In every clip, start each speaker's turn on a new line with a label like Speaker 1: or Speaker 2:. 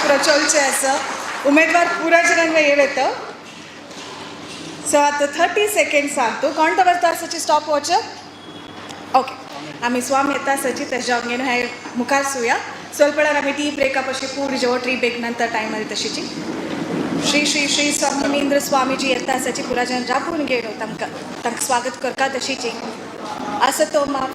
Speaker 1: पुरा चलचे आसा उमेदवार पुरा जणांना येव येतं. सो आतां 30 सेकंड सांगतो कोण दवरता आसाची स्टॉप वॉच. ओके, आमी स्वामी येता आसाची तेज्या घेवन हे मुखार सुया स्वल्पळार आमी टी ब्रेकअप अशी पूर्ण जेवण टी ब्रेक नंतर टायम आनी तशीची श्री श्री श्री स्वामींद्र स्वामीजी येता आसाची पुरा जण राबून घेवन तांकां तांकां स्वागत करता तशीची आसा तो मा.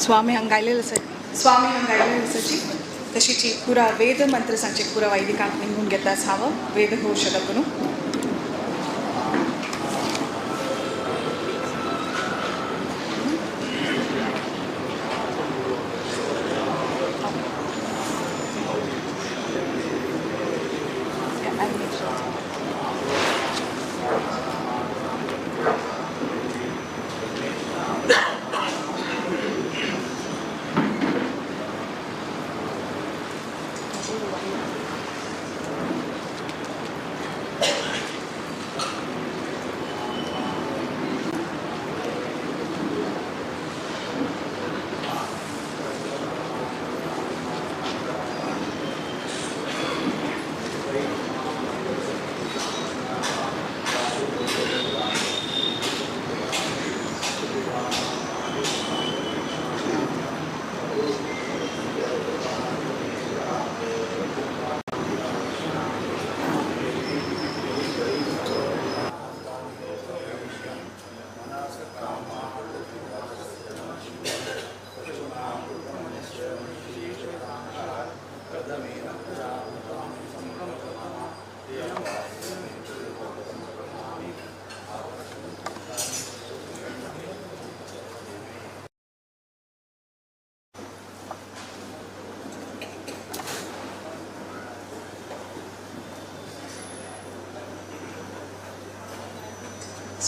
Speaker 1: स्वामी हंगायलेलं आसा स्वामी हंगायलेलं आसाची तशीची पुरा वेद मंत्र सांगचे पुरा वैदिकांत निघून घेता हांव वेद घोश करून. Yeah, I'll make sure.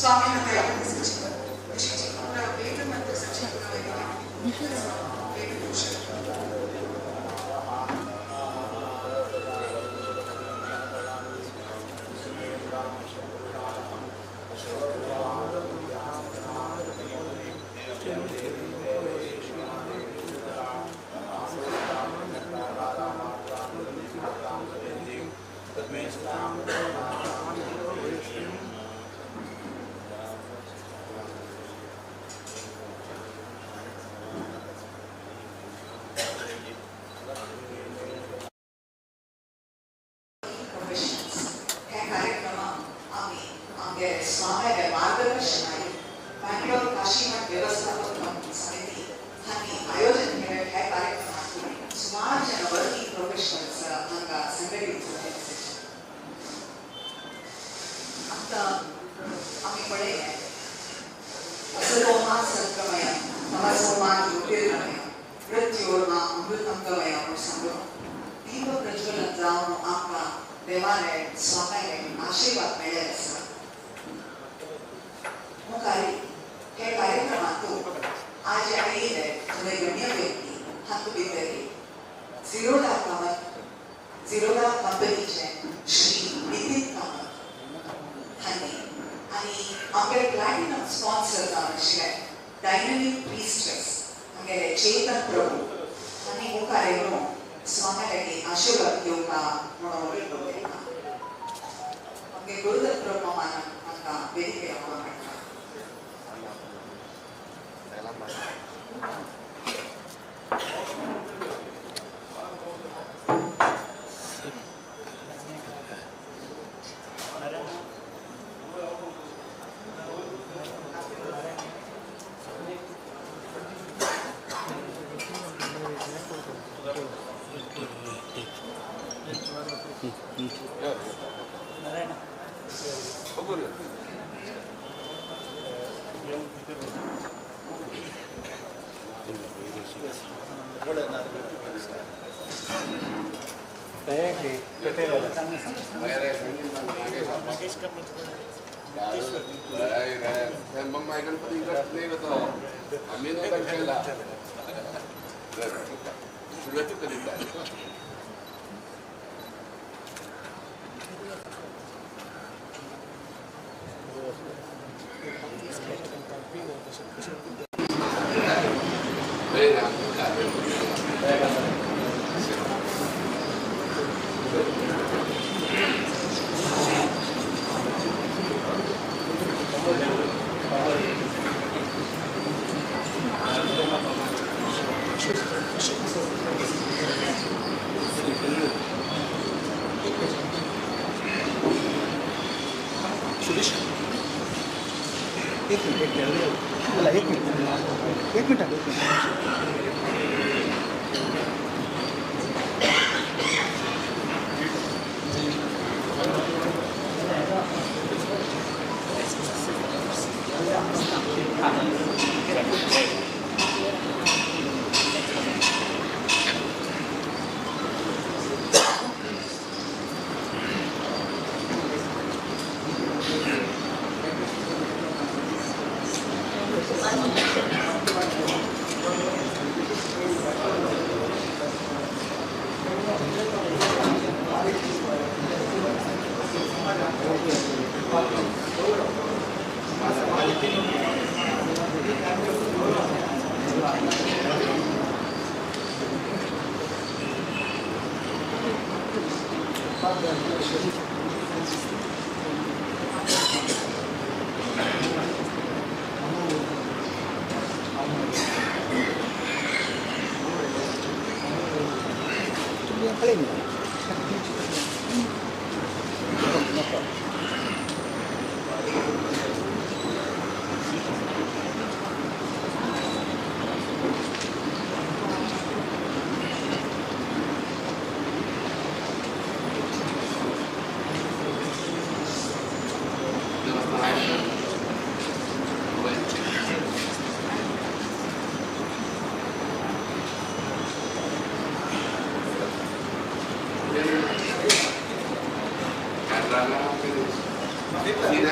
Speaker 1: स्वामी हंगायलेलं आसाची तशीची पुरा वेद मंत्र सांगचे पुरा वैदिकांत वेद घोश.
Speaker 2: प्रोफेशनल्स ह्या कार्यक्रमाक आमी आमगे स्वाम्यागे मार्गदर्शनाय बँगलोर काशीमठ व्यवस्थापक समिती हांणी आयोजन केले ह्या कार्यक्रमाक सुमार जन वर्किंग प्रोफेशनल्स हांगा संघटीत जाले आसात. आतां आमी पळयलें असतो मा सद्गमय तमसो मा ज्योतिर्गमय मृत्योर्मा अमृतंगमय म्हणून सांगून दीप प्रज्वलन जावन आमकां देवाले स्वाम्याले आशीर्वाद मेळ्ळे आसा. मुखार हे कार्यक्रमांत आज आयिल्ले थोडे गण्य व्यक्ती हातूंत भितर झिरोदा कामत, झिरोदा कंपनीचे श्री नितीन कामत हांणी आनी आमगे प्लॅटिनम स्पॉन्सर जावन आशिल्ले डायनमीक प्रिस्ट्रेस आमगेले चेतन प्रभू हांणी मुखार येवन स्वाम्या आशीर्वाद घेवका म्हणून उलयता. आमगे गुरुदत्त मामान तांकां वेदिके आव्हान हाडटा.
Speaker 3: एक minute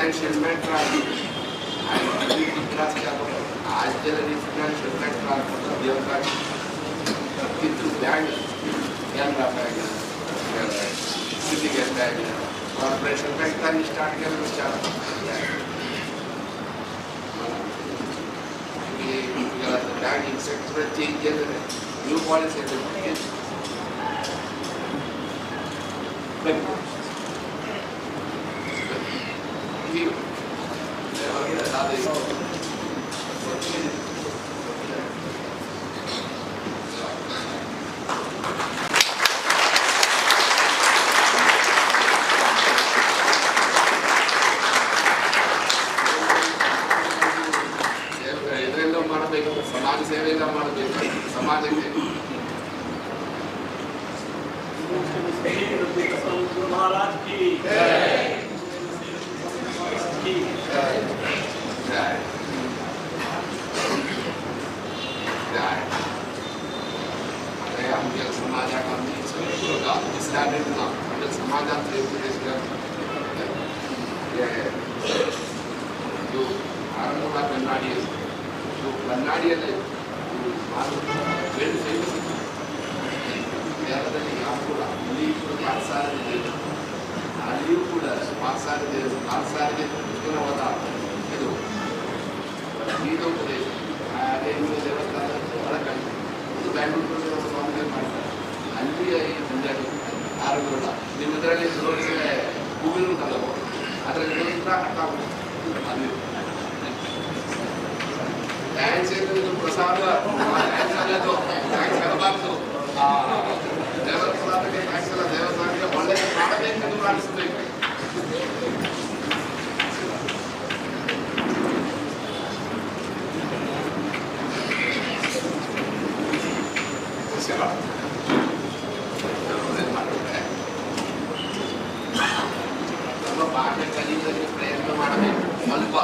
Speaker 4: Financial bank Canara bank, Syndicate bank, corporation bank तांणी स्टार्ट केलें बँकिंग सेक्टर चेंज केलें, न्यू पॉलिसी. ಇದರೆಲ್ಲ ಮಾಡಬೇಕು, ಸಮಾಜ ಸೇವೆ ಎಲ್ಲ ಮಾಡಬೇಕು ಸಮಾಜಕ್ಕೆ.
Speaker 5: महाराज की
Speaker 4: ಜಯ ಜಯ. अरे आमच्या समाजाक आमी स्टँडर्ड ना, आमच्या समाजात ಆರಂಭ ಕನ್ನಡಿ, ಕನ್ನಡಿಯಲ್ಲಿ ವೆರಿ ಫೇಮಸ್ ಕೇರಳದಲ್ಲಿ ಕೂಡ, ಇಲ್ಲಿ ಕೂಡ ಪಾಠಸಾರದೆ, ಅಲ್ಲಿಯೂ ಕೂಡ ಪಾಠಸಾರದೆ, ಪಾಠಸಾರದೆ ಉತ್ತಮವಾದ ಇದು ಗೀತೋಪದೇಶ. ಅದೇ ದೇವಸ್ಥಾನ ಬಹಳ ಕಡಿಮೆ. ಇದು ಬ್ಯಾಂಗ್ಳೂರು ಸ್ವಾಮಿಗಳು ಮಾಡ್ತಾರೆ. ಅಲ್ಲಿ ಆರೋಗ್ಯ ನಿಮ್ಮದರಲ್ಲಿ ನೋಡಿದ್ರೆ ಗೂಗಲ್ ಉಂಟಲ್ಲ, ಅದರಲ್ಲಿ ಕೂಡ ಅರ್ಥ ಆಗುದು. ಅಲ್ಲಿ thanks ಇದು ಪ್ರಸಾದ, thanks ಅನ್ನೋದು thanks ಆಗಬಾರ್ದು. ದೇವರ ಪ್ರಸಾದಕ್ಕೆ thanks ಅಲ್ಲ, ದೇವಸ್ಥಾನಕ್ಕೆ ಒಳ್ಳೆಯ ಮಾಡಬೇಕೆಂದು ಪ್ರಾರ್ಥಿಸಬೇಕು. ನಮ್ಮ ಭಾಷೆ ಕಲಿಯುವುದಕ್ಕೆ ಪ್ರಯತ್ನ ಮಾಡಬೇಕು ಸ್ವಲ್ಪ.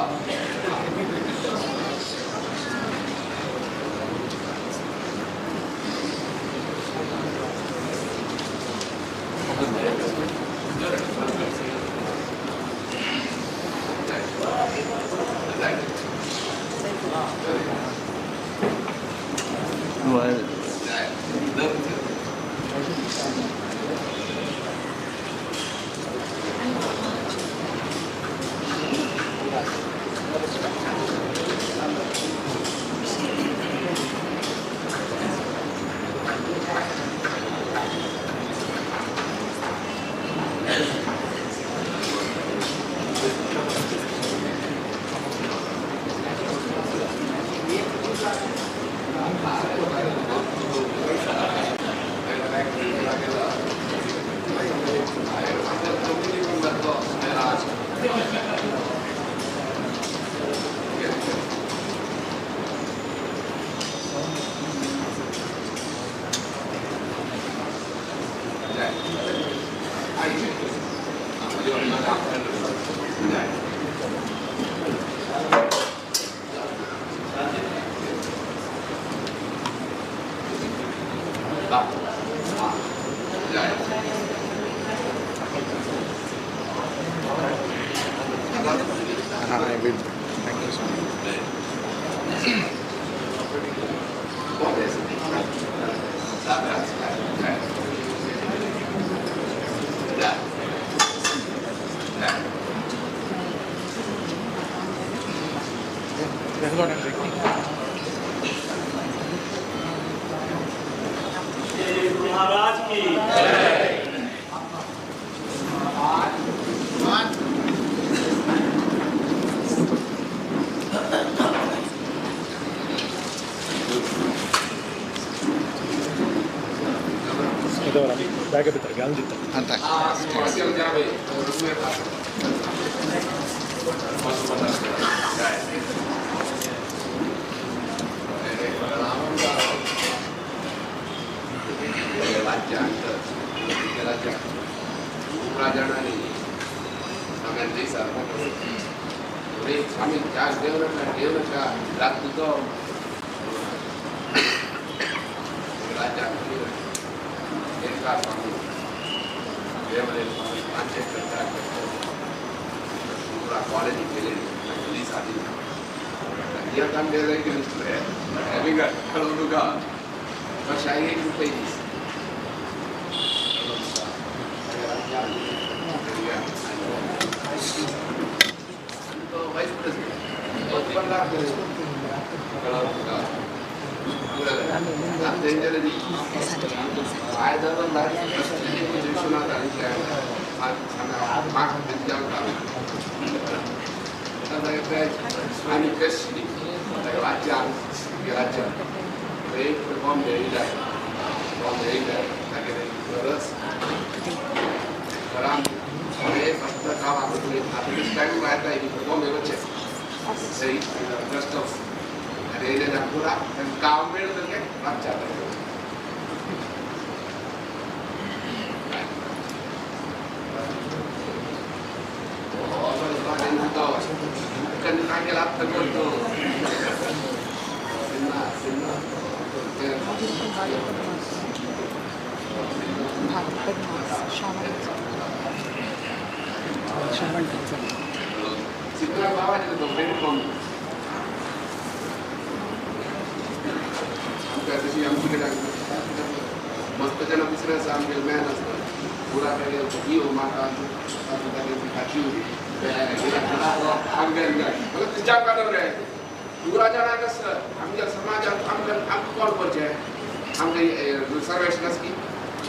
Speaker 3: I will. Thank you so much. That's what I'm thinking.
Speaker 5: Maharaj की जय।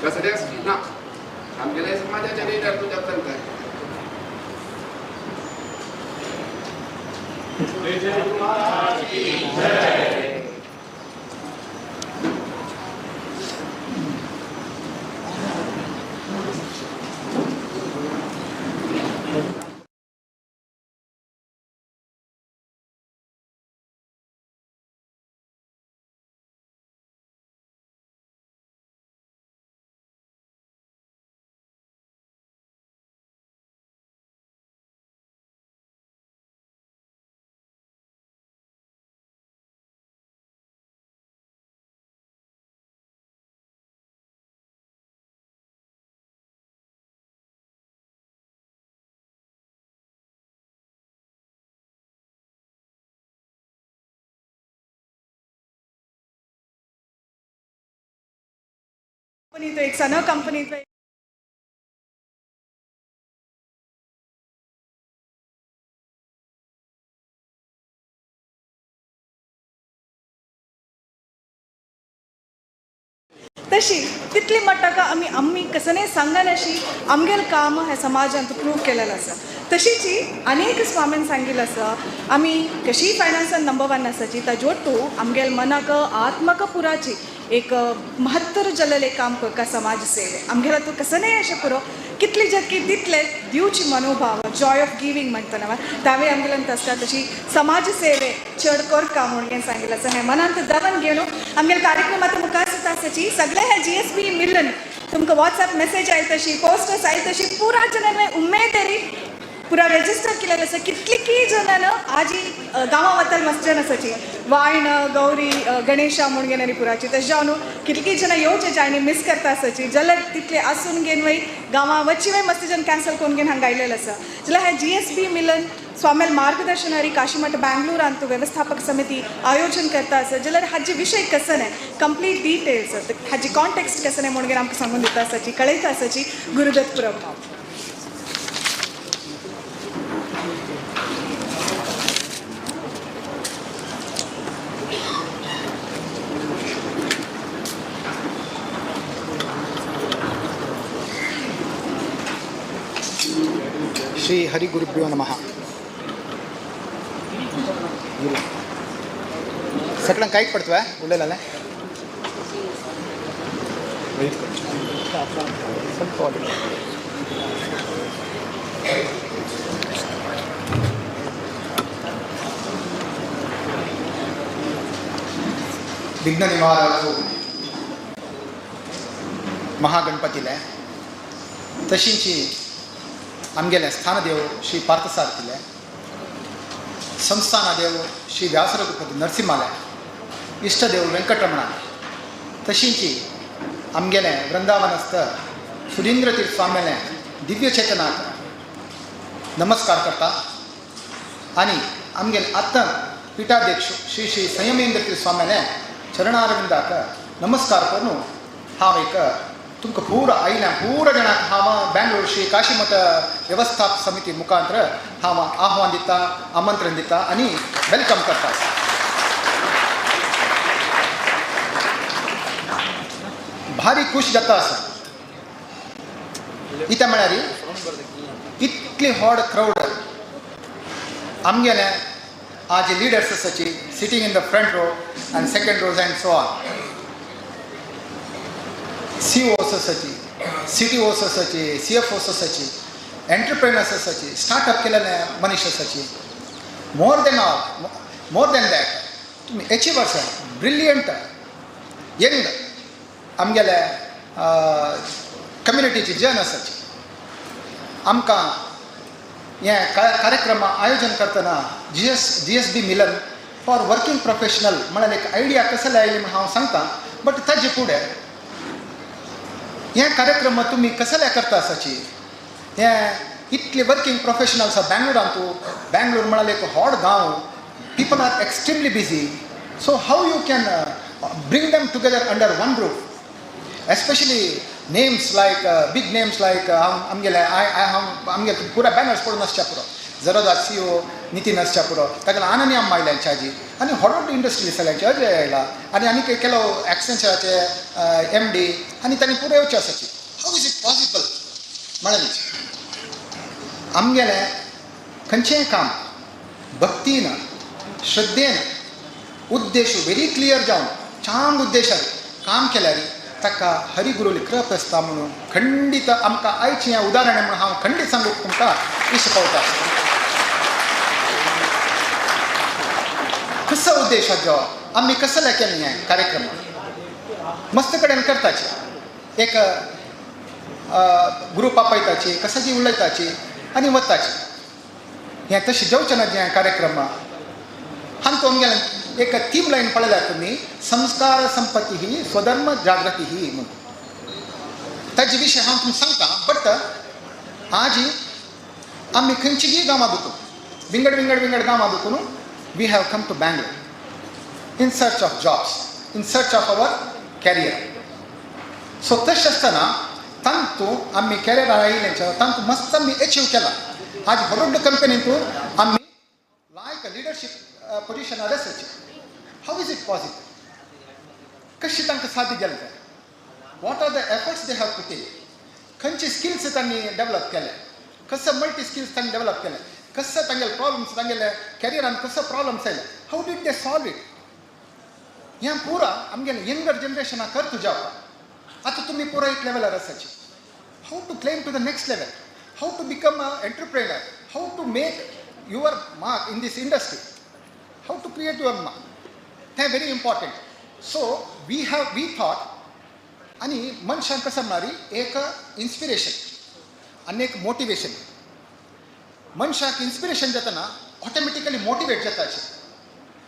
Speaker 4: कसलेच ना आमगेले समाजाचे लिडर तुज्या चलता.
Speaker 5: जय जय गुरु महाराज की जय.
Speaker 1: कंपनी तो एक सना कंपनी तो तशी तितली मट्टाका आमी आमी कसने सांगनाशी आमगेल काम हे समाजांत प्रूव केलेलं आसा. तशीच अनेक स्वामीन सांगिल्लें आसा आमी कशी फायनान्सान नंबर 1 आसाची ताजो टू आमगेल मनाक आत्मक पुराची एक महत्तर जल्लें काम करता समाज सेवे आमगेला तूं कसं अशें पुरो कितली जतकी तितले दिवची मनोभाव जॉय ऑफ गिवींग म्हणटना तावे आमगेल्यान आसता तशी समाज सेवे चड करका म्हणून सांगिल्लें आसा. हें मनांत दवन घेवन आमगेले कार्यक्रम आतां मुखार सुद्दां आसाची सगळे हे GSB मिलन तुमकां वॉट्सएप मेसेज आयत तशी पोस्टर्स आयत तशी पुरा जणांनी उमेदरी पुरा रजिस्टर केलेलं आसा. कितली जणां आजी गांवां वतल मस्त जण आसाची वायण गौरी गणेशा म्हणून घेणारी पुराची तशें जावन कितली जणां येवचे जायनी मिस करता आसाची जाल्यार तितले आसून घेवन वय गांवां वच्ची वय मस्त जण कॅन्सल करून घेवन हांगा आयलेले आसा. जाल्यार हे GSB मिलन स्वामेल मार्गदर्शनारी काशीमठ बँगलोरांत व्यवस्थापक समिती आयोजन करता आसा. जाल्यार हाजे विशय कसं न्हय कंप्लीट डिटेल्स हाजी कॉन्टेक्स्ट कसं न्हय म्हणून आमकां सांगून दिता आसाची कळयता आसाची गुरुदत्त पुरम.
Speaker 3: ಶ್ರೀ ಹರಿಗುರುಭ್ಯೋ ನಮಃ. ಸಕಲಂ ಕೈಗೆ ಪಡ್ತವೆ ಉಳ್ಳೇಲಲ್ಲ ಸ್ವಲ್ಪ ವಿಘ್ನ ನಿವಾರಕ महागणपतीले तशींची आमगेले स्थानदेव श्री पार्थसारथीले संस्थानदेव श्री व्यासरघुपती नरसिंहाले इष्टदेव वेंकटरमण तशींची आमगेले वृंदावनस्थ सुधींद्र तीर्थ स्वाम्याले दिव्यचेतनाक नमस्कार करता आनी आमगेले आत्ता पीठाध्यक्ष श्री श्री संयमेंद्र तीर्थ स्वाम्याले चरणारविंदाक नमस्कार करून हांव एक तुमकां पूरा आयल्या पूरा जाणांक हांव बँगलोर श्री काशीमठ व्यवस्थापक समिती मुखांतर हांव आव्हान दिता, आमंत्रण दिता आनी welcome करता. भारी खूश जाता आसा इत्या म्हळ्यार इतली व्हड क्रावड आमगेले आज लिडर्स आसाची sitting in the front row and second rows and so on, CEOs आसाची, CTOs आसाची, CFOs आसाची, एंटरप्रेनर्स आसाची, स्टार्टअप केलेले मनीस आसाची, more than all more than that तुमी एचिवर्स ब्रिलियंट यंग आमगेले कम्युनिटीची जन आसाची. आमकां हें कार्यक्रम आयोजन करतना GSB Milan for working professional म्हळ्यार एक आयडिया कसले आयली म्हण हांव सांगता, बट ताजे फुडें हे कार्यक्रम तुमी कसले करता आसाची हे इतले वर्किंग प्रोफेशनल्स बँगलोरांतू, बँगलोर म्हळ्यार एक व्हड गांव, people are extremely busy, so how you can bring them together under one roof, especially names like big names like आमगेले हांव आमगेले पुरा बॅनर्स पडून आसच्या पुरो जरोदा सीओ नितीन आसच्या पुरो, ताका आनंदी अम्मा आयल्यांची आजी आनी व्हड इंडस्ट्री आसल्यांची अजय आयला आनी आनी ಕೆಲವು ॲक्सेंचराचे एम डी आनी तांणी पुरो येवचे आसाची. How is it possible म्हळ्यार आमगेलें खंयचेंय काम भक्तीन, श्रद्धेन, उद्देश व्हेरी क्लियर जावन चांग उद्देशान काम केल्यार ताका हरिगुरुली कृप आसता म्हणून खंडीत आमकां आयचें हें उदाहरण म्हणून हांव खंडीत सांगूंक तुमकां इश्ट पावता. कसो उद्देश आजो आमी कसले केलें हें कार्यक्रम मस्त कडेन करताची, एक ग्रुप आपयताची, कसाची उलयताची आनी वताची. हें तशें जेवचें ना जें कार्यक्रम हांतू आमगेलें एक थीम लायन पळयल्यार तुमी संस्कार संपत्ती ही स्वधर्म जागृती ही म्हणून ताजे विशय हांव तुमकां सांगता. बट आज आमी खंयचीय गांवां दुखून विंगड विंगड विंगड गांवां दुखून we have come to Bangalore in search of jobs, in search of our career. So तशें आसतना तांतू आमी कॅरियर आयिल्ल्याच्या तांतू मस्त आमी एचीव केला. आज व्हड कंपनींतू आमी लायक लिडरशीप पोजिशनार आसाची. How is it possible? कशी तांकां साध्य जालें तें? What are the efforts they have put in? खंयचे स्किल्स तांणी डेवलप केले, कसो मल्टी स्किल्स तांणी डेवलप केले, कसो तांगेले प्रॉब्लम्स तांगेले कॅरियरान कसो प्रॉब्लम्स आयले, how did they solve it? हें पुरा आमगेले यंगर जनरेशनाक कर तुज्या. आतां तुमी पुरा एक लेवलार आसाची. How to claim to the next level, how to become a entrepreneur, how to make your mark in this industry, how to create your mark, तें very important. So we have we thought आनी मनशांक कसं म्हळ्यार एक inspiration आनी एक motivation. मनशाक inspiration जातना ऑटोमॅटिकली मोटिवेट जाता अशें.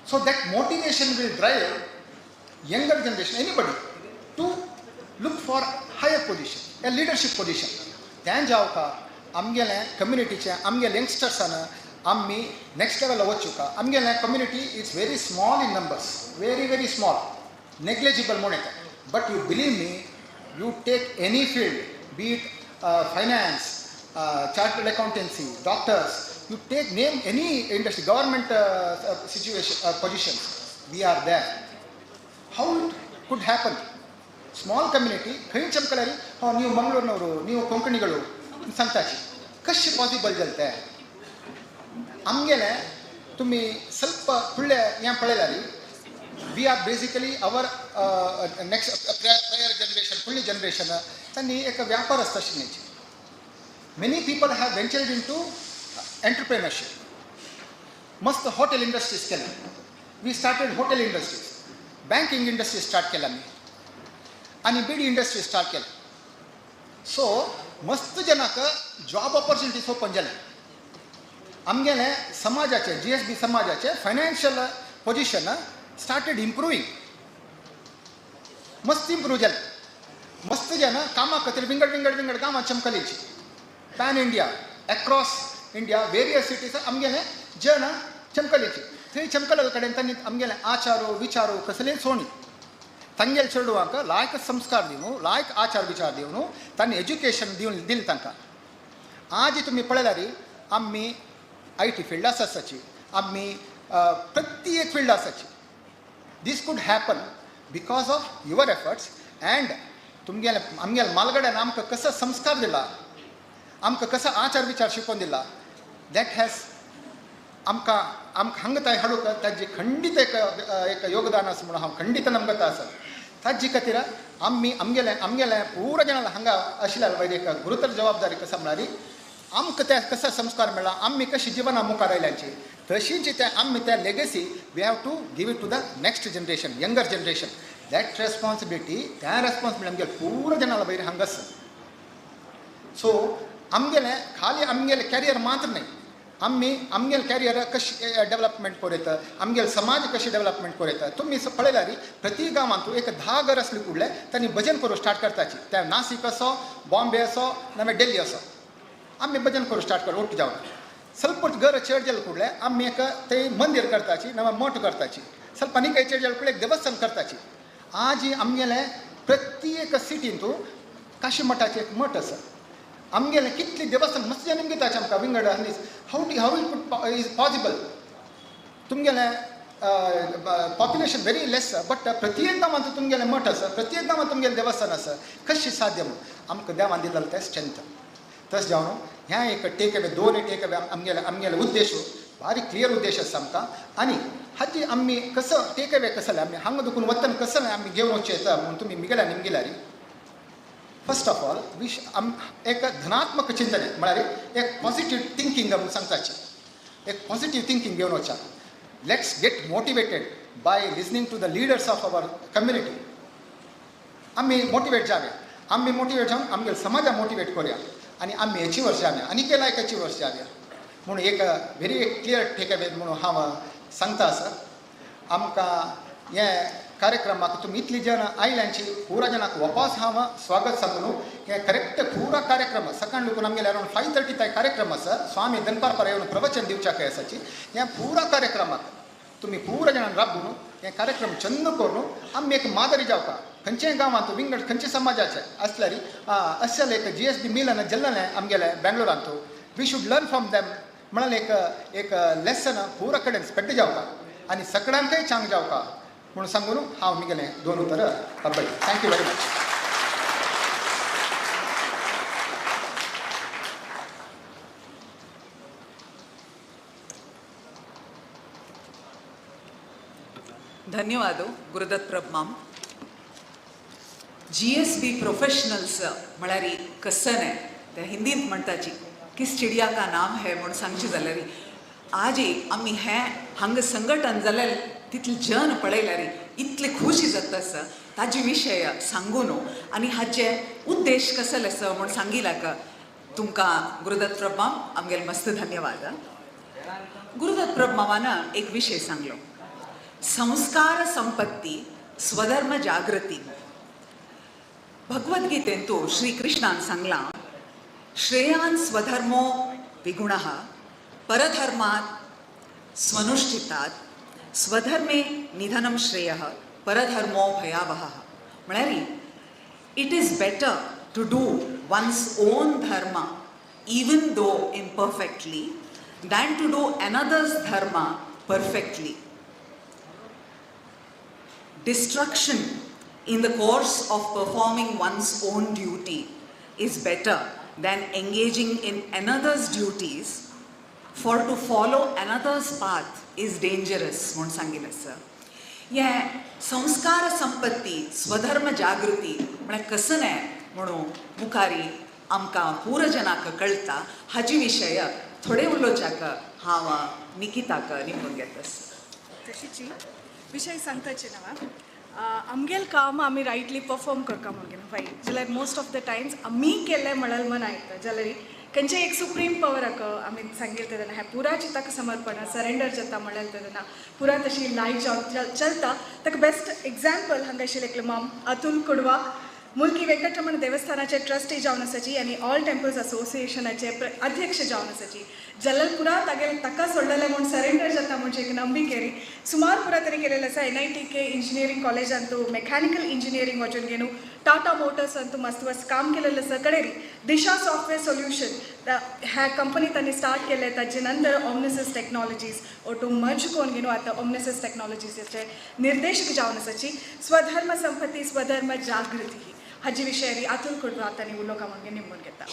Speaker 3: So that motivation will drive younger generation, anybody to look for higher position, a leadership position. तें जावका आमगेलें कम्युनिटीचें आमगेले यंगस्टर्सान आमी नेक्स्ट लेवला वचूका. आमगेलें community is very small in numbers, very very small, negligible म्हूण येता. But you believe me, you take any field, be it finance, chartered accountancy, doctors, you take name any industry, government situation positions, we are there. How it could happen? Small community खंय चमकल्यार हो ನೀವು ಮಂಗಳೂರಿನವರು, ನೀವು ಕೊಂಕಣಿಗಳು सांगताची, कशें possible जालें तें? आमगेलें तुमी ಸ್ವಲ್ಪ फुडलें हें पळयल्यार we are basically our next prior generation, फुडली जनरेशन तांणी एक व्यापार आसता आशिल्ली. Many people have ventured into entrepreneurship. मस्त हॉटेल इंडस्ट्रीज केले. We started hotel industries, banking industry start केला आमी आनी बिडी इंडस्ट्री स्टार्ट केले. सो मस्त जनाक जॉब ऑपॉर्च्युनिटीज ओपन जाले. आमगेलें समाजाचें जी एस बी समाजाचें फायनान्शियल पोजिशन स्टार्टेड इम्प्रुवींग, मस्त इम्प्रूव जालें. मस्त जन कामा खातीर विंगड विंगड विंगड कामां चमकलीची pan India, across India, various cities आमगेलें जन चमकलीची. थंय चमकले कडेन तांणी आमगेलें आचारो विचारो कसले सोणी तांगेले चेडवांक लायक संस्कार दिवन, लायक आचार विचार दिवन तांणी एज्युकेशन दिवन दिलें तांकां. आज तुमी पळयल्यार आमी I T field आसाची, आमी प्रत्येक फिल्ड आसाची. This could happen because of your efforts and तुमगेले आमगेले मालगड्यान आमकां कसो संस्कार दिला, आमकां कसो आचार विचार शिकोवन दिला, that has आमकां आमकां हांगा थंय हाडूंक ताजी खंडीत एक एक योगदान आसा म्हणून हांव खंडीत नमगता आसा. ताजे खातीर आमी आमगेलें आमगेलें पुरो जाणां हांगा आशिल्ल्या वयर एक गुरुतर जबाबदारी कसो म्हळ्यार आमकां ते कसो संस्कार मेळ्ळा, आमी कशी जिवना मुखार आयल्यांची तशीच ते आमी त्या legacy we have to give it to the next generation, younger generation. That responsibility, त्या रेस्पॉन्सिबिलिटी आमगेले पुरो जाणां वयर हांगा आसा. सो आमगेलें खाली आमगेलें कॅरियर मात्र न्हय, आमी आमगेले कॅरियर कशें डेवलपमेंट करयता, आमगेले समाज कशें डेवलपमेंट करयता. तुमी पळयल्यार प्रति गांवांत एक 10 घर आसली कुडले तांणी भजन करूंक स्टार्ट करताची. ते नासीक असो, बॉम्बे असो, नाल्यार दिल्ली असो, आमी भजन करूंक स्टार्ट कर ಒಟ್ಟು जावन ಸ್ವಲ್ಪ घर चड जाले कुडले आमी एक ते मंदिर करताची, नाल्यार मठ करताची. ಸ್ವಲ್ಪ आनी काही चड जाले कुडले एक देवस्थान करताची. आज आमगेलें प्रत्येक सिटींतू काशी मठाचें एक मठ आसा. आमगेलें कितली देवस्थान मस्त जन्म घेता आमकां विंगड आनी how how it is possible. तुमगेलें पॉप्युलेशन वेरी लेस बट प्रत्येक गांवांत तुमगेलें मठ आसा, प्रत्येक गांवांत तुमगेलें देवस्थान आसा, कशें साध्य म्हूण आमकां देवान दिलें तें स्ट्रेंथ. तशें जावन ह्या एक टेक अवे, दोन टेक अवे आमगेले आमगेले उद्देश भारी क्लियर उद्देश आसा आमकां. आनी हाजी आमी कसो टेक अवे कसो आमी हांगा दुखून वतन कसो आमी घेवन वचचें येता म्हूण तुमी मिगेल्या निमगिल्यारी फर्स्ट ऑफ ऑल विश आम एक धनात्मक चिंतन म्हळ्यार एक पॉजिटीव थिंकींग म्हूण सांगताची, एक पॉजिटीव थिंकींग घेवन वचा. Let's get motivated by listening to the leaders of our community. आमी मोटिवेट जावे, आमी मोटिवेट जावन आमगे समाजा मोटिवेट करूया आनी आमी एचिवर्स जावया आनी के लायक एचिवर्स जावया म्हूण एक व्हेरी क्लियर टेक अवे म्हणून हांव सांगता आसा. आमकां हे कार्यक्रमाक तुमी इतली जन आयल्यांची पुरा जनाक वापस हांव स्वागत सांगून हे करेक्ट पुरा कार्यक्रम सकाळ लोकून आमगेले अरावंड 5:30 ते कार्यक्रम आसा. स्वामी दनपार पर येवन प्रवचन दिवच्याक आसाची. ह्या पुरा कार्यक्रमाक तुमी पुरा जाणान राबून हे कार्यक्रम चंद करून आमी एक मादरी जावपा खंयच्याय गांवांत विंगड खंयच्या समाजाचे आसल्यार असले एक GSB मिलन जल्ललें आमगेले बेंगलोरांत, we should learn from them म्हळ्यार एक एक लेसन पुरा कडेन स्प्रेड जावपा आनी सगळ्यांकय चांग जावपा म्हणून सांगून हांव मिगेलें दोन उतर तब्बल. Thank you very much.
Speaker 2: धन्यवाद गुरुदत्त प्रभु. GSB professionals म्हळ्यार कसने ते हिंदींत म्हणटाची किस चिडिया का नाम है म्हूण सांगचें जाल्यार आजी आमी हें हांगा संघटन जाल्यार तितले जन पळयल्यार इतले खुशी जाता आसा ताजे विशय सांगून आनी हाचे उद्देश कसले आसा म्हूण सांगिलाक तुमकां गुरुदत्त प्रभु आमगेले मस्त धन्यवाद. गुरुदत्त प्रभु मामान एक विशय सांगलो, संस्कार संपत्ती स्वधर्म जागृती. भगवद्गीतेंतु श्रीकृष्णान सांगलां श्रेयान स्वधर्मो विगुणः परधर्मात् स्वनुष्ठितात् स्वधर्मे निधनं श्रेयः परधर्मो भयावहः. म्हळ्यार it is better to do one's own dharma even though imperfectly than to do another's dharma perfectly. Destruction in the course of performing one's own duty is better than engaging in another's duties, for to follow another's path is dangerous म्हूण सांगिल्लें आसा. हे संस्कार संपत्ती स्वधर्म जागृती म्हळ्यार कसलें म्हणून मुखारी आमकां पुरजनाक कळटा. हाजी विशय थोडे उलोवच्याक हांव निकिताक निमून घेता.
Speaker 1: तशीची विशय सांगताचे ना आमगेल काम आमी रायटली परफॉर्म करता म्हणून फाय जाल्यार मोस्ट ऑफ the times आमी केल्लें म्हळ्यार मन आयकता जाल्यार खंयचें एक सुप्रीम पवराक आमी सांगील तेन्ना हें पुरा चिताक समर्पण सरेंडर जाता म्हळ्यार तेन्ना पुरा तशी लायफ जावन चलता. ताका बेस्ट एग्जाम्पल हांगा आशिल्लें एकलो माम अतुल कुडवा, मुल्की वेंकटरमण देवस्थानाचे ट्रस्टी जावन आसाची आनी ऑल टेम्पल्स असोसिएशनाचे अध्यक्ष जावन आसाची. जाल्यार पुरा तागेले ताका सोडलेलें म्हूण सरेंडर जाता म्हणजे एक नंबिकेरी सुमार पुरा ताणें केलेलें आसा. NITK engineering कॉलेजांतू मेकॅनिकल इंजिनियरींग वचून घेवन टाटा मोटर्सांतू मस्त मस्त काम केलेलें आसा. कडेरी दिशा सॉफ्टवेअर सोल्युशन ह्या कंपनी तांणी स्टार्ट केलें. ताजे नंतर ओमनेसिस टेक्नॉलॉजीज ओटू मर्ज करून घेवन आतां ओमनेसिस टेक्नॉलॉजीजाचे निर्देशक जावन आसाची. स्वधर्म संपत्ती स्वधर्म जागृती हाजी विशयारी अतुल कुडवा तांणी उलोवका म्हणून निमून घेता.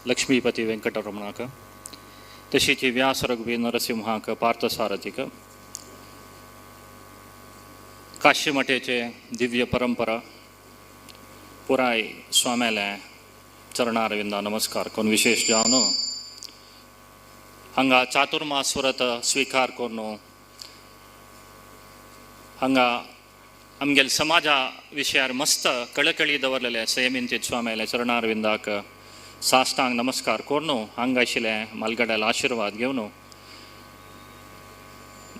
Speaker 5: लक्ष्मीपती वेंकटरमणाक तशीच व्यास रघुवीर नरसिंहाक पार्थसारथीक काशीमठेचे दिव्य परंपरा पुराय स्वाम्याले चरणारविंदा नमस्कार करून विशेष जावन हांगा चातुर्मास व्रत स्विकार करून हांगा आमगेले समाजा विशयार मस्त कळकळी दवरलेले संयमिंती स्वाम्याले चरणारविंदाक साष्टांग नमस्कार करून हांगा आशिल्ले मालगड्याला आशिर्वाद घेवन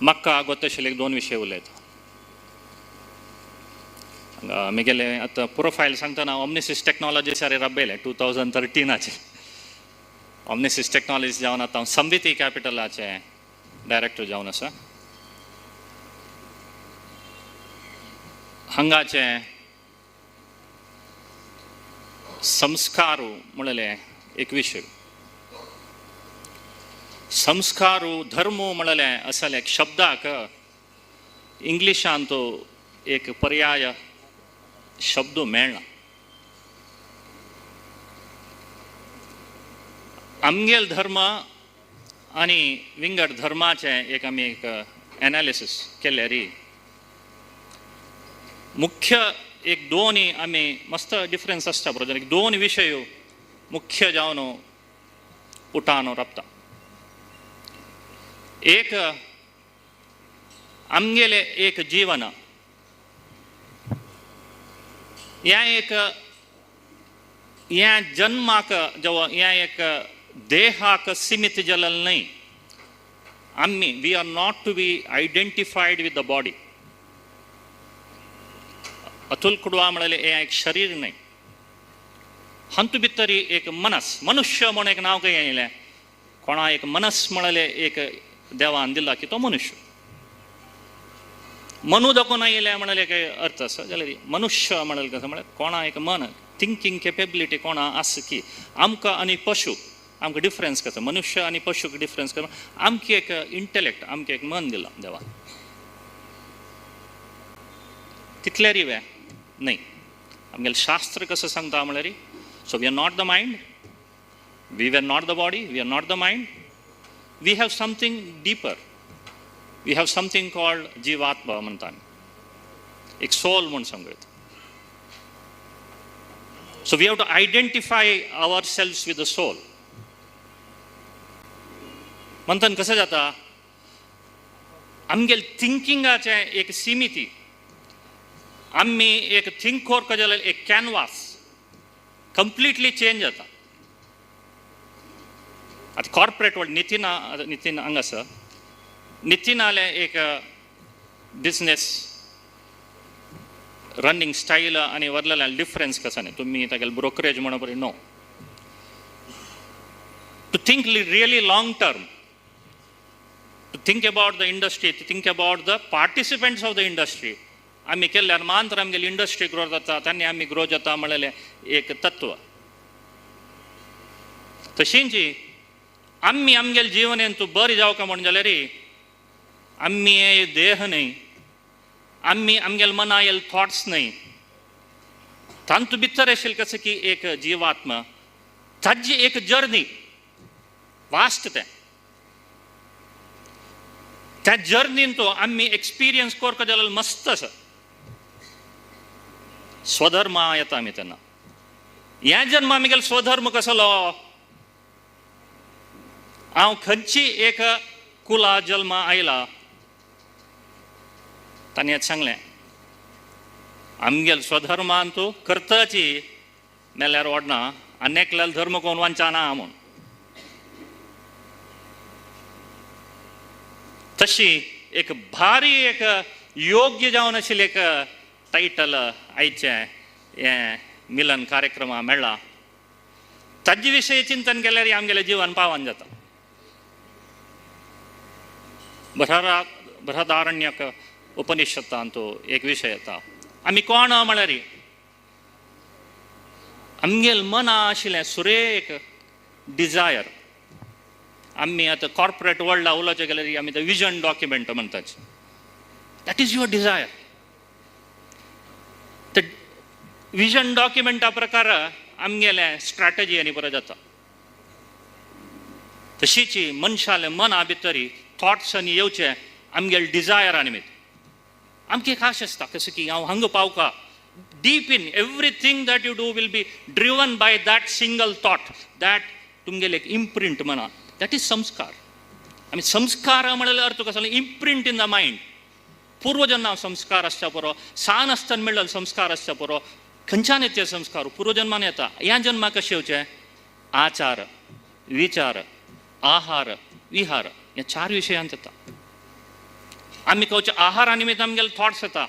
Speaker 5: म्हाका गोत आशिल्ले एक दोन विशय उलयता. म्हगेलें आतां प्रोफायल सांगतना हांव ऑमनिसीस टॅक्नॉलॉजीसार राबयलें 2013 ऑमनिसीस टॅक्नॉलॉजी जावन आतां हांव संविती कॅपिटलाचें डायरेक्टर जावन आसा. हांगाचें संस्कार म्हणलें एक विशय, संस्कार धर्म म्हणलें असले एक शब्दाक इंग्लिशान तो एक पर्याय शब्द मेळना. आमगेल धर्म आनी विंगड धर्माचें एक आमी एक एनालिसीस केलें री मुख्य एक दोन आमी मस्त डिफरन्स आसता बरोबर, एक दोन विशय मुख्य जावन उठान राबता. एक आमगेले एक जीवन ह्या एक ह्या जन्माक जवळ ह्या एक देहाक सीमित जालें न्हय. आमी we are not to be identified with the body. Atul Kudva म्हणलें हें एक शरीर न्हय, हातूंत भितर एक मनस, मनुष्य म्हूण एक नांव खंय येयलें, कोणा एक मनस म्हणलें एक देवान दिला की तो मनुष्य. मनु दाखोवन येयलें म्हणलें एक अर्थ आसा जाल्यार मनुष्य म्हणलें कसो म्हळ्यार कोणा एक मन, थिंकींग केपेबिलिटी कोणा आसा की आमकां आनी पशु आमकां डिफरन्स कसो, मनुष्य आनी पशुक डिफरन्स कसो, आमकां एक इंटेलेक्ट, आमकां एक मन दिलां देवान. तितलें री वे न्हय, आमगेलें शास्त्र कसो सांगता म्हणल्यार so we are not the mind, we are not the body, we are not the mind, we have something deeper, we have something called जीवात्मा म्हणटा आमी, एक सोल म्हूण सांगू येता. So we have to identify our selves with the soul. म्हणटना कशें जाता आमगेले थिंकिंगाचें एक सिमिती, आमी एक थिंक करता जाल्यार एक कॅनवास कंप्लिटली चेंज जाता. आतां कॉर्पोरेट वर्ल्ड नितीना, नितीन हांगा आसा, नितीनालें एक बिजनेस रनिंग स्टायल आनी वरलें डिफरन्स कसो न्ही, तुमी तागेले ब्रोकरेज म्हणून बरी no to think really long term, to think about the industry, to think about the participants of the industry. आमी केल्यार मात्र आमगेली इंडस्ट्री ग्रो जाता, तांणी आमी ग्रो जाता म्हणलें एक तत्व. तशींच आमी आमगेले जिवनेन तूं बरी जावका म्हण जाल्यार आमी हे देह न्हय, आमी आमगेले मना येल थॉट्स न्हय, तांतू भितर आशिल्लें कसं की एक जिवात्मा, ताजी एक जर्नी वास्ट तें, त्या जर्नीन तो आमी एक्सपिरियन्स करता जाल्यार मस्त आसा. स्वधर्म येता आमी तेन्ना, ह्या जन्मा आमगेलो स्वधर्म कसलो, हांव खंयची एक कुला जल्मा आयला, ताणें सांगलें आमगेल स्वधर्मान तूं करताची मेल्यार ओडना, आनी एकल्याल धर्म कोण वांचाना म्हूण. तशी एक भारी एक योग्य जावन आशिल्लें एक टायटल आयचें हें मिलन कार्यक्रमा मेळ्ळा. ताजे विशयी चिंतन केल्यार आमगेलें जिवन पावन जाता. बृहदारण्यक उपनिषदांत एक विशय येता, आमी कोण म्हळ्यार आमगेल मना आशिल्लें सुरेख डिजायर. आमी आतां कॉर्पोरेट वर्ल्डा उलोवचें गेल्यार आमी ते विजन डॉक्युमेंट म्हणटात, that is your desire. ते विजन डॉक्युमेंटा प्रकार आमगेलें स्ट्रॅटजी आनी बरें जाता. तशीच मनशाले मना भितरी थॉट्स आनी येवचे आमगेले डिजायरा निमित्त आमकां एक आश आसता कसो की हांव हांगा पावका. Deep in everything that you do will be driven by that single thought, that तुमगेले एक इम्प्रिंट म्हणा, that is संस्कार. आमी संस्कार म्हणल्यार अर्थ कसो, इम्प्रिंट इन the mind. पूर्वजन्मा संस्कार आसच्या पुरो, सान आसतना मेळ्ळो संस्कार आसच्या पुरो, खंयच्यान येता संस्कार, पूर्वजन्मान येता. ह्या जन्मा कशें येवचें, आचार विचार आहार विहार ह्या चार विशयांत येता. आमी खावच्या आहारा निमित्त आमगेले थॉट्स येता,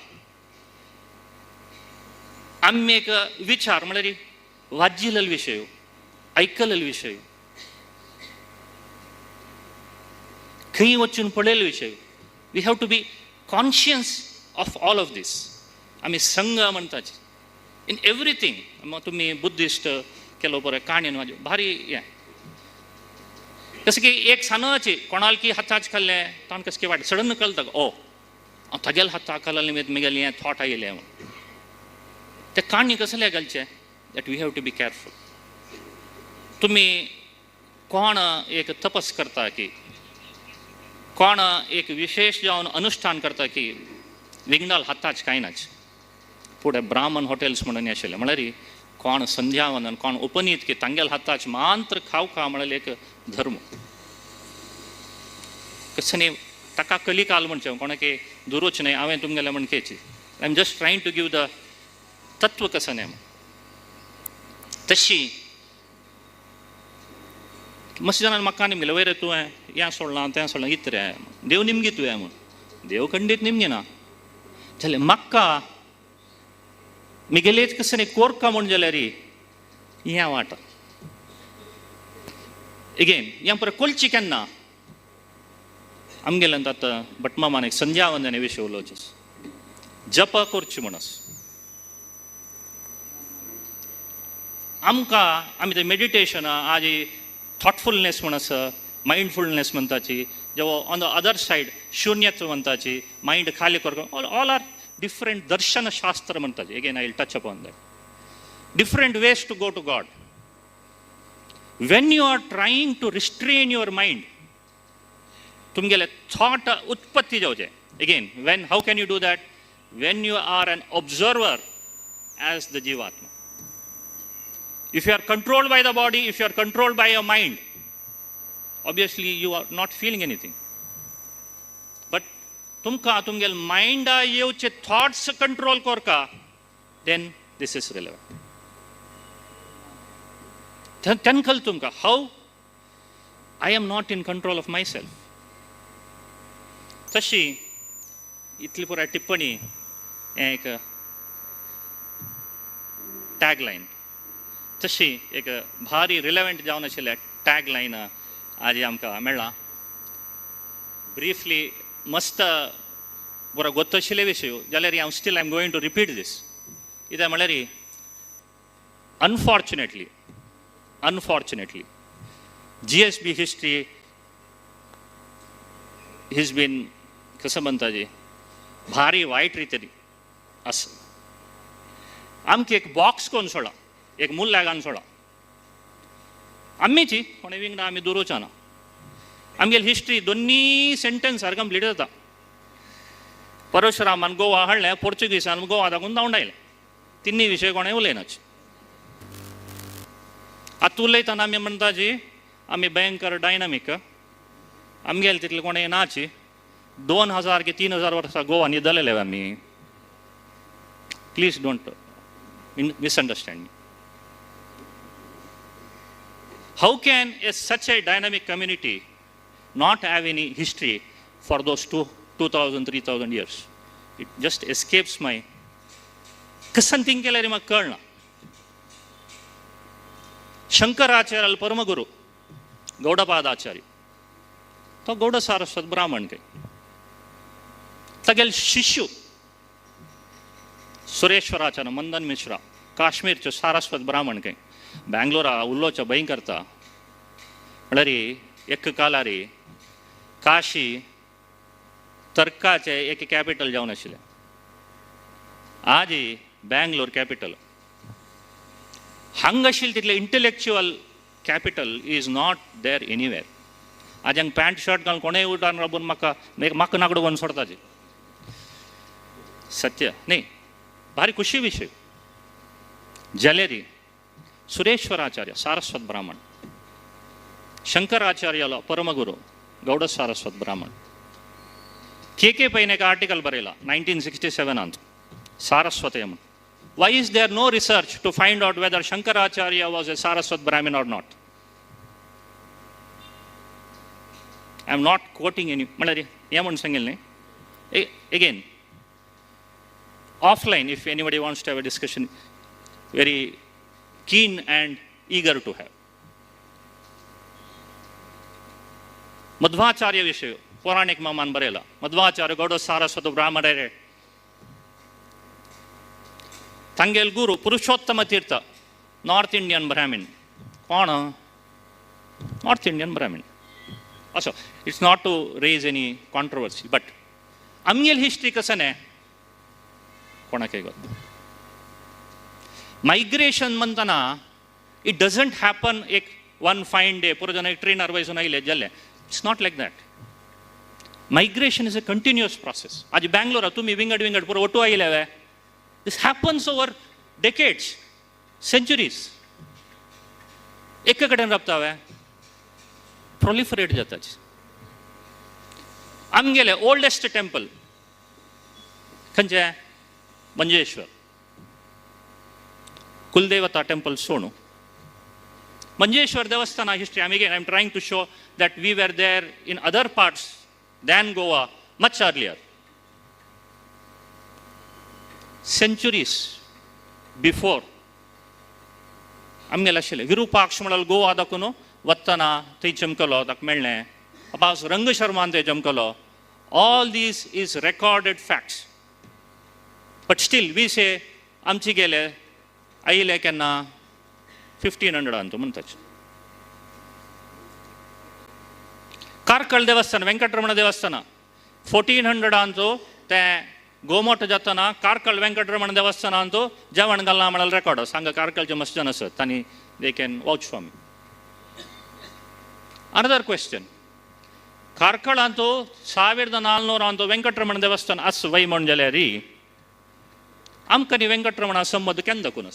Speaker 5: आमी एक विचार म्हळ्यार वाज्जिलेलो विशय, आयकलेलो विशय, खंय वचून पळयलेलो विशय. We have to be conscious of all of this. आमी संघ म्हणटाची इन एवरीथींग. मग तुमी बुद्धिस्ट केलो बरें काणयेन म्हाजे भारी हें जशें की एक सानची कोणाल की हाताच खाल्लें ताण कशें की वाट सडन कळटा ओ हांव तागेल्या हाता खाल्ले निमित्त म्हगेलें हें थॉट आयिल्लें म्हूण. ते काणी कसले घालचें that we have to be careful. तुमी कोण एक तपस करता की कोण एक विशेष जावन अनुष्ठान करता की विघ्नाल हाताच कांय नाच. फुडें ब्राह्मण हॉटेल्स म्हणून आशिल्लें म्हळ्यार कोण संध्यावंदन कोण उपनीत की तांगेल हाताच मात्र खाव खा म्हळ्यार एक धर्म कशें न्ही ताका कलिकाल म्हणचें कोणाक दुरोच न्हय हांवें तुमगेलें म्हणकेची. I am just trying to give the तत्व कसं न्हय. तशी मस्त जाणांनी म्हाका निमगेलें वयर तुवें हें सोडलां तें सोडलां इतरें देव निमगी तुवें म्हूण. देव खंडीत निमगिना जाल्यार म्हाका मिगेलेच कशें न्ही कोरका म्हूण जाल्यार हें वाटा एगेन हें परत कोलची केन्ना आमगेल्यान आतां भटमामान एक संध्यावंदने विशय उलोवचें जप करची म्हणस आमकां आमी ते मेडिटेशन आज थॉटफुलनेस म्हण आसा मायंडफुलनेस म्हणटाची जेव्हा ऑन the other side शून्यत्व म्हणटाची मायंड खाली करप ऑल are different दर्शनशास्त्र म्हणटाचे. Again I will touch upon that. Different ways to go to God. When you are trying to restrain your mind तुमगेले थॉट उत्पत्ती जावचें. Again when how can you do that? When you are an observer as the jivatma. If you are controlled by the body, if you are controlled by your mind, obviously you are not feeling anything. But तुमकां तुमगेल मायंडा येवचे thoughts control करका then this is relevant. तेन्ना कळटा तुमकां how I am not in control of myself. तशी इतली पुराय टिप्पणी हें एक टॅग लायन तशी एक भारी रिलेवंट जावन आशिल्लें टॅग लायन आज आमकां मेळ्ळां. ब्रिफली मस्त बरो गोत आशिल्ले विशय जाल्यार हांव still I am going to repeat this. कित्याक म्हळ्यार unfortunately unfortunately GSB history has been कसं म्हणटा जी भारी वायट रितीन आसा. आमकां एक बॉक्स कोन्न सोडला एक मुल्ल्यागान सोडा आमीची कोणे विंगडा आमी दवरूचा ना. आमगेली हिस्ट्री दोन्ही सेंटन्सार कंप्लीट जाता. परशुरामान गोवा हाडलें पोर्चुगीसान गोवा दाखोवन धांवडायलें तिन्ही विशय कोणें उलयनाच. आतां उलयतना आमी म्हणटा जी आमी भयंकर डायनामीक आमगेले तितले कोणें नाची 2000 की 3000 वर्सां गोवा न्हिदलेले आमी. Please don't misunderstand me. How can a such a dynamic community not have any history for those 2,000, 3,000 years? It just escapes my कसन थिंक केल्यार म्हाका कळना. शंकराचार्य परमगुरू गौडपादाचार्य तो गौड सारस्वत ब्राह्मण काय तागेले शिष्य सुरेश्वराचार्य मंदन मिश्रा काश्मीरचो सारस्वत ब्राह्मण काय बँगलोरा उल्लोच्या भंय करता म्हळ्यार एक कालारी काशी तर्काचे एक कॅपिटल जावन आशिल्लें. आजी बँगलोर कॅपिटल हांगा आशिल्लें तितलें intellectual capital is not there anywhere. आज हांगा पॅन्ट शर्ट घालून कोणेय उठान राबून म्हाका म्हाका नागडो करून सोडताचे सत्य न्ही. भारी खुशी विशय. जाल्यार सुरेश्वराचार्य सारस्वत ब्राह्मण शंकराचार्यालो परमगुरू गौड सारस्वत ब्राह्मण के के पैन एक आर्टिकल बरयला 1967 सारस्वत म्हणून. Why is there no research to find out whether Shankaracharya was a Saraswat Brahmin or not? I am not quoting any म्हळ्यार हें म्हूण सांगिल्लें न्ही. Again offline if anybody wants to have a discussion very keen and eager to have. Madhvacharya विशय पौराणिक मामान बरयला. मध्वाचार्य गौड सारस्वत ब्राह्मणे तांगेल गुरु पुरुषोत्तम तीर्थ, नॉर्थ इंडियन ब्राह्मीण. कोण? North Indian Brahmin. असो it's not to raise any controversy, but आमगेल हिस्ट्री कसं न्ही कोणाकय गोत. मायग्रेशन म्हणतना it doesn't happen एक वन फायन डे पुरो जण एक ट्रेनार वयसून आयले जालें. It's not like that. Migration is a continuous process. आज बँगलोरा तुमी विंगड विंगड पुरो ओटू आयले वे. This happens over decades, centuries. एका कडेन राबता वे, प्रोलिफरेट जाता. आमगेले ओल्डेस्ट टेम्पल खंयचें? मंजेश्वर कुलदेवता टेम्पल सोणू. मंजेश्वर देवस्थाना history, again I am trying to show that we were there in other parts than Goa much earlier. Centuries before आमगेले आशिल्ले. विरुपाक्ष म्हळ्यार गोवा दाखोवन वतना थंय चमकलो, ताका मेळ्ळें. अबास रंगशर्मान थंय चमकलो. All these is recorded facts. But still we say आमचे गेले आयले केन्ना 1500 तूं म्हणटाच. कार्कळ देवस्थान, वेंकटरमण देवस्थान 1400 तें गोमोट जातना कार्कळ वेंकटरमण देवस्थानांत जेवण घालना म्हळ्यार रेकॉर्ड सांगा. कार्कळचे मस्त जन आसत तांणी they can vouch for me. Another question, ಕಾರ್ಕಳಂತೂ 1400 Venkataramana ದೇವಸ್ಥಾನ ಅಸ್ ವೈ म्हण जाल्यार आमकां न्ही वेंकटरमणा संबंद केन्ना दाखोवन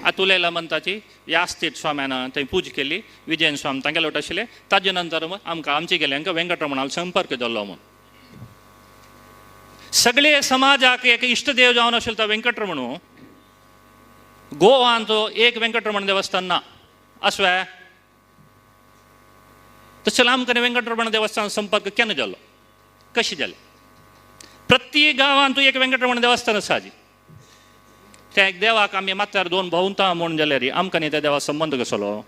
Speaker 5: आतां उलयला म्हणटाची व्यासतीर्थ स्वाम्यान थंय पूजा केली, विजयन स्वामी तांगेले वट आशिल्ले. ताजे नंतर आमकां आमचे गेले आमकां वेंकटरमणाल संपर्क जाल्लो म्हूण. सगळे समाजाक एक इश्टदेव जावन आशिल्लो तो वेंकटरमण. गोवांत एक वेंकटरमण देवस्थान ना आसवे. तशें आमकां वेंकटरमण देवस्थान संपर्क केन्ना जालो, कशें जालें? प्रत्येक गांवांत एक वेंकटरमण देवस्थान आसा. त्या एक देवाक आमी माथ्यार दोन भोंवता म्हूण जाल्यार आमकां न्ही त्या देवा संबंद कसलो?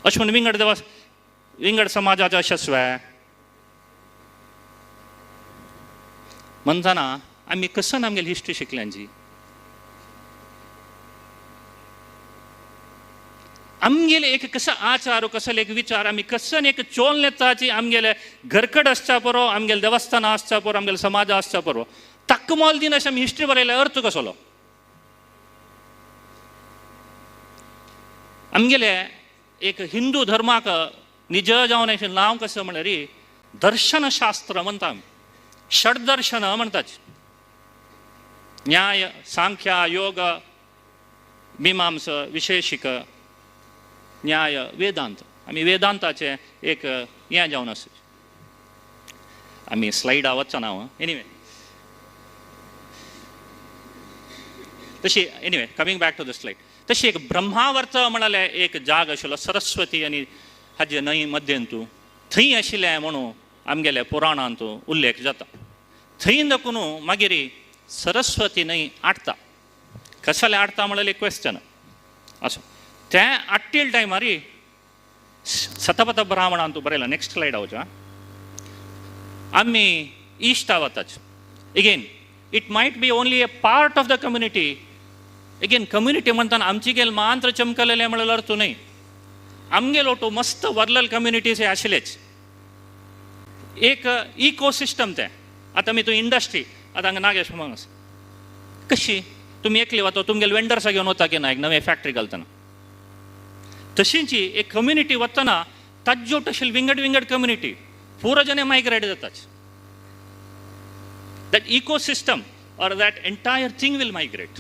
Speaker 5: अशें म्हूण विंगड देवा विंगड समाजाचे अशें आसवे म्हणटना आमी कसन आमगेली हिस्ट्री शिकल्यांची. आमगेले एक कसो आचार, कसो एक विचार आमी कसन एक चोल नेताची आमगेले घरकड आसच्या परो, आमगेले देवस्थानां आसच्या परो, आमगेले समाज आसच्या परो ताका मोल दिन अशें आमी हिस्ट्री बरयल्यार अर्थ कसलो? आमगेले एक हिंदू धर्माक निज जावन अशें नांव कशें म्हणल्यार दर्शनशास्त्र म्हणटा आमी, षड्दर्शन म्हणटात. न्याय, सांख्या, योग, मीमांस, विशेषिक, न्याय, वेदांत. आमी वेदांताचें एक हें जावन आसा. आमी स्लायडा वचना एनिवे. तशी anyway coming back to the slide. तशी एक ब्रह्मावर्त म्हणाले एक जाग आशिल्लो सरस्वती आनी हाजे न्हंय मध्यंतू थंय आशिल्लें म्हणून आमगेले पुराणांत उल्लेख जाता. थंय दाखोवन मागीर सरस्वती न्हंय आडटा. कसले आडटा म्हणल्यार एक क्वेश्चन असो. तें आट्टील टायमार शतपथ ब्राह्मणांत बरयलां. नेक्स्ट स्लायड वचो. आमी इश्टा वताच. Again it might be only a part of the community. Again community म्हणटाना आमची गेल मात्र चमकलेलें म्हणल्यार अर्थ न्हय. आमगेलो तो मस्त वरलल कम्युनिटीज हे आशिल्लेच. एक इकोसिस्टम तें. आतां आमी तूं इंडस्ट्री आतां हांगा नागेश आसा कशी तुमी एकली वता, तुमगेले वेंडर्सा घेवन वता की ना एक नवे फॅक्टरी घालतना. तशींच एक कम्युनिटी वतना ताज्यो तशें विंगड विंगड कम्युनिटी पुरो जने मायग्रेट जाताच. That ecosystem or that entire thing will migrate.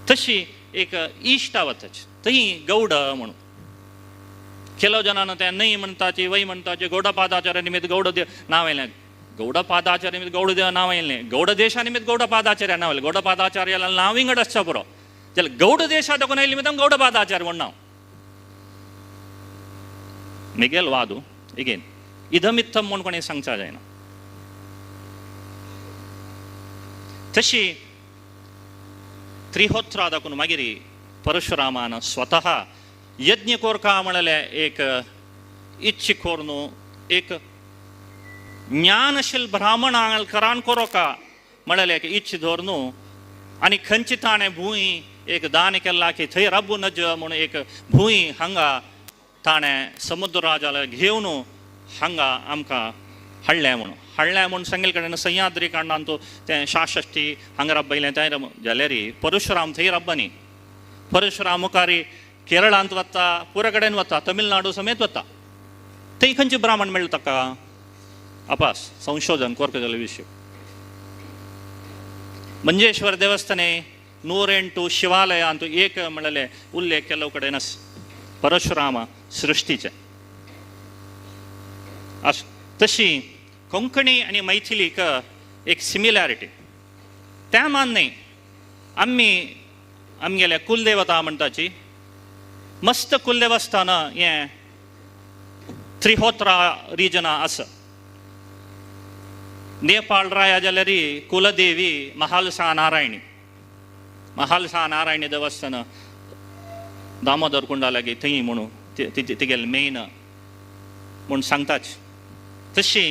Speaker 5: तशी एक इश्टा वताच थंय गौड म्हणून ಕೆಲವು ಜನ ते न्हय म्हणटाची वय म्हणटाची गौडपादाचार्य निमित्त गौडदेव नांव आयलें, गौडपादाचार्य निमित्त गौडदेव नांव आयलें, गौडदेशा निमित्त गौडपादाचार्य नांव आयलें. गौडपादाचार्य नांव विंगड आसता पुरो जाल्यार गौड देशा दाखोवन आयलें निमित्त गौडपादाचार्य म्हूण नांव. मिगेल वादू एगेन इदमित्थम म्हूण कोणें सांगचा जायना. तशी त्रिहोत्रा दाखून मागीर परशुरामान स्वतः यज्ञ कोरका म्हणलें एक इच्छी कोरनू एक ज्ञानशील ब्राह्मणांक करान कोरोका म्हणलें एक इच्छी धोरनू आनी खंयची ताणें भूंय एक दान केला की थंय रब्बू नज म्हूण एक भूंय हांगा ताणें समुद्र राजाला घेवन हांगा आमकां हाडलें म्हणून हाडलें म्हूण सांगले कडेन सह्याद्री कांडान तो तें शाषष्टी हांगा रब्बयलें थंय जाल्यार परशुराम थंय रब्बनी परशुराम मुखार केरळांत वता पुरा कडेन वता तमिळनाडू समेत वता थंय खंयचे ब्राह्मण मेळटा ताका अपास संशोधन कोरक जाल्ले विशय. मंजेश्वर देवस्थाने 108 शिवालय अंतू एक म्हणलें उल्लेख केलो कडेन आसा परशुराम सृश्टीचे आस. तशी कोंकणी आनी मैथिलीक एक सिमिलॅरिटी त्या मान न्ही आमी आमगेल्या कुलदेवता म्हणटाची मस्त कुलदेवस्थान हें त्रिहोत्रा रिजना आसा. नेपाळ राया जाल्यार कुलदेवी महालसा नारायणी महालसा नारायणी देवस्थान दामोदर कुंडा लागीं थंय म्हणून तिगेलें मेन म्हूण सांगताच. तशी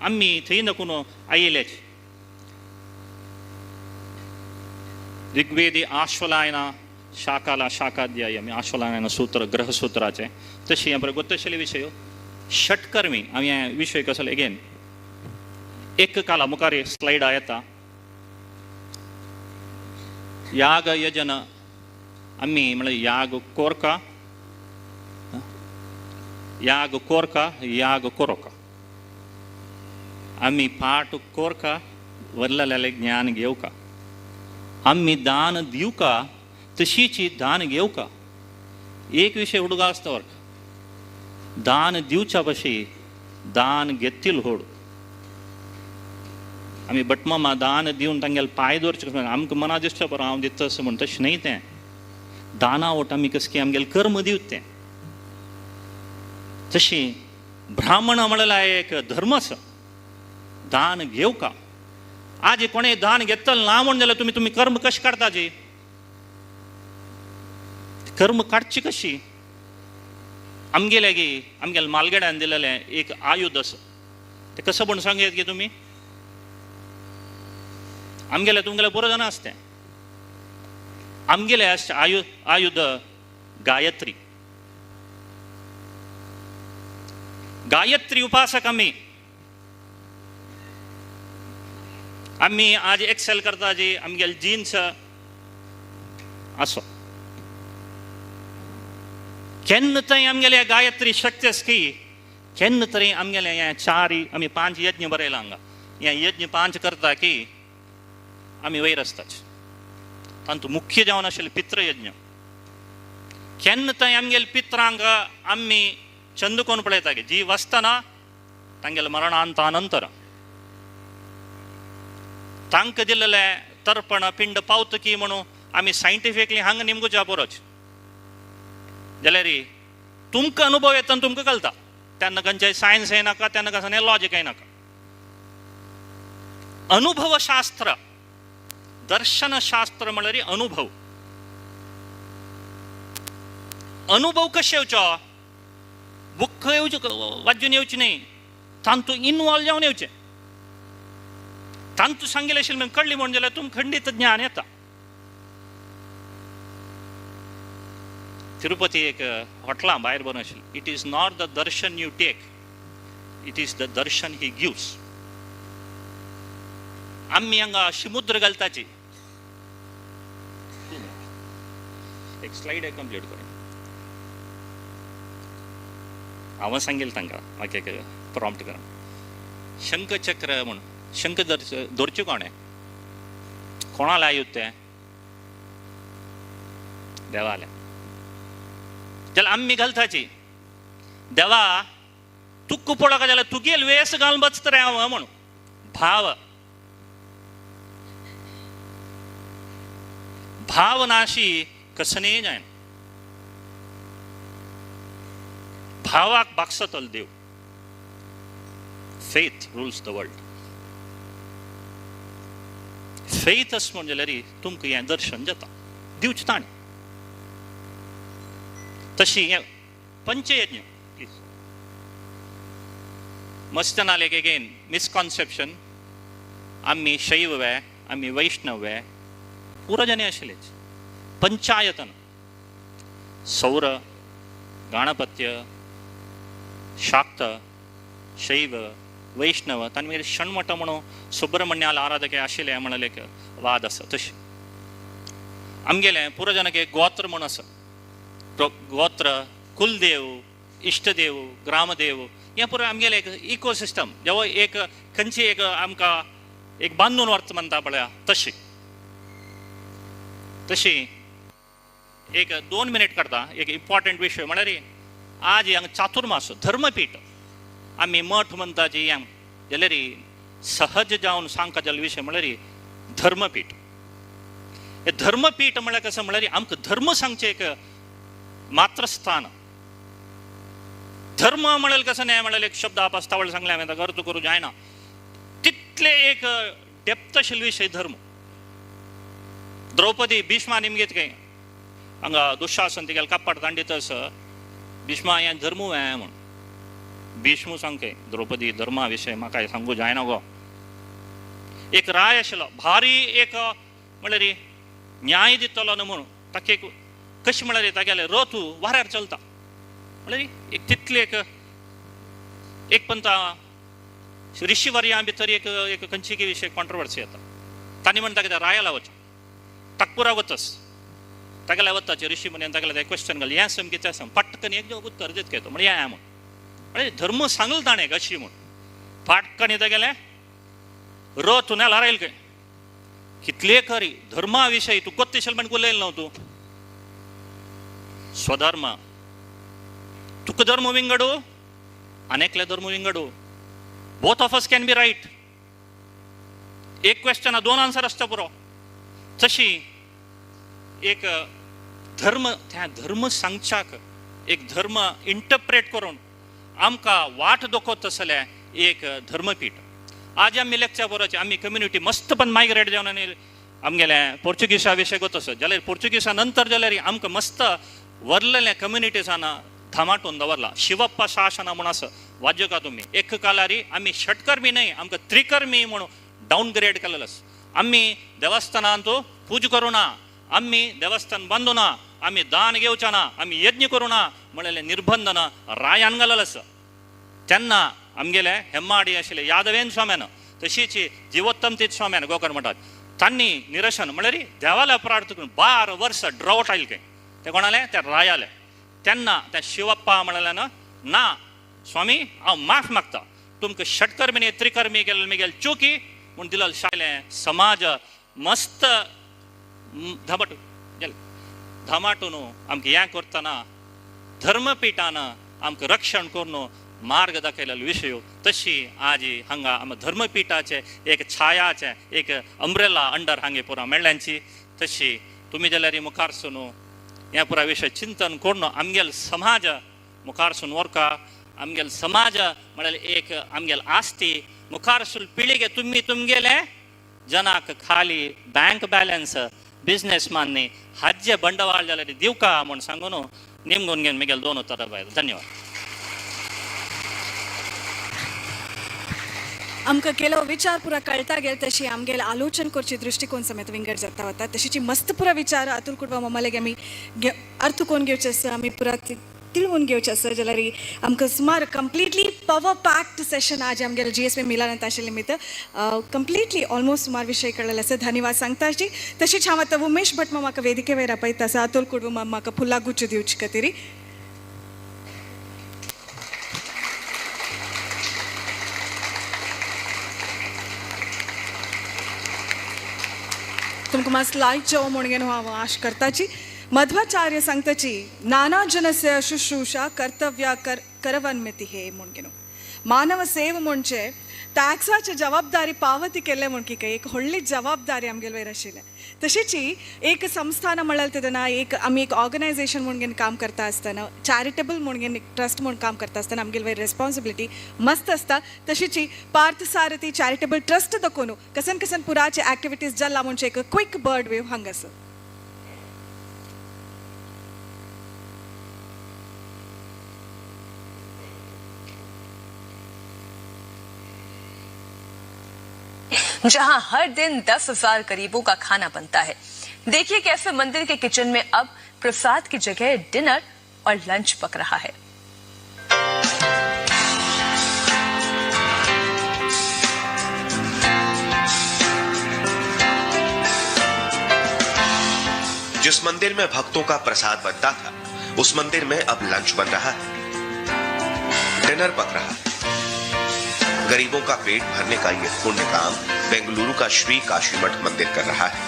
Speaker 5: आमी थंय नकून आयिल्लेच. ऋग्वेदी आश्वलायना शाखाला शाखाध्याय आमी आश्वलायना सूत्र ग्रहसूत्राचें तशी हें गोतशेले विशय षटकर्मी आमी हे विशय कसो एगेन एक काला मुखार स्लायडा येता याग यजन आमी म्हळ्यार याग कोरका याग कोरका याग कोरोका आमी पाठ कोरका वरलेलें ज्ञान घेवका आमी दान दिवका तशीची दान घेवका. एक विशय हुडगा आसता वर्क दान दिवच्या पशी दान घेतील होड आमी भटमामा दान दिवन तांगेले पांय दवरचे आमकां मना दिसता बरो हांव दिता अशें म्हण तशें न्हय तें दाना वट आमी कसकी आमगेलें कर्म दिवत तें. तशी ब्राह्मण म्हणल्यार एक धर्म आसा दान घेवका. आज कोणें दान घेतलं ना म्हण जाल्यार तुमी तुमी कर्म कशें काडटा जी कर्म काडची कशी आमगेले गी आमगेले मालगड्यान दिलेलें एक आयुध आसा तें कसं म्हण सांगयत गी तुमी आमगेले तुमगेले पुरो जाणां आसता तें आमगेले आसचें आयुध गायत्री गायत्री उपासक आमी आमी आज एक्सेल करता जी आमगेले जिन्स आसो केन्ना तरी आमगेले गायत्री शक्ती आसा की केन्ना तरी आमगेले हें चार आमी 5 यज्ञ बरयला हांगा हें यज्ञ 5 करता की आमी वयर आसताच. तातूंत मुख्य जावन आशिल्लें पितृयज्ञ. केन्ना तरी आमगेले पित्रांक आमी चंद कोण पळयता की जीव आसतना तांगेले मरणांता नंतर तांकां दिल्लें तर्पण पिंड पावत की म्हणून आमी सायंटिफिकली हांगा निमगुच्या बरोच जाल्यार तुमकां अनुभव येता आनी तुमकां कळटा तेन्ना खंयचें सायन्स येनाका तेन्ना कसलें लॉजीक येनाका. अनुभवशास्त्र दर्शनशास्त्र म्हणल्यार अनुभव. अनुभव कशें येवचो बुक येवचो वाजून येवचें न्हय तातूंत इनवॉल्व जावन येवचें तांतू सांगिल्लें आशिल्लें कळ्ळी म्हण जाल्यार तुमकां खंडीत ज्ञान येता. तिरुपती एक हॉटलां भायर बरोवन आशिल्लें it is not the darshan you take it is the darshan he gives. आमी हांगा शिमुद्र घालताची एक स्लायड कंप्लीट करूं हांव सांगेल तांकां म्हाका एक प्रॉम्प्ट करून शंखचक्र म्हूण शंख धरचें कोणें कोणाले आयुध तें देवाले जाल्यार आमी घालताची देवा तुक्क पळोवका जाल्यार तुगेल वेस घालून बचत रे हांव म्हणून भाव भाव नाशी कसनेय जायना भावाक बागसतलो देव. Faith rules the world. Faith आस म्हण जाल्यार तुमकां हें दर्शन जाता दिवचें ताणें. तशी हें पंचयज्ञ प्लीज मस्त नालेक अगेन मिसकॉन्सेप्शन, आमी शैव वे आमी वैष्णव वे पुरजने आशिल्लेच. पंचायतन सौर गणपत्य शाक्त शैव वैष्णव तांणी मागीर षण्मठ म्हणून सुब्रमण्याला आराधके आशिल्ले म्हणले एक वाद आसा. तशें आमगेलें पुरजनक एक गोत्र म्हूण आसा, गोत्र कुलदेव इश्टदेव ग्रामदेव हें पुरो आमगेलें एक इकोसिस्टम जेव्हा एक खंयची एक आमकां एक बांदून व्हरता म्हणटा पळया तशी तशी एक 2 मिनीट काडटा एक इम्पॉर्टंट विशय म्हळ्यार आज हांगा चातुर्मास धर्मपीठ आमी मठ म्हणटा जी हांग जाल्यार सहज जावन सांगता जाल्लो विशय म्हळ्यार धर्मपीठ. हे धर्मपीठ म्हळ्यार कसं म्हळ्यार आमकां धर्म सांगचें एक मात्रस्थान. धर्म म्हळ्यार कसं न्हय म्हळ्यार एक शब्द आपस तावळ सांगलें हांवें ताका अर्थ करूं जायना तितले एक डेप्थ आशिल्लो विशय धर्म. द्रौपदी भीष्मा निमगीत काय हांगा दुशासन तिगेले कपाट दांडीत आसा भीष्मा हें धर्म हें म्हूण भीष्म सांगके द्रौपदी धर्मा विशय म्हाका सांगू जायना गो. एक राय आशिल्लो भारी एक म्हळ्यार न्याय दितलो न्हू म्हणून ताका एक कशें म्हळ्यार तागेले रथ वाऱ्यार चलता म्हळ्यार एक तितले एक एक पंता ऋषीवर्यां भितर एक एक खंयची विशय कॉन्ट्रोवर्सी येता. तांणी म्हणटा कितें रायाला वच ताकपुरा वतस तागेल्या वताचे ऋषी मुनी तागेले ते क्वेश्चन घाल हें सामकें तें साम पटकन एक उत्तर दित घेतो म्हळ्यार हें म्हूण म्हळ्यार धर्म सांगलो ताणें अशी म्हूण पाटकन तागेलें रथ नेलार आयल खंय कितले खरी धर्मा विशयी तूं कोत्तेशल म्हण उलयल न्हू तूं स्वधर्म तुका धर्म विंगडू आनी एकले धर्म विंगडू both of us can be right. एक क्वेश्चन दोन आन्सर आसता पुरो. तशी एक धर्म त्या धर्म सांगच्याक एक धर्म इंटरप्रेट करून आमकां वाट दाखोवता आसलें एक धर्मपीठ. आज आमी लेक्चर बरोवचे आमी कम्युनिटी मस्त पण मायग्रेट जावन आनी आमगेले पोर्चुगीसा विशय गोत आसा जाल्यार पोर्चुगीसा नंतर जाल्यार आमकां मस्त वरलेले कम्युनिटीसान धामाटून दवरला. शिवप्पा शासना म्हूण आसा वाज्यो तुमी एक कालारी आमी षटकर्मी न्हय आमकां त्रिकर्मी म्हणून डावनग्रेड केलेलो आसा. आमी देवस्थानांत पूजा करूं ना, आमी देवस्थान बांदू ना, आमी दान घेवचे ना, आमी यज्ञ करूं ना म्हणलें निर्बंध ना रायान घालेलो आसा. तेन्ना आमगेले हेम्माडी आशिल्ले यादवेन स्वाम्यान तशीच जिवोत्तम तीच स्वाम्यान गोकर्ण म्हणटात तांणी निरसन म्हणल्यार देवाला प्रार्थना करून 12 वर्सां ड्रावट आयले खंय ते कोणाले त्या रायाले. तेन्ना त्या शिवप्पा म्हणलें ना ना स्वामी हांव माफ मागता तुमकां षटकर्मी न्ही त्रिकर्मी केल्ले मिगेल चुकी म्हूण दिलो शायलें समाज मस्त धामट गेले धामाटून आमकां हें करतना धर्मपीठान आमकां रक्षण करून मार्ग दाखयलेलो विशय. तशी आज हांगा आमकां धर्मपीठाचें एक छायाचें एक अंब्रेला अंडर हांगे पुरा मेळ्ळ्यांची. तशी तुमी जाल्यार मुखार सून ह्या पुरा विशय चिंतन करून आमगेल समाज मुखार सून व्हरका. आमगेल समाज म्हळ्यार एक आमगेल आस्ती मुखार सून पिळगे तुमी तुमगेले जनाक खाली बँक बॅलन्स बिजनेसमॅन न्ही हाजे बंडवाळ जाल्यार दिवका म्हूण सांगून निमगून घेवन मिगेल 2 उतरां बायल. धन्यवाद.
Speaker 1: आमकां केलो विचार पुरा कळटा गेल तशी आमगेले आलोचन करची दृश्टिकोन समेत विंगड जाता वता. तशीची मस्त पुरा विचार अतुल कुडवा मम्मालेगे आमी अर्थ कोण घेवचे आसा आमी पुरा तिळवून घेवचे आसा जाल्यार आमकां सुमार कंप्लिटली पवर पॅक्ड सेशन आज आमगेले GSV मिलानांत आशिल्ले निमित्त कंप्लिटली ऑलमोस्ट सुमार विशय कळ्ळेले आसा. धन्यवाद सांगता तशीच हांव आतां उमेश भट म्हाका वेदिके वयर आपयता आसा अतुल कुडवा म्हाका फुलां गुच्छ दिवचे खातीर. तुमकां मातसो लायक जावं म्हणून हांव आश करताची. मध्वाचार्य सांगताची नाना जनस्य शुश्रूषा कर्तव्य करवन्मिती हे म्हणून मानव सेव म्हणजे टॅक्साची जबाबदारी पावती केल्ले म्हूण की एक व्हडली जबाबदारी आमगेले वयर आशिल्लें. तशीच एक संस्थान म्हळ्यार तेन्ना एक आमी एक ऑर्गनायझेशन म्हणून काम करता आसतना, चॅरिटेबल म्हणून ट्रस्ट म्हणून काम करता आसतना आमगेले वयर रेस्पॉन्सिबिलिटी मस्त आसता. तशीच पार्थसारथी चॅरिटेबल ट्रस्ट दखून कसन कसन पुराचे एक्टिविटीज जाला म्हणजे एक क्विक बर्ड वेव हांगासर.
Speaker 6: जहां हर दिन 10,000 गरीबों का खाना बनता है। देखिए कैसे मंदिर के किचन में अब प्रसाद की जगह डिनर और लंच पक रहा है।
Speaker 7: जिस मंदिर में भक्तों का प्रसाद बनता था उस मंदिर में अब लंच बन रहा है, डिनर पक रहा है। गरीबों का पेट भरने का यह पुण्य काम बेंगलुरु का श्री काशीमठ मंदिर कर रहा है।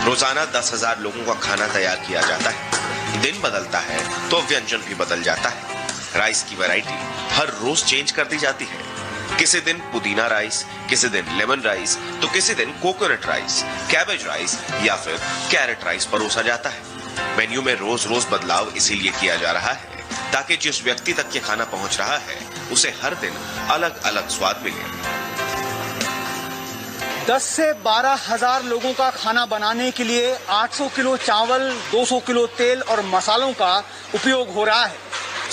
Speaker 7: रोजाना 10,000 लोगों का खाना तैयार किया जाता है। दिन बदलता है तो व्यंजन भी बदल जाता है। राइस की वैरायटी हर रोज चेंज कर दी जाती है। किसी दिन पुदीना राइस, किसी दिन लेमन राइस, तो किसी दिन कोकोनट राइस, कैबेज राइस या फिर कैरेट राइस परोसा जाता है। मेन्यू में रोज रोज बदलाव इसीलिए किया जा रहा है ताकि जिस व्यक्ति तक ये खाना पहुंच रहा है उसे हर दिन अलग अलग स्वाद मिले।
Speaker 8: 10 से 12 हजार लोगों का खाना बनाने के लिए 800 किलो चावल, 200 किलो तेल और मसालों का उपयोग हो रहा है।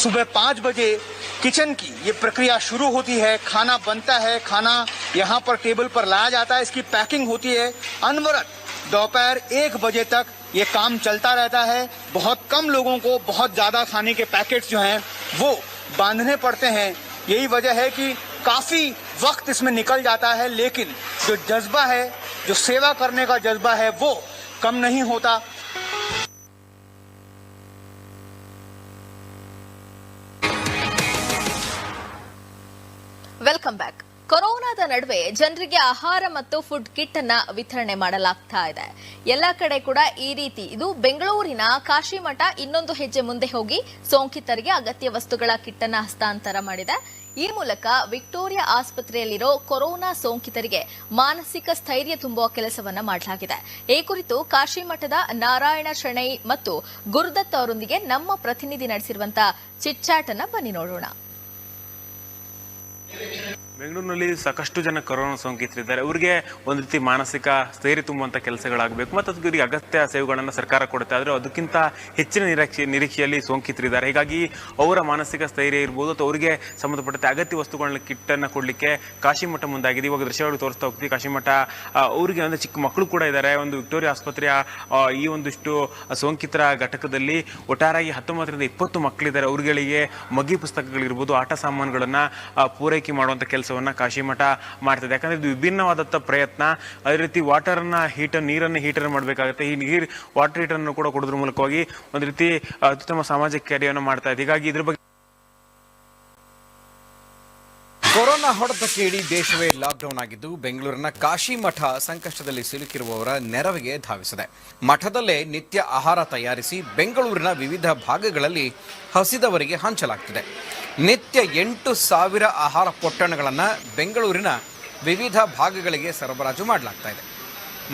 Speaker 8: सुबह 5 बजे किचन की ये प्रक्रिया शुरू होती है। खाना बनता है, खाना यहाँ पर टेबल पर लाया जाता है, इसकी पैकिंग होती है। अनवरत दोपहर 1 बजे तक ये काम चलता रहता है। बहुत कम लोगों को बहुत ज़्यादा खाने के पैकेट्स जो हैं वो बांधने पड़ते हैं। यही वजह है कि काफ़ी वक्त इसमें निकल जाता है, लेकिन जो जज्बा है, जो सेवा करने का जज्बा है, वो कम नहीं होता।
Speaker 9: Welcome back. ಕೊರೋನಾದ ನಡುವೆ ಜನರಿಗೆ ಆಹಾರ ಮತ್ತು ಫುಡ್ ಕಿಟ್ ಅನ್ನ ವಿತರಣೆ ಮಾಡಲಾಗ್ತಾ ಇದೆ ಎಲ್ಲ ಕಡೆ ಕೂಡ ಈ ರೀತಿ. ಇದು ಬೆಂಗಳೂರಿನ ಕಾಶಿಮಠ ಇನ್ನೊಂದು ಹೆಜ್ಜೆ ಮುಂದೆ ಹೋಗಿ ಸೋಂಕಿತರಿಗೆ ಅಗತ್ಯ ವಸ್ತುಗಳ ಕಿಟ್ ಅನ್ನ ಹಸ್ತಾಂತರ ಮಾಡಿದೆ. ಈ ಮೂಲಕ ವಿಕ್ಟೋರಿಯಾ ಆಸ್ಪತ್ರೆಯಲ್ಲಿರೋ ಕೊರೋನಾ ಸೋಂಕಿತರಿಗೆ ಮಾನಸಿಕ ಸ್ಥೈರ್ಯ ತುಂಬುವ ಕೆಲಸವನ್ನ ಮಾಡಲಾಗಿದೆ. ಈ ಕುರಿತು ಕಾಶಿಮಠದ ನಾರಾಯಣ ಶೆಣೈ ಮತ್ತು ಗುರುದತ್ ಅವರೊಂದಿಗೆ ನಮ್ಮ ಪ್ರತಿನಿಧಿ ನಡೆಸಿರುವಂತಹ ಚಿಟ್ಚಾಟ್ ಅನ್ನ ಬನ್ನಿ ನೋಡೋಣ.
Speaker 10: ಬೆಂಗಳೂರಿನಲ್ಲಿ ಸಾಕಷ್ಟು ಜನ ಕೊರೋನಾ ಸೋಂಕಿತರಿದ್ದಾರೆ. ಅವರಿಗೆ ಒಂದು ರೀತಿ ಮಾನಸಿಕ ಸ್ಥೈರ್ಯ ತುಂಬುವಂಥ ಕೆಲಸಗಳಾಗಬೇಕು ಮತ್ತು ಅದಕ್ಕೆ ಇವರಿಗೆ ಅಗತ್ಯ ಸೇವೆಗಳನ್ನು ಸರ್ಕಾರ ಕೊಡುತ್ತೆ. ಆದರೆ ಅದಕ್ಕಿಂತ ಹೆಚ್ಚಿನ ನಿರೀಕ್ಷೆಯಲ್ಲಿ ಸೋಂಕಿತರಿದ್ದಾರೆ. ಹೀಗಾಗಿ ಅವರ ಮಾನಸಿಕ ಸ್ಥೈರ್ಯ ಇರ್ಬೋದು ಅಥವಾ ಅವರಿಗೆ ಸಂಬಂಧಪಟ್ಟಂತೆ ಅಗತ್ಯ ವಸ್ತುಗಳನ್ನ ಕಿಟ್ಟನ್ನು ಕೊಡಲಿಕ್ಕೆ ಕಾಶಿಮಠ ಮುಂದಾಗಿದೆ. ಇವಾಗ ದೃಶ್ಯಗಳು ತೋರಿಸ್ತಾ ಹೋಗ್ತೀವಿ. ಕಾಶಿಮಠ ಅವರಿಗೆ ಅಂದರೆ ಚಿಕ್ಕ ಮಕ್ಕಳು ಕೂಡ ಇದ್ದಾರೆ. ಒಂದು ವಿಕ್ಟೋರಿಯಾ ಆಸ್ಪತ್ರೆಯ ಈ ಒಂದಿಷ್ಟು ಸೋಂಕಿತರ ಘಟಕದಲ್ಲಿ ಒಟ್ಟಾರಾಗಿ 19 ರಿಂದ 20 ಮಕ್ಕಳಿದ್ದಾರೆ. ಅವರುಗಳಿಗೆ ಮಗ್ಗಿ ಪುಸ್ತಕಗಳಿರ್ಬೋದು, ಆಟ ಸಾಮಾನುಗಳನ್ನು ಪೂರೈಕೆ ಮಾಡುವಂಥ ಕೆಲಸ ಕಾಶಿಮಠ ಮಾಡ್ತದೆ. ಯಾಕಂದ್ರೆ ಇದು ವಿಭಿನ್ನವಾದಂಥ ಪ್ರಯತ್ನ. ಅದೇ ರೀತಿ ವಾಟರ್ನ ಹೀಟರ್, ನೀರನ್ನು ಹೀಟರ್ ಮಾಡಬೇಕಾಗುತ್ತೆ. ಈ ನೀರು ವಾಟರ್ ಹೀಟರ್ನ್ನು ಕೂಡ ಕೊಡೋದ್ರ ಮೂಲಕವಾಗಿ ಒಂದು ರೀತಿ ಅತ್ಯುತ್ತಮ ಸಾಮಾಜಿಕ ಕಾರ್ಯವನ್ನು ಮಾಡ್ತಾ ಇದೆ. ಹೀಗಾಗಿ ಇದ್ರ ಬಗ್ಗೆ
Speaker 11: ಕೊರೋನಾ ಹೊಡೆತಕ್ಕೆ ಇಡೀ ದೇಶವೇ ಲಾಕ್ಡೌನ್ ಆಗಿದ್ದು ಬೆಂಗಳೂರಿನ ಕಾಶಿಮಠ ಸಂಕಷ್ಟದಲ್ಲಿ ಸಿಲುಕಿರುವವರ ನೆರವಿಗೆ ಧಾವಿಸಿದೆ. ಮಠದಲ್ಲೇ ನಿತ್ಯ ಆಹಾರ ತಯಾರಿಸಿ ಬೆಂಗಳೂರಿನ ವಿವಿಧ ಭಾಗಗಳಲ್ಲಿ ಹಸಿದವರಿಗೆ ಹಂಚಲಾಗ್ತಿದೆ. ನಿತ್ಯ 8,000 ಆಹಾರ ಪೊಟ್ಟಣಗಳನ್ನು ಬೆಂಗಳೂರಿನ ವಿವಿಧ ಭಾಗಗಳಿಗೆ ಸರಬರಾಜು ಮಾಡಲಾಗ್ತಾ ಇದೆ.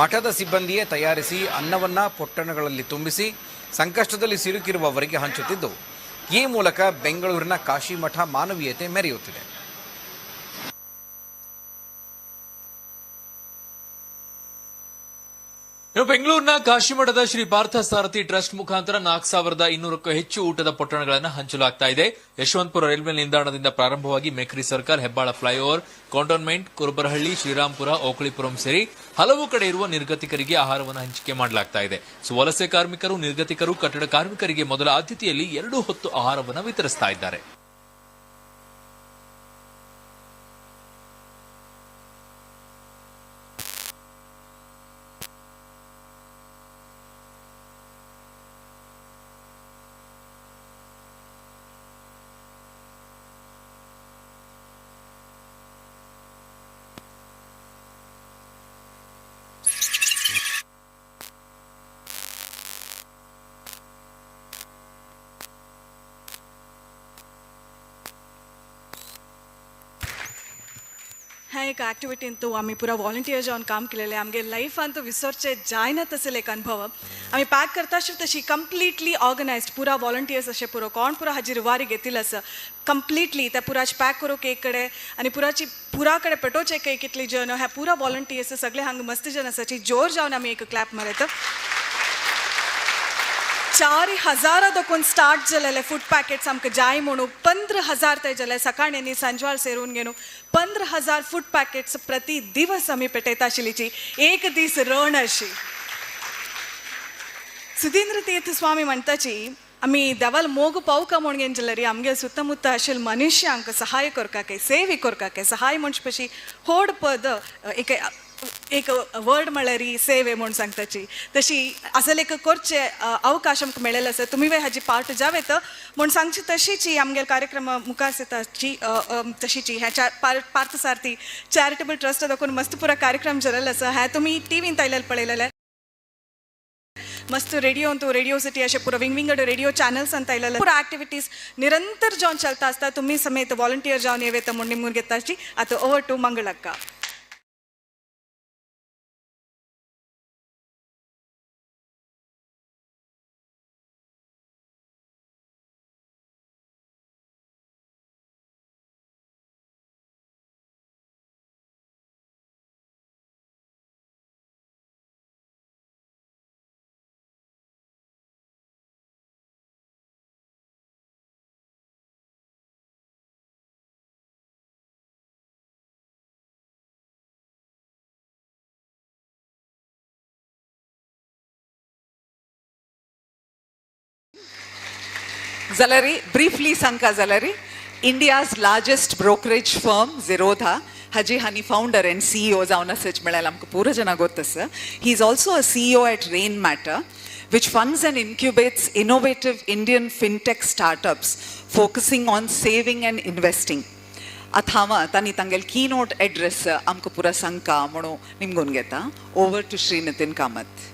Speaker 11: ಮಠದ ಸಿಬ್ಬಂದಿಯೇ ತಯಾರಿಸಿ ಅನ್ನವನ್ನು ಪೊಟ್ಟಣಗಳಲ್ಲಿ ತುಂಬಿಸಿ ಸಂಕಷ್ಟದಲ್ಲಿ ಸಿಲುಕಿರುವವರಿಗೆ ಹಂಚುತ್ತಿದ್ದು, ಈ ಮೂಲಕ ಬೆಂಗಳೂರಿನ ಕಾಶಿಮಠ ಮಾನವೀಯತೆ ಮೆರೆಯುತ್ತಿದೆ.
Speaker 12: ಬೆಂಗಳೂರಿನ ಕಾಶಿಮಠದ ಶ್ರೀ ಪಾರ್ಥಸಾರಥಿ ಟ್ರಸ್ಟ್ ಮುಖಾಂತರ 4,200ಕ್ಕೂ ಹೆಚ್ಚು ಊಟದ ಪೊಟ್ಟಣಗಳನ್ನು ಹಂಚಲಾಗ್ತಾ ಇದೆ. ಯಶವಂತಪುರ ರೈಲ್ವೆ ನಿಲ್ದಾಣದಿಂದ ಪ್ರಾರಂಭವಾಗಿ Mekhri circle, Hebbal flyover, cantonment, Kurubarahalli, Srirampura, Okalipuram ಸೇರಿ ಹಲವು ಕಡೆ ಇರುವ ನಿರ್ಗತಿಕರಿಗೆ ಆಹಾರವನ್ನು ಹಂಚಿಕೆ ಮಾಡಲಾಗ್ತಾ ಇದೆ. ವಲಸೆ ಕಾರ್ಮಿಕರು, ನಿರ್ಗತಿಕರು, ಕಟ್ಟಡ ಕಾರ್ಮಿಕರಿಗೆ ಮೊದಲ ಆದ್ಯತೆಯಲ್ಲಿ 2 ಹೊತ್ತು ಆಹಾರವನ್ನು ವಿತರಿಸ್ತಾ ಇದ್ದಾರೆ.
Speaker 1: ह्या एक ॲक्टिविटीन तूं आमी पुरा वॉलंटियर जावन काम केलेलें आमगे लायफान तो विसरचें जायना तसलें एक अनुभव. आमी पॅक करता आशिल्ली तशी कंप्लिटली ऑर्गनायज्ड पुरा वॉलंटियर्स अशें पुरो कोण पुरा हाजी रुवारी घेतिल्लो आसा कंप्लिटली त्या पुराचे पॅक करूंक एक कडेन आनी पुराची पुरा कडेन पेटोवचें एक कितली जन ह्या पुरा वॉलंटियर्स सगळे हांगा मस्त जन आसा जोर जावन आमी एक क्लॅप मारता. 4000 दोकून स्टार्ट जालेले फूड पॅकेट्स आमकां जाय म्हणून 15,000 ते जाले सकाळी सांजवाळ सेरून घेवन 15,000 फूड पॅकेट्स प्रति दिवस आमी पेटयता आशिल्लीची एक दीस रण अशी. सुधींद्र तीर्थ स्वामी म्हणटाची आमी देवाल मोग पावका म्हणून घेवन जाल्यार आमगे सुत्तमुत्त आशिल्ले मनुष्यांक सहाय करकाके सेवे करकाके सहाय म्हणचे पशी होड पद एक एक वर्ड म्हळ्यार सेवे म्हूण सांगताची तशी असले एक करचे अवकाश आमकां मेळिल्लो आसा तुमी हाजी पार्ट जावेत म्हूण सांगची तशीची आमगेले कार्यक्रम मुखार येताची तशीची ह्या पार्थसारथी चॅरिटेबल ट्रस्ट दाखोवन मस्त पुरा कार्यक्रम जालेलो आसा. ह्या तुमी टिवीन आयलेले पळयलेले मस्त रेडियो अंतू रेडियो सिटी अशे पुरो विंग विंगड रेडियो चॅनल्स अंत आयलेले पुरा ॲक्टिविटीज निरंतर जावन चलता आसता. तुमी समेत वॉलंटियर जावन येवेत म्हूण निमून घेताची. आतां ओवर टू मंगळक्का.
Speaker 2: जाल्यार ब्रीफली सांगका जाल्यार India's largest brokerage firm Zerodha हाजी हानी फावंडर एंड सीईओ जावन आसच म्हळ्यार आमकां पुरो जाणां गोत आसा. He is also a CEO at Rainmatter which funds and incubates innovative Indian fintech startups focusing on saving and investing. आतां हांव तांणी तांगेले की नोट एड्रेस आमकां पुरा सांगका म्हणून निमगून घेता. Over to Shri Nitin Kamat.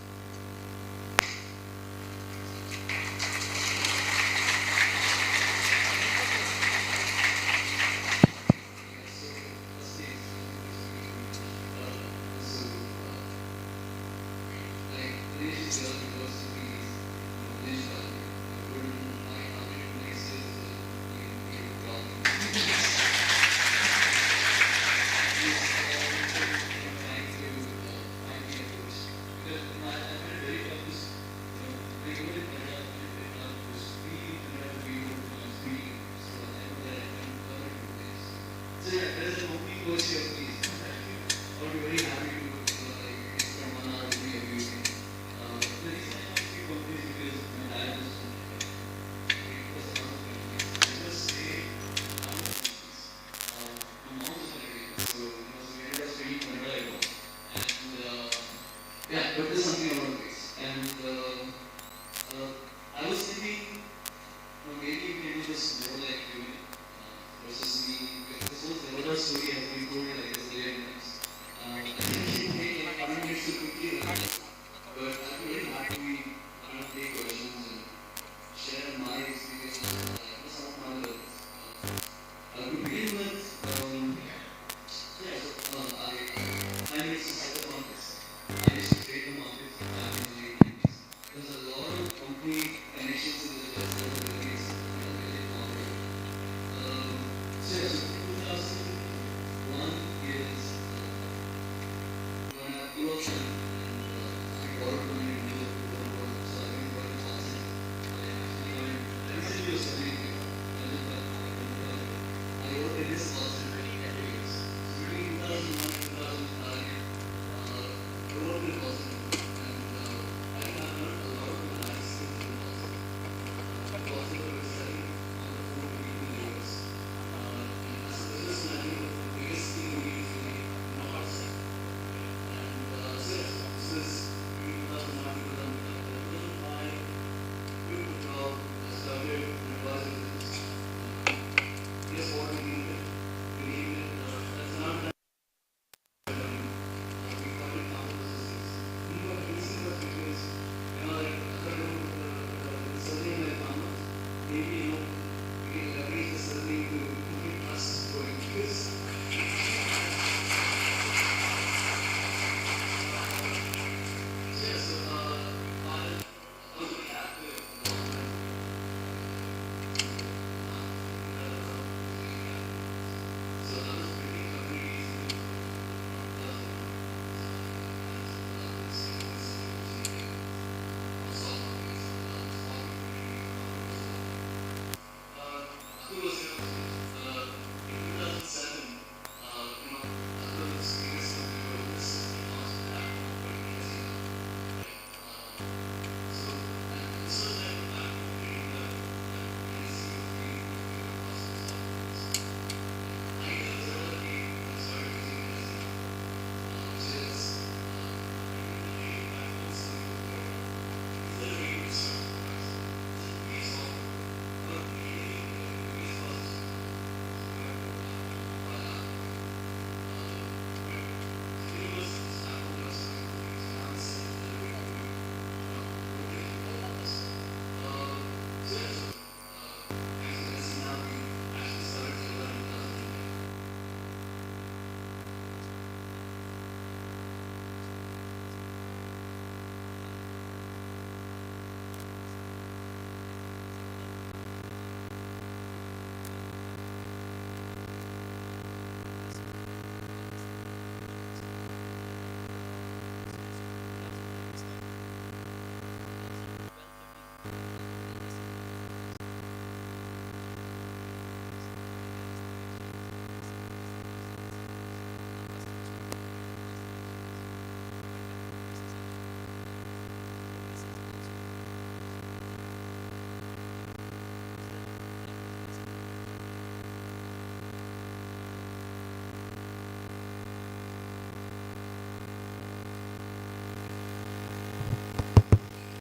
Speaker 13: I used to trade the market.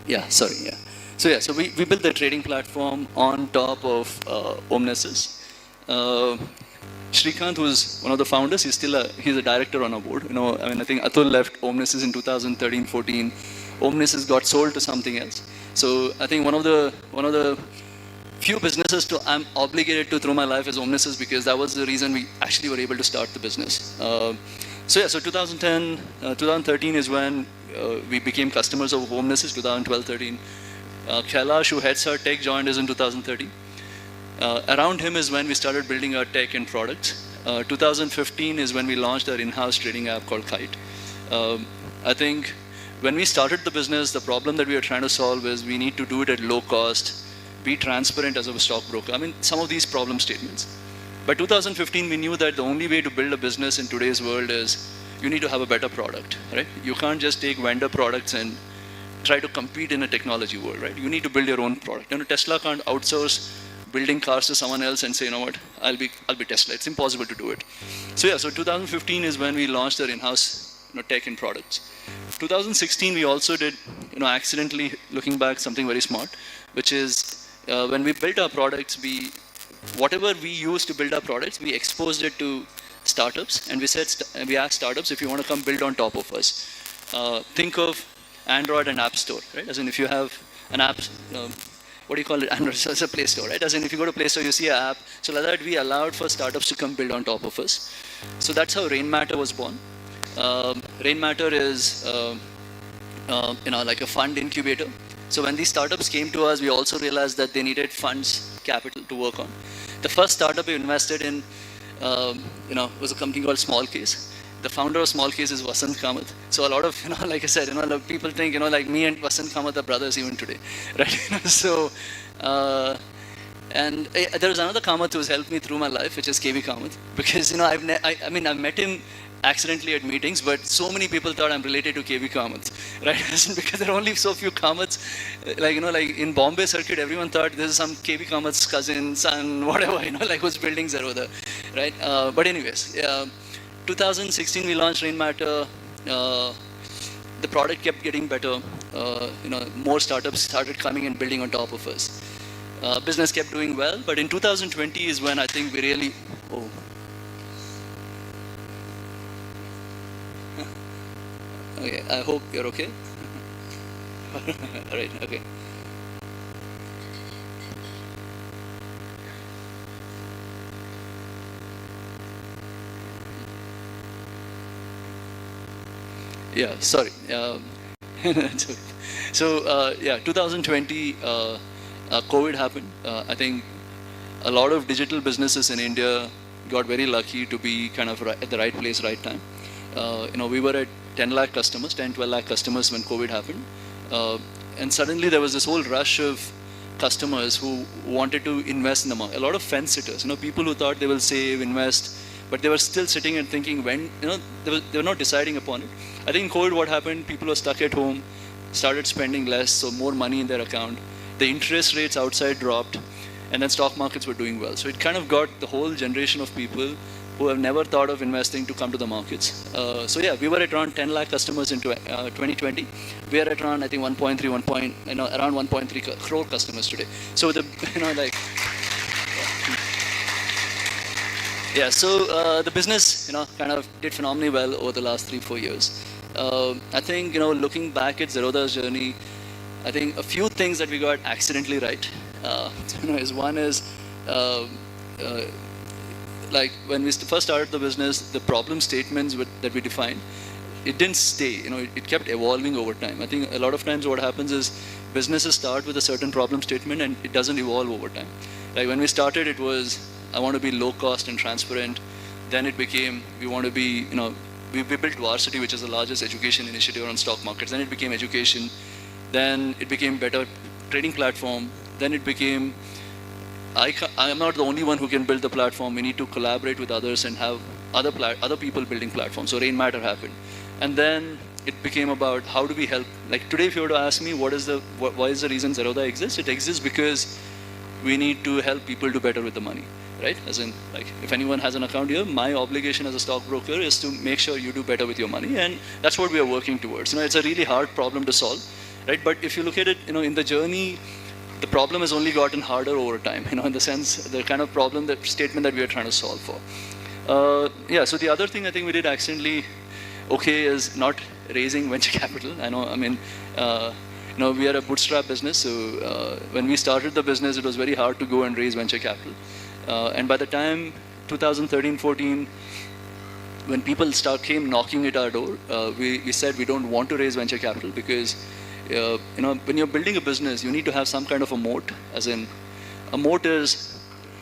Speaker 13: Yeah, sorry, yeah. So yeah, so we built the trading platform on top of Omnesys. Shrikant, who's one of the founders, he's still he's a director on our board. You know, I mean, I think Atul left Omnesys in 2013-14. Omnesys got sold to something else. So I think one of the few businesses I'm obligated to through my life is Omnesys, because that was the reason we actually were able to start the business. So yeah, so 2010, 2013 is when we became customers of Omnesys. 2012-13. Kailash, who heads our tech, joined us in 2013. Around him is when we started building our tech and products. 2015 is when we launched our in-house trading app called Kite. I think when we started the business, the problem that we were trying to solve is we need to do it at low cost, be transparent as a stockbroker. I mean, some of these problem statements. By 2015, we knew that the only way to build a business in today's world is you need to have a better product, right? You can't just take vendor products and try to compete in a technology world, right? You need to build your own product. You know, Tesla can't outsource building cars to someone else and say, you know what, I'll be Tesla. It's impossible to do it. So yeah, so 2015 is when we launched our in-house, you know, tech and products. 2016, we also did, you know, accidentally looking back, something very smart, which is when we built our products, whatever we used to build our products, we exposed it to startups, and we said, we asked startups, if you want to come build on top of us. Think of Android and App Store, right? As in, if you have an app, what do you call it? Android, it's a Play Store, right? As in, if you go to Play Store, you see an app. So like that, we allowed for startups to come build on top of us. So that's how Rainmatter was born. Rainmatter is, you know, like a fund incubator. So when these startups came to us, we also realized that they needed funds, capital to work on. The first startup we invested in, you know, was a company called Smallcase. The founder of Smallcase is Vasant Kamath. So a lot of, you know, like I said, you know, people think, you know, like me and Vasant Kamath are brothers even today, right? So, and there's another Kamath who's helped me through my life, which is KV Kamath, because, you know, I mean, I met him accidentally at meetings, but so many people thought I'm related to KV Kamath, right? Because there are only so few Kamaths, like, you know, like in Bombay circuit, everyone thought this is some KV Kamath's cousin, son, whatever, you know, like who's building Zerodha, right? But anyways, 2016 we launched Rainmatter. The product kept getting better. You know, more startups started coming and building on top of us. Business kept doing well, but in 2020 is when I think we really, oh. Okay, I hope you're okay. All right, okay. Yeah, sorry. So, yeah, 2020, COVID happened. I think a lot of digital businesses in India got very lucky to be kind of at the right place, right time. You know, we were at 10 lakh customers, 10, 12 lakh customers when COVID happened. And suddenly there was this whole rush of customers who wanted to invest in the market. A lot of fence sitters, you know, people who thought they will save, invest, but they were still sitting and thinking when, you know, they were not deciding upon it. I think in COVID what happened, people were stuck at home, started spending less, so more money in their account. The interest rates outside dropped, and then stock markets were doing well. So it kind of got the whole generation of people who have never thought of investing to come to the markets. So yeah, we were at around 10 lakh customers in 2020. We are at around, I think, 1.3, you know, around 1.3 crore customers today. So the, you know, like, yeah, so the business, you know, kind of did phenomenally well over the last 3-4 years. I think, you know, looking back at Zerodha's journey, I think a few things that we got accidentally right, you know, is one is, like when we first started the business, the problem statements that we defined, it didn't stay, you know, it kept evolving over time. I think a lot of times what happens is businesses start with a certain problem statement and it doesn't evolve over time. Like when we started, it was, I want to be low cost and transparent. Then it became, we want to be, you know, we built Varsity, which is the largest education initiative on stock markets. Then it became education. Then it became better trading platform. Then it became, I am not the only one who can build the platform. We need to collaborate with others and have other people building platforms. So Rainmatter happened. And then it became about how do we help. Like today, if you were to ask me what is the, why is the reason Zerodha exists, it exists because we need to help people do better with the money, right? As in, like, if anyone has an account here, my obligation as a stockbroker is to make sure you do better with your money, and that's what we are working towards. You know, it's a really hard problem to solve. right? But if you look at it, you know, in the journey, the problem has only gotten harder over time, you know, in the sense, the kind of problem, that statement that we are trying to solve for. Yeah, so the other thing I think we did accidentally okay is not raising venture capital. I know, I mean, you know, we are a bootstrap business, so when we started the business, it was very hard to go and raise venture capital. And by the time 2013-14, when people came knocking at our door, we said we don't want to raise venture capital because, you know, when you're building a business, you need to have some kind of a moat, as in, a moat is,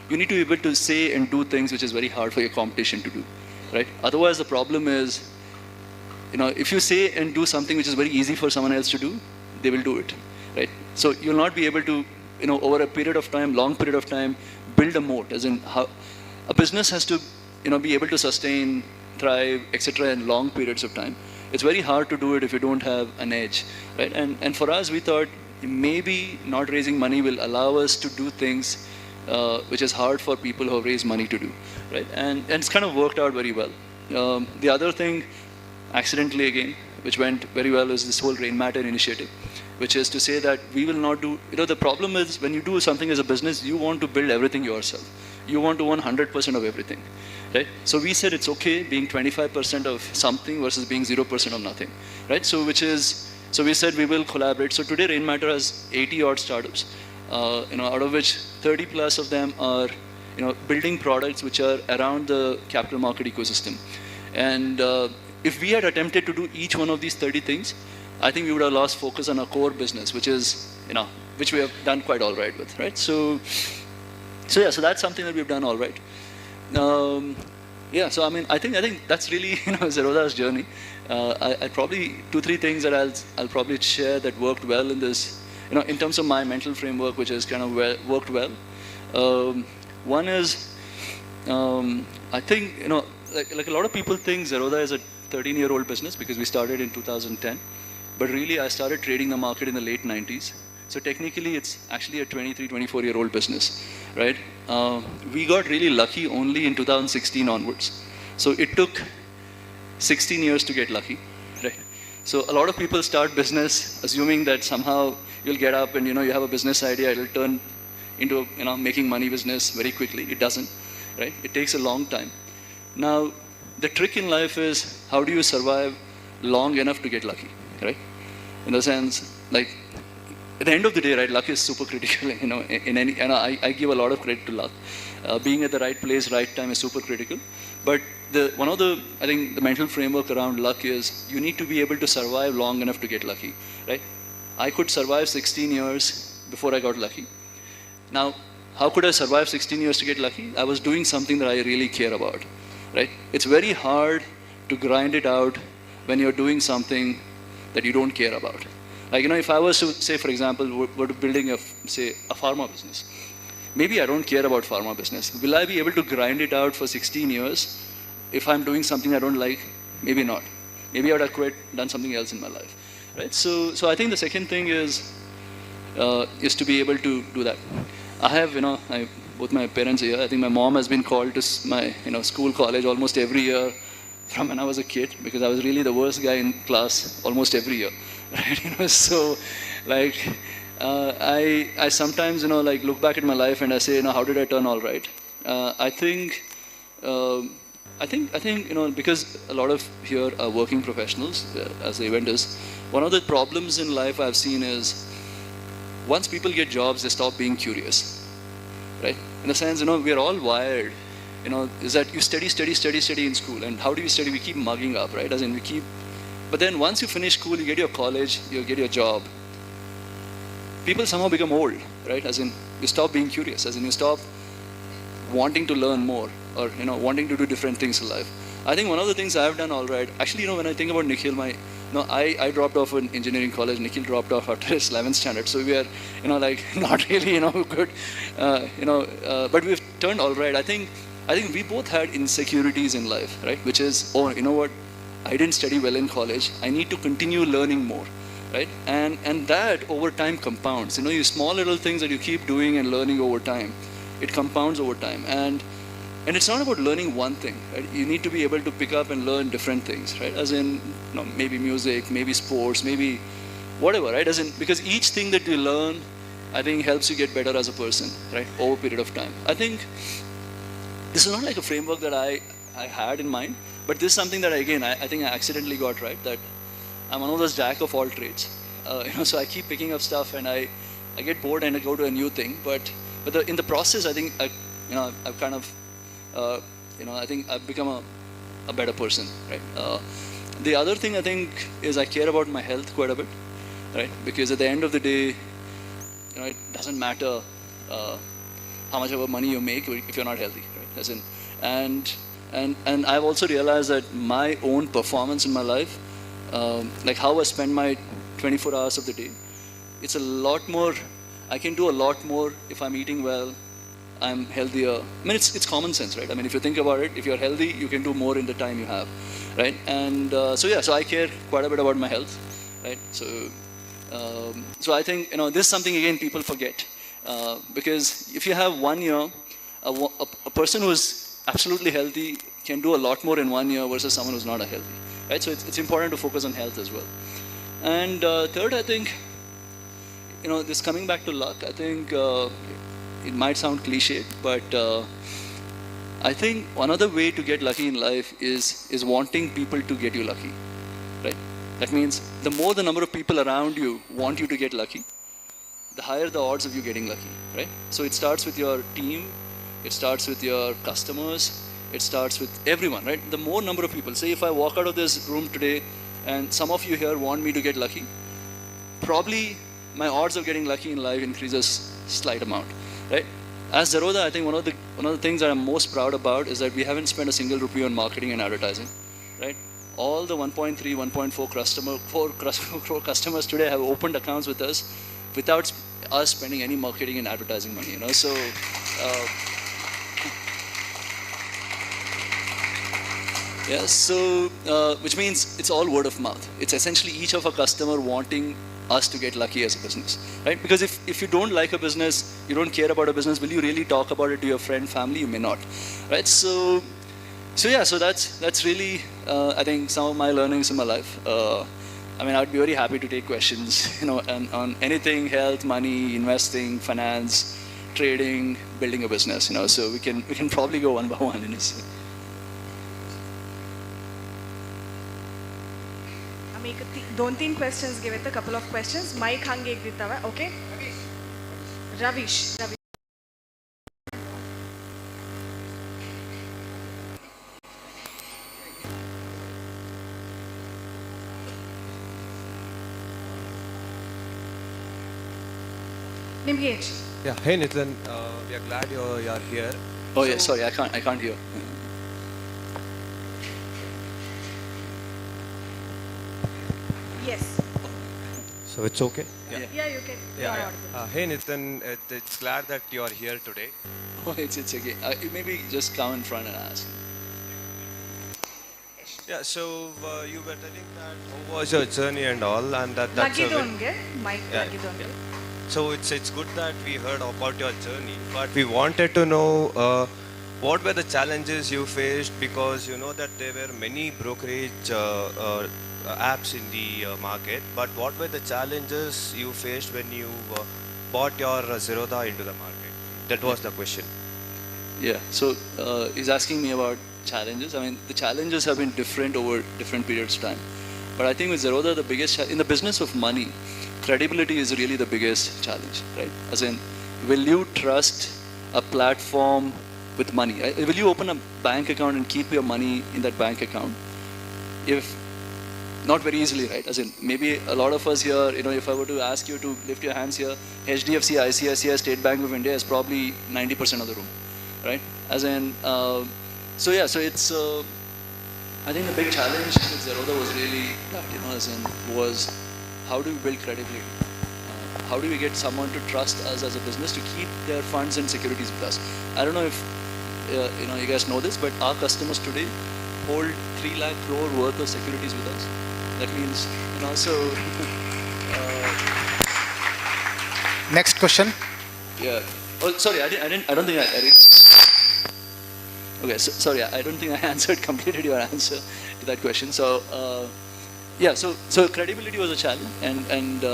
Speaker 13: you need to be able to say and do things which is very hard for your competition to do, right? Otherwise, the problem is, you know, if you say and do something which is very easy for someone else to do, they will do it, right? So you'll not be able to, you know, over a period of time, long period of time, build a moat, as in how a business has to, you know, be able to sustain, thrive, etc. in long periods of time. It's very hard to do it if you don't have an edge, right? And for us, we thought maybe not raising money will allow us to do things which is hard for people who have raised money to do, right? And it's kind of worked out very well. The other thing, accidentally again, which went very well, is this whole Rainmatter initiative, which is to say that we will not do, you know, the problem is when you do something as a business, you want to build everything yourself. You want to own 100% of everything, right? So we said it's okay being 25% of something versus being 0% of nothing, right? So which is, so we said we will collaborate. So today Rainmatter has 80 odd startups, you know, out of which 30 plus of them are, you know, building products which are around the capital market ecosystem. And if we had attempted to do each one of these 30 things, I think we would have lost focus on our core business, which is, you know, which we have done quite all right with, right? So yeah, so that's something that we've done all right. Yeah, so I mean, I think that's really, you know, Zerodha's journey. I probably 2-3 things that I'll probably share that worked well in this, you know, in terms of my mental framework, which has kind of worked well. One is, I think, you know, like a lot of people think Zerodha is a 13-year-old business because we started in 2010, but really I started trading the market in the late 90s. So technically it's actually a 23, 24-year-old business, right? We got really lucky only in 2016 onwards. So it took 16 years to get lucky, right? So a lot of people start business assuming that somehow you'll get up and, you know, you have a business idea, it'll turn into, you know, making money business very quickly. It doesn't, right? It takes a long time. Now, the trick in life is how do you survive long enough to get lucky, right? In the sense, like, at the end of the day, right, luck is super critical, you know, in any, and I give a lot of credit to luck. Being at the right place, right time is super critical. But one of the, I think, the mental framework around luck is you need to be able to survive long enough to get lucky, right? I could survive 16 years before I got lucky. Now, how could I survive 16 years to get lucky? I was doing something that I really care about, right? It's very hard to grind it out when you're doing something that you don't care about. Like, you know, if I was to say, for example, we're building a, say, a pharma business. Maybe I don't care about pharma business. Will I be able to grind it out for 16 years if I'm doing something I don't like? Maybe not. Maybe I would have quit, done something else in my life, right? So I think the second thing is to be able to do that. I have, you know, both my parents are here. I think my mom has been called to my, you know, school, college almost every year from when I was a kid, because I was really the worst guy in class almost every year, right? You know, so like, I sometimes, you know, like look back at my life and I say, you know, how did I turn all right? I think, you know, because a lot of here are working professionals, as the event is, one of the problems in life I've seen is once people get jobs, they stop being curious, right? In the sense, you know, we are all wired, you know, is that you study, study, study, study in school. And how do we study? We keep mugging up, right? As in we keep, but then once you finish school, you get your college, you get your job. People somehow become old, right? As in you stop being curious, as in you stop wanting to learn more or, you know, wanting to do different things in life. I think one of the things I've done all right, actually, you know, when I think about Nikhil, I dropped off in engineering college, Nikhil dropped off after his 11th standard. So we are, you know, like not really, you know, good, you know, but we've turned all right. I think we both had insecurities in life, right? Which is, oh, you know what? I didn't study well in college. I need to continue learning more, right? And that over time compounds. You know, you small little things that you keep doing and learning over time, it compounds over time. And it's not about learning one thing, right? You need to be able to pick up and learn different things, right? As in, you know, maybe music, maybe sports, maybe whatever, right? As in, because each thing that you learn, I think helps you get better as a person, right? Over a period of time. I think this is not like a framework that I had in mind, but this is something that, again, I think I accidentally got right, that I'm one of those jack of all trades. You know, so I keep picking up stuff and I get bored and I go to a new thing. But in the process, I think, I've kind of, I think I've become a better person, right? The other thing I think is I care about my health quite a bit, right? Because at the end of the day, you know, it doesn't matter how much of money you make if you're not healthy, right? As in, and I've also realized that my own performance in my life, like how I spend my 24 hours of the day, it's a lot more. I can do a lot more if I'm eating well, I'm healthier. I mean, it's common sense, right? I mean, if you think about it, if you're healthy, you can do more in the time you have, right? And so I care quite a bit about my health, right? So, so I think, you know, this is something, again, people forget. Because if you have 1 year, a person who is absolutely healthy can do a lot more in 1 year versus someone who's not a healthy, right? So it's important to focus on health as well. And third, I think, you know, this coming back to luck, I think it might sound cliche, but I think another way to get lucky in life is wanting people to get you lucky, right? That means the more the number of people around you want you to get lucky, the higher the odds of you getting lucky, right? So it starts with your team, it starts with your customers, it starts with everyone, right? The more number of people, say if I walk out of this room today and some of you here want me to get lucky, probably my odds of getting lucky in life increases slight amount, right? As Zerodha, I think one of the things that I'm most proud about is that we haven't spent a single rupee on marketing and advertising, right? All the 1.3, 1.4 crore customers today have opened accounts with us without us spending any marketing and advertising money, you know. So, yeah, so which means it's all word of mouth. It's essentially each of our customer wanting us to get lucky as a business, right? Because if you don't like a business, you don't care about a business, will you really talk about it to your friend, family? You may not, right? So yeah, so that's really, I think, some of my learnings in my life. I mean, I'd be very happy to take questions, you know, on anything, health, money, investing, finance, trading, building a business, you know. So we can probably go one by one. You know.
Speaker 1: 2-3 questions give it a couple of questions. Mic hange ek dittava, okay? Ravish. Nimge.
Speaker 14: Yeah, hey Nitin, we are glad you are here.
Speaker 13: Oh yeah, sorry, I can't hear.
Speaker 1: Yes.
Speaker 14: So it's okay?
Speaker 1: Yeah, yeah, you can.
Speaker 14: Yeah, yeah. Hey Nitin, it's glad that you are here today.
Speaker 13: Oh, it's okay. You maybe just come in front and ask.
Speaker 14: Yeah, so you were telling that how was your journey and all, and that's a
Speaker 1: mic.
Speaker 14: Yeah, yeah. So it's good that we heard about your journey, but we wanted to know what were the challenges you faced, because you know that there were many brokerage apps in the market, but what were the challenges you faced when you bought your Zerodha into the market? That was the question.
Speaker 13: Yeah, so he's asking me about challenges. I mean, the challenges have been different over different periods of time. But I think with Zerodha, the biggest in the business of money, credibility is really the biggest challenge, right? As in, will you trust a platform with money? Will you open a bank account and keep your money in that bank account? If not very easily, right? As in, maybe a lot of us here, you know, if I were to ask you to lift your hands here, HDFC, ICICI, State Bank of India is probably 90% of the room, right? As in, so yeah, so it's, I think the big challenge with Zerodha was really that, you know, as in, was how do we build credibility? How do we get someone to trust us as a business to keep their funds and securities with us? I don't know if, you know, you guys know this, but our customers today hold 3 lakh crore worth of securities with us. That means, you know, so...
Speaker 3: Next question.
Speaker 13: Yeah. Oh, sorry, I don't think I okay, so, sorry, I don't think I answered, completed your answer to that question. So, Yeah, so credibility was a challenge, and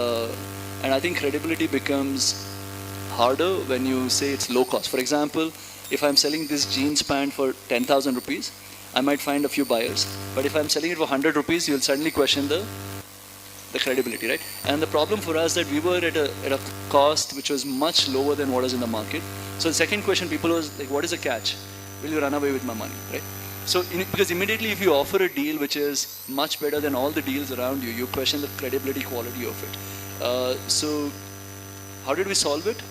Speaker 13: I think credibility becomes harder when you say it's low cost. For example, if I'm selling this jeans pant for 10,000 rupees, I might find a few buyers. But if I'm selling it for 100 rupees, you'll suddenly question the credibility, right? And the problem for us that we were at a cost which was much lower than what is in the market. So the second question people was like, what is the catch? Will you run away with my money, right? So because immediately if you offer a deal which is much better than all the deals around you, you question the credibility quality of it. So how did we solve it?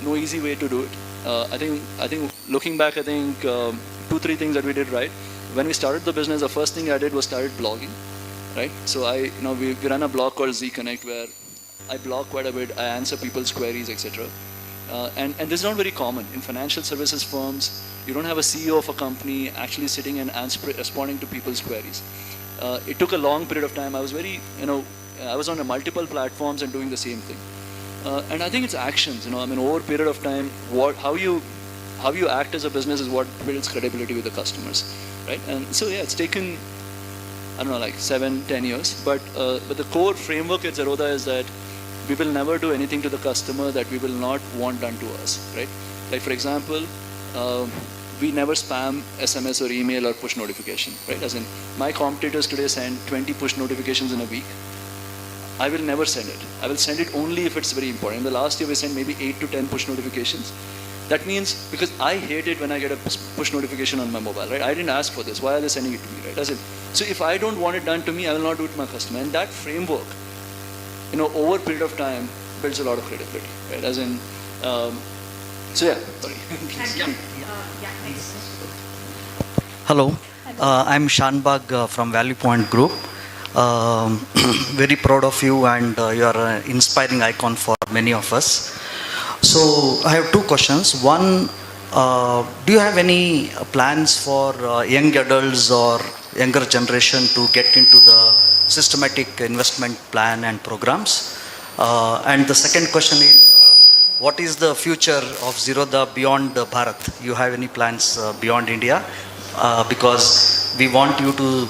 Speaker 13: No easy way to do it. I think looking back, I think 2-3 things that we did right. When we started the business, the first thing I did was started blogging, right? So we run a blog called ZConnect where I blog quite a bit. I answer people's queries, etc. And this is not very common in financial services firms. You don't have a CEO of a company actually sitting and responding to people's queries. It took a long period of time. I was very, I was on multiple platforms and doing the same thing. And I think it's actions, over a period of time, how you act as a business is what builds credibility with the customers, right? And so, yeah, it's taken, I don't know, like 7-10 years. But the core framework at Zerodha is that we will never do anything to the customer that we will not want done to us, right? Like, for example, we never spam SMS or email or push notification, right? As in, my competitors today send 20 push notifications in a week. I will never send it. I will send it only if it's very important. In the last year, we sent maybe 8 to 10 push notifications. That means, because I hate it when I get a push notification on my mobile, right? I didn't ask for this. Why are they sending it to me, right? As in, so if I don't want it done to me, I will not do it to my customer. And that framework, over a period of time, builds a lot of credibility, right? As in, so yeah, sorry.
Speaker 1: Thank you. Yeah, thanks.
Speaker 15: Hello, I'm Shanbag from Value Point Group. Very proud of you, and you are an inspiring icon for many of us. So I have 2 questions. One, do you have any plans for young adults or younger generation to get into the systematic investment plan and programs? And the second question is, what is the future of Zerodha beyond Bharat? You have any plans beyond India? Because we want you to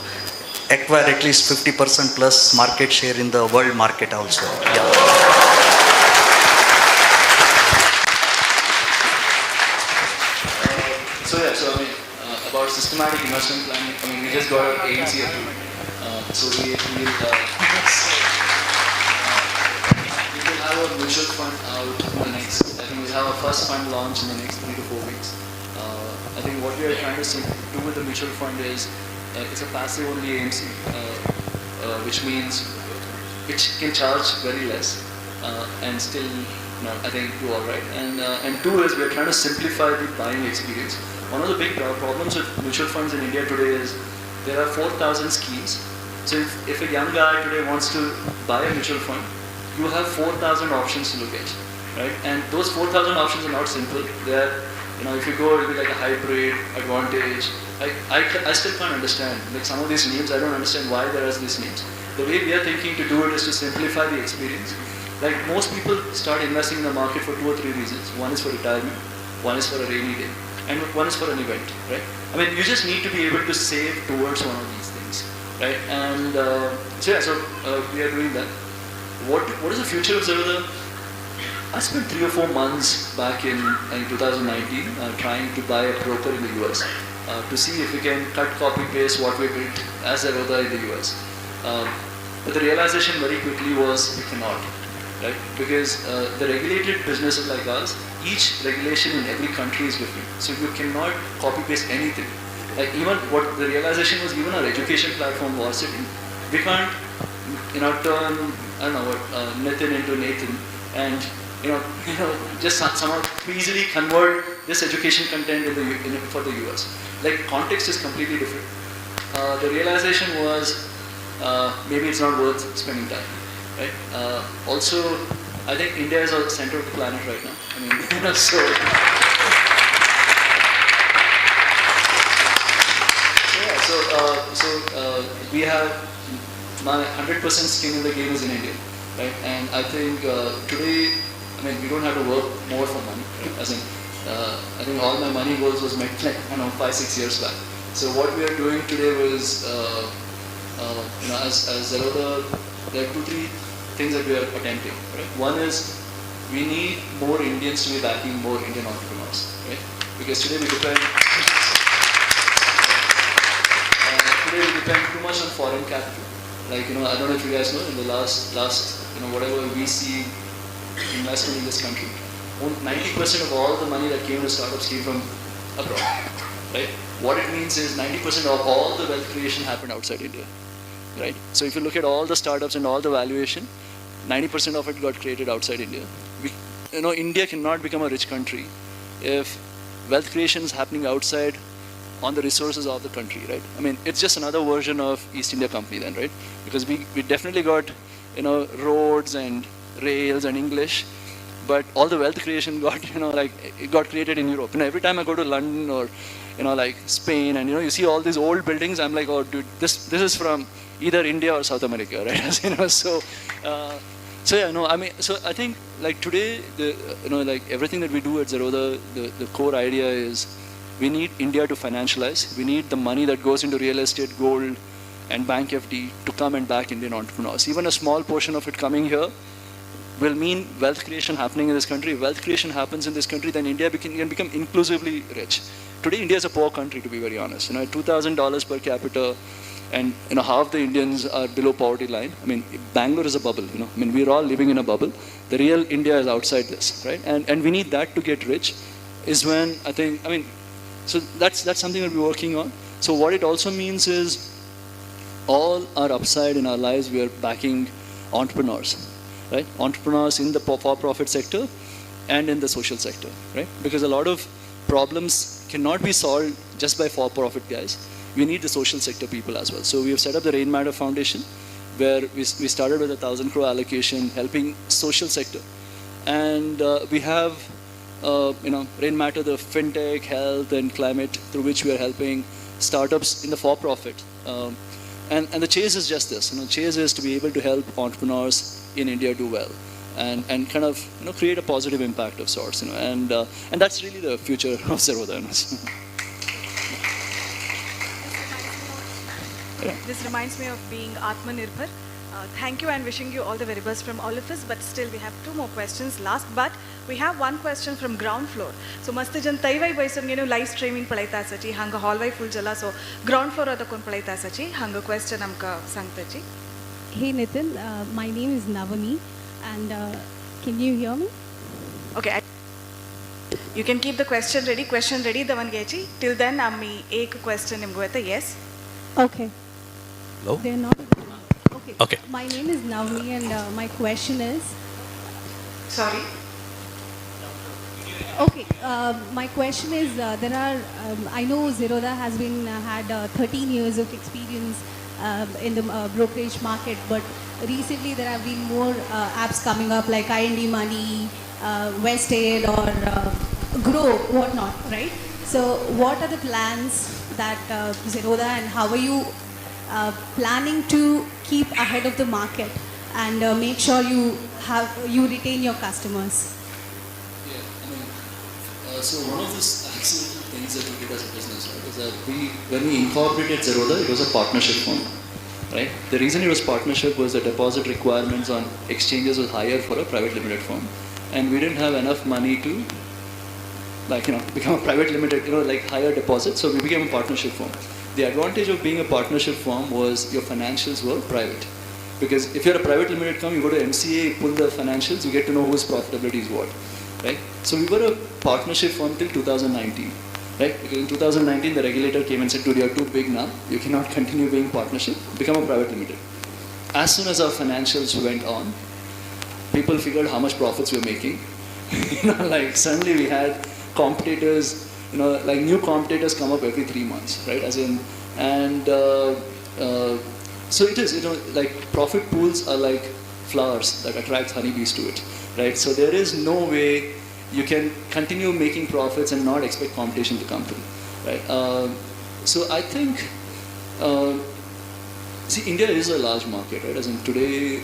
Speaker 15: acquire at least 50% plus market share in the world market also. Yeah.
Speaker 13: About systematic investment planning, we just got our AMC approved. So we will have a mutual fund out in the next, I think we'll have our first fund launch in the next 3 to 4 weeks. I think what we are trying to do with the mutual fund is, it's a passive only AMC, which means it can charge very less and still, I think, do all right. And 2 is we are trying to simplify the buying experience. One of the big problems with mutual funds in India today is there are 4,000 schemes. So if a young guy today wants to buy a mutual fund, you have 4,000 options to look at, right? And those 4,000 options are not simple. They're, if you go, it'll be like a hybrid, advantage. I still can't understand. Like some of these names, I don't understand why there are these names. The way we are thinking to do it is to simplify the experience. Like most people start investing in the market for 2 or 3 reasons. One is for retirement, one is for a rainy day, and one is for an event, right? I mean, you just need to be able to save towards one of these things, right? And so we are doing that. What is the future of Zerodha? I spent 3 or 4 months back in 2019 trying to buy a broker in the US to see if we can cut, copy, paste what we built as Zerodha in the US. But the realization very quickly was we cannot, right? Because the regulated businesses like us, each regulation in every country is different. So you cannot copy paste anything. Like even what the realization was, even our education platform Varsity, we can't, turn, I don't know what, Nitin into Nathan, and just somehow easily convert this education content for the US. Like context is completely different. The realization was maybe it's not worth spending time, right? Also, I think India is the center of the planet right now. I mean, so. Yeah, so we have my 100% skin in the game is in India, right? And I think today, I mean, we don't have to work more for money, right? As in, I think all my money goals was met like, 5-6 years back. So what we are doing today was, You know, as Zerodha, there are 2-3 things that we are attempting, right? One is we need more Indians to be backing more Indian entrepreneurs, right? Because today we depend too much on foreign capital. Like, you know, I don't know if you guys know, in the last you know, whatever VC investment in this country, 90% of all the money that came to startups came from abroad, right? What it means is 90% of all the wealth creation happened outside India, right? So if you look at all the startups and all the valuation, 90% of it got created outside India. You know, India cannot become a rich country if wealth creation is happening outside on the resources of the country, right? I mean, it's just another version of East India Company then, right? Because we definitely got, you know, roads and rails and English, but all the wealth creation got, you know, like, it got created in Europe. You know, every time I go to London or, you know, like Spain, and, you know, you see all these old buildings, I'm like, oh, dude, this is from either India or South America, right? As you know, so, so yeah, no, I mean, so I think, like, today, the, you know, like, everything that we do at Zerodha, the core idea is we need India to financialize. We need the money that goes into real estate, gold, and bank FD to come and back Indian entrepreneurs. Even a small portion of it coming here will mean wealth creation happening in this country. If wealth creation happens in this country, then India can become inclusively rich. Today, India is a poor country, to be very honest. You know, $2,000 per capita, and, you know, half the Indians are below poverty line. I mean, Bangalore is a bubble, you know. I mean, we're all living in a bubble. The real India is outside this, right? And we need that to get rich is when I think, I mean, so that's something that we're working on. So what it also means is all our upside in our lives, we are backing entrepreneurs, right? Entrepreneurs in the for-profit sector and in the social sector, right? Because a lot of problems cannot be solved just by for-profit guys. We need the social sector people as well. So we have set up the Rainmatter Foundation, where we started with 1,000 crore allocation, helping social sector. And we have, you know, Rainmatter, the fintech, health, and climate, through which we are helping startups in the for-profit. And the chase is just this. You know, chase is to be able to help entrepreneurs in India do well, and kind of, you know, create a positive impact of sorts. You know, and that's really the future of Zerodha. You know. Yeah.
Speaker 1: This reminds me of being Atmanirbhar. Thank you and wishing you all the very best from all of us. But still, we have 2 more questions last. But we have one question from ground floor. So, मस्त जन तैवाई बैसून घेऊन live streaming पळयता आसाची, हांगा हॉलवाय फुल जाला, so ground floor आतां पळयता आसाची, हांगा क्वेश्चन आमकां सांगताची.
Speaker 16: Hey Nitin, my name is Navami, and can you hear me?
Speaker 1: Okay. You can keep the question ready. Question ready दवन घ्यायची. Till then, आम्ही एक question निमगो येता. Yes.
Speaker 16: Okay.
Speaker 17: Hello?
Speaker 16: They're not. Okay.
Speaker 17: Okay.
Speaker 16: My name is Navami, and my question is.
Speaker 1: Sorry.
Speaker 16: Okay. My question is, there are. I know Zerodha has been had 13 years of experience in the brokerage market, but recently there have been more apps coming up like IND Money, Westaid, or Grow, whatnot, right? So, what are the plans that Zerodha, and how are you planning to keep ahead of the market and make sure you retain your customers?
Speaker 13: Yeah, I mean, so one of the accidental things that we did as a business, right, is that when we incorporated Zerodha, it was a partnership firm, right? The reason it was partnership was the deposit requirements on exchanges was higher for a private limited firm, and we didn't have enough money to, like, you know, become a private limited, you know, like higher deposit, so we became a partnership firm. The advantage of being a partnership firm was your financials were private. Because if you're a private limited firm, you go to MCA, you pull the financials, you get to know whose profitability is what, right? So we were a partnership firm till 2019, right? Because in 2019, the regulator came and said, dude, you're too big now. You cannot continue being partnership, become a private limited. As soon as our financials went on, people figured how much profits we were making. You know, like suddenly we had competitors, you know, like new competitors come up every 3 months, right? As in, and so it is, you know, like profit pools are like flowers that attract honeybees to it, right? So there is no way you can continue making profits and not expect competition to come through, right? So I think, see, India is a large market, right? As in today,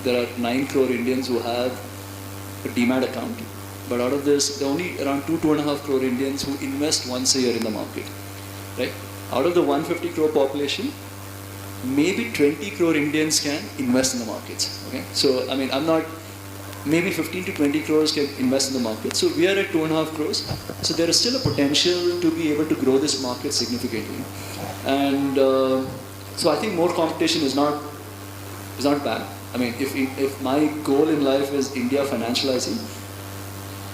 Speaker 13: there are 9 crore Indians who have a demat account. But out of this, there are only around 2.5 crore Indians who invest once a year in the market, right? Out of the 150 crore population, Maybe 20 crore Indians can invest in the markets. Okay, so I mean, I'm not, maybe 15 to 20 crores can invest in the market. So we are at 2.5 crores. So there is still a potential to be able to grow this market significantly. And so I think more competition is not bad. I mean, if my goal in life is India financializing,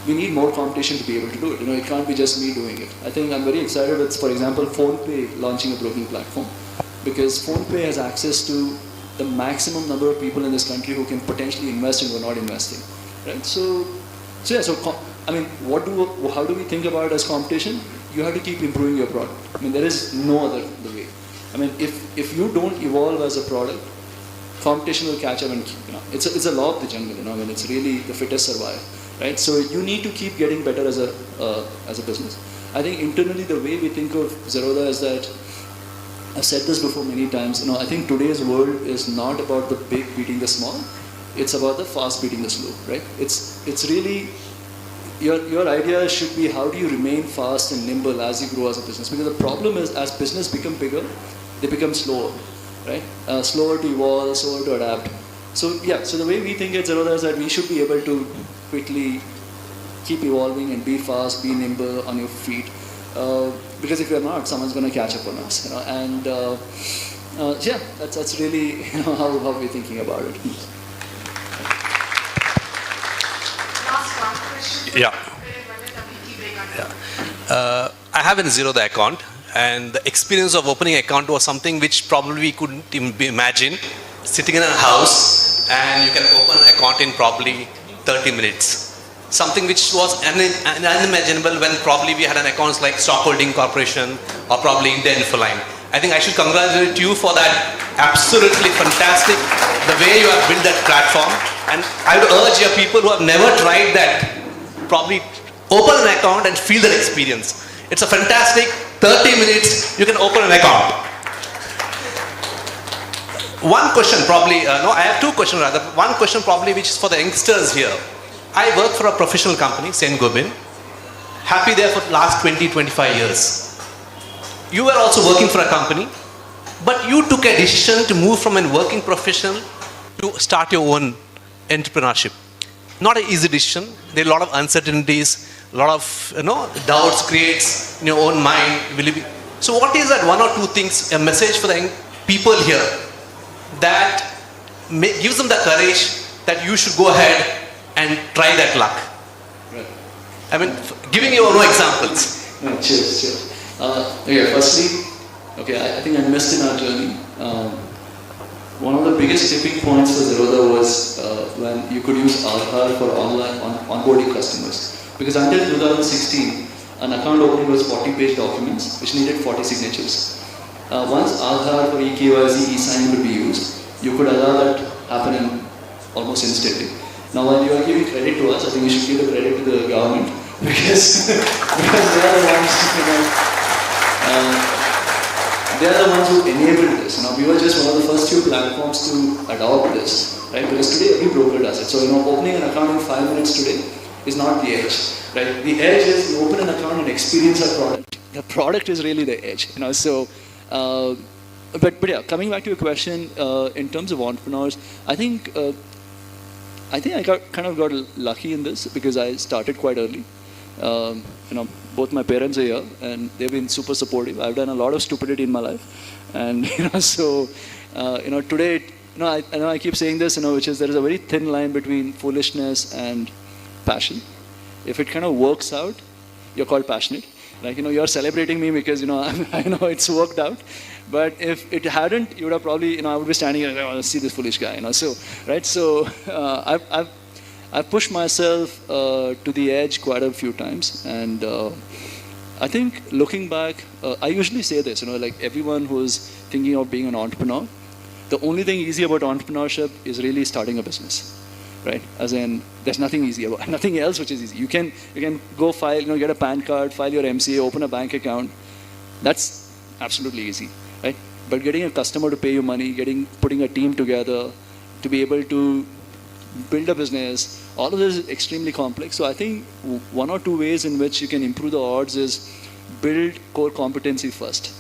Speaker 13: we need more competition to be able to do it. You know, it can't be just me doing it. I think I'm very excited with, for example, PhonePe launching a broking platform, because PhonePe has access to the maximum number of people in this country who can potentially invest and who are not investing, right? So yeah, so I mean, how do we think about it as competition? You have to keep improving your product. I mean, there is no other way. I mean, if you don't evolve as a product, competition will catch up, and you know, it's a law of the jungle. You know, I mean, it's really the fittest survive, right? So you need to keep getting better as a business. I think internally the way we think of Zerodha is that, I've said this before many times, you know, I think today's world is not about the big beating the small, it's about the fast beating the slow, right? It's really, your idea should be how do you remain fast and nimble as you grow as a business? Because the problem is, as business become bigger, they become slower, right? Slower to evolve, slower to adapt. So yeah, so the way we think at Zerodha is that we should be able to quickly keep evolving and be fast, be nimble on your feet. Because if you're not, someone's going to catch up on us, you know. And yeah, that's really, you know, how we're thinking about it.
Speaker 2: Last one question.
Speaker 17: Yeah. I have a Zerodha account, and the experience of opening an account was something which probably we couldn't imagine. Sitting in a house, and you can open an account in probably 30 minutes. Something which was unimaginable when probably we had an accounts like Stockholding Corporation or probably India Infoline. I think I should congratulate you for that. Absolutely fantastic, the way you have built that platform. And I would urge your people who have never tried that, probably open an account and feel that experience. It's a fantastic 30 minutes, you can open an account. One question probably, no, I have two questions rather. One question probably which is for the youngsters here. I work for a professional company, St. Gobain. Happy there for the last 20, 25 years. You were also working for a company, but you took a decision to move from a working professional to start your own entrepreneurship. Not an easy decision. There are a lot of uncertainties, a lot of, you know, doubts creates in your own mind. Will you be? So what is that one or two things, a message for the young people here that gives them the courage that you should go ahead and try that luck?
Speaker 13: Right.
Speaker 17: I mean, giving you no examples.
Speaker 13: No, cheers, cheers. Okay, firstly, okay, I think I missed in our journey. One of the biggest tipping points for Zerodha was when you could use Aadhaar for online onboarding customers. Because until 2016, an account opening was 40-page documents, which needed 40 signatures. Once Aadhaar for eKYC, eSign could be used, you could allow that happen in almost instantly. Now, while you are giving credit to us, I think you should give the credit to the government, because they are the ones, you know, they are the ones who enabled this. You know, we were just one of the first few platforms to adopt this, right? Because today every broker does it. So, you know, opening an account in 5 minutes today is not the edge, right? The edge is you open an account and experience our product. The product is really the edge, you know. So, but yeah, coming back to your question, in terms of entrepreneurs, I think I kind of got lucky in this because I started quite early. You know, both my parents are here and they've been super supportive. I've done a lot of stupidity in my life, and you know, so you know, today, you know, I know I keep saying this, you know, which is there is a very thin line between foolishness and passion. If it kind of works out, you're called passionate. Like, you know, you're celebrating me because, you know, I know it's worked out. But if it hadn't, you would have probably, you know, I would be standing here and I want to see this foolish guy, you know. So, right? So I've pushed myself to the edge quite a few times. And I think looking back, I usually say this, you know, like everyone who's thinking of being an entrepreneur, the only thing easy about entrepreneurship is really starting a business. Right? As in, there's nothing easy about nothing else which is easy. You can go file, you know, get a PAN card, file your MCA, open a bank account. That's absolutely easy, right? But getting a customer to pay you money, putting a team together, to be able to build a business, all of this is extremely complex. So I think one or two ways in which you can improve the odds is build core competency first,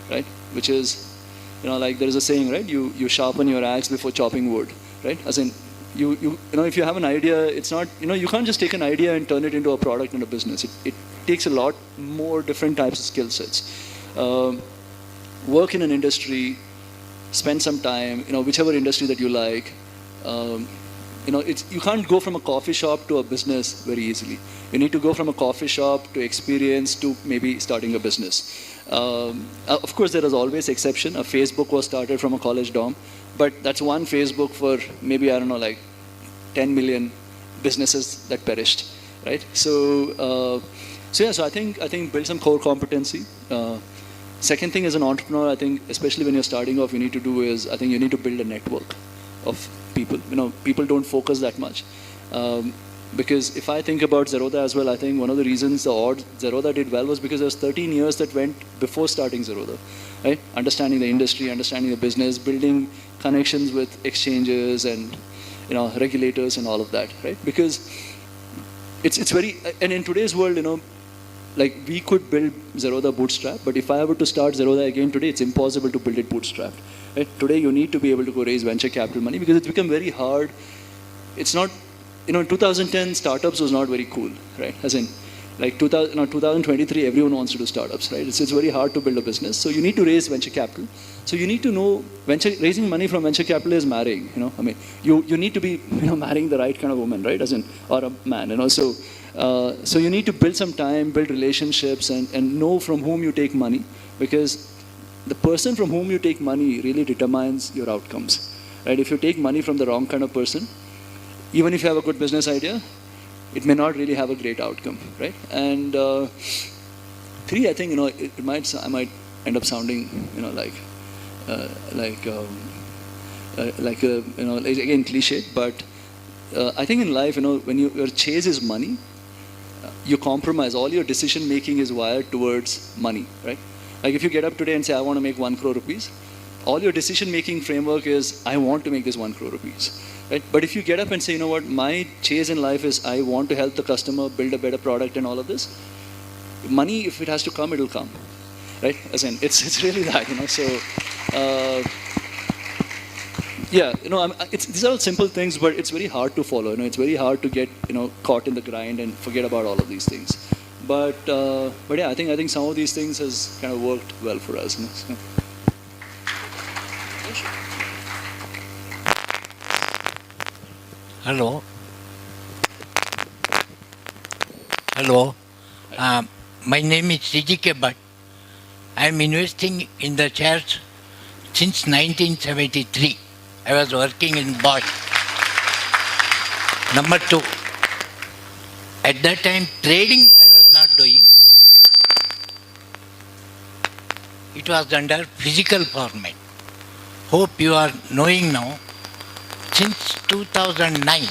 Speaker 13: right? Which is You know, like there is a saying, right? You sharpen your axe before chopping wood, right? As in, you know, if you have an idea, it's not, you know, you can't just take an idea and turn it into a product and a business. It takes a lot more different types of skill sets. Work in an industry, spend some time, you know, whichever industry that you like. You know, you can't go from a coffee shop to a business very easily. You need to go from a coffee shop to experience to maybe starting a business. Of course, there is always exception. A Facebook was started from a college dorm, but that's one Facebook for maybe, I don't know, like 10 million businesses that perished, right? So, so I think build some core competency. Second thing, as an entrepreneur, I think, especially when you're starting off, you need to do is, I think you need to build a network of people. You know, people don't focus that much. Because if I think about Zerodha as well, I think one of the reasons the Zerodha did well was because there was 13 years that went before starting Zerodha, right? Understanding the industry, understanding the business, building connections with exchanges and, you know, regulators and all of that, right? Because it's very, and in today's world, you know, like we could build Zerodha bootstrap, but if I were to start Zerodha again today, it's impossible to build it bootstrapped. Right? Today, you need to be able to go raise venture capital money because it's become very hard. It's not, you know, in 2010, startups was not very cool, right? As in, like 2023, everyone wants to do startups, right? It's very hard to build a business. So you need to raise venture capital. So you need to know, raising money from venture capital is marrying, you know? I mean, you need to be, you know, marrying the right kind of woman, right? As in, or a man, you know? So, so you need to build some time, build relationships, and know from whom you take money, because the person from whom you take money really determines your outcomes, right? If you take money from the wrong kind of person, even if you have a good business idea, it may not really have a great outcome, right? And three, I think, you know, I might end up sounding, you know, like a, you know, again, cliche, but I think in life, you know, when your chase is money, you compromise. All your decision making is wired towards money, right? Like if you get up today and say, I want to make 1 crore rupees, all your decision-making framework is, I want to make this 1 crore rupees, right? But if you get up and say, you know what, my chase in life is I want to help the customer build a better product and all of this, money, if it has to come, it'll come, right? As in, it's really that, you know, so, yeah, you know, these are all simple things, but it's very hard to follow, you know, it's very hard to get, you know, caught in the grind and forget about all of these things. But yeah, I think some of these things has kind of worked well for us. You know, so.
Speaker 18: Hello. Hello. My name is C.G.K. Bhatt. I am investing in the shares since 1973. I was working in Bosch. Number two, at that time trading I was not doing. It was under physical format. Hope you are knowing now. Since 2009,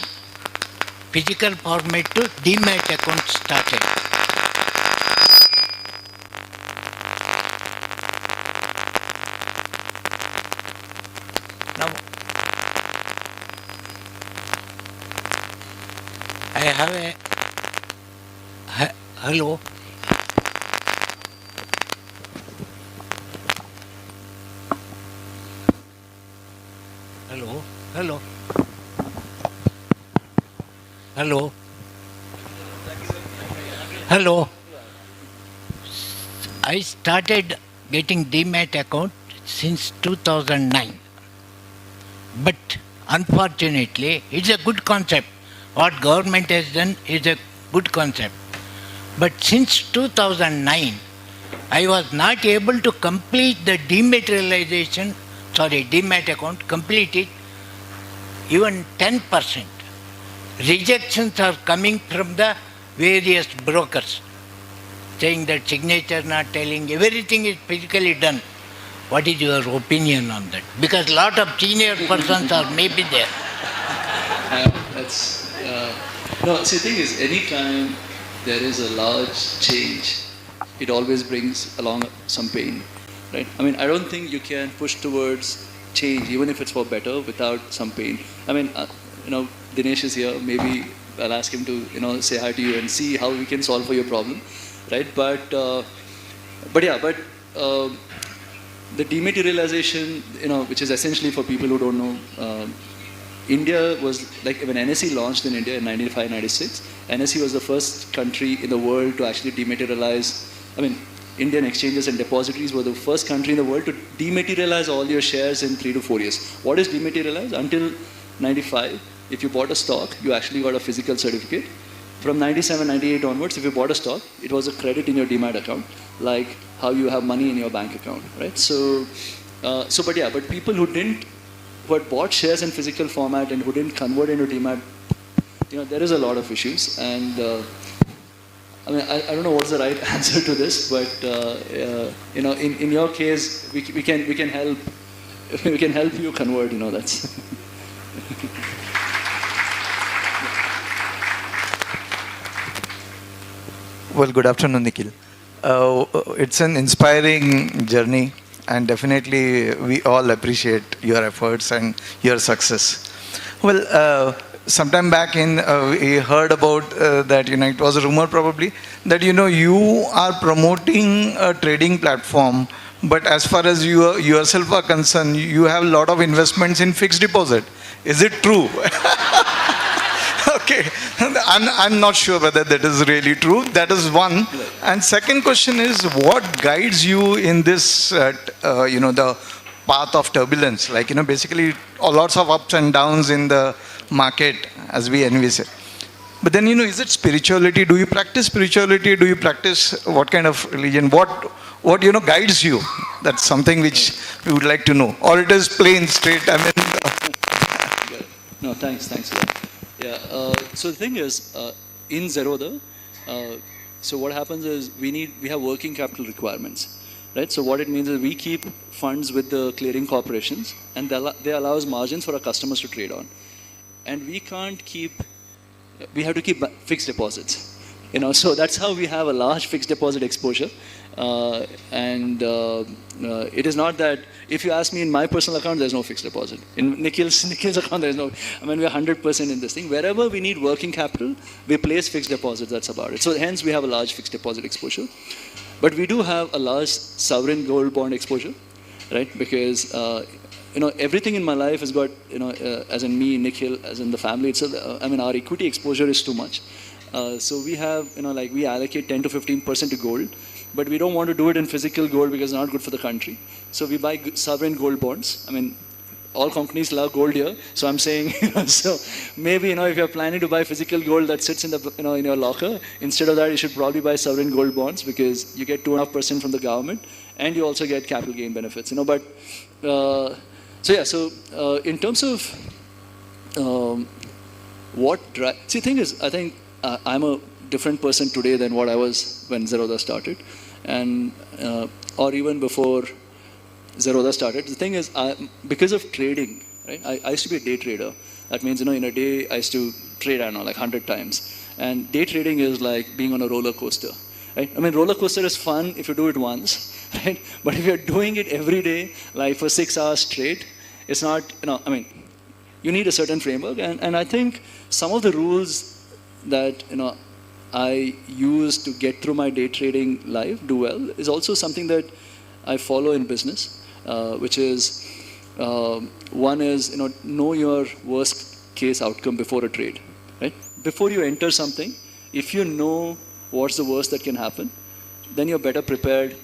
Speaker 18: physical format to Demat account started. Now, I have a... Hello. Hello. Hello. Hello. Hello. I started getting Demat account since 2009. But unfortunately, it's a good concept. What government has done is a good concept. But since 2009, I was not able to complete the dematerialization, sorry, Demat account, complete it, even 10%. Rejections are coming from the various brokers, saying that signature not telling, everything is physically done. What is your opinion on that? Because a lot of senior persons are maybe there.
Speaker 13: No, see, the thing is, any time there is a large change, it always brings along some pain, right? I mean, I don't think you can push towards change, even if it's for better, without some pain. I mean, you know, Dinesh is here. Maybe I'll ask him to, you know, say hi to you and see how we can solve for your problem, right? But The dematerialization, you know, which is essentially for people who don't know, India was, like when NSE launched in India in 95, 96, NSE was the first country in the world to actually dematerialize. I mean, Indian exchanges and depositories were the first country in the world to dematerialize all your shares in 3 to 4 years. What is dematerialize? Until 95, if you bought a stock, you actually got a physical certificate. From 97, 98 onwards, if you bought a stock, it was a credit in your demat account, like how you have money in your bank account, right? So, but people who didn't, who had bought shares in physical format and who didn't convert into demat, you know, there is a lot of issues. And I mean, I don't know what's the right answer to this, but you know, in your case, we can help, we can help you convert. You know, that's.
Speaker 19: Well, good afternoon, Nikhil. It's an inspiring journey, and definitely we all appreciate your efforts and your success. Well, sometime back in, we heard about that, you know, it was a rumor probably, that, you know, you are promoting a trading platform, but as far as you yourself are concerned, you have a lot of investments in fixed deposit. Is it true? Okay, I'm not sure whether that is really true. That is one. And second question is, what guides you in this, you know, the path of turbulence? Like, you know, basically lots of ups and downs in the market as we envisage. But then, you know, is it spirituality? Do you practice spirituality? Do you practice what kind of religion? What you know, guides you? That's something which we would like to know. Or it is plain straight, I mean.
Speaker 13: No, thanks a lot. Yeah, so the thing is, in Zerodha, so what happens is we have working capital requirements, right? So what it means is we keep funds with the clearing corporations, and they allow us margins for our customers to trade on. And we can't keep, we have to keep fixed deposits, you know, so that's how we have a large fixed deposit exposure. It is not that, if you ask me in my personal account, there's no fixed deposit. In Nikhil's account, there's no, I mean, we're 100% in this thing. Wherever we need working capital, we place fixed deposits, that's about it. So hence, we have a large fixed deposit exposure. But we do have a large sovereign gold bond exposure, right? Because, you know, everything in my life has got, you know, as in me, Nikhil, as in the family itself, I mean, our equity exposure is too much. So we have, you know, like we allocate 10 to 15% to gold, but we don't want to do it in physical gold because it's not good for the country. So we buy sovereign gold bonds. I mean, all companies love gold here. So I'm saying, you know, so maybe, you know, if you're planning to buy physical gold that sits in the, you know, in your locker, instead of that, you should probably buy sovereign gold bonds because you get 2.5% from the government and you also get capital gain benefits, you know. But, so yeah, so in terms of what drives, see, the thing is, I think I'm a different person today than what I was when Zerodha started, and or even before Zerodha started. The thing is, because of trading, right? I used to be a day trader. That means, you know, in a day I used to trade, I don't know, like 100 times. And day trading is like being on a roller coaster, right? I mean, roller coaster is fun if you do it once, right? But if you're doing it every day, like for 6 hours straight, it's not, you know, I mean, you need a certain framework. And I think some of the rules that, you know, I use to get through my day trading life, do well, is also something that I follow in business, which is, one is, you know your worst case outcome before a trade, right? Before you enter something, if you know what's the worst that can happen, then you're better prepared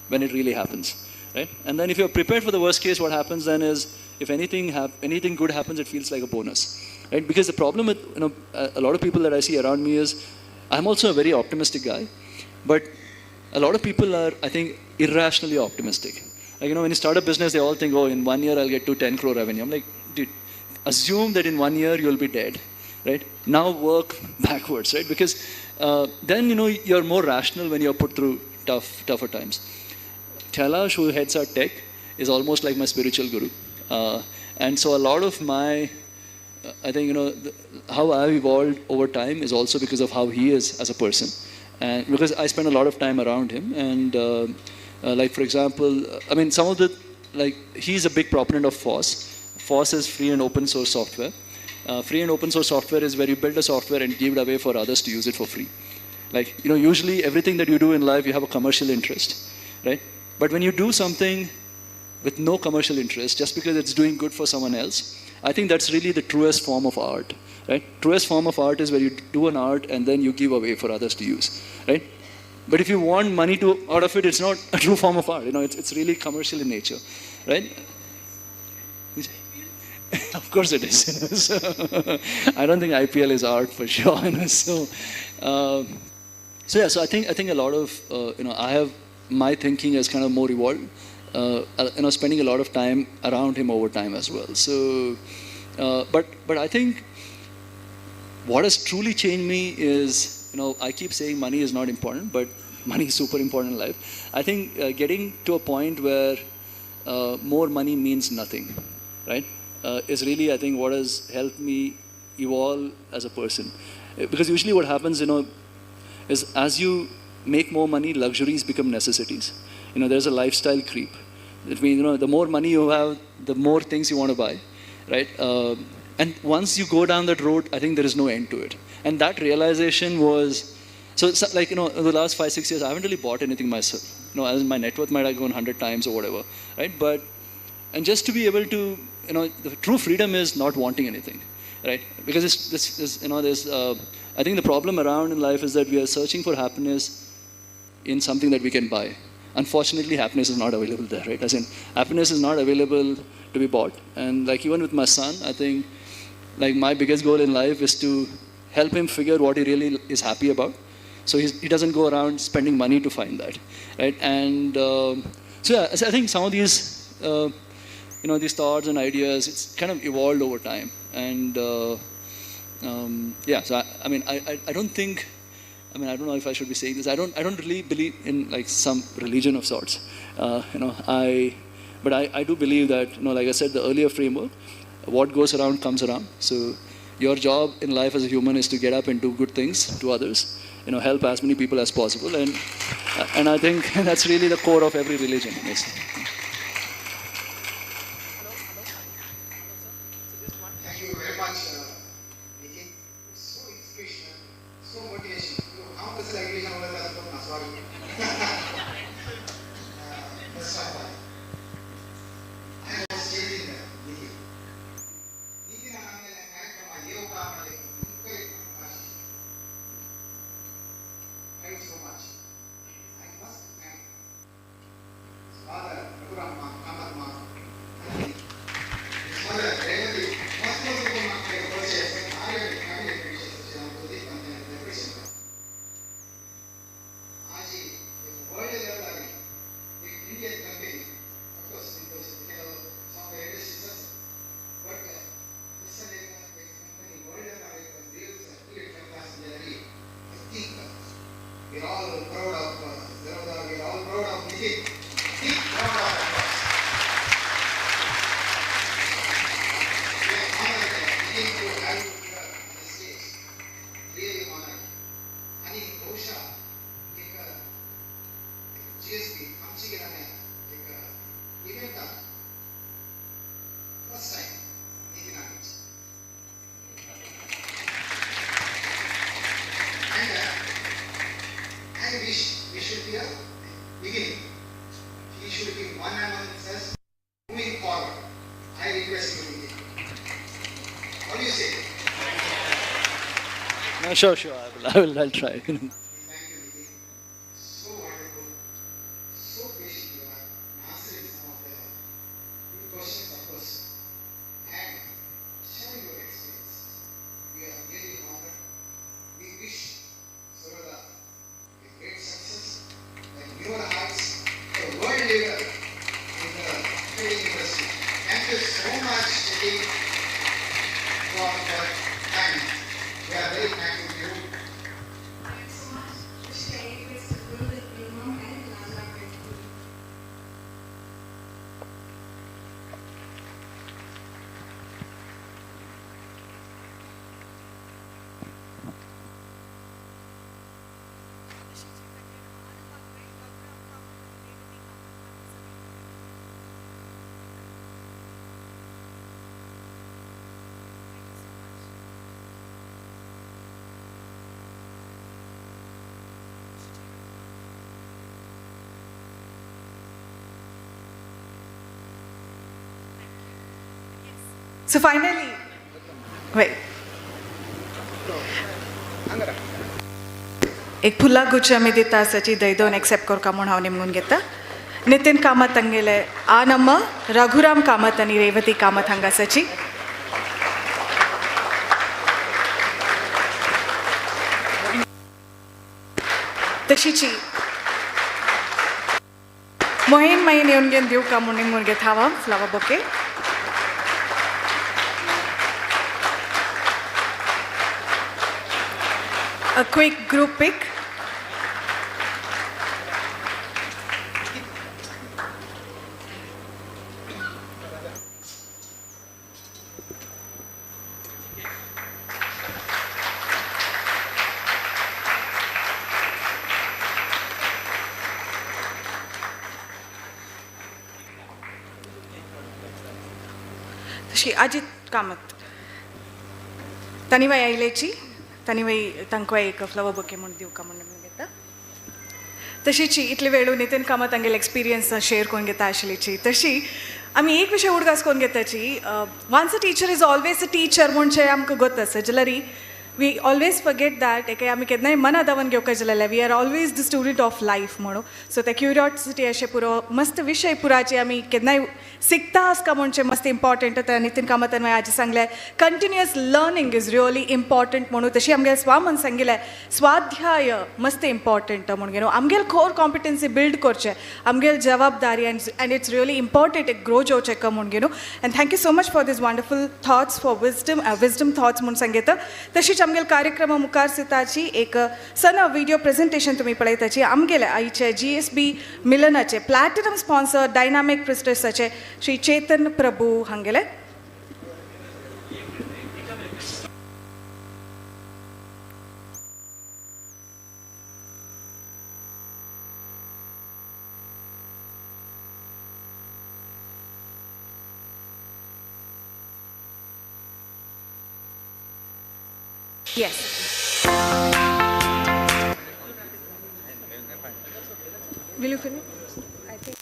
Speaker 13: when it really happens, right? And then if you're prepared for the worst case, what happens then is, if anything good happens, it feels like a bonus, right? Because the problem with, you know, a lot of people that I see around me is, I'm also a very optimistic guy, but a lot of people are, I think, irrationally optimistic. Like, you know, when you start a business, they all think, oh, in 1 year I'll get to 10 crore revenue. I'm like, dude, assume that in 1 year you'll be dead, right? Now work backwards, right? Because then, you know, you're more rational when you're put through tougher times. Kailash, who heads our tech, is almost like my spiritual guru. And so a lot of my, I think, you know, how I've evolved over time is also because of how he is as a person. And because I spend a lot of time around him. And like, for example, I mean, some of the, like, he's a big proponent of FOSS. FOSS is free and open source software. Free and open source software is where you build a software and give it away for others to use it for free. Like, you know, usually everything that you do in life, you have a commercial interest, right? But when you do something with no commercial interest, just because it's doing good for someone else, I think that's really the truest form of art, right? Truest form of art is where you do an art and then you give away for others to use, right? But if you want money out of it, it's not a true form of art. You know, it's really commercial in nature, right? Of course it is. So, I don't think IPL is art for sure. You know, so yeah. So I think a lot of you know, I have my thinking has kind of more evolved. You know, spending a lot of time around him over time as well. So, but I think what has truly changed me is, you know, I keep saying money is not important, but money is super important in life. I think getting to a point where more money means nothing, right? Is really, I think, what has helped me evolve as a person. Because usually what happens, you know, is as you make more money, luxuries become necessities. You know, there's a lifestyle creep. It means, you know, the more money you have, the more things you want to buy, right? And once you go down that road, I think there is no end to it. And that realization was, so like, you know, in the last 5-6 years, I haven't really bought anything myself. You know, as my net worth might have gone 100 times or whatever, right? But, and just to be able to, you know, the true freedom is not wanting anything, right? Because this you know, there's, I think the problem around in life is that we are searching for happiness in something that we can buy. Unfortunately, happiness is not available there, right? As in, happiness is not available to be bought. And like even with my son, I think like my biggest goal in life is to help him figure what he really is happy about. So he doesn't go around spending money to find that, right? And so yeah, I think some of these, you know, these thoughts and ideas, it's kind of evolved over time. And yeah, so I mean, I don't think, I mean, I don't know if I should be saying this. I don't really believe in like some religion of sorts, you know. But I do believe that, you know, like I said, the earlier framework, what goes around comes around. So your job in life as a human is to get up and do good things to others, you know, help as many people as possible. And I think that's really the core of every religion. Yes.
Speaker 3: Thank you very much, Nitin. So inspirational, so motivational. Sorry. First of all, I was chasing Nitin. Nitin Thank you so much. I must thank his father, Raghuram Kamath, and his mother, Revati. Indian company, of course, because some of the industries, but this is a company, world level, I think we are all proud of Zerodha, we are all proud of Nitin. Big proud of us. We are honored, Nitin, to have you here on the stage. Really honored. And Bhusha, GSP, Amchigarane, event first time, Nitin Amit. And I wish we should be a beginning. He should be one amongst us moving forward. I request you, Nitin. What do you say?
Speaker 13: No, sure, I will, I'll try.
Speaker 3: Thank you, Nitin. So wonderful, so patient you are in answering some of the good questions, of course, and sharing your experiences. We are really honored. We wish Zerodha a great success, like newer heights, a world leader in the trading industry. Thank you so much, Nitin, for your time. We are very thankful to you.
Speaker 20: Thank you so much. Wish I request Gurudutt Brahma and Lala Gratitude.
Speaker 1: So finally वय एक फुलां गुच्छ आमी दिता आसाची दयदोन accept करका म्हूण हांव निमगून घेता. नितीन कामत हांगेले आनम्मा, रघुराम कामत आनी रेवती कामत हांगा आसाची. तशीची मोहीन माईन येवन घेवन दिवका म्हूण निमगून घेता हांव flower bouquet. A quick group pic. तशी अजित कामत तनिवय आयलेची तनिवय तांकां एक फ्लावर बुके म्हूण दिवका म्हूण घेता. तशीची इतले वेळू नितीन कामत तांगेले एक्सपिरियन्स शेअर करून घेता आशिल्लीची. तशी आमी एक विशय उडगास करून घेताची, once a teacher is always a teacher म्हणजे आमकां गोत आसा जाल्यार we always forget that एके आमी केन्नाय मना दावन घेवपाक जाल्यार we are always the student of life म्हणून. सो ते क्युरियोसिटी अशें पुरो मस्त विशय पुराचे आमी केन्नाय शिकता आसका म्हणचें मस्त इम्पॉर्टंट. आतां नितीन कामतान मागीर आजी सांगलें continuous learning is really important म्हणून. तशी आमगेले स्वामन सांगिल्लें स्वाध्याय मस्त इम्पॉर्टंट म्हणून न्हू आमगेले कोर कॉम्पिटन्सी बिल्ड करचें आमगेले जबाबदारी and it's really important एक ग्रो जावचें का म्हणून न्हू. And thank you so much for these wonderful thoughts for wisdom wisdom thoughts म्हूण सांगता. तशीच आमगेले कार्यक्रमा मुखार सिताची एक सन व्हिडिओ प्रेझेंटेशन तुमी पळयताची आमगेले आयचे GSB मिलनाचे प्लॅटिनम स्पॉन्सर डायनामीक प्रिस्टर्साचे श्री चेतन प्रभू हांगेले. Yes. Will you finish? I think.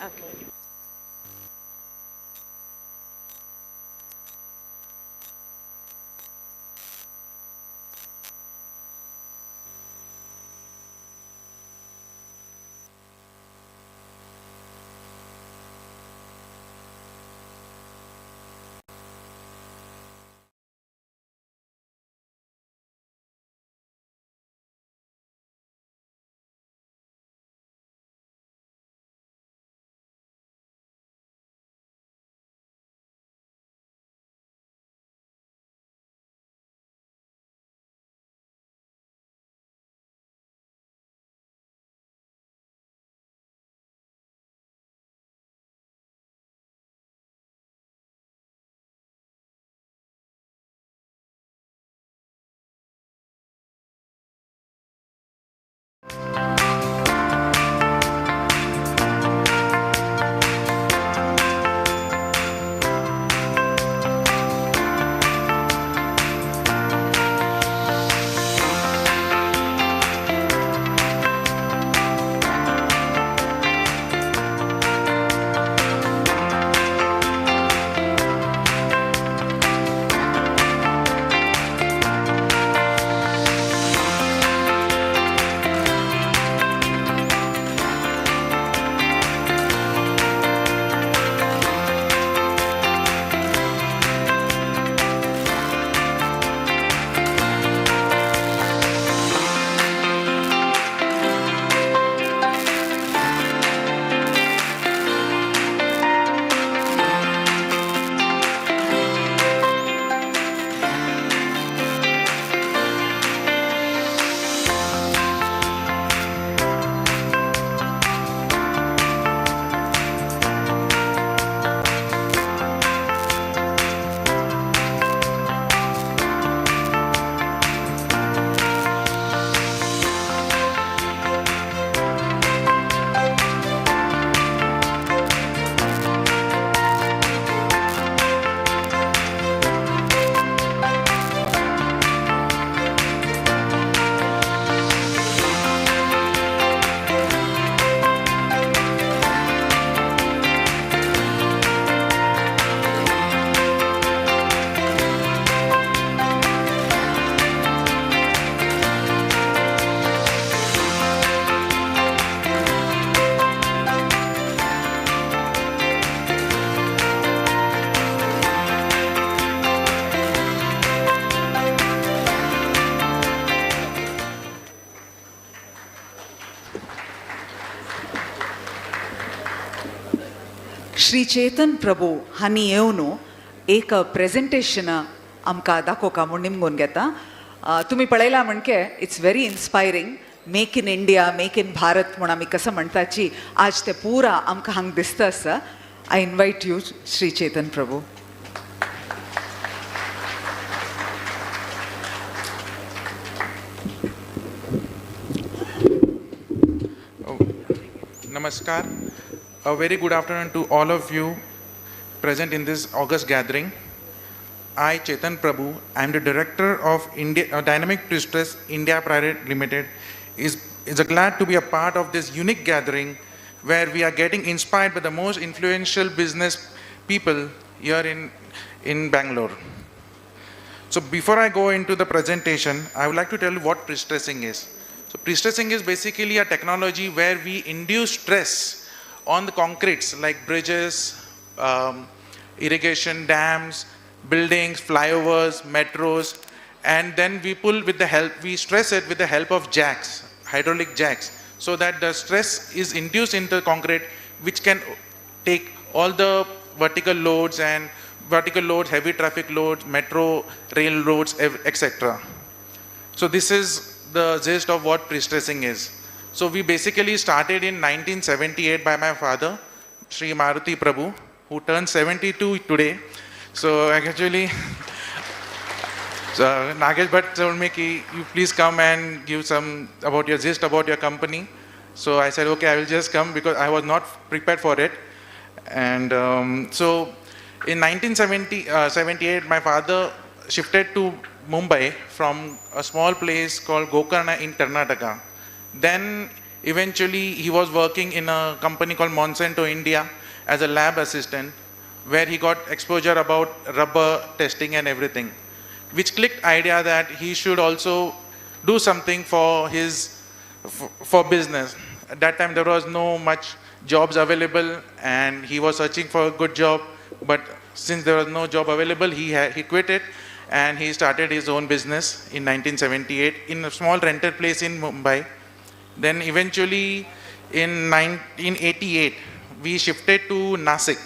Speaker 1: Okay.
Speaker 2: Shri Chetan Prabhu हांणी येवन एक प्रेजेंटेशन आमकां दाखोवका म्हूण निमगून घेता. तुमी पळयला म्हणके it's very inspiring. Make in India, make in Bharat म्हूण आमी कसं म्हणटाची आज ते पुरा आमकां हांगा दिसता आसा. I invite you Shri Chetan Prabhu.
Speaker 21: Namaskar. A very good afternoon to all of you present in this August gathering. I, Chetan Prabhu, I am the director of India, Dynamic Prestress India Private Limited, is glad to be a part of this unique gathering where we are getting inspired by the most influential business people here in Bangalore. So before I go into the presentation, I would like to tell you what prestressing is. So prestressing is basically a technology where we induce stress on the concretes like bridges, irrigation dams, buildings, flyovers, metros, and then we pull with the help, we stress it with the help of jacks, hydraulic jacks, so that the stress is induced into the concrete, which can take all the vertical loads and vertical loads, heavy traffic loads, metro, rail roads, etc. So this is the gist of what prestressing is. So we basically started in 1978 by my father, Shri Maruti Prabhu, who turned 72 today. So actually, so Nagesh Bhatt told me, ki, you please come and give some about your gist about your company. So I said, okay, I will just come because I was not prepared for it. And so in 1978, my father shifted to Mumbai from a small place called Gokarna in Karnataka. Then eventually he was working in a company called Monsanto India as a lab assistant, where he got exposure about rubber testing and everything, which clicked idea that he should also do something for his for business. At that time there was no much jobs available and he was searching for a good job, but since there was no job available, he quit it and he started his own business in 1978 in a small rented place in Mumbai. Then eventually in 1988, we shifted to Nasik,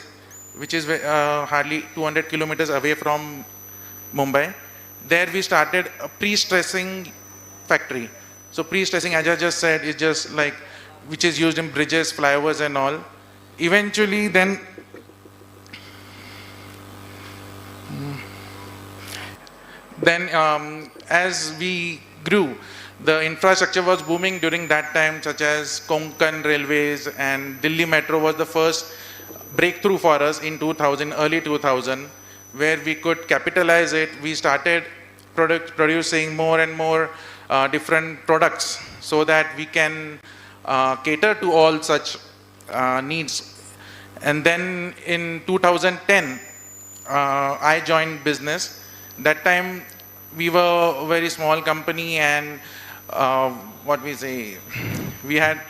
Speaker 21: which is hardly 200 kilometers away from Mumbai. There we started a pre-stressing factory. So pre-stressing, as I just said, is just like, which is used in bridges, flyovers and all. Eventually then, as we grew, the infrastructure was booming during that time, such as Konkan Railways and Delhi Metro was the first breakthrough for us in 2000, early 2000, where we could capitalize it. We started producing more and more different products so that we can cater to all such needs. And then in 2010, I joined business. That time we were a very small company and what we say, we had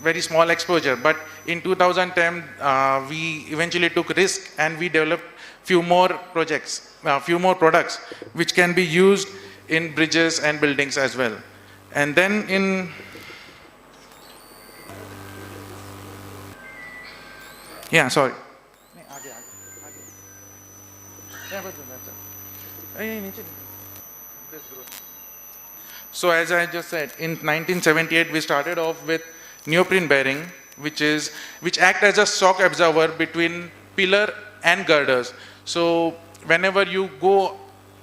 Speaker 21: very small exposure. But in 2010, we eventually took risk and we developed few more projects, few more products, which can be used in bridges and buildings as well. And then in, yeah, sorry. So as I just said, in 1978, we started off with neoprene bearing, which act as a shock absorber between pillar and girders. So whenever you go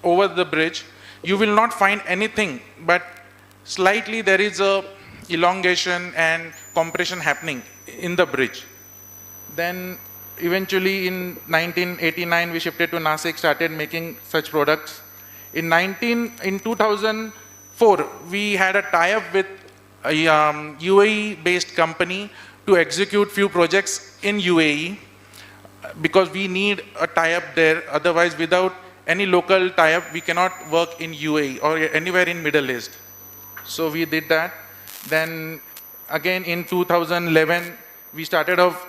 Speaker 21: over the bridge, you will not find anything, but slightly there is a elongation and compression happening in the bridge. Then eventually in 1989, we shifted to Nasik, started making such products. In 2004, we had a tie-up with a UAE-based company to execute few projects in UAE because we need a tie-up there. Otherwise, without any local tie-up, we cannot work in UAE or anywhere in Middle East. So we did that. Then again in 2011, we started off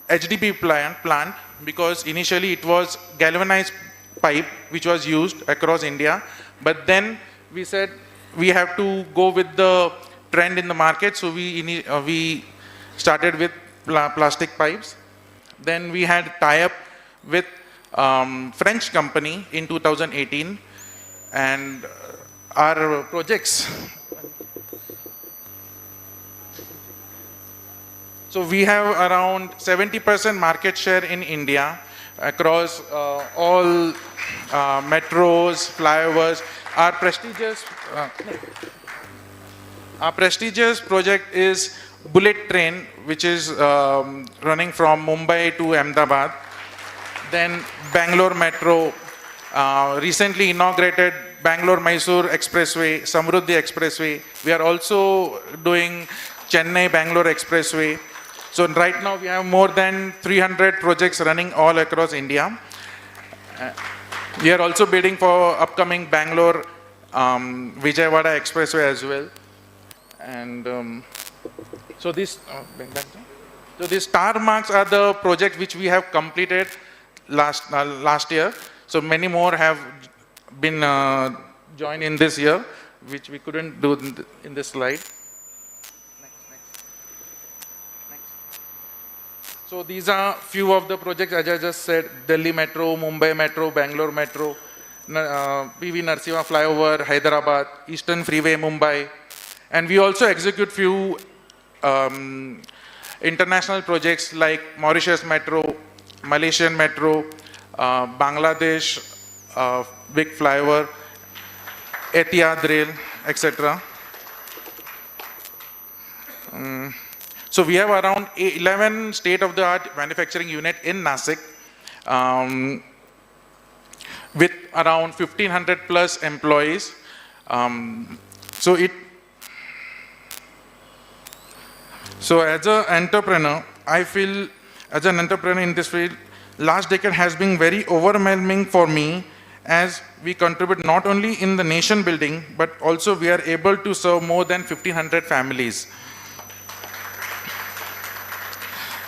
Speaker 21: HDP plant because initially it was galvanized pipe which was used across India. But then we said we have to go with the trend in the market. So we started with plastic pipes. Then we had tie-up with French company in 2018, and our projects. So we have around 70% market share in India across all metros, flyovers. Our prestigious project is bullet train, which is running from Mumbai to Ahmedabad. Then Bangalore Metro, recently inaugurated Bangalore-Mysore Expressway, Samruddhi Expressway. We are also doing Chennai-Bangalore Expressway. So right now we have more than 300 projects running all across India. We are also bidding for upcoming Bangalore Vijayawada Expressway as well. And so these star marks are the projects which we have completed last year. So many more have been joined in this year, which we couldn't do in this slide. Next. So these are few of the projects, as I just said: Delhi Metro, Mumbai Metro, Bangalore Metro, PV Narasimha Flyover, Hyderabad, Eastern Freeway, Mumbai. And we also execute few international projects like Mauritius Metro, Malaysian Metro, Bangladesh big flyover, Etihad Rail, etc. So we have around 11 state-of-the-art manufacturing unit in Nasik, with around 1,500 plus employees. So as an entrepreneur, I feel as an entrepreneur in this field, last decade has been very overwhelming for me, as we contribute not only in the nation building, but also we are able to serve more than 1,500 families.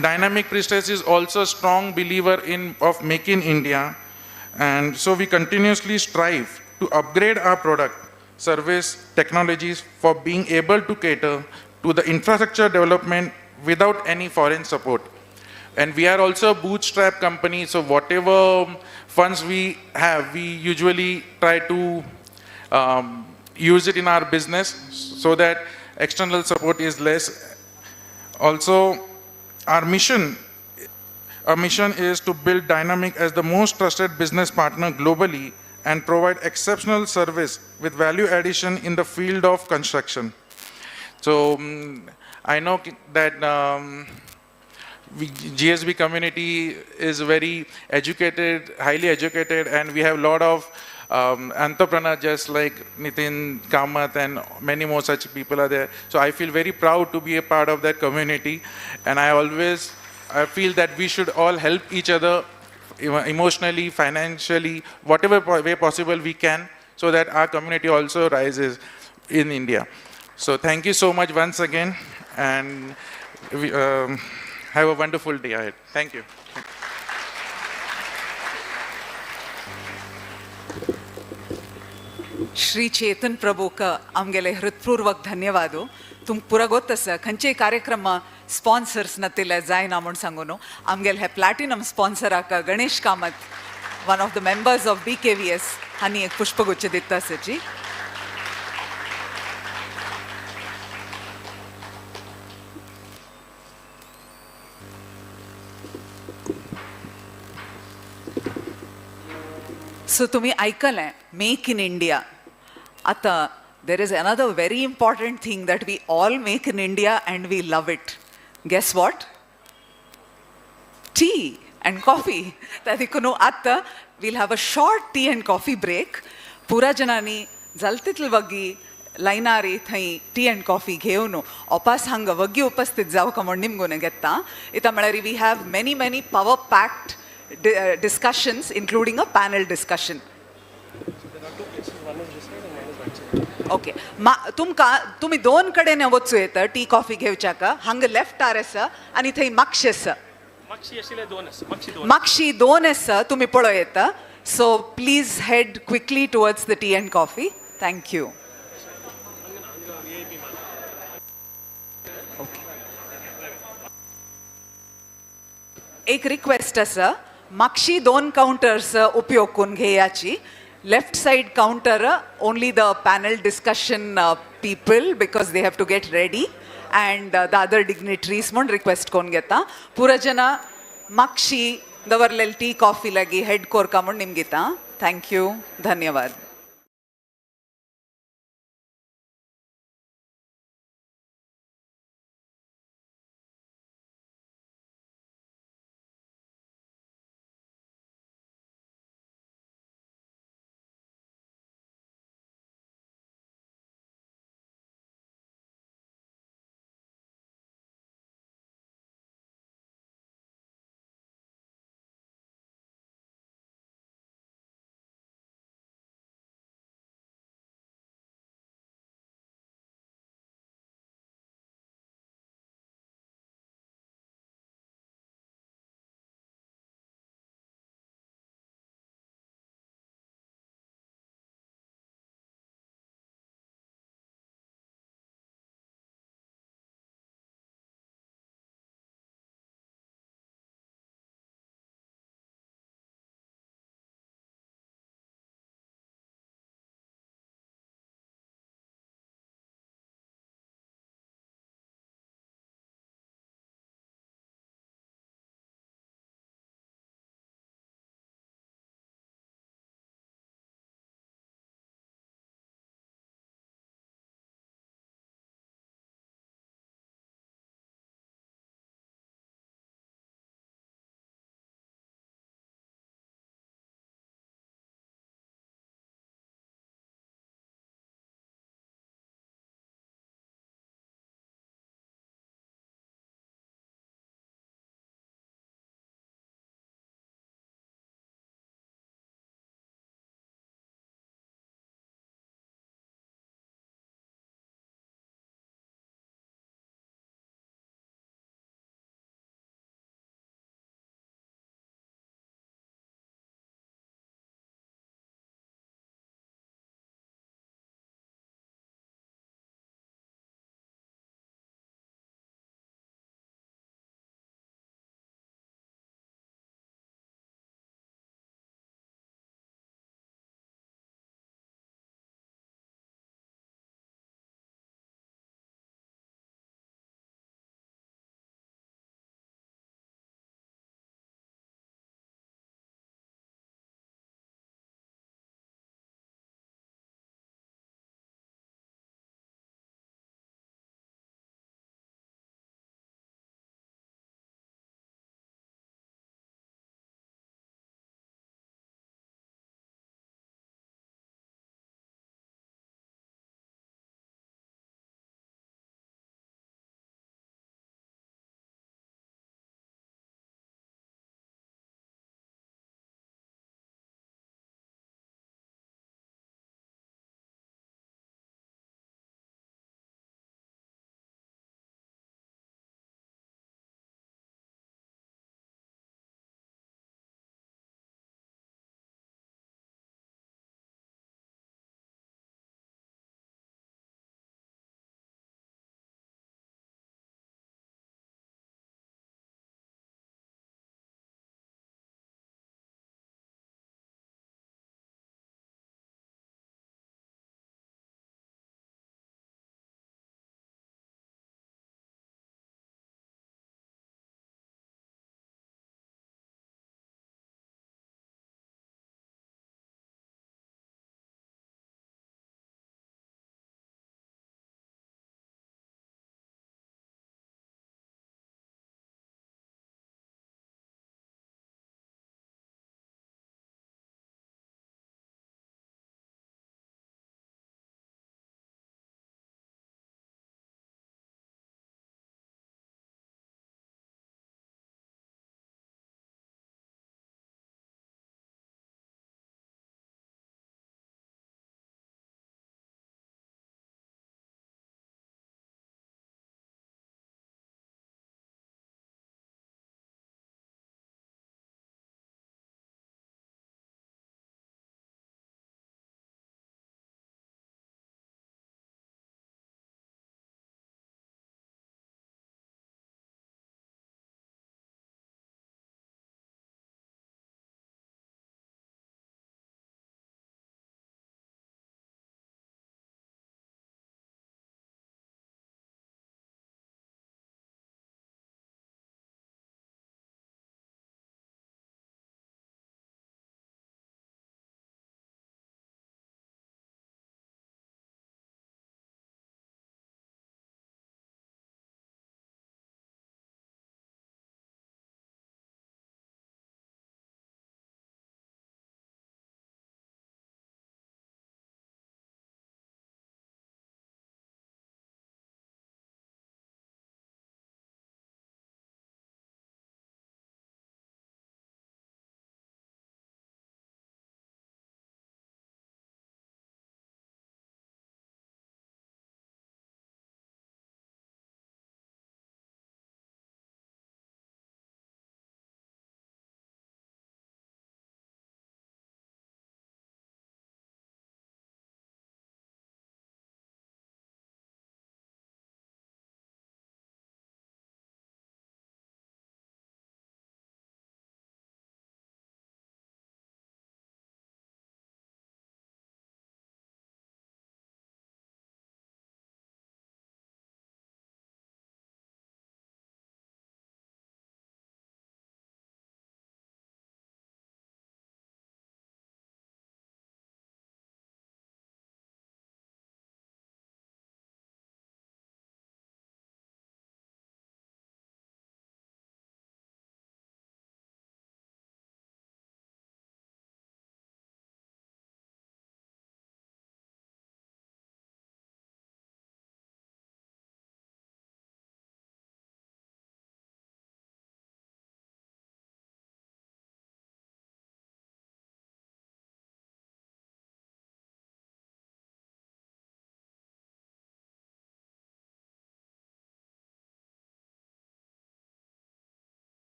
Speaker 21: Dynamic Prestress is also a strong believer of Make in India, and so we continuously strive to upgrade our product, service, technologies for being able to cater to the infrastructure development without any foreign support. And we are also a bootstrap company, so whatever funds we have, we usually try to use it in our business so that external support is less. Also, our mission is to build Dynamic as the most trusted business partner globally and provide exceptional service with value addition in the field of construction. So I know that GSB community is very educated, highly educated, and we have a lot of entrepreneurs just like Nitin Kamath and many more such people are there. So I feel very proud to be a part of that community, and I feel that we should all help each other emotionally, financially, whatever way possible we can, so that our community also rises in India. So thank you so much once again, and we, have a wonderful day ahead. Thank you.
Speaker 2: Shri Chetan प्रभूक आमगेले हृत्पूर्वक धन्यवाद. तुमकां पुरा गोत आसा खंयचेय कार्यक्रम sponsors नातिल्ले जायना म्हूण सांगू न्हू. आमगेले हे platinum स्पॉन्सराक Ganesh Kamath, one of the members of BKVS, हांणी एक पुष्पगुच्छ दिता आसाची. सो तुमी आयकलें मेक इन इंडिया. आतां there is another very important thing that we all make in India and we love it. Guess what? Tea and coffee. त्या देखून आतां we'll have a short tea and coffee break. पुरा जणांनी जाल तितले वग्गी लायनारी थंय टी अँड कॉफी घेवन ओपास हांगा वग्गी उपस्थित जावका म्हूण निमगून घेता. इतां म्हळ्यार we have many many power packed discussions, including a panel discussion.
Speaker 4: So there are two places, one is this side and one is that side.
Speaker 2: Okay. तुमकां तुमी दोन कडेन वचूं येता टी कॉफी घेवच्याक. हांगा लेफ्टार आसा आनी थंय मागशे आसा.
Speaker 4: मागशी आशिल्ले दोन आसा.
Speaker 2: मागशी दोन आसा, तुमी पळय येता. So please head quickly towards the tea and coffee. Thank you. एक रिक्वेस्ट आसा, मागशी दोन काउंटर्स उपयोग करून घेयाची. Left side counter only the panel discussion people, because they have to get ready, and the other dignitaries म्हूण request करून घेता. पुरा जना मागशी दवरलेली टी कॉफी लागी हेड कोरका म्हूण निमगिता. Thank you, धन्यवाद.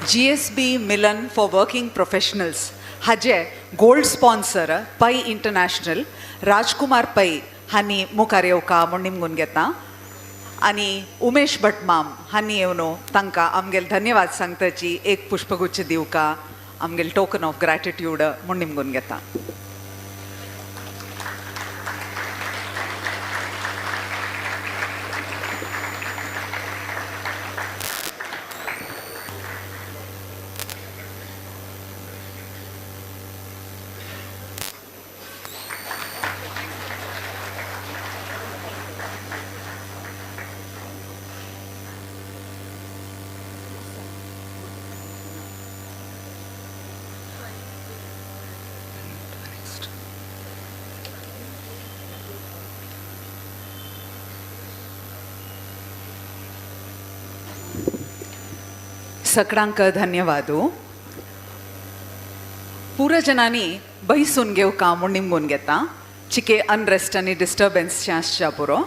Speaker 2: GSB Milan for working professionals हाजे gold sponsor Pai international Rajkumar Pai हांणी मुखार येवका म्हूण निमगून घेता आनी उमेश भटमाम हांणी येवन तांकां आमगेले धन्यवाद सांगताची एक पुष्पगुच्छ दिवका आमगेले टोकन ऑफ ग्रॅटिट्यूड म्हूण निमगून घेता. सगळ्यांक धन्यवाद. पुरा जनांनी बैसून घेवका म्हूण निमगून घेता चिके अनरेस्ट आनी डिस्टर्बन्स आसच्या पुरो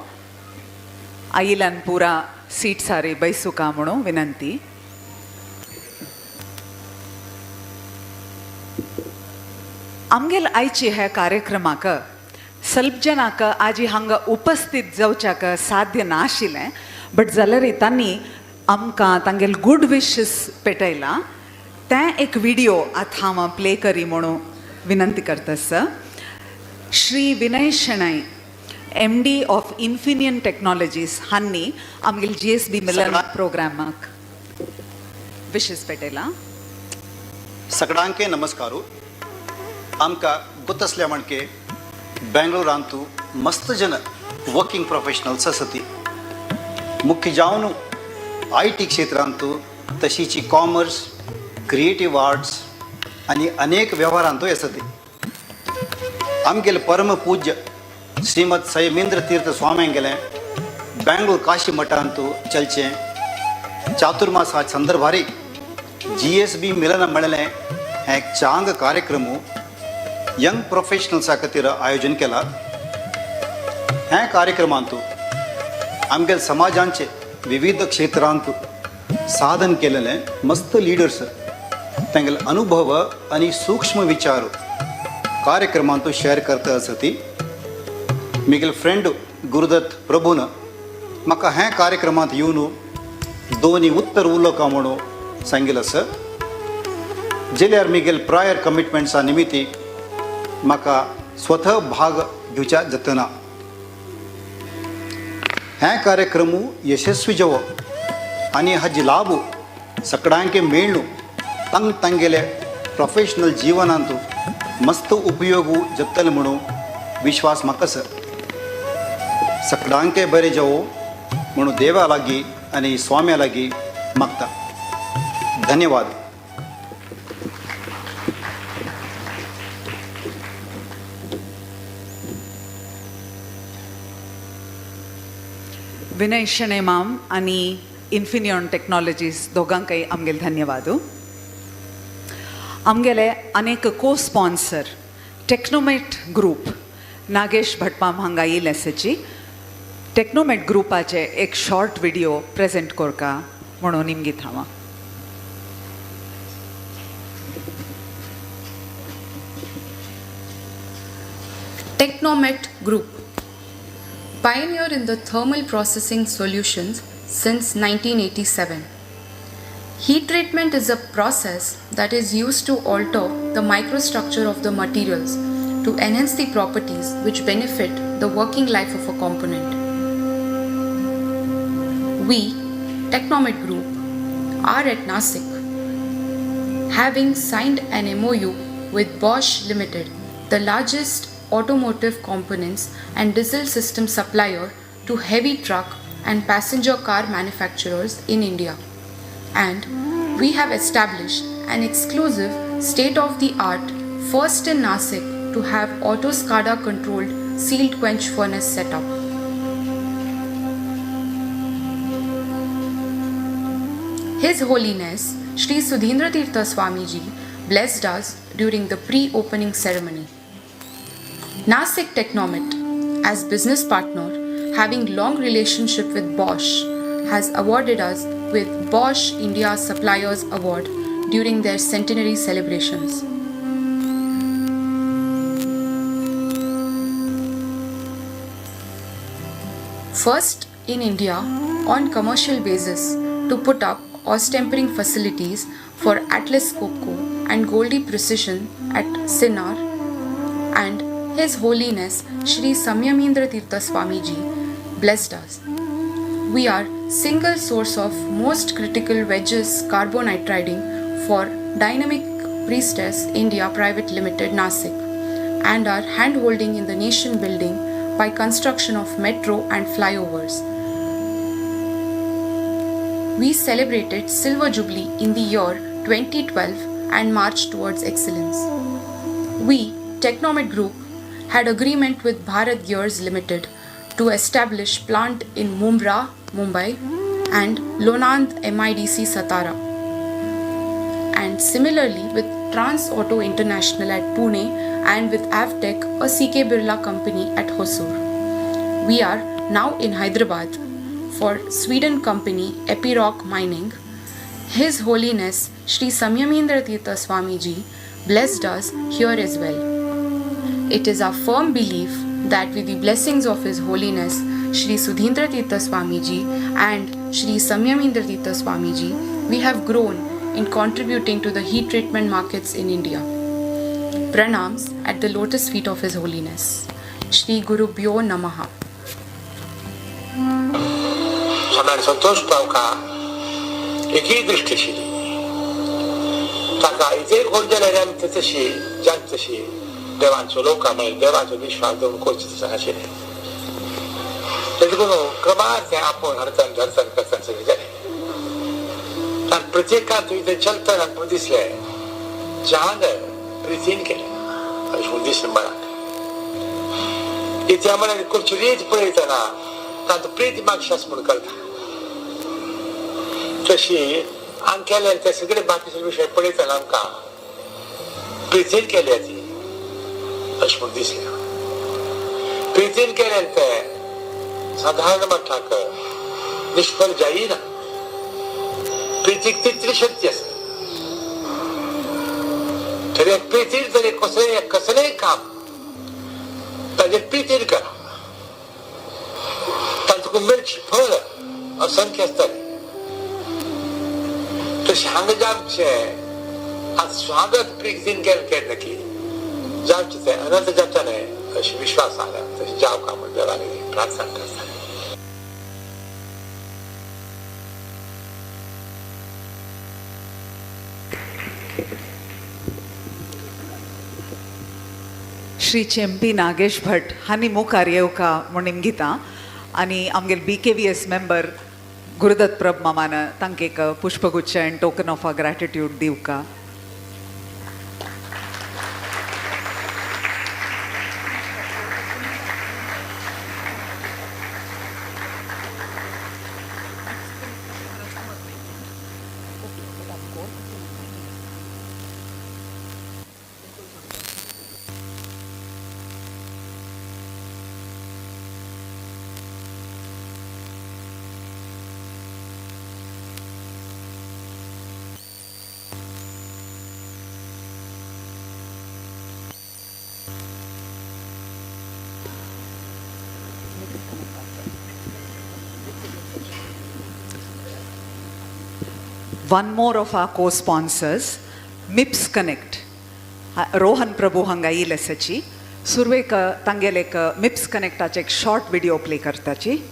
Speaker 2: आयिल्यान पुरा सीट सारी बैसुका म्हणून विनंती. आमगेल आयची ह्या कार्यक्रमाक सल्प जनाक आजी हांगा उपस्थित जावच्याक साध्य नाशिल्लें बट जाल्यार तांणी आमकां तांगेल गूड विशस पेटयला तें एक व्हिडियो आतां हांव प्ले करी म्हणून विनंती करता sir. Shri Vinay Shenoy MD of Infineon technologies हांणी आमगेल GSB मिलन प्रोग्रामाक विशस पेटयला.
Speaker 5: सगळ्यांके नमस्कारू. आमकां गोतसल्या म्हणके बेंगलोरांतू मस्त जन वर्किंग प्रोफेशनल्स आसती मुख्य जावन IT क्षेत्रांतू तशीची कॉमर्स क्रिएटिव्ह आर्ट्स आनी अनेक व्यवहारांतू आसती. आमगेले परम पूज्य श्रीमद सयमेंद्र तीर्थ स्वाम्यांगेले बेंगलोर काशी मठांतू चलचें चातुर्मासा संदर्भारी GSB मिलन म्हणलें हें एक चांग कार्यक्रम यंग प्रोफेशनल्सा खातीर आयोजन केला. हें कार्यक्रमांतू आमगेले समाजांचे विविध क्षेत्रांत साधन केलेले मस्त लिडर्स तांगेले अनुभव आनी सूक्ष्म विचार कार्यक्रमांत शेअर करता आसती. म्हगेले फ्रेंड गुरुदत्त प्रभून म्हाका हें कार्यक्रमांत येवन दोनी उत्तर उलोवका म्हणून सांगिल्लें आसा. जाल्यार म्हगेले प्रायर कमिटमेंट्सा निमित्ती म्हाका स्वतः भाग घेवच्या जातना हें कार्यक्रम यशस्वी जावप आनी हाजे लाभ सगळ्यांक मेळ्ळो तांग तांगेले प्रोफेशनल जिवनांत मस्त उपयोग जातले म्हणून विश्वास म्हाका आसा. सगळ्यांक बरें जावो म्हणून देवा लागीं आनी स्वाम्या लागीं मागता. धन्यवाद.
Speaker 2: विनय शणै माम आनी इन्फिनियॉन टेक्नॉलॉजीज दोगांकय आमगेले धन्यवाद. आमगेले अनेक co sponsor Technomet group Nagesh भटमाम हांगा येयले आसाची. टेक्नोमेट ग्रुपाचे एक शॉर्ट व्हिडियो प्रेजेंट करका म्हणून निमगीत हांव.
Speaker 22: Technomet Group, pioneer in the thermal processing solutions since 1987. Heat treatment is a process that is used to alter the microstructure of the materials to enhance the properties which benefit the working life of a component. We, Technomet Group, are at Nasik, having signed an MOU with Bosch Limited, the largest automotive components and diesel system supplier to heavy truck and passenger car manufacturers in India. And we have established an exclusive state-of-the-art first in Nasik to have auto SCADA controlled sealed quench furnace setup. His Holiness Shri Sudhindra Tirtha Swamiji blessed us during the pre-opening ceremony. Nasik Technomet, as business partner having long relationship with Bosch, has awarded us with Bosch India Suppliers Award during their centenary celebrations. First in India on commercial basis to put up austempering facilities for Atlas Copco and Goldie Precision at Sinnar, and His Holiness Shri Samyamindra Tirtha Swamiji blessed us. We are single source of most critical wedges carbonitriding for Dynamic Priestess India Private Limited Nasik, and are hand-holding in the nation building by construction of metro and flyovers. We celebrated Silver Jubilee in the year 2012 and marched towards excellence. We, Technomed Group, had agreement with Bharat Gears Limited to establish plant in Mumbra, Mumbai and Lonand MIDC Satara. And similarly with Trans Auto International at Pune and with Avtec, a CK Birla company at Hosur. We are now in Hyderabad for Sweden company Epiroc Mining. His Holiness Shri Samyamindra Tirtha Swamiji blessed us here as well. It is our firm belief that with the blessings of His Holiness Shri Sudhindra Tirtha Swamiji and Shri Samyamindra Tirtha Swamiji, we have grown in contributing to the heat treatment markets in India. Pranams at the lotus feet of His Holiness. Shri Guru Bhyo Namaha.
Speaker 6: स्वाम्यान Santosh पावका एकही दृष्टी आशिल्ली ताका इथे कोण जाल्यार तशी जाण तशी देवांचो लोक म्हळ्यार देवाचो विश्वास दवरून करचो तशें आशिल्लें. तेजे करून क्रमार तें आपोवन हाडतान धरतान करतान सगळें जालें. आनी प्रत्येकान तुवें थंय चलतना आमकां दिसलें जान प्रितीन केलें अशें म्हूण दिसलें मनाक. इथे म्हळ्यार करची रीत पळयतना तांचो प्रीत मागशास म्हूण कळटा. तशी आमी केले ते सगळे बाकीचे विशय पळयतना आमकां प्रितीन केल्या ती अशें म्हूण दिसलें. प्रितीन केलें तें साधारण मठाक निष्फळ जायना. प्रितीक तितली शक्ती आसा. तरी प्रितीन तरी कसलें कसलेंय काम ताजेर प्रितीन करा, तांकां मेळचें फळ असंख्य आसतलें. तशें हांगा जावचें आतां स्वागत प्रितीन केलें केन्ना की जावचें तें अनंत जातलें अशें विश्वास आसा. तशें जावं काय म्हूण देवाली प्रार्थना करता.
Speaker 2: श्री चेम्पी नागेश भट हांणी मुखार येवका म्हूण निमगिता आनी आमगेले BKVS member Gurudatt Prabhu मामान तांकां एक पुष्पगुच्छ and token of our gratitude दिवका. One more of our co-sponsors, MIPS Connect. Rohan Prabhu hanga येयले सुरवेक तांगेले एक MIPS Connectaचे एक शॉर्ट व्हिडिओ प्ले करताची.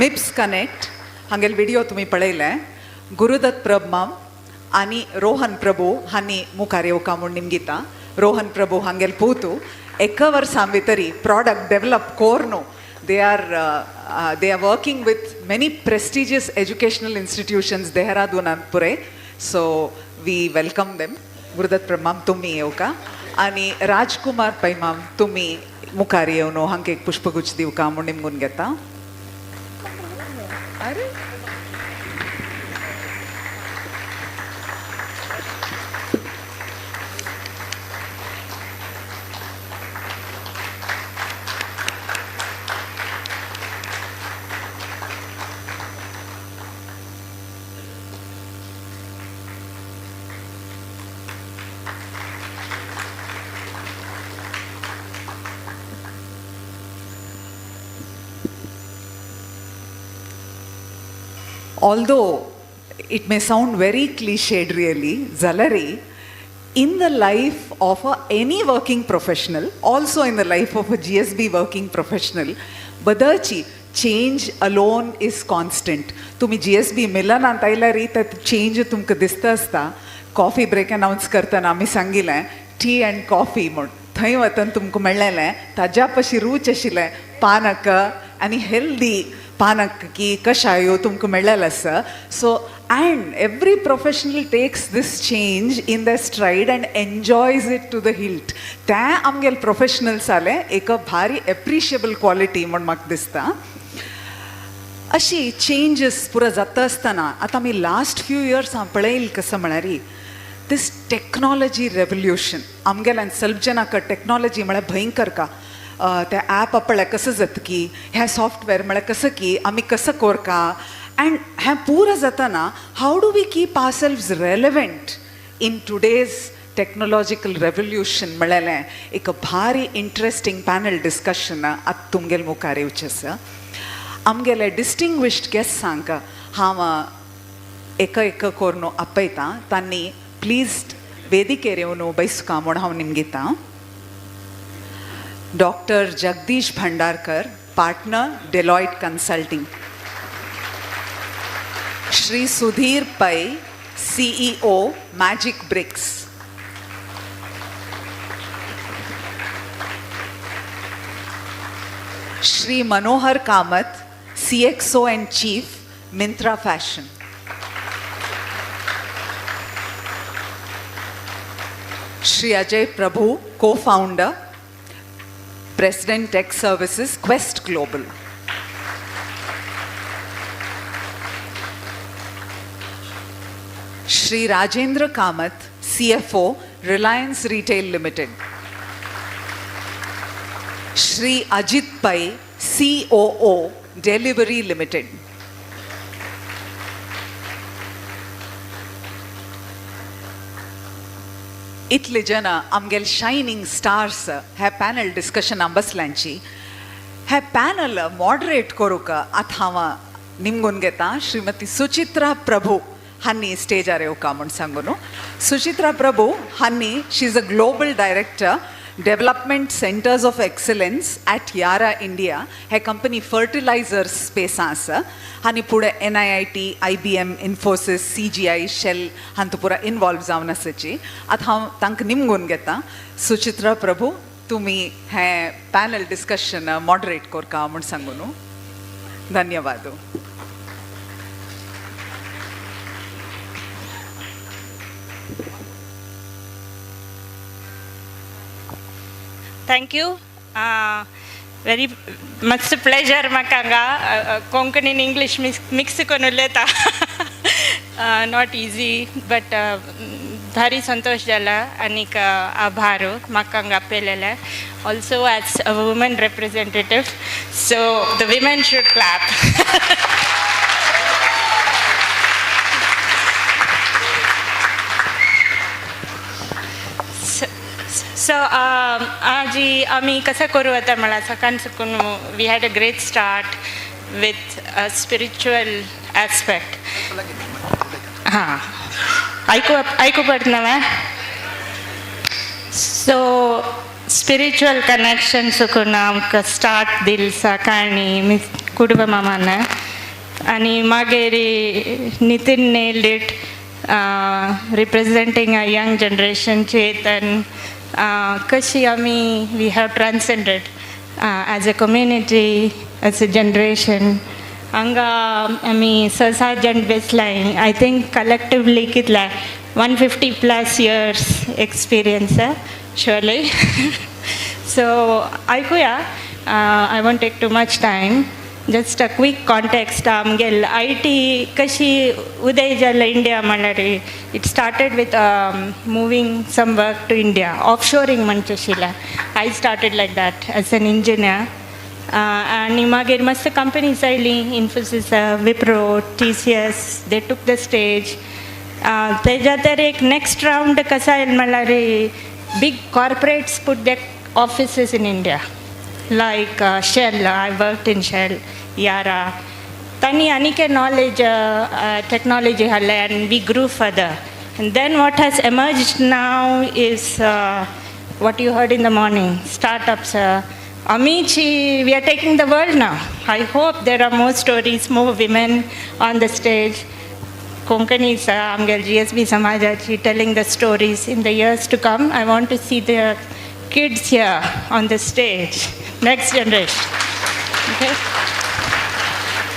Speaker 2: मिप्स कनेक्ट हांगेले व्हिडिओ तुमी पळयले. गुरुदत्त प्रभ माम आनी रोहन प्रभू हांणी मुखार येवका म्हूण निमगिता. रोहन प्रभू हांगेले पूतू एका वर्सां भितरी प्रॉडक्ट डेवलप कोर्नु they are working with many prestigious educational institutions देहरादूनांत पुरे. So we welcome them. Gurudatt Prabhu माम तुमी येवका आनी राजकुमार पै माम तुमी मुखार येवन हांकां एक पुष्पगुच्छ दिवका म्हूण निमगून घेता. अरे although it may sound very cliched really, Zalari, in the life of any working professional, also in the life of a GSB working professional, बदलची change alone is constant. तुम्ही GSB मिलनांत आयल्यार ते चेंज तुमकां दिसता आसता. कॉफी ब्रेक अनावन्स करतना आमी सांगिल्लें T and coffee म्हूण, थंय वतन तुमकां मेळ्ळेलें ताज्या पशी रूच आशिल्लें पानक आनी हेल्दी पानक की कशायो तुमकां मेळ्ळेलें आसा. So and every professional takes this change in the stride and enjoys it to the hilt. तें आमगेले प्रोफेशनल्स जालें एक भारी एप्रिशिएबल क्वॉलिटी म्हूण म्हाका दिसता. अशी चेंजीस पुरो जाता आसतना आतां आमी लास्ट फ्यू इयर्स हांव पळयल कसो म्हळ्यार दीस टॅक्नॉलॉजी रेवल्युशन आमगेल्यान सल्पजनाक टॅक्नॉलॉजी म्हळ्यार भयंकर का ते ॲप पळय कसं जाता की हें सॉफ्टवेअर म्हळ्यार कसं की आमी कसं कोरका अँड हें पुरो जातना how do we keep ourselves relevant in today's technological revolution म्हळ्ळेलें एक भारी इंट्रस्टींग पॅनल डिस्कशन आतां तुमगेले मुखार येवचें आसा. आमगेले डिस्टिंग्विश्ड गेस्टांक हांव एक एक करून आपयतां, तांणी प्लीज वेदिकेर येवन बैसका म्हूण हांव निमगितां. Doctor Jagdish Bhandarkar, partner, Deloitte consulting. Shri Sudhir Pai, CEO, Magic Bricks. Shri Manohar Kamath, CXO and chief, Myntra fashion. Shri Ajay Prabhu, co founder, President Tech Services, Quest Global. Shri Rajendra Kamath, CFO, Reliance Retail Limited. Shri Ajit Pai, COO, Delhivery Limited. इतले जन आमगेले shining stars हे panel discussion बसल्यांची. हे panel moderate करूंक आतां हांव निमगून घेता श्रीमती सुचित्रा प्रभू हांणी स्टेजार येवका म्हूण सांगून. सुचित्रा प्रभू हांणी, she is a global director, development centres of excellence at Yara India. हे कंपनी फर्टिलायझर स्पेसां आसा आनी फुडें NIIT, IBM, Infosys, CGI, Shell हांतूं पुरा इनवॉल्व जावन आसाची. आतां हांव तांकां निमगून घेता. सुचित्रा प्रभू, तुमी हें पॅनल डिस्कशन मॉडरेट करका म्हूण सांगू न्हू. धन्यवाद.
Speaker 7: Thank you. Very much pleasure म्हाका हांगा कोंकणी इंग्लीश मिक्स करून उलयता. Not easy but भारी संतोष जाला आनीक आभार म्हाका हांगा आपयलेलें. Also as a woman representative, so the women should clap. So आज आमी कसं करूं आतां म्हळ्यार सकाळ सुकून we had a great start with a spiritual aspect. हां, आयकू आयकू पडना मॅ. सो स्पिरिच्युअल कनेक्शन सुकून आमकां स्टार्ट दिल सकाळी कुडुंब मामान. आनी मागीर Nitin nailed it, representing a young generation, Chetan. कशी आमी we have transcended as a community, as a generation. हांगा आमी स सात जाण बसलाय. I think collectively कितले 150 plus years experience, surely. So आयकुया, I won't take too much time. Just a quick context. आमगेल I T कशी उदय जाल्लो इंडिया म्हणल्यार, it started with moving some work to India, offshoring म्हणचे आशिल्लें. I started like that as an engineer. आनी मागीर मस्त companies आयली, Infosys, Wipro, TCS, they took the stage. तेज्या तर एक नेक्स्ट रावंड कसो आयल म्हणल्यार, big corporates put their offices in India, like Shell. I worked in Shell, Yara. तांणी आनीक नॉलेज, टॅक्नॉलॉजी हाडलें and we grew further. And then what has emerged now is what you heard in the morning, startups. Amici, we are taking the world now. I hope there are more stories, more women on the stage. Konkani, आमगेल GSB समाजाची telling the stories in the years to come. I want to see the kids here on the stage, next generation. Okay?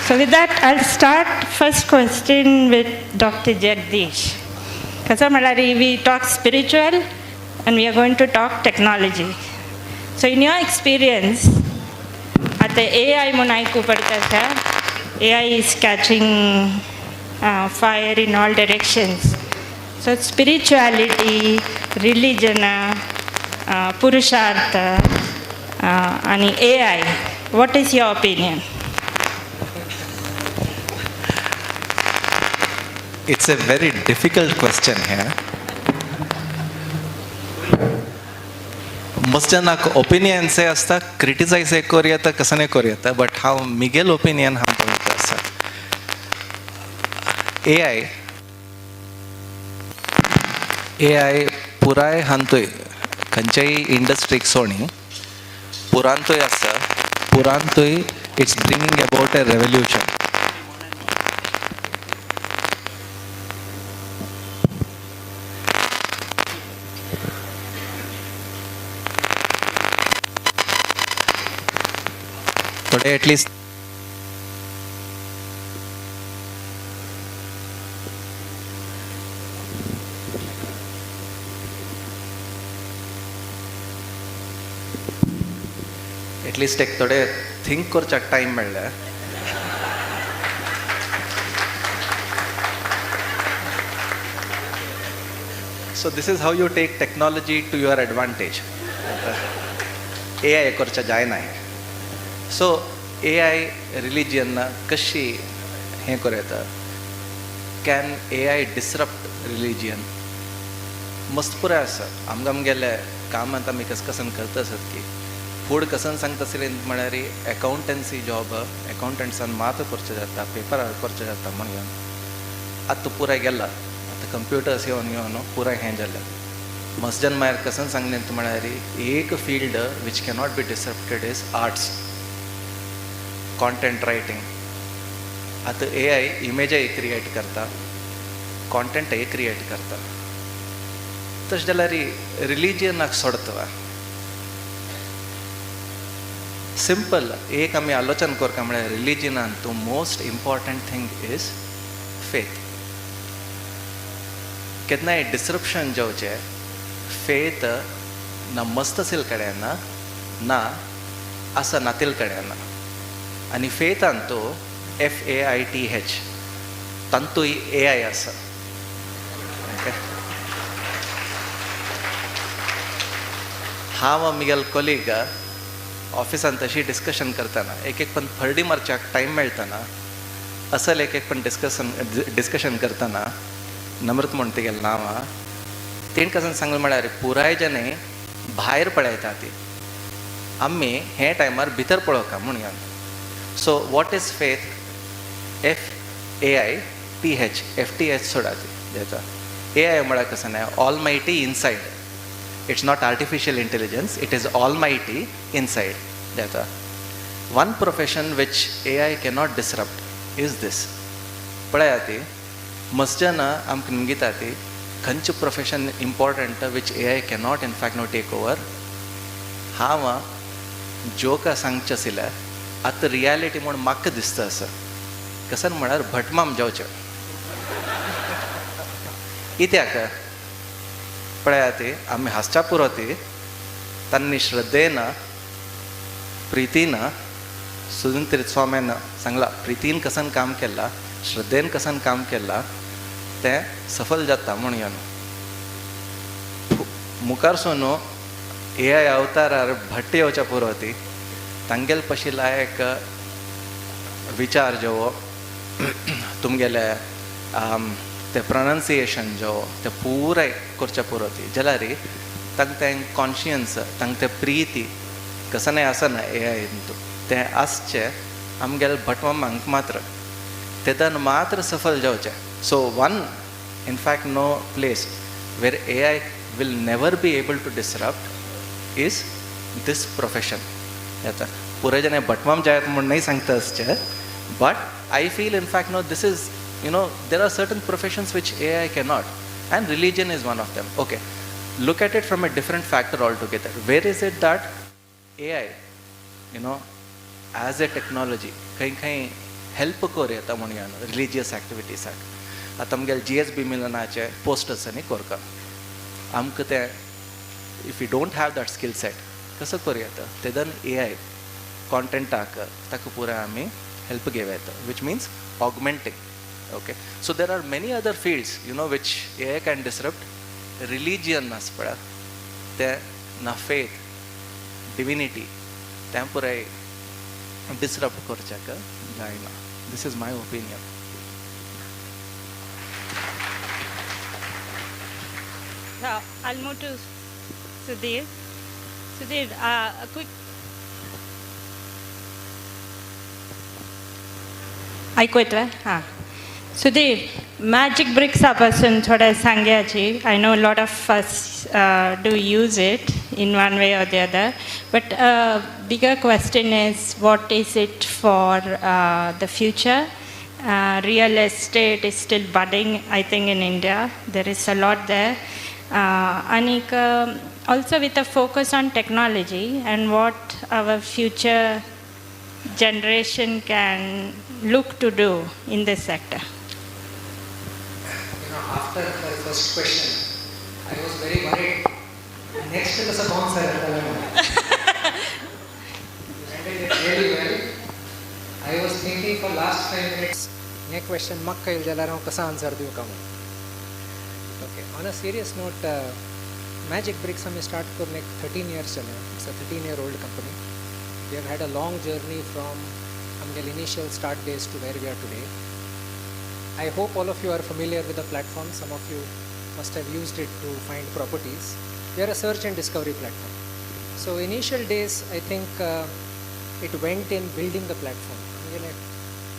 Speaker 7: So with that, I'll start first question with Dr. Jagdish. कसं म्हळ्यार, we talk spiritual and we are going to talk technology. So in your experience, आतां AI म्हूण आयकू पडटा आसा. AI is catching fire in all directions. So spirituality, religion, पुरुषार्थ आनी AI, what is your opinion?
Speaker 17: It's a very difficult question here. मस्त जाणांक opinions आसता, criticise करूं येता, कसं नाही करूं येता, बट हांव मिगेल ओपिनियन हांव पळयता आसा. ए I पुराय हांतूय खंयच्याय इंडस्ट्रीक सोणी पुरांतूय आसा, पुरांतूय it's bringing about a revolution. थोडे एटलिस्ट एक थोडे थिंक करच्याक टायम मेळ्ळें. So this is how you take technology to your advantage. AI करच्या जायना. सो ए I religion कशी हें करूं येता? Can AI disrupt religion? मस्त पुराय आसा. आमकां आमगेले कामांत आमी कस कसन करता आसत की फूड कसन सांगता आसले म्हळ्यार, एकावंटन्सी जॉब एकावंटंट्सान मात करचें जाता, पेपरार करचें जाता म्हण घेवन आतां पुराय गेला. आतां कंप्युटर्स येवन येवन पुराय हें जालें. मसजन मागीर कसन सांगलें म्हळ्यार, एक field which cannot be disrupted is arts, content writing. आतां ए I इमेजय क्रिएट करता, कॉन्टेंटय क्रिएट करता. तशें जाल्यार रिलिजियनाक सोडता. सिंपल एक आमी आलोचन करता म्हळ्यार, रिलिजनान तूं most important thing is faith. केन्नाय डिसरप्शन जावचें, फेथ ना मस्त कडेन ना, ना आसा नातील कडेन ना. आनी फेथान तो FAITH, तांतूय ए I आसा. ओके, हांव म्हगेल कोलीग ऑफिसान तशी डिस्कशन करतना एक एक पण फर्डी मारच्याक टायम मेळटना, असल एक एक पण डिस्कशन करतना, नम्रत म्हण तेगेलें नांव आहा, तेणें कसन सांगलें म्हळ्यार, पुराय जने भायर पळयता ती, आमी हे टायमार भितर पळोवका म्हूण घेवन. So what is faith? FAITH, FTH सोडा ती जाता. ए I म्हळ्यार कसं न्हय, almighty inside. It's not artificial intelligence, it is almighty inside. जाता. One profession which AI cannot disrupt
Speaker 8: is this. पळयात, मस्जना आमकां निमगिता ती खंयचें profession important which AI cannot in fact no take over. हांव जोका सांगचें आशिल्लें, आतां रियलिटी म्हूण म्हाका दिसता आसा. कसन म्हळ्यार भटमाम जावचें. कित्याक पळयात, आमी हांसच्या पुरो ती तांणी श्रद्धेन प्रितीन सुदंत्रित स्वाम्यान सांगला, प्रितीन कसन काम केलां, श्रद्धेन कसन काम केलां, तें सफल जाता म्हूण न्हू. मुखार सोन एआय अवतारार भट्ट येवच्या पुरो ती तांगेल पशी लायक विचार जो तुमगेले ते प्रोनन्सिएशन जो ते पुराय करच्या पुरो ती जाल्यार तांकां तें कॉन्शियन्स, तांकां तें प्रिती कसनाय आसना एआय तें आसचें आमगेले भटमामांक मात्र तेदन मात्र सफल जावचें. So one in fact no place where AI will never be able to disrupt is this profession. येता पुराय जण भटमाम जायत म्हूण न्हय सांगता आसचें, but I feel in fact no this is there are certain professions which AI cannot, and religion is one of them. Okay, look at it from a different factor altogether. Where is it that AI, as a technology, खंय खंय help कर येता म्हणया religious एक्टिविटीसाक. आतां आमगेले GSB मिलनाचे posters न्ही करता आमकां तें, if you don't have that skill set कसो करूं येता तेदन एआय कॉन्टेंटाक ताका पुराय आमी हेल्प घेवं येता, which means augmenting. Okay, so there are many other fields which AI can disrupt. Religion आसा पळय तें ना, फेथ, डिविनिटी तें पुराय डिसरप्ट करच्याक जायना. This is my opinion.
Speaker 7: So I'll move to Sudhir. Sudhir, a quick. आयकू येतोय हां. सुधीर, मॅजिक ब्रिक्सा पासून थोडें सांगयाची. I know lot of us do use it in one way or the other, but bigger question is, what is it for the future? Real estate is still budding, I think, in India. There is a lot there. आनीक also with a focus on technology and what our future generation can look to do in this sector.
Speaker 9: After the first question, I was very worried. Next कसं कोण sir येतलें. You handled it really well. I was thinking for last 5 minutes, hey question म्हाका येयलें जाल्यार हांव कसो answer दिवं काय म्हणून. Okay, on a serious note, Magic Bricks आमी स्टार्ट करून एक 13 इयर्स जाले. It's a 13 year old company. We have had a long journey from आमगेले initial start days to where we are today. I hope all of you are familiar with the platform. Some of you must have used it to find properties. We are a search and discovery platform. So initial days, I think it went in building the platform. I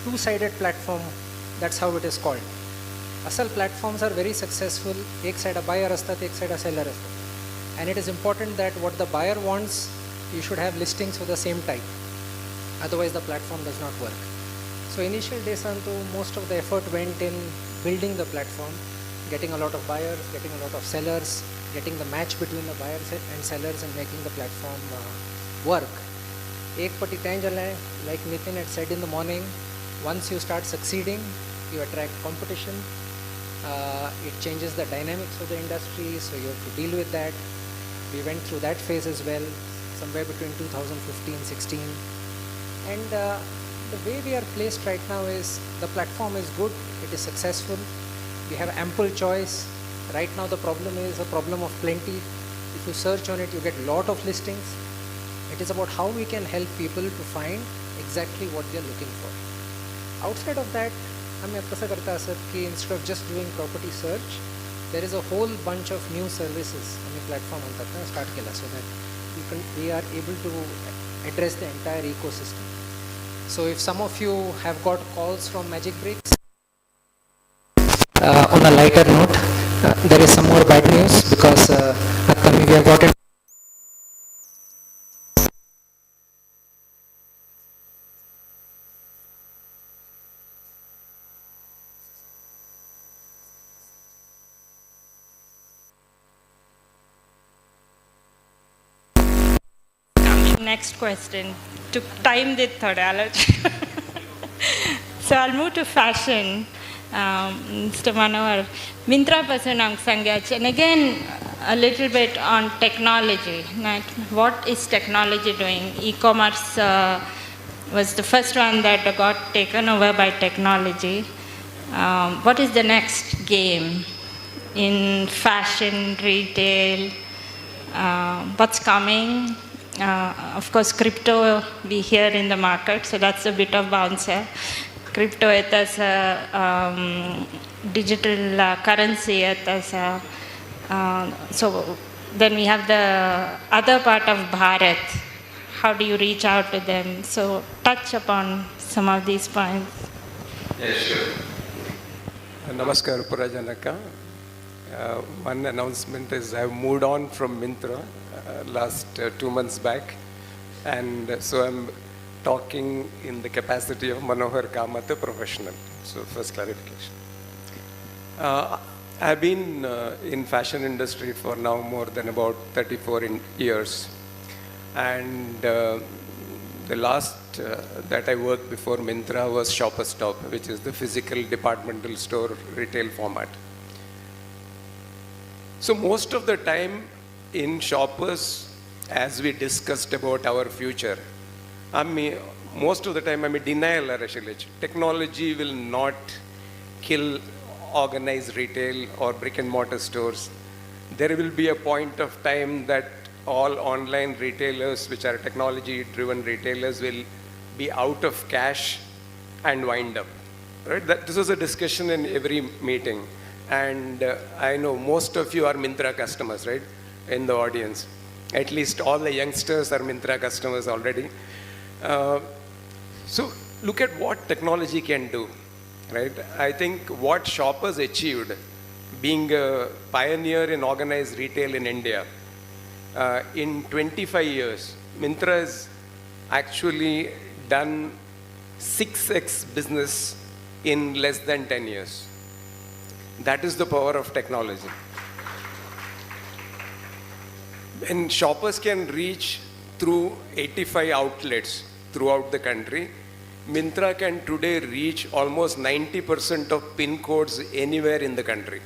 Speaker 9: two-sided platform, that's how it is called. असल platforms are very successful. एक side a buyer असतात, एक side a seller असतात. And it is important that what the buyer wants, you should have listings for the same type. Otherwise, the platform does not work. So initial days antu most of the effort went in building the platform, getting a lot of buyers, getting a lot of sellers, getting the match between the buyers and sellers and making the platform work. एक पटी तें जालें, like Nitin had said in the morning, once you start succeeding, you attract competition. It changes the dynamics of the industry, so you have to deal with that. We went through that phase as well, somewhere between 2015, 16. And the way we are placed right now is the platform is good, it is successful, we have ample choice. Right now the problem is a problem of plenty. If you search on it, you get a lot of listings. It is about how we can help people to find exactly what they are looking for. Outside of that, आमी कसं करता आसत की instead of just doing property search, there is a whole bunch of new services आमी platform म्हणतात start केला, so that we are able to address the entire ecosystem. So if some of you have got calls from Magic Bricks, on a lighter note, there is some more bad news because we have got it
Speaker 7: Next question. To time दीत थोडे आलोचना. So I'll move to fashion. Mr. Manohar, Myntra पासून आमकां सांगयात, and again a little bit on technology. Like, what is technology doing? E-commerce was the first one that got taken over by technology. What is the next game in fashion, retail? What's coming? Of course, crypto we hear in the market, so that's a bit of bouncer. Crypto येत आसा, digital currency येत आसा. So then we have the other part of Bharat. How do you reach out to them? So touch upon some of these points.
Speaker 10: Yes, sure. Namaskar, Purajanaka. One announcement is I've moved on from Myntra last 2 months back, and so I'm talking in the capacity of Manohar Kamath, a professional. So first clarification. I've been in fashion industry for now more than about 34 years, and the last that I worked before Myntra was Shoppers Stop, which is the physical departmental store retail format. So most of the time in Shoppers, as we discussed about our future, I mean, most of the time I'm in denial, आशिल्ले. Technology will not kill organized retail or brick and mortar stores. There will be a point of time that all online retailers, which are technology driven retailers, will be out of cash and wind up. Right? This was a discussion in every meeting. And I know most of you are Myntra customers, right? In the audience. At least all the youngsters are Myntra customers already. So look at what technology can do, right? I think what Shoppers achieved, being a pioneer in organized retail in India, in 25 years, Myntra has actually done 6x business in less than 10 years. That is the power of technology. When Shoppers can reach through 85 outlets throughout the country, Myntra can today reach almost 90% of pin codes anywhere in the country,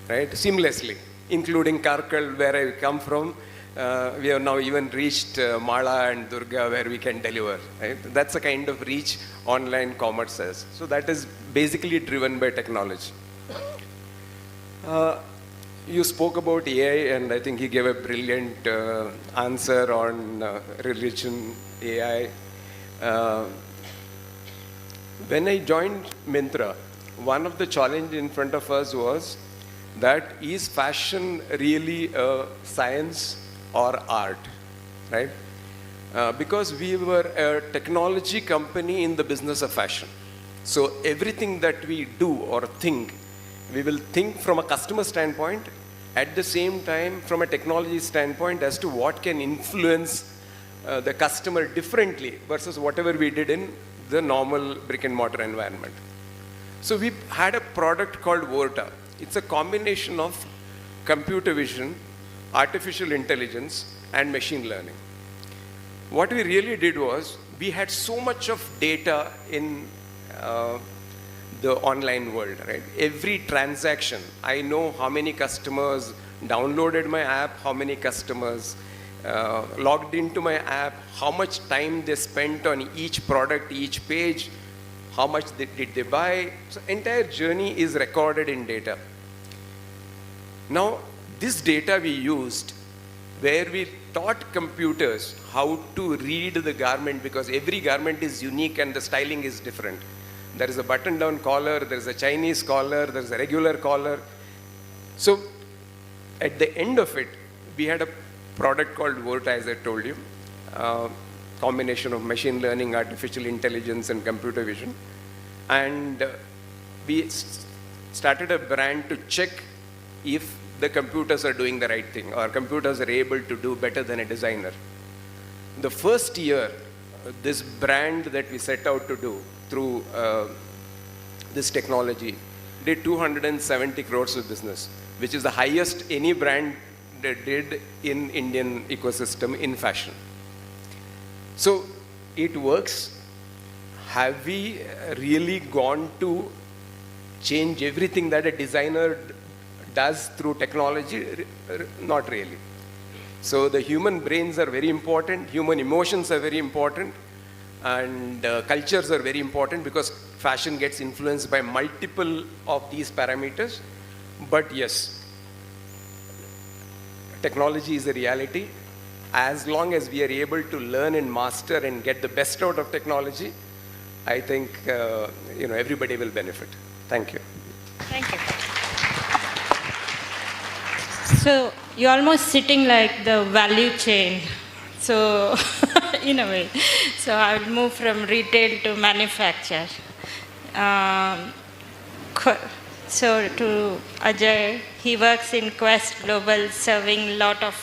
Speaker 10: right? Seamlessly, including Karkal, where I come from. We have now even reached Mala and Durga, where we can deliver. Right? That's the kind of reach online commerce has. So that is basically driven by technology. You spoke about AI, and I think he gave a brilliant answer on religion, AI. When I joined Myntra, one of the challenge in front of us was that is fashion really a science or art, right? Because we were a technology company in the business of fashion. So everything that we do or think, we will think from a customer standpoint, at the same time from a technology standpoint as to what can influence the customer differently versus whatever we did in the normal brick and mortar environment. So we had a product called Vorta. It's a combination of computer vision, artificial intelligence, and machine learning. What we really did was, we had so much of data in the online world, right? Every transaction, I know how many customers downloaded my app, how many customers logged into my app, how much time they spent on each product, each page, how much did they buy. So entire journey is recorded in data. Now, this data we used where we taught computers how to read the garment, because every garment is unique and the styling is different. There is a button-down collar, there is a Chinese collar, there is a regular collar. So at the end of it, we had a product called Vorta, as I told you, combination of machine learning, artificial intelligence, and computer vision. And we started a brand to check if the computers are doing the right thing, or computers are able to do better than a designer. The first year, this brand that we set out to do through this technology did 270 crores of business, which is the highest any brand did in Indian ecosystem in fashion. So it works. Have we really gone to change everything that a designer does through technology? Not really. So the human brains are very important, human emotions are very important, and cultures are very important because fashion gets influenced by multiple of these parameters. But yes, technology is a reality. As long as we are able to learn and master and get the best out of technology, I think everybody will benefit. Thank you.
Speaker 7: Thank you. So you're almost sitting like the value chain. So in a way. So I will move from retail to manufacture. So to Ajay, he works in QuEST Global, serving a lot of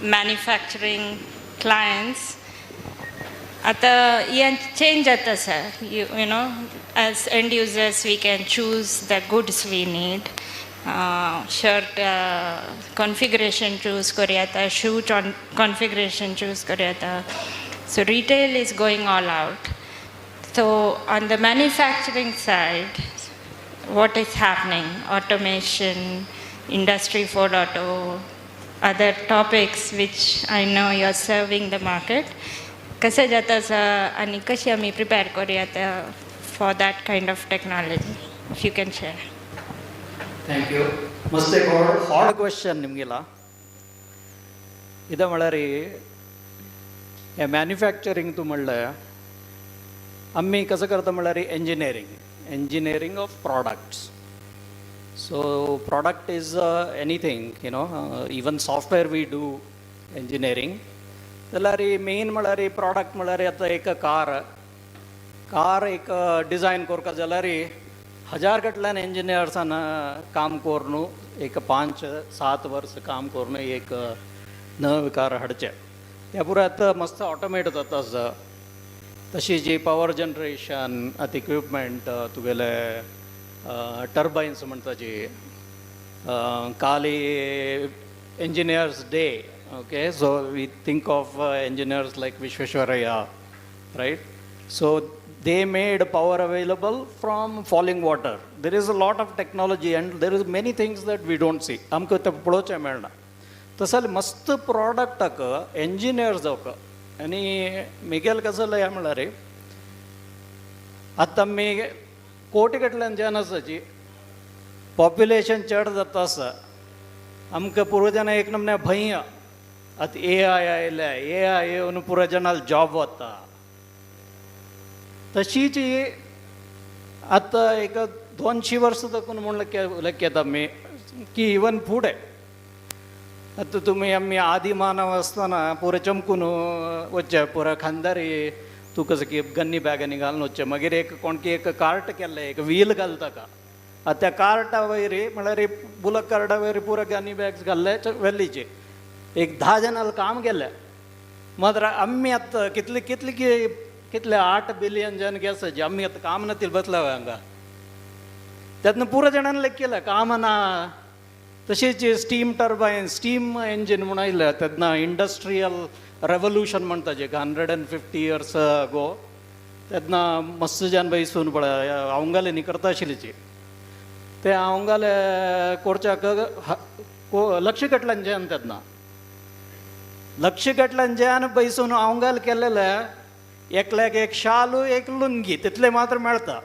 Speaker 7: manufacturing clients. आतां हें change जाता sir, you know, as end users we can choose the goods we need. Shirt configuration choose करूं येता, शू configuration choose करूं येता. So retail is going all out. So on the manufacturing side, what is happening? Automation, Industry 4.0, other topics which I know you are serving the market. कशें जाता आसा आनी कशी आमी प्रिपेर करूया for that kind of technology, if you can share.
Speaker 15: Thank you. ಮಸ್ತ್ hard question ನಿಮಗೆಲ್ಲ. ಇದು म्हळ्यार हे मॅन्युफॅक्चरींग तूं म्हणलें, आमी कसं करता म्हळ्यार engineering of products. So product is anything, you know, even software we do engineering. जाल्यार मेन म्हळ्यार प्रॉडक्ट म्हळ्यार आतां एक कार एक डिजायन करता जाल्यार हजार गटल्यान इंजिनियर्सान काम करून एक 5-7 वर्स काम करून एक नवी कार हाडचें. त्या पुरो आतां मस्त ऑटोमेट जाता आसा. तशी जी पावर जनरेशन आतां इक्विपमेंट तुगेले टर्बायन्स म्हणटा जी, काली engineers day, okay, so we think of engineers like Visvesvaraya, right? So they made power available from falling water. There is a lot of technology and there is many things that we don't see. आमकां तें पळोवचें मेळना. तशें मस्त प्रॉडक्टाक engineer जावक आनी Miguel कसो हें म्हळ्यार आतां आमी कोटी कडल्यान जेन्ना आसा पॉप्युलेशन चड जाता आसा, आमकां पुर्वजांना एक नमने भंय, आतां ए I आयल्या, ए I येवन पुरो जाणां जॉब वता. तशीच आतां एक 200 वर्सां तकून म्हूण लक्यता आमी की इवन फुडें आतां तुमी आमी आदी मानव आसतना पुरो चमकून वचचें, पुरो खांदारी तुका कसं की गन्नी बॅगांनी घालून वचचें, मागीर एक कोणकी एक कार्ट केल्लें, एक व्हील घालता का, आतां त्या कार्टा वयर म्हळ्यार बुलक कार्टा वयर पुरो गन्नी बॅग्स घाल्ले वेल्लीचे एक 10 जाणां काम केलें. मात्र आमी आतां कितले कितले की कितले 8 बिलियन जन आसा आमी आतां काम नातील बसला हांगा, त्यातनं पुरो जाणांनी लेख केलं काम ना. तशेंच स्टीम टर्बायन, स्टीम इंजीन म्हूण आयलें तेन्ना इंडस्ट्रियल रेवोल्युशन म्हणटा जे 150 इयर्स अगो, तेन्ना मस्त जन बैसून पळय अवंगाले न्ही करता आशिल्लीची, ते अवंगाले कोरच्याक लक्ष कटल्यान तेन्ना लक्ष कटल्यान ज्यान बैसून अवंगाल केलेले एकल्याक एक शालू एक लुंगी तितले मात्र मेळटा.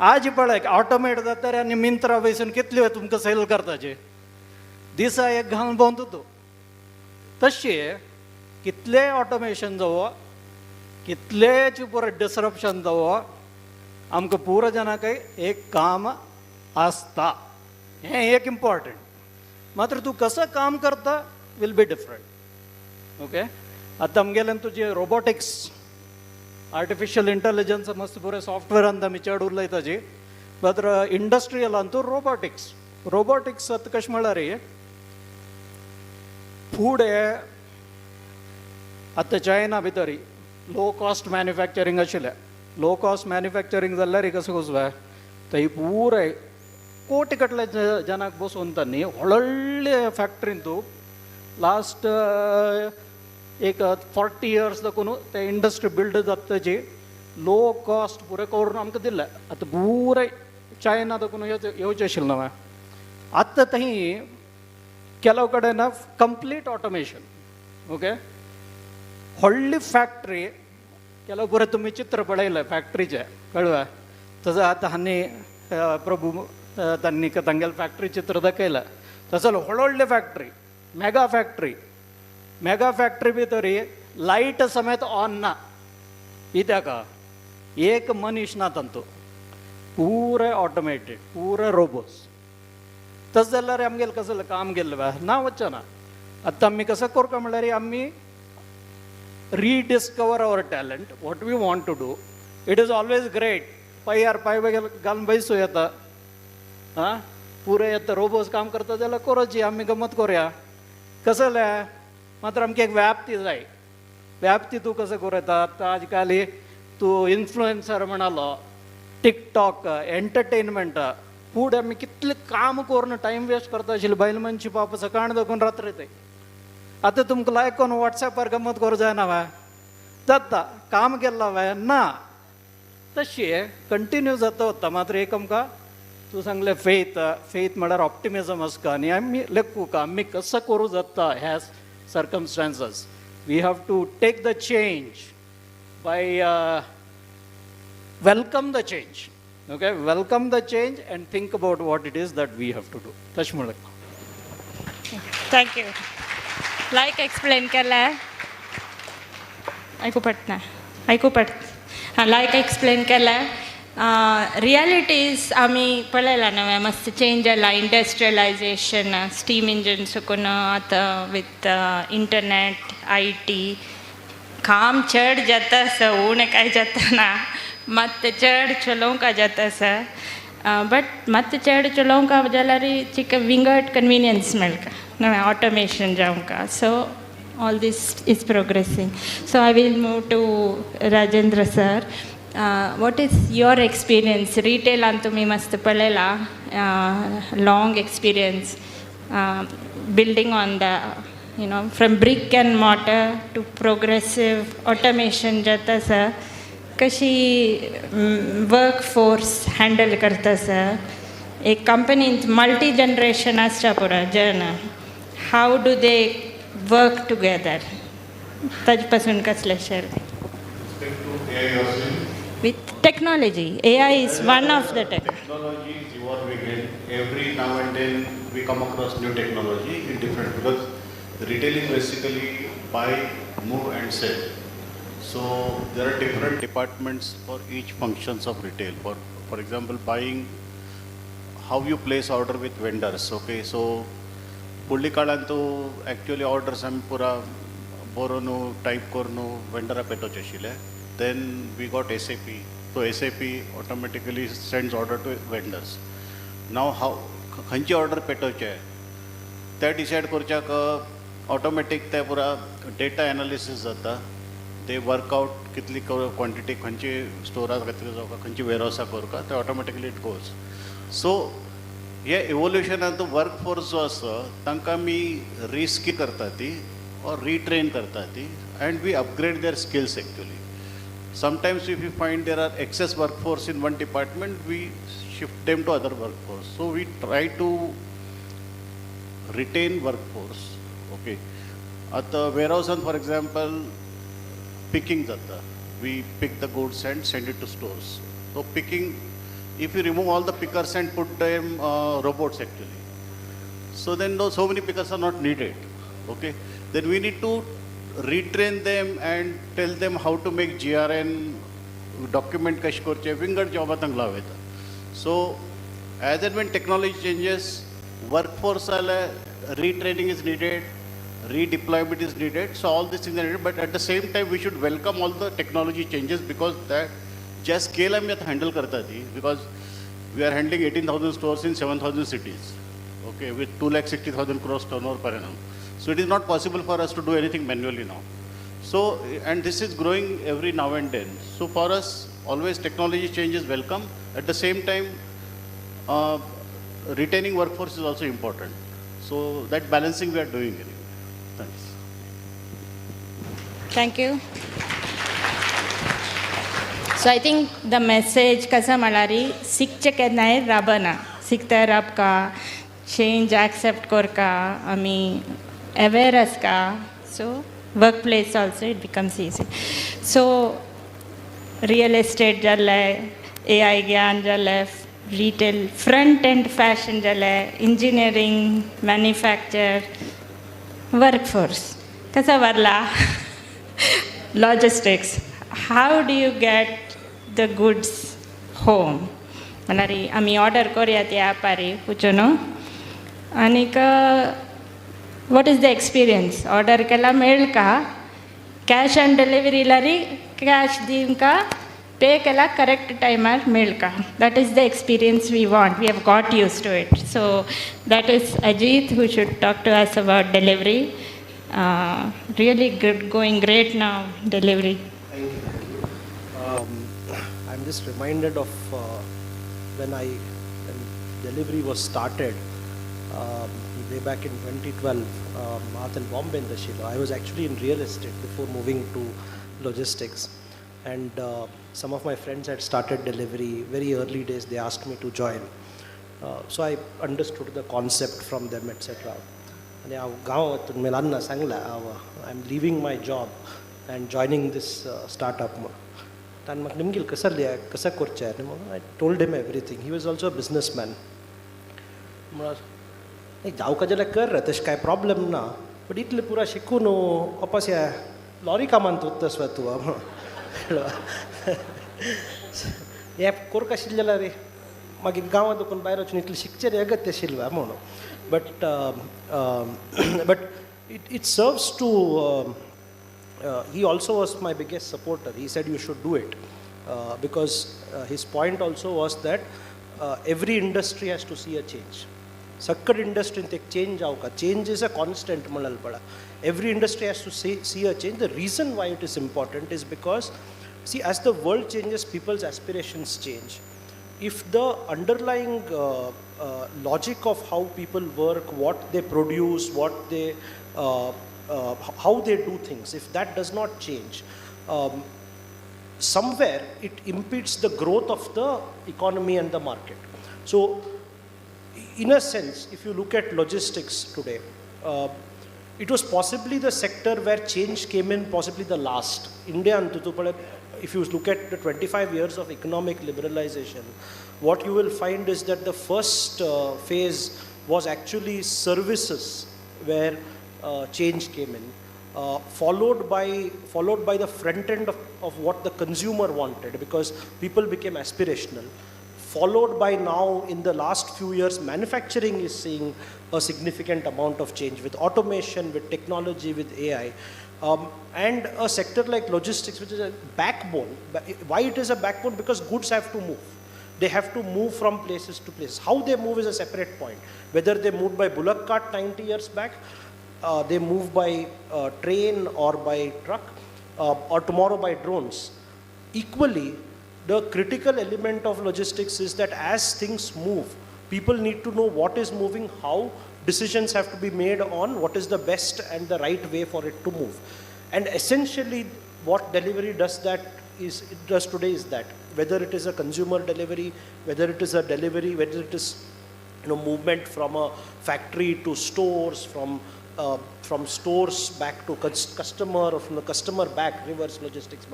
Speaker 15: आज पळय ऑटोमेट जाता आनी मिंत्रा बैसून कितल्यो तुमकां सेल करताचे, दिसा एक घालून भोंवता तूं. तशें कितलें ऑटोमेशन जावो, कितलेंच पुरो डिसरप्शन जावो, आमकां पुरो जाणांक एक काम आसता, हें एक इम्पॉर्टंट. मात्र तूं कसो काम करता will be different. Okay, आतां आमगेल्यान तुजें रोबोटिक्स, आर्टिफिशियल इंटेलिजन्स मस्त पुरो सॉफ्टवेअरान आमी चड उलयता जी, मात्र इंडस्ट्रियलान तूं रोबोटिक्स. रोबोटिक्स आतां कशें म्हळ्यार फुडें आतां चायना भितर लो कॉस्ट मॅन्युफॅक्चरींग आशिल्लें. लो कॉस्ट मॅन्युफॅक्चरींग जाल्यार कसो कसो थंय पुराय कोटी कटले जनाक बसोवन तांणी व्हडले फॅक्टरीन तूं लास्ट
Speaker 11: एक 40 इयर्स लागून ते इंडस्ट्री बिल्ड जाता ताजी लो कॉस्ट पुरें करून आमकां दिलें. आतां पुराय चायना दाखून येवचें आशिल्लें नवें. आतां थंय ಕೆಲವು ಕಡೆನ ಕಂಪ್ಲೀಟ್ ಆಟೋಮೇಷನ್. ಓಕೆ, व्हडली फॅक्टरी ಕೆಲವು ಪೂರ तुमी चित्र पळयलें फॅक्टरीचें कळ्ळें. तसो आतां हांणी प्रभू तांणी तांगेलें फॅक्टरी चित्र दाखयलें. तसो व्हड व्हडली factory, mega factory, mega factory भितर लायट समेत ऑन ना, कित्याक एक मनीस ना तांतू, पुरे ऑटोमेटेड, पुरे रोबोट्स. तशें जाल्यार आमगेलें कसलें काम गेल्लें ना वचना. आतां आमी कसो करता म्हणल्यार आमी rediscover our talent, what we want to do. It is always great. पांयार पांय घालून बैसू येता, आं पुरे येता रोबोट्स काम करता जाल्यार करोची आमी गमत करुया. कसलें मात्र आमकां एक व्याप्ती जाय. व्याप्ती तूं कसो करूं येता. आतां आज काल तूं इन्फ्लुएन्सर म्हणालो, टिकटॉक, एंटरटेनमेंट, फुडें आमी कितलें काम करून टायम वेस्ट करता आशिल्ली बायल मनशी पाप सकाळ दाखोवन रात्री थंय. आतां तुमकां लायक करून वॉट्सॅपार गमत करूं जायना वा जाता काम केल्लां वा ना, तशें कंटिन्यू जाता वता. मात्र एक आमकां तूं सांगलें फेथ, फेथ म्हळ्यार ऑप्टिमिजम आसता आनी आमी लेखूंक आमी कसो करूं जाता ह्या circumstances. We have to take the change by welcome the change. Okay, welcome the change and think about what it is that we have to do. तशें म्हणलें.
Speaker 7: Thank you. Like explain केलें आयकू पडना, आयकू पड हां, लायक एक्सप्लेन केलें. Realities आमी पळयला नवें मस्त चेंज जाला, इंडस्ट्रियलायजेशन, स्टीम इंजन सुकून आतां विथ इंटरनेट, IT, काम चड जाता आसा, उणें कांय जाता ना, मात चड चलोवंक जाता आसा. बट मात चड चलोवंक जाल्यार चिक विंगड कन्विनियन्स मेळटा नवें ऑटोमेशन जावंक. So all this is progressing. So I will move to Rajendra sir. What is your experience? रिटेलान तुमी मस्त पळयला, long experience building on the you know from brick and mortar to progressive automation जाता आसा, कशी work force handle करता sir? एक कंपनींत multi generation आसच्या पुरो जन, how do they work together, ताजे पासून कसलें share with technology? AI is one of the tech.
Speaker 12: Technology is evolving and every now and then we come across new technology in different, because retail is basically buy, move and sell. So there are different departments for each functions of retail. For example, buying, how you place order with vendors. Okay, so फुडल्या काळान तो actually orders आमी पुरा बरोवन type करून वेंडरा पेटोवचे आशिल्ले. Then we got SAP. So SAP automatically sends order to vendors. Now how खंयची order पेटोवचे ते डिसायड करच्याक ऑटोमॅटीक ते पुरा डेटा एनालिसीस जाता. ते वर्कआउट कितली क्वॉन्टिटी खंयची स्टोराक घातली जावं खंयची वेरहावसाक करूंक ते ऑटोमॅटिकली it goes. सो हे इवोल्युशनान तो वर्क फोर्स जो आसा तांकां आमी रिस्की करता ती ऑर रिट्रेन करता ती and we upgrade their skills actually. Sometimes if you find there are excess work force in one department, we shift them to other work force. So we try to retain work force. Okay, आतां वेरहावसान for example picking जाता, we pick the goods and send it to stores. So picking, if you remove all the pickers and put them robots actually, so then no, so many pickers are not needed. Okay, then we need to retrain them and tell them how to make GRN document कशें करचें, विंगड जॉबां तांकां लावं येता. So as and when technology changes, work force जाल्यार retraining is needed, redeployment is needed. So all these things are needed, but at the same time we should welcome all the technology changes, because that ज्या scale आमी आतां handle करता ती, because we are handling 18,000 stores in 7,000 cities, okay, with 2,60,000 crores turnover per annum. So it is not possible for us to do anything manually now. So, and this is growing every now and then. So for us, always technology change is welcome. At the same time, retaining workforce is also important. So that balancing we are doing anyway. Thanks.
Speaker 7: Thank you. So I think the message कसा म्हळ्यार शिकचें केन्नाय राबना, शिकता राबका, change accept करका, आमी अवेर आसका, so work place also it becomes easy. So real estate जालें, AI ज्ञान जालें, रिटेल फ्रंट एंड फॅशन जालें, इंजिनियरींग, मॅन्युफॅक्चर, वर्कफोर्स कसा वरला, logistics, how do you get the goods home? म्हळ्यार आमी ऑर्डर करया त्या ॲपार पुचो न्हू, आनीक what is the experience? Order केला मेळ का, कॅश ऑन डिलिव्हरी लारी कॅश दिवंका, पे केला करेक्ट टायमार मेळ का? That is the experience we want, we have got used to it. So that is Ajit who should talk to us about delivery. Really good, going great now, delivery.
Speaker 4: Thank you. I'm just reminded of when delivery was started way back in 2012, in Bombay in the Shilo. I was actually in real estate before moving to logistics, and some of my friends had started delivery very early days. They asked me to join. So I understood the concept from them, etc. आनी हांव गांवांत मेलान्ना सांगला, हांव I am leaving my job and joining this startup म्हणून. ताणें म्हाका निमगील कसं कसं करचें म्हणून. I told him everything. He was also a businessman. म्हणून जावका जाल्यार कर रे, तशें कांय प्रॉब्लम ना, बट इतलें पुरा शिकून वापस ह्या लॉरी कामांत वता तूं म्हणून. हें कोरका आशिल्लें जाल्यार रे मागीर गांवांत वचून भायर वचून इतलें शिकचें रे अगत्य आशिल्लें म्हणून. But but it serves to he also was my biggest supporter. He said you should do it because his point also was that every industry has to see a change. Sakkad industry take change जावका, change is a constant म्हणल पडा. Every industry has to see a change. The reason why it is important is because, see, as the world changes, people's aspirations change. If the underlying logic of how people work, what they produce, what they, how they do things, if that does not change, somewhere it impedes the growth of the economy and the market. So, in a sense, if you look at logistics today, it was possibly the sector where change came in possibly the last. India and Tutupale, if you look at the 25 years of economic liberalization, what you will find is that the first phase was actually services where change came in, followed by the front end of what the consumer wanted, because people became aspirational. Followed by now, in the last few years, manufacturing is seeing a significant amount of change with automation, with technology, with AI. And a sector like logistics, which is a backbone. Why it is a backbone? Because goods have to move. They have to move from places to places. How they move is a separate point. Whether they moved by bullock cart 90 years back, they move by train or by truck, or tomorrow by drones. Equally, the critical element of logistics is that as things move, people need to know what is moving, how decisions have to be made on what is the best and the right way for it to move. And essentially, what delivery does that is, it does today is that, whether it is a consumer delivery, whether it is a delivery, whether it is, you know, movement from a factory to stores, from stores back to customer, or from the customer back, reverse logistics.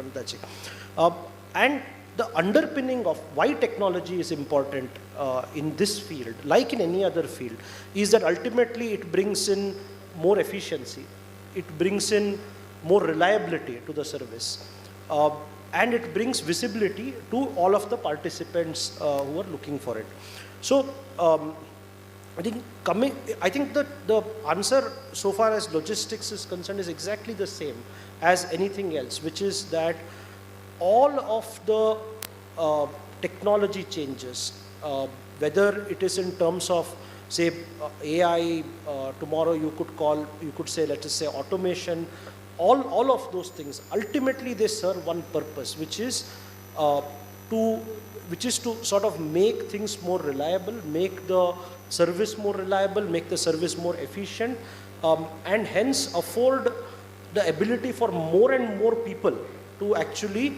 Speaker 4: And the underpinning of why technology is important in this field, like in any other field, is that ultimately it brings in more efficiency, it brings in more reliability to the service, and it brings visibility to all of the participants who are looking for it. So I think the answer so far as logistics is concerned is exactly the same as anything else, which is that all of the technology changes, whether it is in terms of, say, AI, tomorrow you could say, let us say, automation, all of those things, ultimately they serve one purpose, which is to sort of make things more reliable, make the service more reliable, make the service more efficient, and hence afford the ability for more and more people to actually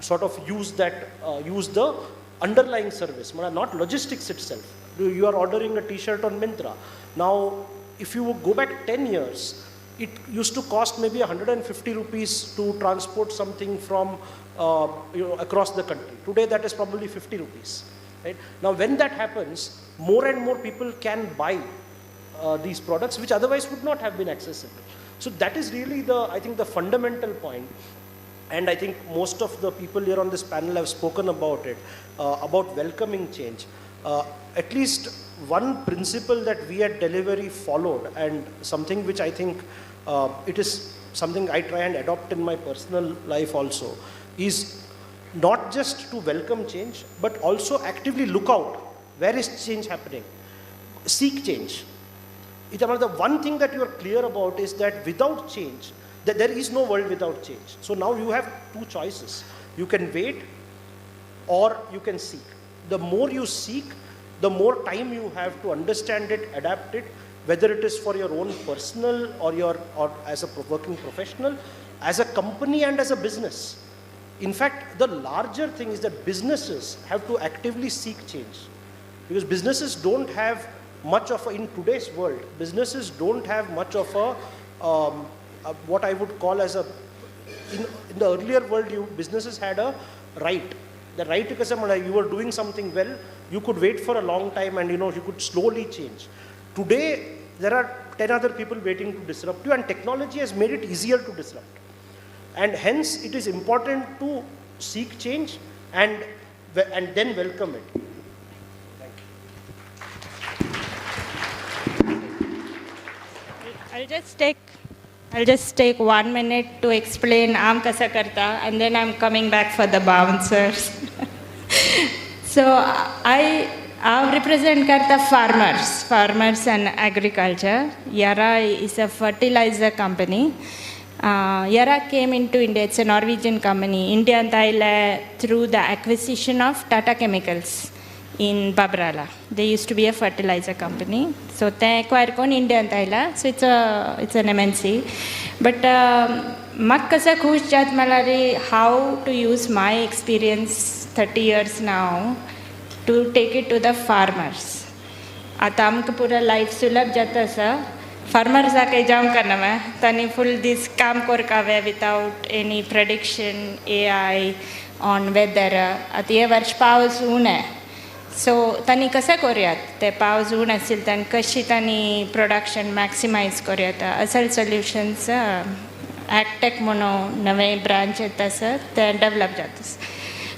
Speaker 4: sort of use that, use the underlying service, not logistics itself. You are ordering a t-shirt on Myntra. Now, if you go back 10 years, it used to cost maybe 150 rupees to transport something from across the country. Today, that is probably 50 rupees. Right? Now, when that happens, more and more people can buy these products, which otherwise would not have been accessible. So that is really the, I think, the fundamental point. And I think most of the people here on this panel have spoken about it, about welcoming change. At least one principle that we at Delhivery followed, and something which I think it is something I try and adopt in my personal life also, is not just to welcome change, but also actively look out, where is change happening? Seek change. The one thing that you are clear about is that without change, that there is no world without change. So now you have two choices. You can wait or you can seek. The more you seek, the more time you have to understand it, adapt it, whether it is for your own personal or your or as a working professional, as a company and as a business. In fact, the larger thing is that businesses have to actively seek change, because businesses don't have much of a, in today's world, businesses don't have much of a what I would call as a, in the earlier world, businesses had a right. The right, because you were doing something well, you could wait for a long time and you could slowly change. Today, there are 10 other people waiting to disrupt you, and technology has made it easier to disrupt. And hence, it is important to seek change and then welcome it. Thank you.
Speaker 7: I'll just take 1 minute to explain Aam Kasa Karta, and then I'm coming back for the bouncers. So I represent Karta farmers and agriculture. Yara is a fertilizer company. Yara came into India, it's a Norwegian company, India and Thailand, through the acquisition of Tata Chemicals in Babrala. They used to be a fertilizer company. So they acquired India and Thailand, so it's an MNC. But Makkasa Khush Jat Malari, how to use my experience 30 years now to take it to the farmers. आता आमकां पुरा life सुलभ जाता आसा. फार्मर्साक जावंक ना तांणी फूल दीस काम करकावे without any prediction AI on weather. आतां हे वर्ष पावस उणें, सो तांणी कशें करुयात ते पावस उण आशिल्ले तांणी कशी तांणी प्रोडक्शन मॅक्सिमायज करूं येता असल सोल्युशन्स ॲगटेक म्हणून नवें ब्रांच येता आसा तें डेवलप जाता.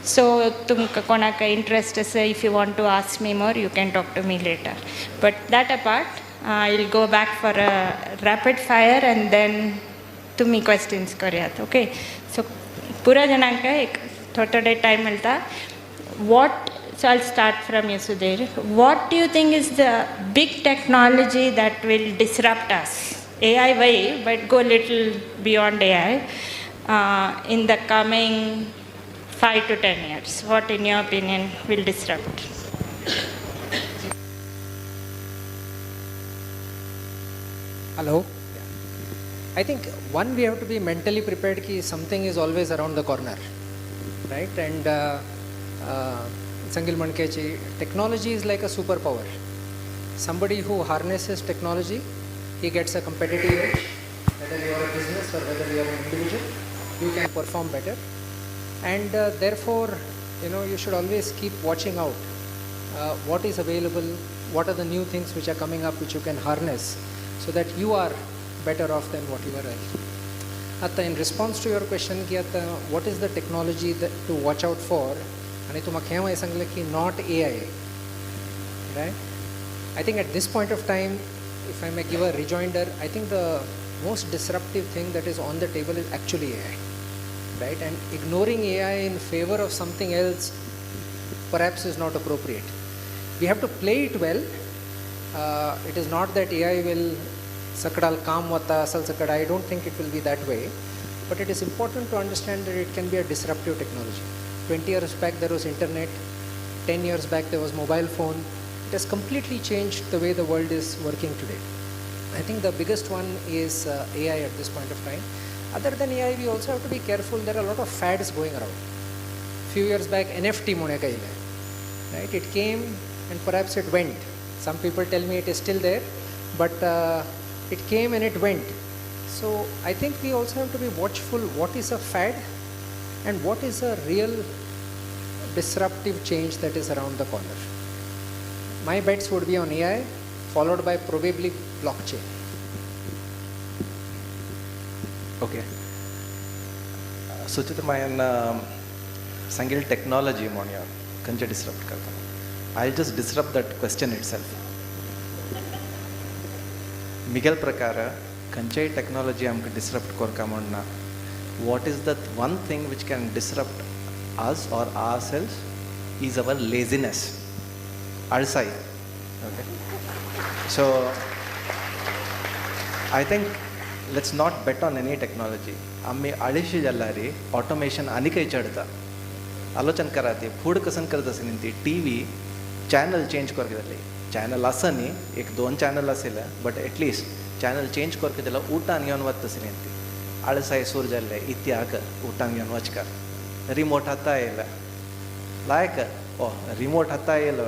Speaker 7: सो तुमकां कोणाक इंट्रस्ट आसा, if you want to ask me more, you can talk to me later. But that apart, I will go back for a rapid fire and then तुमी क्वेश्चन्स करयात. ओके, सो पुरा जाणांक एक थोडे थोडे time मेळटा. What, so I'll start from you, Sudhir. What do you think is the big technology that will disrupt us? AI way, but go little beyond AI in the coming 5 to 10 years. What, in your opinion, will disrupt?
Speaker 9: Hello. I think one, we have to be mentally prepared ki something is always around the corner, right? And Sangil Mankechi, technology is like a superpower. Somebody who harnesses technology, he gets a competitive edge. Whether you are a business or whether you are an individual, you can perform better. And therefore, you should always keep watching out what is available, what are the new things which are coming up which you can harness, so that you are better off than what you were earlier. Atta, in response to your question, ki atta, what is the technology that to watch out for? And tu म्हाका हें सांगलें की not AI, right? I think at this point of time, if I may give a rejoinder, I think the most disruptive thing that is on the table is actually AI, right? And ignoring AI in favor of something else perhaps is not appropriate. We have to play it well. It is not that AI will sakadal kaam vata asal sakada. I don't think it will be that way. But it is important to understand that it can be a disruptive technology. 20 years back there was internet, 10 years back there was mobile phone. It has completely changed the way the world is working today. I think the biggest one is AI at this point of time. Other than AI, we also have to be careful. There are a lot of fads going around. Few years back, NFT म्हूण एक आयलें, right? It came and perhaps it went. Some people tell me it is still there, but it came and it went. So I think we also have to be watchful what is a fad and what is a real disruptive change that is around the corner. My bets would be on AI, followed by probably blockchain.
Speaker 8: Okay. Suchitra Mayan सांगेल technology म्हणूया खंयचे disrupt करता. I just disrupt that question itself. Miguel प्रकार खंयचेय technology आमकां disrupt करता म्हण ना. What is the one thing which can disrupt us or ourselves is our laziness, आळसाय. Okay, so I think let's not bet on any technology. आमी आळशी जाल्यार automation आनीकय चडता. आलोचन करा ती फूड कसन करत आसली ती टी व्ही चॅनल चेंज करके जाली. चॅनल आसा न्ही, एक दोन चॅनल आशिल्ले, but at least channel change करके जाल्यार उठान घेवन वता आसली ती. आळसाय सूर जाल्ले इत्याक उठान घेवन वचकार. रिमोट हाता येयला लायक ओ रिमोट हाता येयलो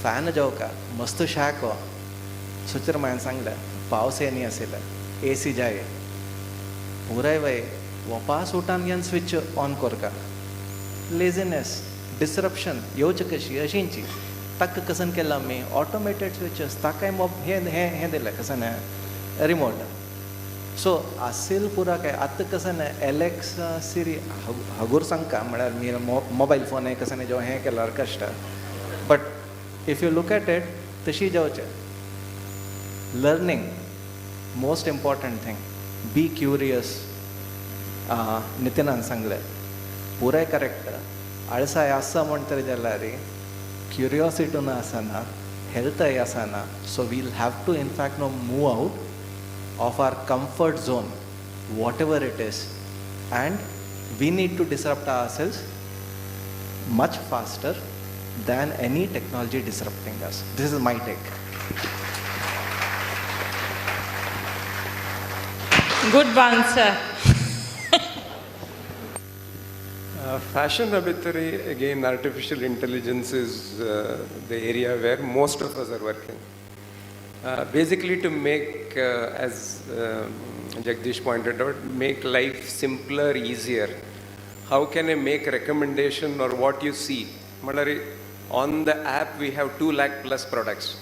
Speaker 8: फॅन जावका मस्त शाक हो. सुचर मायन सांगलें पावस येनी आशिल्ले ए सी जाय पुराय वय वपास उठान घेवन स्विच ऑन करका. लेझिनेस डिसरप्शन येवचे कशी अशींची ताका कसन केलां आमी ऑटोमेटेड स्विचस ताकाय मोब हें हें हें दिलें कसन रिमोट. सो आसेल पुरा काय आतां कसन एलेक्सा सिरी हागूर सांगका म्हळ्यार मी मोबायल फोन कसन जेव हें केल्यार कश्ट. But if you look at it तशी जावचें. Learning most important thing, be curious. नितिनान सांगलें पुराय करेक्ट. आळसाय आसा म्हण तरी जाल्यार क्युरियोसिटी ना आसना, हेल्थय आसना. So we'll have to in fact no move out of our comfort zone, whatever it is, and we need to disrupt ourselves much faster than any technology disrupting us. This is my take.
Speaker 7: Good answer.
Speaker 10: Fashion arbitrary, again, artificial intelligence is the area where most of us are working. Basically to make, as Jagdish pointed out, make life simpler, easier. How can I make recommendation or what you see? Malari, on the app we have 2 lakh plus products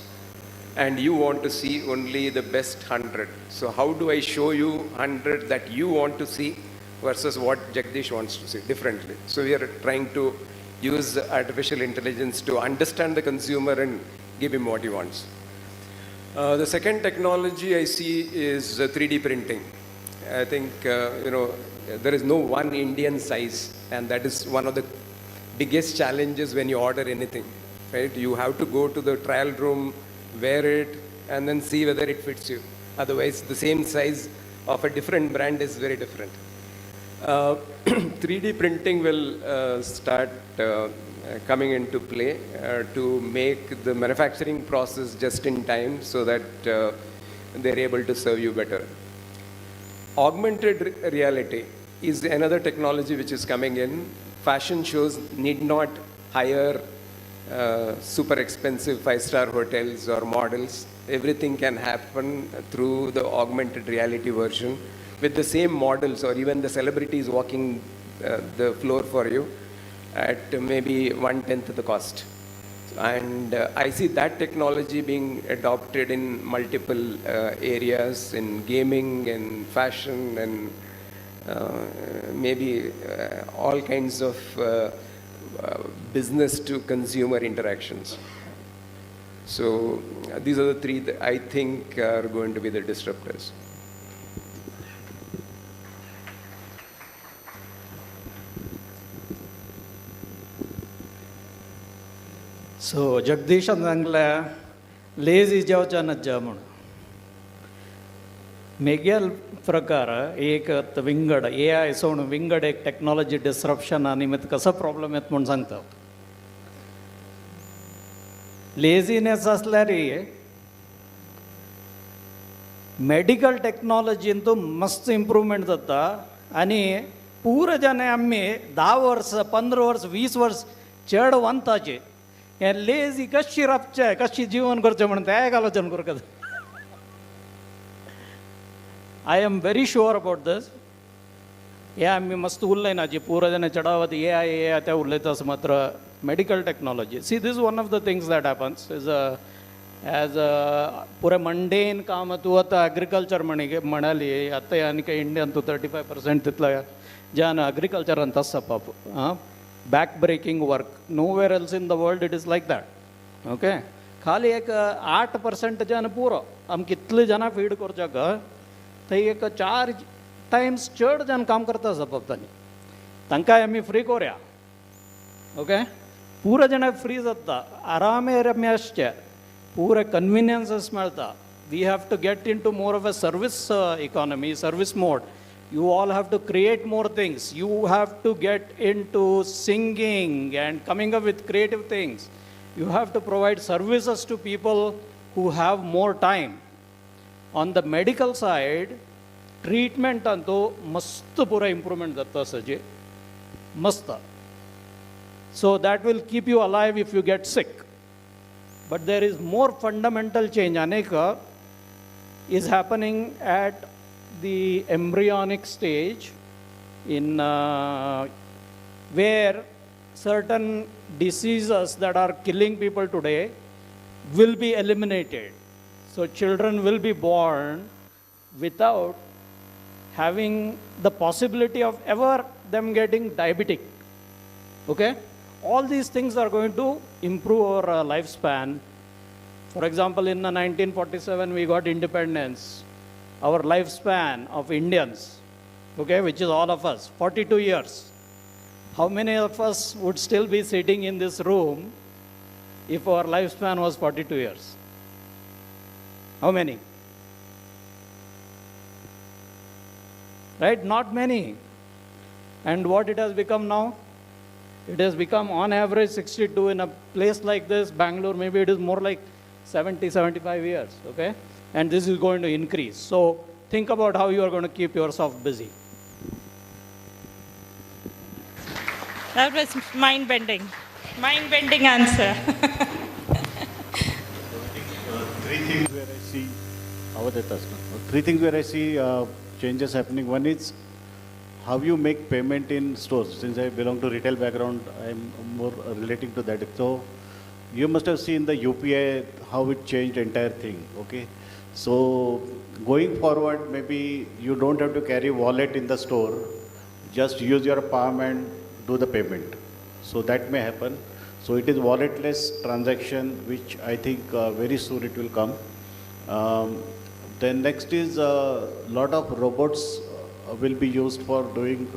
Speaker 10: and you want to see only the best 100. So how do I show you 100 that you want to see versus what Jagdish wants to see differently? So we are trying to use artificial intelligence to understand the consumer and give him what he wants. The second technology I see is 3D printing. I think, there is no one Indian size, and that is one of the biggest challenges when you order anything, right? You have to go to the trial room, wear it, and then see whether it fits you. Otherwise, the same size of a different brand is very different. 3D printing will start coming into play to make the manufacturing process just in time so that they're able to serve you better. Augmented reality is another technology which is coming in. Fashion shows need not hire super expensive 5-star hotels or models. Everything can happen through the augmented reality version with the same models or even the celebrities walking the floor for you at maybe 1/10 the cost. And I see that technology being adopted in multiple areas, in gaming, in fashion, and maybe all kinds of business to consumer interactions. So these are the three that I think are going to be the disruptors.
Speaker 11: So जगदीशान सांगल्या lazy जावच्या नज्जा म्हूण. मेगेल प्रकार एक विंगड ए I सोड विंगड एक technology डिसरप्शना निमित्त कसो प्रॉब्लम येता म्हूण सांगता. लेजीनेस आसल्यार मेडिकल टॅक्नॉलॉजीन मस्त इम्प्रूवमेंट जाता आनी पुरो जाणें आमी 10 वर्स 15 वर्स 20 वर्स चड वंताचे हे लेजी कशी राबचें कशी जीवन करचें म्हणून तें एक आलोचन करता. I am very sure about this. हे आमी मस्त उलयना जी पुरो जाणें चडावत ए I ए I तें उलयता मात्र medical technology. See this one of the things that happens is a as a पुरें मंडेन काम तूं आतां एग्रीकल्चर म्हणाली आतां आनी इंडियान तूं 35% तितलो जन एग्रीकल्चरान आसा पाप back breaking work nowhere else in the world it is like that. Okay खाली एक 8% जन पुरो आमकां कितले जाणां फीड करच्याक थंय एक 4 टायम्स चड जन काम करता आसा बाब तांणी तांकांय आमी फ्री करुया. ओके पुरो जाणां फ्री जाता आरामेर आमी आसचे पुरे कन्विनियन्सीस मेळटा. We have to get into more of a service economy, service mode. You all have to create more things. You have to get into singing and coming up with creative things. You have to provide services to people who have more time. On the medical side, treatment anto mast pura improvement jatta saje mast. So that will keep you alive if you get sick. But there is more fundamental change. Aneka is happening at the embryonic stage in where certain diseases that are killing people today will be eliminated. So children will be born without having the possibility of ever them getting diabetic. Okay? All these things are going to improve our lifespan. For example, in 1947, we got independence. Our lifespan of Indians, okay, which is all of us, 42 years. How many of us would still be sitting in this room if our lifespan was 42 years? How many? Right? Not many. And what it has become now? It has become on average 62 in a place like this, Bangalore, maybe it is more like 70, 75 years, okay? And this is going to increase. So think about how you are going to keep yourself busy.
Speaker 7: That was mind-bending. Mind-bending answer.
Speaker 12: Three things where I see, three things where I see changes happening. One is how you make payment in stores. Since I belong to retail background, I'm more relating to that. So you must have seen the UPI, how it changed entire thing, okay? So going forward, maybe you don't have to carry wallet in the store. Just use your palm and do the payment. So that may happen. So it is walletless transaction, which I think very soon it will come. Then next is a lot of robots will be used for doing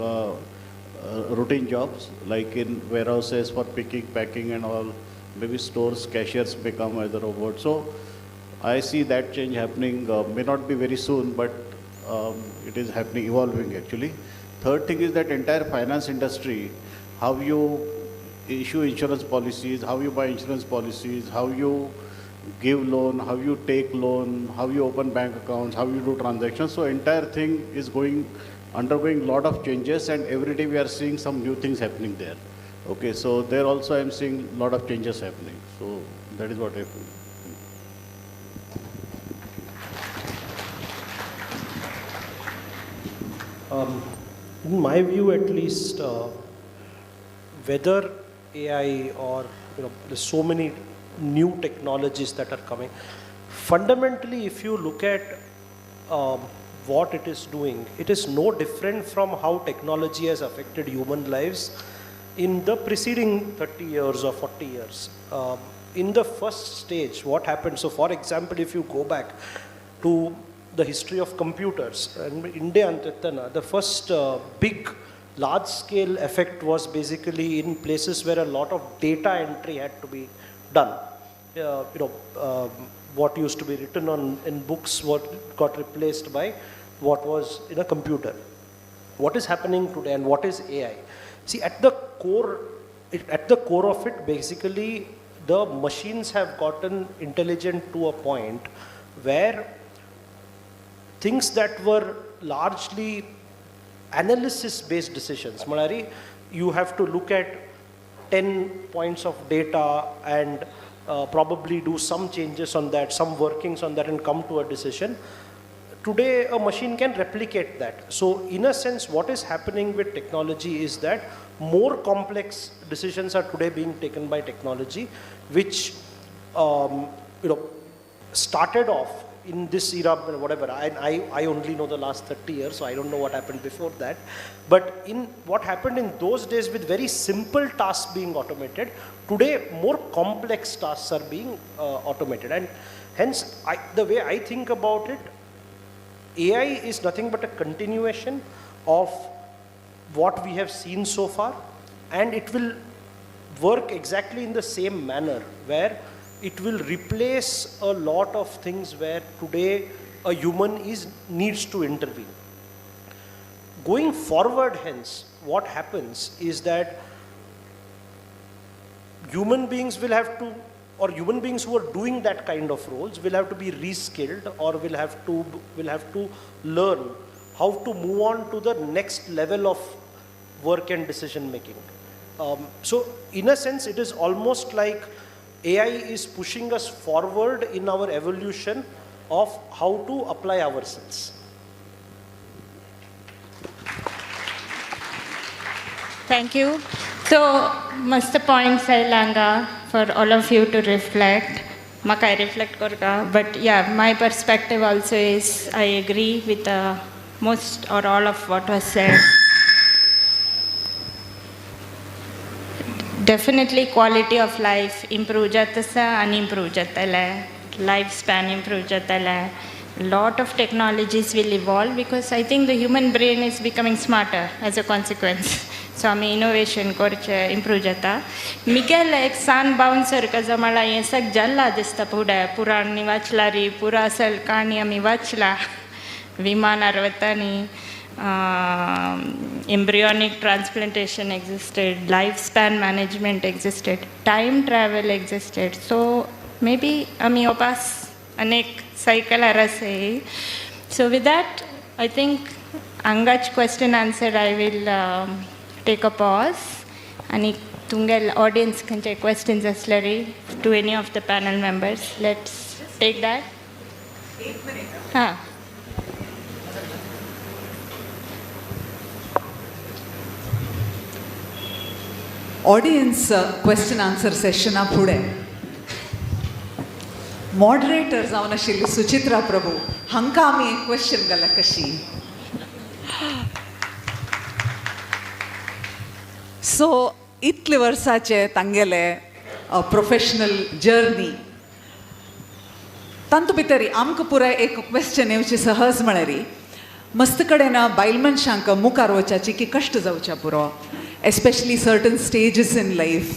Speaker 12: routine jobs, like in warehouses for picking, packing and all. Maybe stores, cashiers become as a robot. So I see that change happening, may not be very soon, but it is happening, evolving actually. Third thing is that entire finance industry, how you issue insurance policies, how you buy insurance policies, how you give loan, how you take loan, how you open bank accounts, how you do transactions. So entire thing is undergoing a lot of changes, and every day we are seeing some new things happening there. Okay, so there also I am seeing a lot of changes happening. So that is what I feel.
Speaker 4: In my view, at least, whether AI or there's so many new technologies that are coming, fundamentally, if you look at what it is doing, it is no different from how technology has affected human lives in the preceding 30 years or 40 years. In the first stage, what happened? So for example, if you go back to the history of computers, and India and Tetana, the first big large-scale effect was basically in places where a lot of data entry had to be done. What used to be written on in books what got replaced by what was in a computer. What is happening today and what is AI? See, at the core of it, basically, the machines have gotten intelligent to a point where Things that were largely analysis-based decisions. Malari, you have to look at 10 points of data and probably do some changes on that, some workings on that, and come to a decision. Today, a machine can replicate that. So in a sense, what is happening with technology is that more complex decisions are today being taken by technology, which started off in this era, whatever. I only know the last 30 years, so I don't know what happened before that. But in what happened in those days with very simple tasks being automated, today more complex tasks are being automated. And hence, the way I think about it, AI is nothing but a continuation of what we have seen so far, and it will work exactly in the same manner, where it will replace a lot of things where today a human needs to intervene. Going forward, hence, what happens is that human beings will have to, or human beings who are doing that kind of roles will have to be reskilled, or will have to learn how to move on to the next level of work and decision making. So in a sense, it is almost like AI is pushing us forward in our evolution of how to apply ourselves.
Speaker 7: Thank you. So, must points ailanga for all of you to reflect. Maka reflect korka, but yeah, my perspective also is I agree with most or all of what was said. Definitely quality of life improve jatasa and improve jatale, lifespan improve jatale. Lot of technologies will evolve because I think the human brain is becoming smarter as a consequence. So आमी innovation करचें improve जाता. Miguel एक सान bouncer कजो म्हळ्यार हें सगळें जाल्लां दिसता फुडें पुराण वाचला री पुरा असल काणी आमी वाचला विमानार वतानी embryonic transplantation existed, lifespan management existed, time travel existed. So maybe आमी ओपास अनेक सायकलार आसा. So with that, I think हांगाच question answer I will take a pause. And तुमगेल audience खंयचे questions आसल्यार to any of the panel members, let's take that.
Speaker 2: 8 minutes.
Speaker 7: हां.
Speaker 2: Audience question answer सेशना फुडें moderator जावन आशिल्ली सुचित्रा प्रभू हांकां आमी एक क्वेश्चन घाला कशी. सो इतले वर्साचे तांगेले प्रोफेशनल जर्नी तांतू भितर आमकां पुराय एक क्वेश्चन येवची सहज म्हळ्यार मस्त कडेन बायल मनशांक मुखार वचपाची की कश्ट जावच्या पुरो, especially certain stages in life.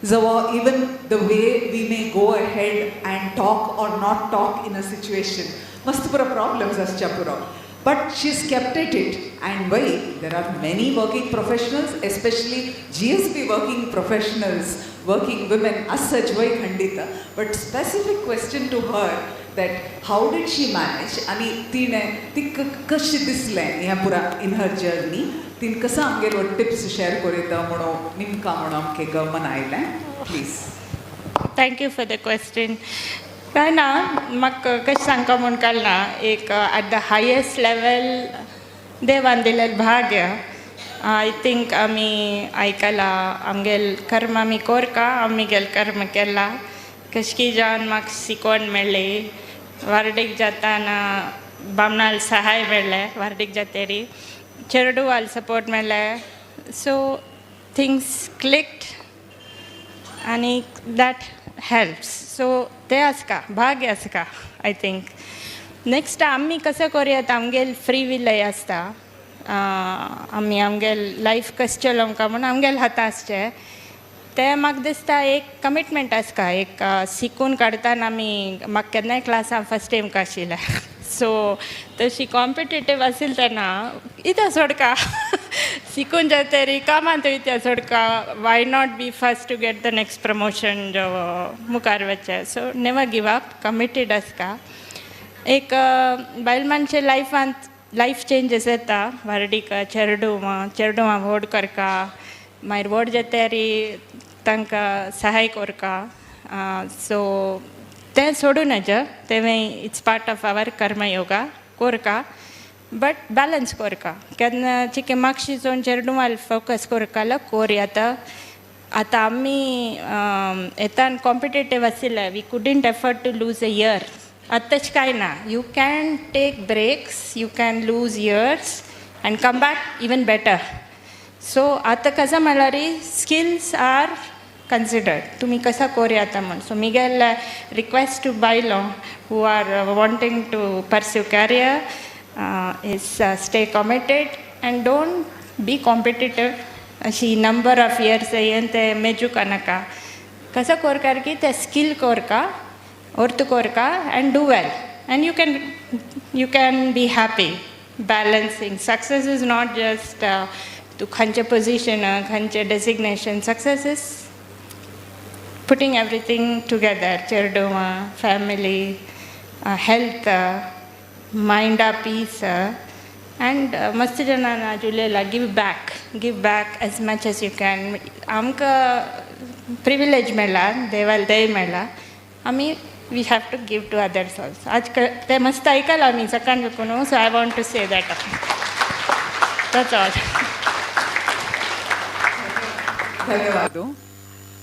Speaker 2: So even the way we may go ahead and talk or not talk in a situation, must pura problems ascha pura. But she's kept at it. And why? There are many working professionals, especially GSB working professionals, working women as such, why khandita. But specific question to her that how did she manage? Ani tine tik kashi disle ya pura in her journey. तीन कसं आमगेर tips share करीत म्हणून निमकां म्हणून आमकां गमन आयलें please.
Speaker 7: Thank you for the question. काय ना म्हाका कशें सांगता म्हूण कळना. एक एट the highest level देवान दिलेलें भाग्य I think आमी आयकलां आमगेल कर्म आमी कोरका आमगेल कर्म केला कशकी जावन म्हाका शिकोवन मेळ्ळी. वार्डीक जाताना बामणाल सहाय मेळ्ळें वार्डीक जातेरी चेरडुवाल सपोर्ट मेळ्ळें. सो थिंग्स क्लिक्ड आनी that helps. सो तें आसता भाग्य आसता I think. Next आमी कसो करुया आमगेल फ्री विलय आसता आमी आमगेल लायफ कशें चलोवंक म्हूण आमगेल हाता आसचें तें म्हाका दिसता एक कमिटमेंट आसता एक शिकून काडटाना आमी म्हाका केन्नाय क्लासान फस्ट टायम आशिल्लें. सो तशी कॉम्पिटेटीव आशिल्लें तेन्ना इत्या सोडका शिकून जातरी कामांत इत्या सोडका why not be first to get the next promotion जो मुखार वचचें. So never give up, committed आसता. एक बायल मनशे लायफांत लायफ चेंजीस येता व्हारडीक चेरडुवां चेरडुवां व्हड करका मागीर व्हड जातरी तांकां सहाय करका सो तें सोडूं नज तें it's part of our karma yoga Korka but balance कोरका केन्ना चिके मागशी चोवन चेरडुवां फोकस कोरकालो कोर आतां आतां आमी येतान कॉम्पिटेटीव आशिल्ले we couldn't afford to lose a year आतांच कांय ना you can take breaks you can lose years and come back even better so आतां कशें म्हणल्यार स्किल्स are considered तुमी कसा कोरया आतां म्हूण सो मिगेल रिक्वेस्ट टू बायलो who are wanting to pursue career is stay committed and don't be competitive अशी नंबर ऑफ इयर्स येन ते मेजूका नाका कसो कोरकार की ते स्कील कोरका वर्त कोरका and do well and you can be happy balancing success is not just तूं खंयचें पोजिशन खंयचें designation success is putting everything together चेरडुवां family health मायंडा piece and मस्त जाणां आज उलयला give back as much as you can आमकां privilege मेळ्ळा देवाल दय मेळ्ळा आमी we have to give to others also आज ते मस्त आयकलां आमी सकाळ साकून so I want to say that that's all.
Speaker 2: धन्यवाद.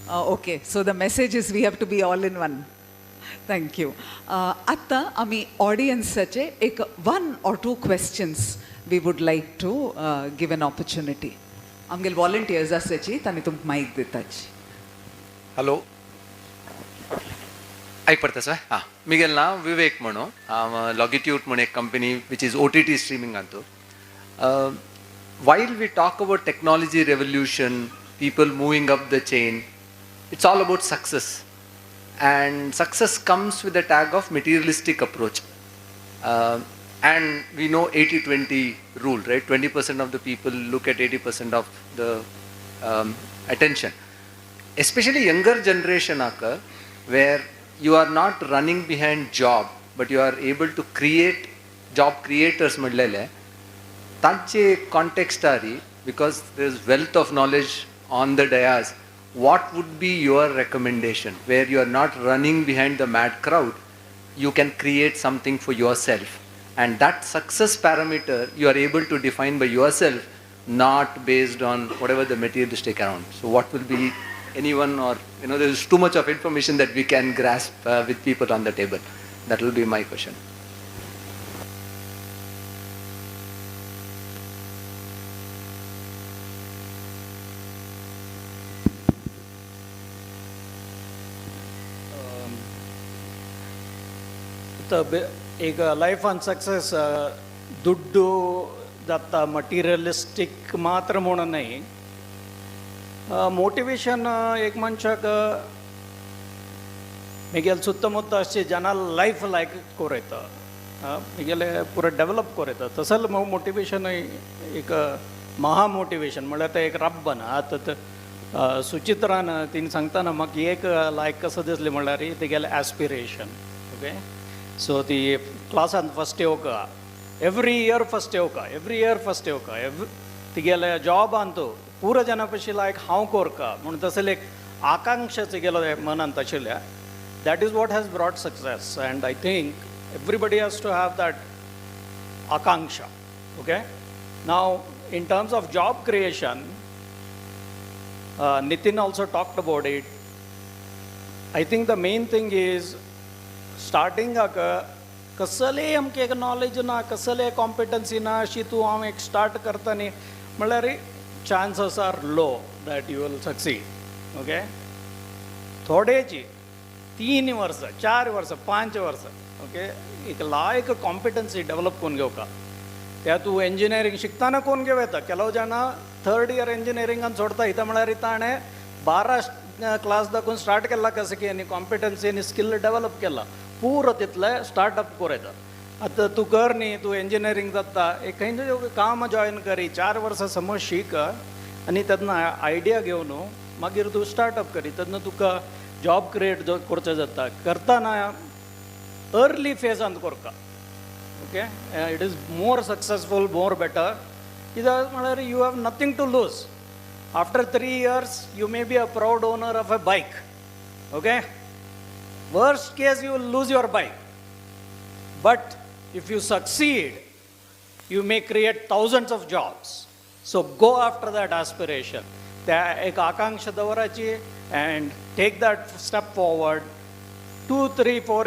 Speaker 2: Okay, so the message is we have to be all in one. Thank you. आत्तां आमी ऑडियन्साचे एक one or two questions we would like to give an opportunity. आमगेले volunteers आसाची तांणी तुमकां मायक दिताची.
Speaker 8: Hello, आयक पडटा सर. हां, मिगेल नांव विवेक म्हणून. हांव लॉगिट्यूड म्हूण एक company which is OTT स्ट्रिमिंगांतू. While we talk about technology revolution, people moving up the chain, it's all about success. And success comes with the tag of materialistic approach. And we know 80-20 rule, right? 20% of the people look at 80% of the attention. Especially younger generation, where you are not running behind job, but you are able to create job creators म्हणलेले तांचे कॉन्टेक्स्टारी, because there is wealth of knowledge on the dais, what would be your recommendation where you are not running behind the mad crowd, you can create something for yourself, and that success parameter you are able to define by yourself, not based on whatever the materialistic around. So what will be anyone, or you know, there is too much of information that we can grasp with people on the table. That will be my question.
Speaker 11: एक लायफान success दुड्डू जाता मटिरियलिस्टीक मात्र म्हणून न्हय. Motivation एक मनशाक Miguel सुत्तमुत्त अशें जना life लायक कोरयता, मिगेले पुरो डेवलप कोरयता. तसले मोटिवेशन एक महा मोटिवेशन म्हणल्यार तें एक रब्बन. आतां सुचित्रान तिणें सांगतना म्हाका एक लायक कसो दिसलें म्हणल्यार तिगेलें एस्पिरेशन. ओके, सो ती क्लासान फस्ट येवका, एवरी इयर फस्ट येवका, एवरी इयर फस्ट येवका, एवरी तिगेले जॉबान तो पुरो जना पशी लायक हांव कोरका म्हूण तसले एक आकांक्षा तिगेलो मनांत आशिल्ल्या. That is what has brought success, and I think everybody has to have that Akanksha. Okay, now in terms of job creation, Nitin also talked about it. I think the main thing is स्टार्टिंगाक कसलेय आमकां एक knowledge ना, कसलेय competency ना, अशी तूं हांव एक स्टार्ट करता न्ही म्हणल्यार chances are low that you will succeed. Okay, थोडेची 3 वर्सां, 4 वर्सां, 5 वर्सां, ओके, एक लायक कॉम्पिटन्सी डेवलप करून घेवका. त्या तूं इंजिनियरींग शिकतना करून घेवं येता. ಕೆಲವು जाणां थर्ड इयर इंजिनियरिंगान सोडता इथं म्हळ्यार ताणें 12 क्लास दाखोवन स्टार्ट केला कसं की आनी कॉम्पिटन्सी आनी स्किल डेवलप केला पुरो तितलें स्टार्टअप कोरयता. आतां तूं कर न्ही, तूं इंजिनियरींग जाता, एक खंयचें काम जॉयन करी, 4 वर्सां समज शीक आनी तेन्ना आयडिया घेवन मागीर तूं स्टार्टअप करी, तेन्ना तुका जॉब क्रिएट करचें जाता. करतना अर्ली फेजांत करका. Okay, it is more successful, more better. कित्याक म्हळ्यार you have nothing to lose. After 3 years you may be a proud owner of a bike. Okay, worst case you will lose your bike, but if you succeed you may create thousands of jobs. So go after that aspiration. त्या एक आकांक्षा दवराची and take that step forward. 2, 3, 4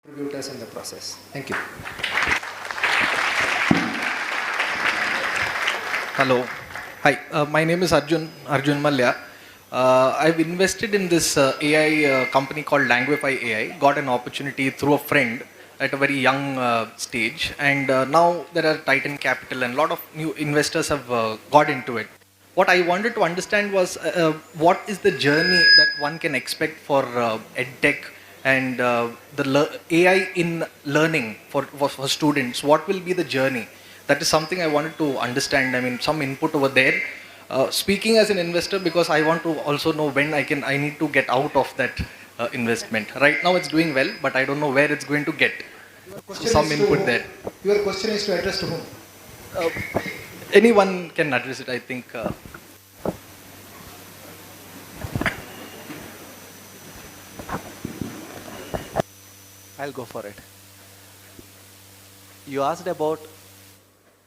Speaker 9: Contributors in the process. Thank you.
Speaker 14: Hello. Hi, my name is Arjun Mallya. I've invested in this AI company called Languify AI. Got an opportunity through a friend at a very young stage. And now there are Titan Capital and a lot of new investors have got into it. What I wanted to understand was what is the journey that one can expect for EdTech and the AI in learning for students? What will be the journey? That is something I wanted to understand. I mean, some input over there. Speaking as an investor, because I want to also know when I need to get out of that investment. Right now it's doing well, but I don't know where it's going to get. So some input there.
Speaker 3: Your question is to address to whom?
Speaker 14: Anyone can address it, I think.
Speaker 8: I'll go for it. You asked about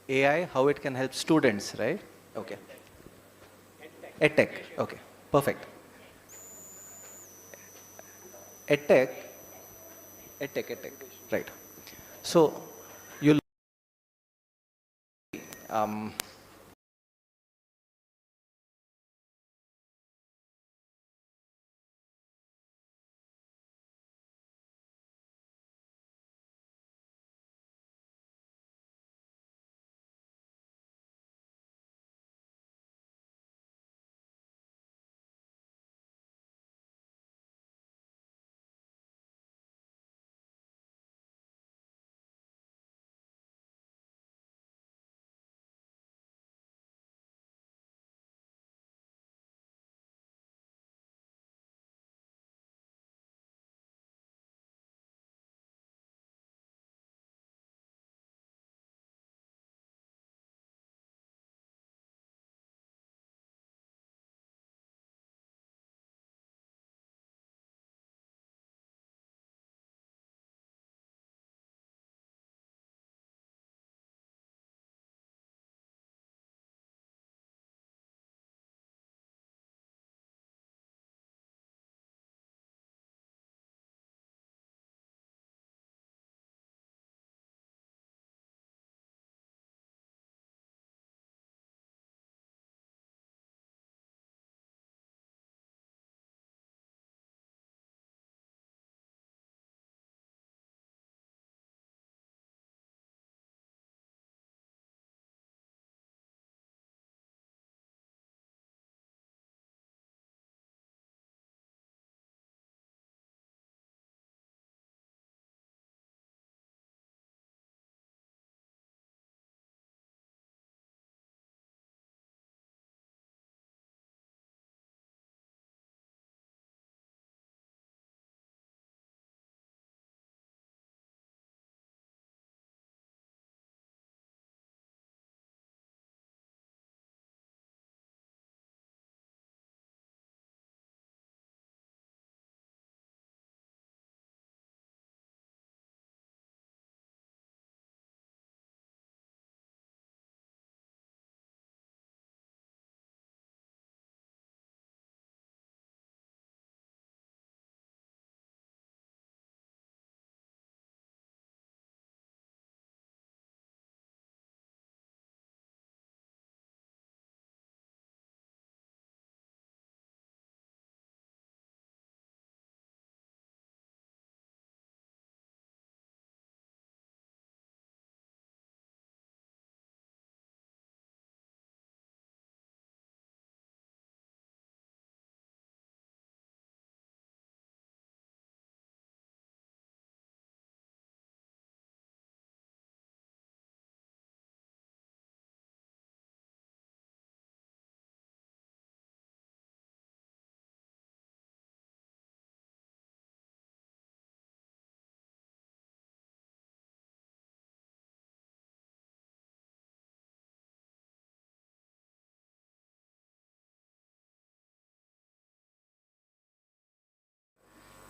Speaker 8: AI, how it can help students, right? Okay. EdTech. Okay, perfect. EdTech, right. So, you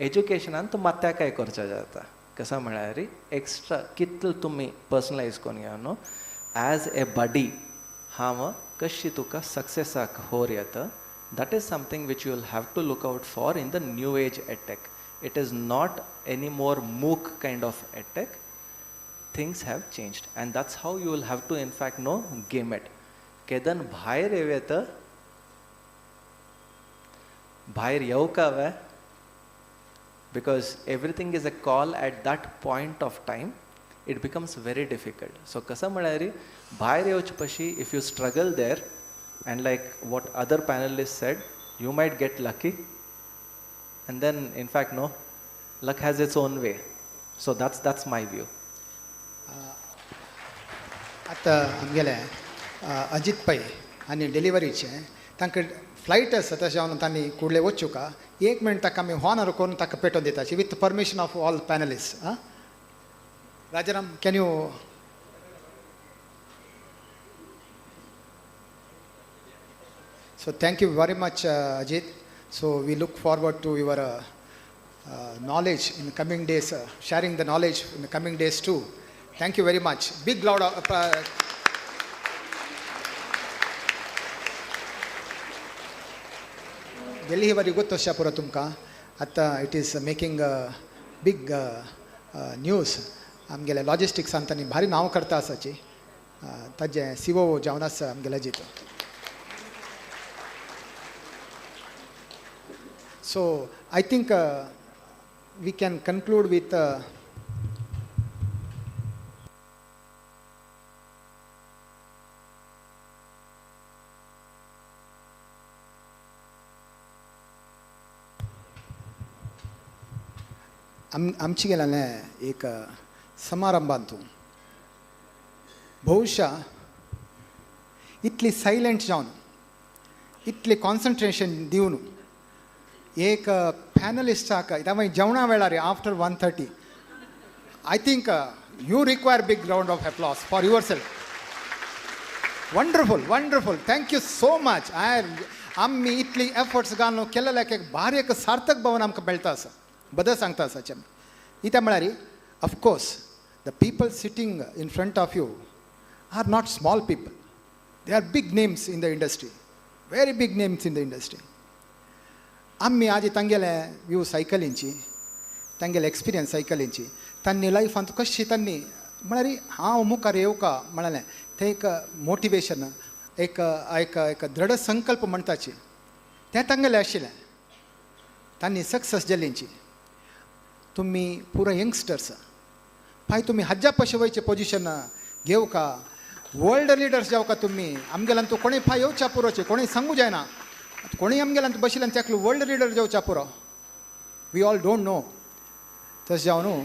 Speaker 8: एज्युकेशनान तूं मात्या काय करचें जाता कसं म्हळ्यार extra कितलो तुमी personalise करून घेवन न्हू एज ए बडी हांव कशी तुका सक्सेसाक होर येता, that is something which you will have to look out for in the new age edtech. It is not any more MOOC kind of edtech. Things have changed, and that's how you will have to in fact know game it. केदन भायर येवं भायर येवका, because everything is a call at that point of time, it becomes very difficult. So कसं म्हळ्यार भायर येवचे पशी if you struggle there, and like what other panelists said, you might get lucky, and then in fact no, luck has its own way. So that's my view.
Speaker 3: आतां आमगेले अजीत पै आनी डिलिवरीचे तांकां flight आसा तशें जावन तांणी कुडले वचूका एक मिनट ताका आमी हॉनर करून ताका पेटोवन दिताची with permission of all panelist. आं Rajaram, can you? So thank you very much, Ajit. So we look forward to your knowledge in the coming days, sharing the knowledge in the coming days too. Thank you very much. Big loud Delhi वरी गोत्तो पुरो तुमकां आतां it is making big news. आमगेले लॉजिस्टिक्सान तांणी भारी नांव करता आसाची ताजें सीओ जावन आसा आमगेले Ajit. So I think we can conclude with आमचे गेल्याने एक समारंभांतू बहुशा इतली सायलेंट जावन इतली कॉन्सन्ट्रेशन दिवन एक पॅनलिस्टाक मागीर जेवणा वेळार after 1:30 I think you require big round of applause for yourself. Wonderful, wonderful, thank you so much. आमी इतली एफर्ट्स घालून केलेल्या एक भारी एक सार्थक भवन आमकां मेळटा आसा बदल सांगता आसाचे इत्या म्हळ्यार of course the people sitting in front of you are not small people, they are big names in the industry, very big names in the industry. आमी आजी तांगेले व्यू सायकलींची तांगेले एक्सपिरियन्स सायकलींची तांणी लायफांत कशी तांणी म्हळ्यार हांव मुखार येवका म्हळ्यार तें एक मोटिवेशन एक एक एक दृढ संकल्प म्हणटाची तें तांगेलें आशिल्लें तांणी सक्सेस जाल्लींची. तुमी पुरो यंगस्टर्स पाय तुमी हज्जा पशे वयचे पोजिशन घेवका वर्ल्ड लिडर्स जावका तुमी आमगेल्यान तूं कोणें फाय येवच्या पुरोचे कोणें सांगू जायना कोणीय आमगेल्यान बशिल्ल्यान तेकलो वर्ल्ड लिडर जावच्या पुरो. We all don't know. तशें जावन न्हू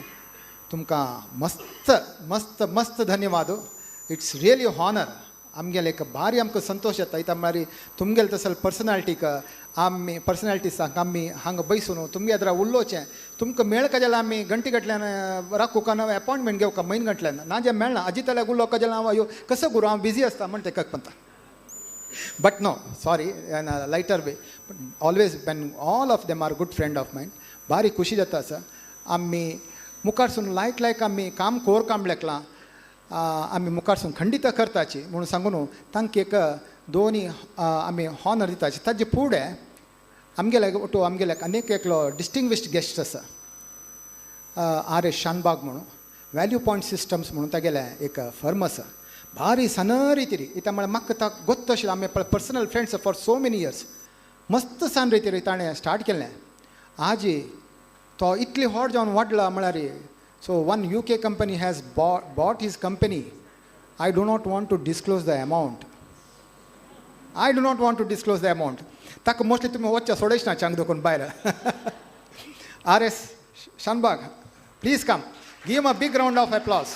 Speaker 3: तुमकां मस्त मस्त मस्त धन्यवाद. It's really honour. आमगेले एक भारी आमकां संतोश येता इत्या म्हळ्यार तुमगेले तसले पर्सनालिटीक आमी पर्सनालिटीसांक आमी हांगा बैसून तुमगे एदरा उलोवचें तुमकां मेळका जाल्यार आमी घंटे गटल्यान राखूका ना एपॉयंटमेंट घेवका म्हयन गंटल्यान ना जें मेळना अजिताल्याक उलोवका जाल्यार हांव अयो कसो गुरू हांव बिजी आसता म्हण तेका म्हणटा. But no, sorry, in a lighter way, but always when all of them are good friend of mine, भारी खुशी जाता आसा आमी मुखारसून लायक लायक आमी काम कोर काम लेखलां आमी मुखारसून खंडित करताची म्हणून सांगून न्हू तांकां एक दोनी आमी हॉनर दिताची. ताजे फुडें आमगेले टू आमगेले आनीक एकलो डिस्टिंग्विश्ड गेस्ट आसा आर एस शानबाग म्हणून व्हॅल्यू पॉयंट सिस्टम्स म्हणून तागेलें एक फर्म आसा भारी सन रितीरी इत्या म्हळ्यार म्हाका ताका गोत्त आशिल्लें आमी personal friends for so many years मस्त सान रितीरी ताणें स्टार्ट केलें आजी तो इतली व्हड जावन वाडला म्हळ्यार so one UK company has bought his company. I do not want to disclose the amount. I do not want to disclose the amount. ताका मोस्टली तुमी वचच्या सोडयच ना चांग दोकून भायर. R S Shanbhag, please come, give a big round of applause.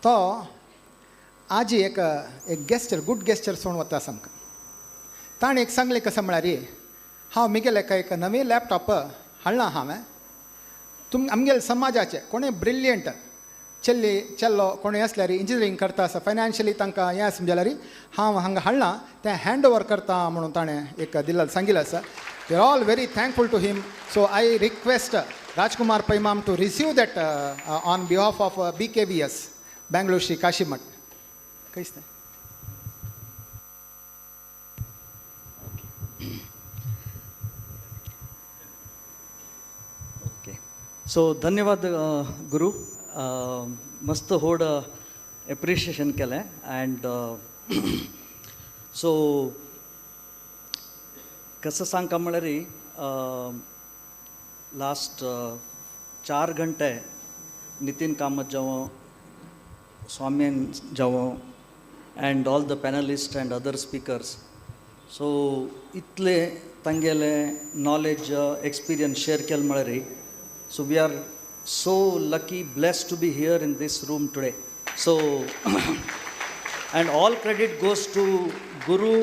Speaker 3: तो आजी एक एक gesture good gesture सोडून वता आमकां ताणें एक सांगलें कसं म्हळ्यार हांव मिगेले एका एक नवें लॅपटॉप हाडलां हांवें तुम आमगेले समाजाचे कोणें ब्रिलियंट चेल्ली चेल्लो कोणें आसल्यार इंजिनियरींग करता आसा फायनान्शियली तांकां हें आसा जाल्यार हांव हांगा हाडलां तें हँड ओवर करता म्हणून ताणें एक दिल्लें सांगिल्लें आसा. They are all very thankful to him. So I request Rajkumar Paimam to receive that on behalf of BKVS Bangalore Shri Kashi Math. कैसे?
Speaker 15: ओके, सो धन्यवाद गुरु, मस्त होड एप्रिशिएशन केलें. अँड सो कसं सांगका म्हळ्यार लास्ट 4 घंटे नितीन कामत जावं, स्वाम्यान जावं, and all the panelist and other speakers, so इतले तांगेले नॉलेज एक्सपिरियन्स शेअर केले म्हळ्यार, so we are so lucky, blessed to be here in this room today. So and all credit goes to Guru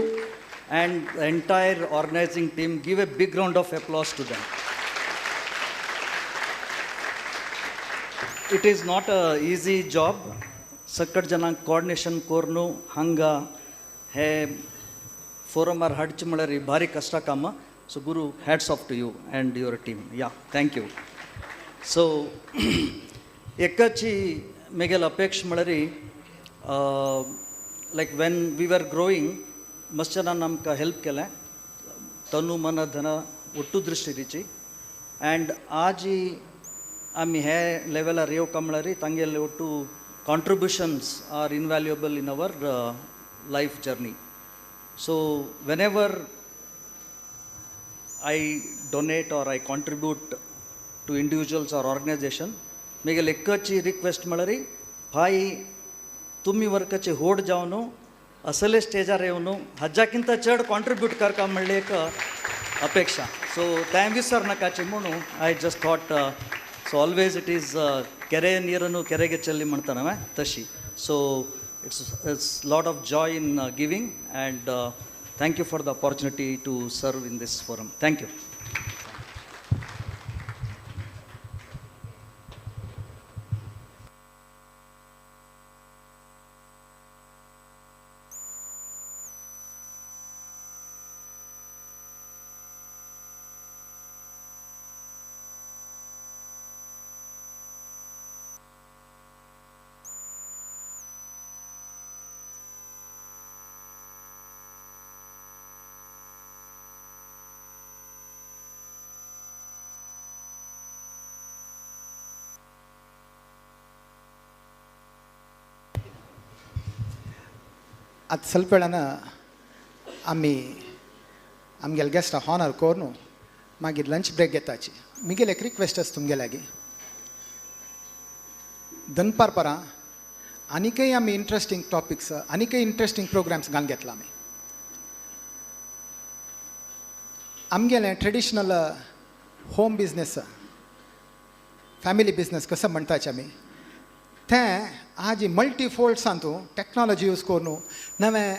Speaker 15: and the entire organizing team. Give a big round of applause to them. It is not a easy job. सकट जनांक coordination कोरनु हंगा हे फोरमार हाडचे म्हळ्यार भारी कश्ट काम. So Guru, hats off to you and your team. Yeah, thank you. So एकची मेगेल अपेक्ष म्हळ्यार, like when we were growing मस्त जणान आमकां हेल्प केलें, तनु मन धन ಒಟ್ಟು ದೃಷ್ಟಿ. ಆ್ಯಂಡ್ ಆಜಿ ಆಮಿ ಹೇ ಲೆವೆಲಾರ್ येवका म्हळ्यार तांगेले ಒಟ್ಟು contributions are invaluable in our life journey. So whenever I donate or I contribute to individuals or organization, मेगेले एकची रिक्वेस्ट म्हळ्यार, भाई तुमी वर्काचे होड जावन असले स्टेजार येवन हाज्याकिंत चड कॉन्ट्रिब्यूट करका म्हणले एक अपेक्षा. सो तें विसरनाकाचे म्हणून I just thought. So always it is ಕೆರೆ ನೀರನ್ನು ಕೆರೆಗೆ ಚೆಲ್ಲಿ ಮಾಡ್ತಾನವೆ ತಶಿ. So it's lot of joy in giving, and thank you for the opportunity to serve in this forum. Thank you.
Speaker 3: आतां ಸ್ವಲ್ಪ वेळान आमी आमगेले गेस्टां हॉनर करून मागीर लंच ब्रेक घेताची. मिगेले एक रिक्वेस्ट आसा तुमगे लागीं, दनपार परां आनीकय आमी इंट्रस्टींग टॉपिक्स आनीकय इंट्रस्टींग प्रोग्राम्स घालून घेतला. आमी आमगेलें traditional home business, family business कसं म्हणटाचे आमी, तें आज मल्टी फोल्ड्सान तूं टॅक्नॉलॉजी यूज करून नवें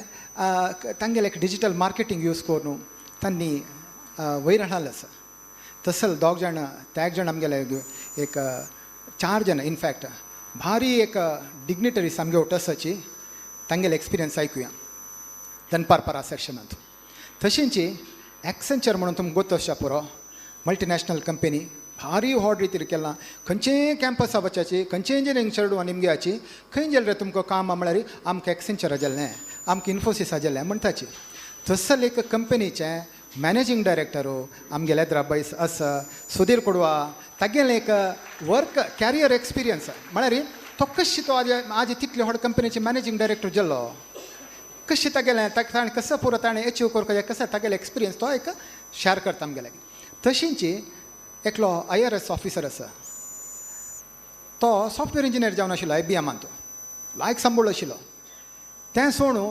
Speaker 3: तांगेलें एक डिजिटल मार्केटींग यूज करून तांणी वयर हाडलें आसा. तसल दोग जाण तेग जाण आमगेले एक 4 जाण इनफॅक्ट भारी एक डिग्निटरीज आमगे वटसाची तांगेले एक्सपिरियन्स आयकुया दनपार परा सेशनांत. तशेंच एक्सेंचर म्हणून तुमकां गोत आसच्या पुरो, मल्टिनॅशनल कंपनी भारी व्हड रितीर केलां. खंयचेय कॅम्पसा वचाची, खंयचेय इंजिनियरींग चेडूं आनी निमग्याची खंय गेले रे तुमकां काम म्हळ्यार आमकां एक्सेंचरा गेल्लें, आमकां इन्फोसिसा गेल्लें म्हणटाची. तसल एक कंपनीचें मॅनेजींग डायरेक्टर आमगेले हैदराबाद आसा सुधीर कोडवा, तागेलें एक वर्क कॅरियर एक्सपिरियन्स म्हळ्यार तो कशी तो आज आज तितले व्हड कंपनीचे मॅनेजींग डायरेक्टर जाल्लो, कशी तागेलें ताणें कसो पुरो ताणें एचीव करपाचें कसो तागेलो एक्सपिरियन्स तो एक शेअर करता आमगे लागीं. तशींच एकलो IRS officer आसा, तो सॉफ्टवेअर इंजिनियर जावन आशिल्लो IBMान, तो लायक सांबोळ आशिल्लो. तें सोडून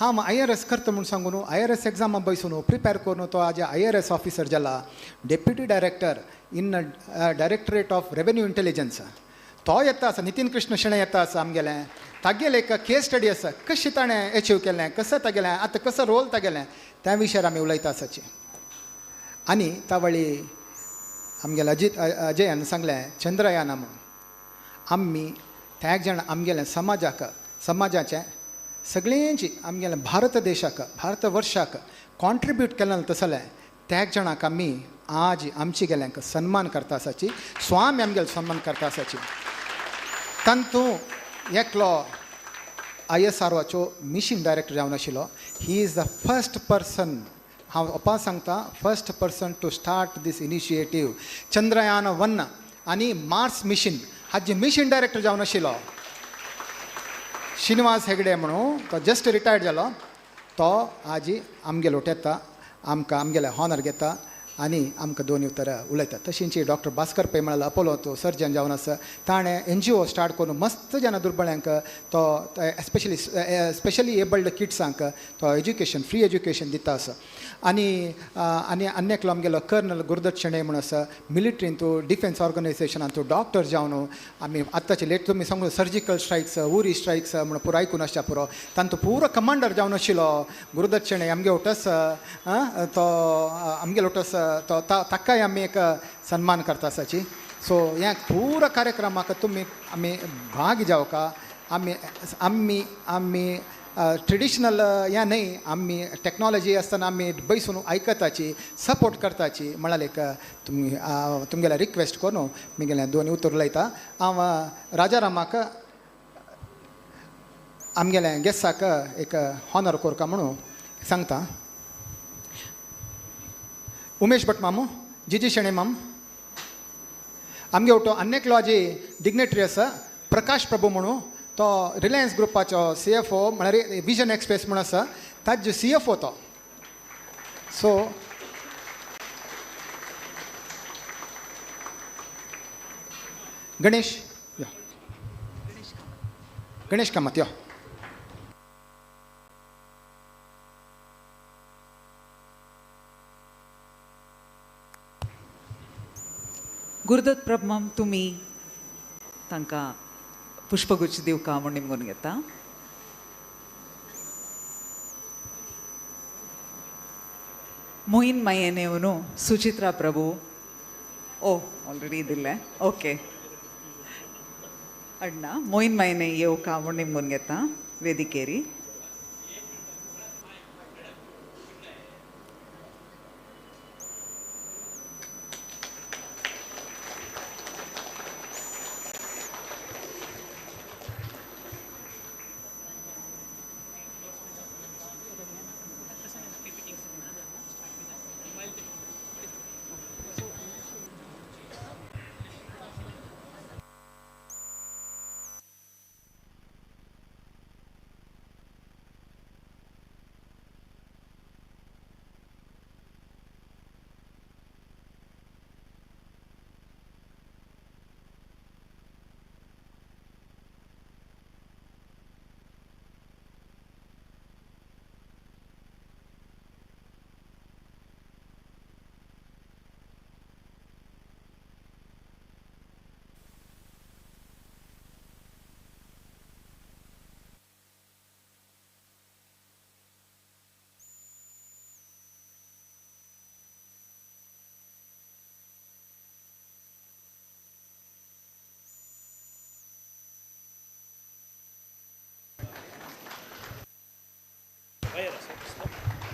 Speaker 3: हांव IRS करता म्हूण सांगून IRS एग्जामा बसून प्रिपेर करून तो आज IRS officer जाला, deputy director in directorate of revenue intelligence. तो येता आसा, नितीन कृष्ण शेणै येता आसा आमगेलें, तागेलें एक केस स्टडी आसा कशें ताणें एचीव केलें, कसं तागेलें आतां कसो रोल तागेलें त्या विशयार आमी उलयता आसाची. आनी तावळी आमगेले अजीत अजयान सांगलें चंद्रयाना म्हणून आमी त्याग जाण आमगेलें समाजाक, समाजाचें सगळ्यांची आमगेलें भारत देशाक, भारत वर्षाक कॉन्ट्रिब्यूट केलें तसलें त्याग जाणाक आमी आज आमची गेल्यांक सन्मान करता आसाची, स्वामी आमगेलो सन्मान करता आसाची. तांतू एकलो ISROचो मिशन डायरेक्टर जावन आशिल्लो. He is the first person, हांव ओपा सांगता, first person to start this initiative. Chandrayaan 1 आनी मार्स मिशन हाजे मिशन डायरेक्टर जावन आशिल्लो श्रीनिवास हेगडे म्हणून, तो जस्ट रिटायर्ड जालो. तो आजी आमगेलो येता, आमकां आमगेले हॉनर घेता आनी आमकां दोन उतरां उलयता. तशींच डॉक्टर भास्कर पै म्हळ्यार अपोलो सर्जन जावन आसा, ताणें NGO start करून मस्त जाणां दुर्बळ्यांक तो एस्पेशली स्पेशली एबल्ड किड्सांक तो एज्युकेशन, फ्री एज्युकेशन दिता आसा. आनी आनी आनी एकलो आमगेलो कर्नल गुरुदत्त शेणै म्हूण आसा, मिलिट्रीन तूं डिफेन्स ऑर्गनायझेशनान तूं डॉक्टर जावन आमी आत्ताचे लेट तुमी सांगू सर्जिकल स्ट्रायक्स, उरी स्ट्रायक्स म्हूण पुरो आयकून आसच्या पुरो, तांचो पुरो कमांडर जावन आशिल्लो गुरुदत्त शेणै आमगे वटस तो आमगे लोटस तो ताकाय आमी एक सन्मान करता आसाची. सो ह्या पुरो कार्यक्रमाक तुमी आमी भाग जावका. आमी आमी आमी ट्रेडिशनल ह्या न्हय, आमी टॅक्नोलॉजी आसतना आमी बैसून आयकताची, सपोर्ट करताची म्हळ्यार एक तुमी तुमगेल्या रिक्वेस्ट करून म्हगेलें दोन उतर उलयता. हांव राजारामाक आमगेल्या गेस्टाक एक हॉनर करता म्हणून सांगता. उमेश भट मामू, जिजी शेणे माम, आमगे वटो आनी एकलो जी डिग्नेटरी आसा प्रकाश प्रभू म्हणून, तो रिलायन्स ग्रुपाचो CFO म्हळ्यार विजन एक्सप्रेस म्हूण आसा ताजो CFO तो. सो गणेश यो, गणेश कामत यो.
Speaker 2: गुरुदत्त प्रभू तुमी तांकां पुष्पगुच्छ दिवका म्हूण निमगून घेता. मोहीन मायेने न्हू सुचित्रा प्रभू, ओ ऑलरेडी दिल्लें, ओके अण्णा. मोहीन मायने येवका म्हूण निमगून घेता वेदिकेरी.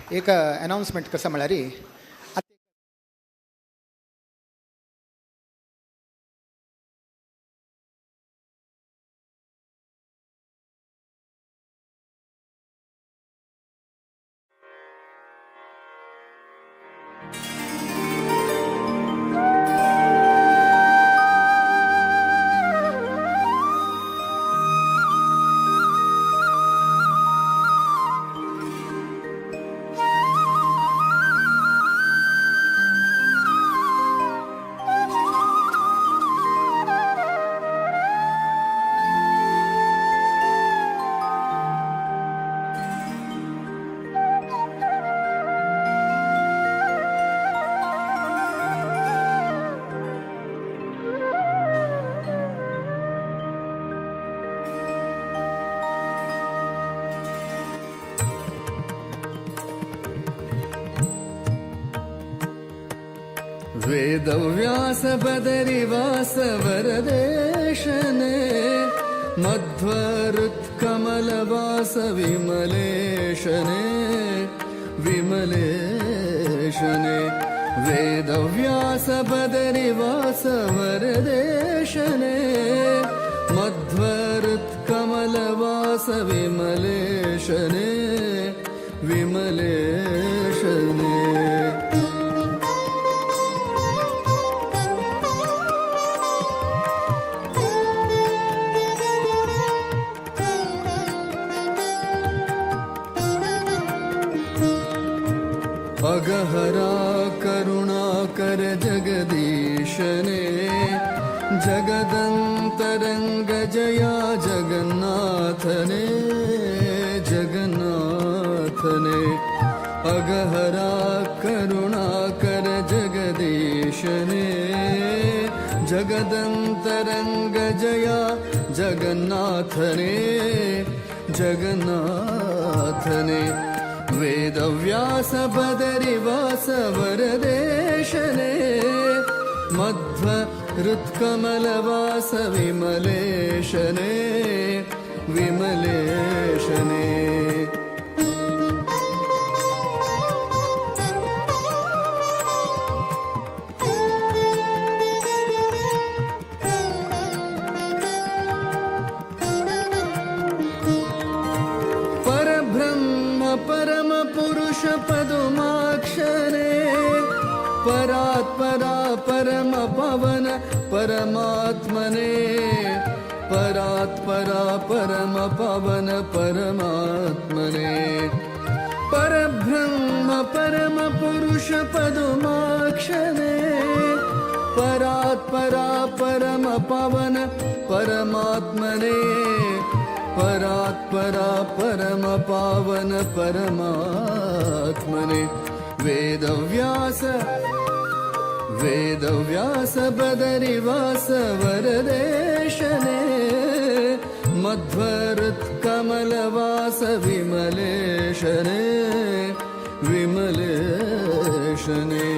Speaker 3: एक अनाउन्समेंट कसं म्हळ्यार
Speaker 16: वेदव्यास बदरिवास वरदेशने मध्वरुत्कमलवास विमलेशने विमलेशने वेदव्यास बदरिवास वरदेशने मध्वरुत्कमलवास हृत्कमलवास विमलेशने विमलेशने. अगहरा करुणाकर जगदीशने जगदन्तरङ्ग जया जगन्नाथने जगन्नाथने. अगहरा करुणाकर जगदीशने जगदन्तरङ्ग जया जगन्नाथने जगन्नाथने. वेदव्यास बदरिवास वरदेशने मध्व हृत्कमलवास विमलेशने विमलेशने. परब्रह्म परम पुरुष पदुमाक्षरे परात्परा परम पवन परमात्मने परात्परा परम पवन परमात्मने. परब्रह्म परम पुरुष पदुमाक्षरे परात्परा परम पवन परमात्मने परात्परा परम पावन परमात्मने. वेदव्यास वेदव्यास बदरिवास वरदेशने मध्वहृत्कमलवास विमलेशने विमलेशने.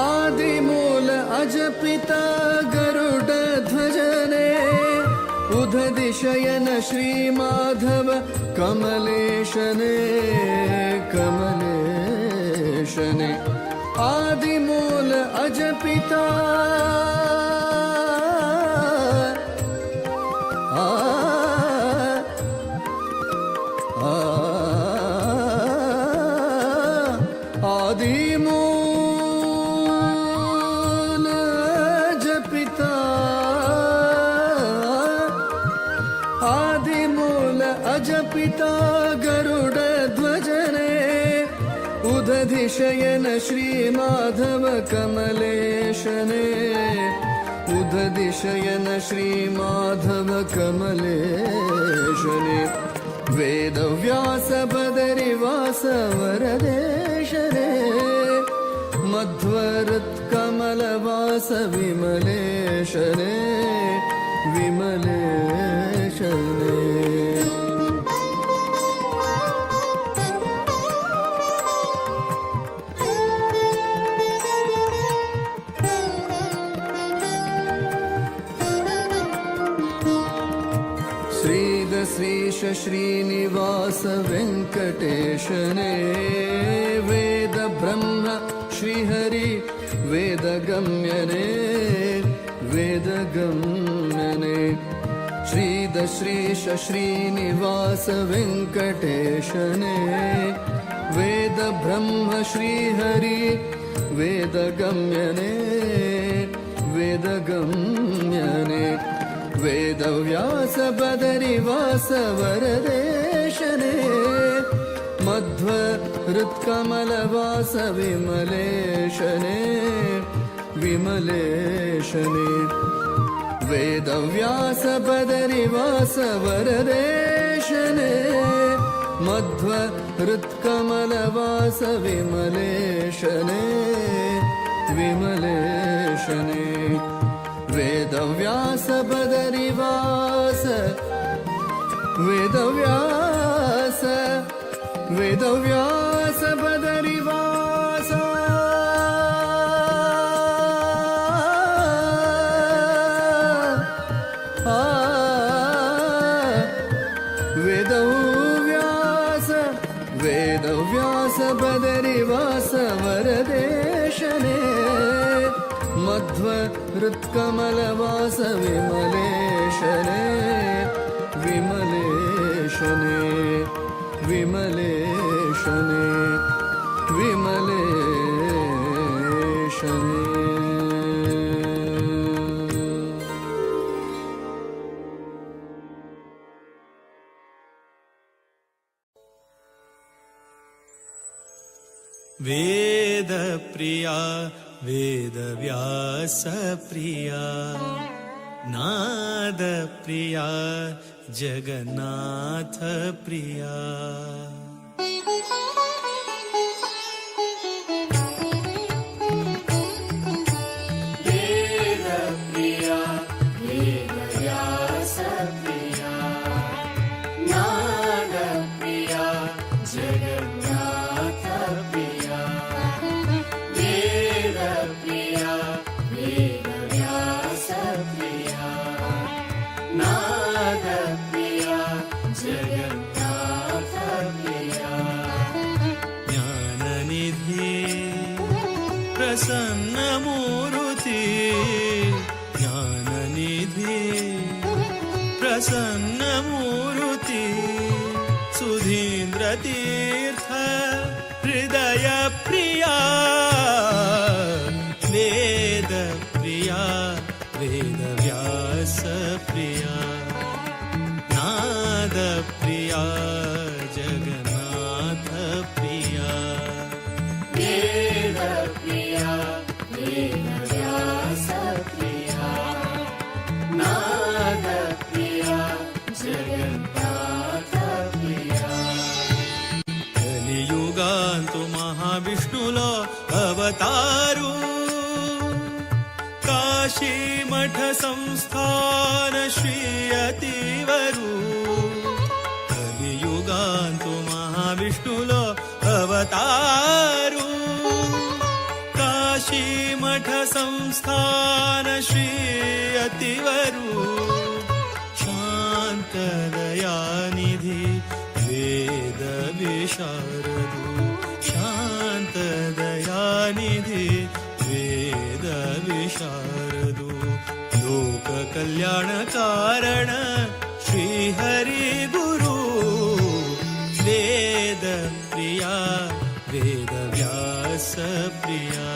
Speaker 16: आदिमूल अजपिता गरुड ध्वजने उदधिशयन श्री माधव कमलेशने कमलेशने. आदिमूल अजपिता आदिमूल अजपिता आदिमूल अजपिता गरुड ध्वजने उदधिशयन श्री माधव कमलेशने उदधिशयन श्री माधव कमलेशने. वेदव्यास बदरिवास वरदेशने मध्वहृत्कमलवास विमलेशने विमलेशने. श्रीश श्रीनिवास वेङ्कटेशने वेद ब्रह्म श्रीहरि वेदगम्यने वेदगम्यने. श्रीदश्रीश श्रीनिवास वेङ्कटेशने वेद ब्रह्म श्रीहरि वेदगम्यने वेदगम्यने. वेदव्यास बदरिवास वरदेशने मध्व हृत्कमलवास विमलेशने विमलेशने. वेदव्यास बदरिवास वरदेशने मध्व हृत्कमलवास विमलेशने विमलेशने. वेदव्यास बदरिवास वेदव्यास वेदव्यास बदरिवास वेदव्यास ऊर्ध्व हृत्कमलवास विमलेशने विमलेशने विमलेशने विमलेशने।
Speaker 18: वेद प्रिया वेदव्यास प्रिया नाद प्रिया जगन्नाथ प्रिया।
Speaker 19: वेद प्रिया वेदव्यास प्रिया नाद प्रिया जगन्नाथ प्रिया। वेद प्रिया वेदव्यास प्रिया नाद प्रिया जगन्नाथ प्रिया।
Speaker 18: ज्ञाननिधि प्रसन्न मूर्ति ज्ञाननिधि प्रसन्न मूर्ति सुधीन्द्र तीर्थ हृदय प्रिया वेद प्रिया वेदव्यास प्रिया नाद प्रिया जगन्नाथ प्रिया।
Speaker 19: वेद प्रिया वेदव्यास प्रिया नाद प्रिया जगन्नाथ प्रिया।
Speaker 18: कलियुगांतु महाविष्णुलो अवतारू काशी मठ संस्थान श्री अतिवरू। कलियुगांतु महाविष्णुलो अवतारू काशी मठ संस्थान श्री अतिवरू। शांत दयानिधि वेद विशारदु शांत दयानिधि वेद विशारदु। लोक कल्याण कारण श्री हरि गुरु वेद प्रिया वेद व्यास प्रिया।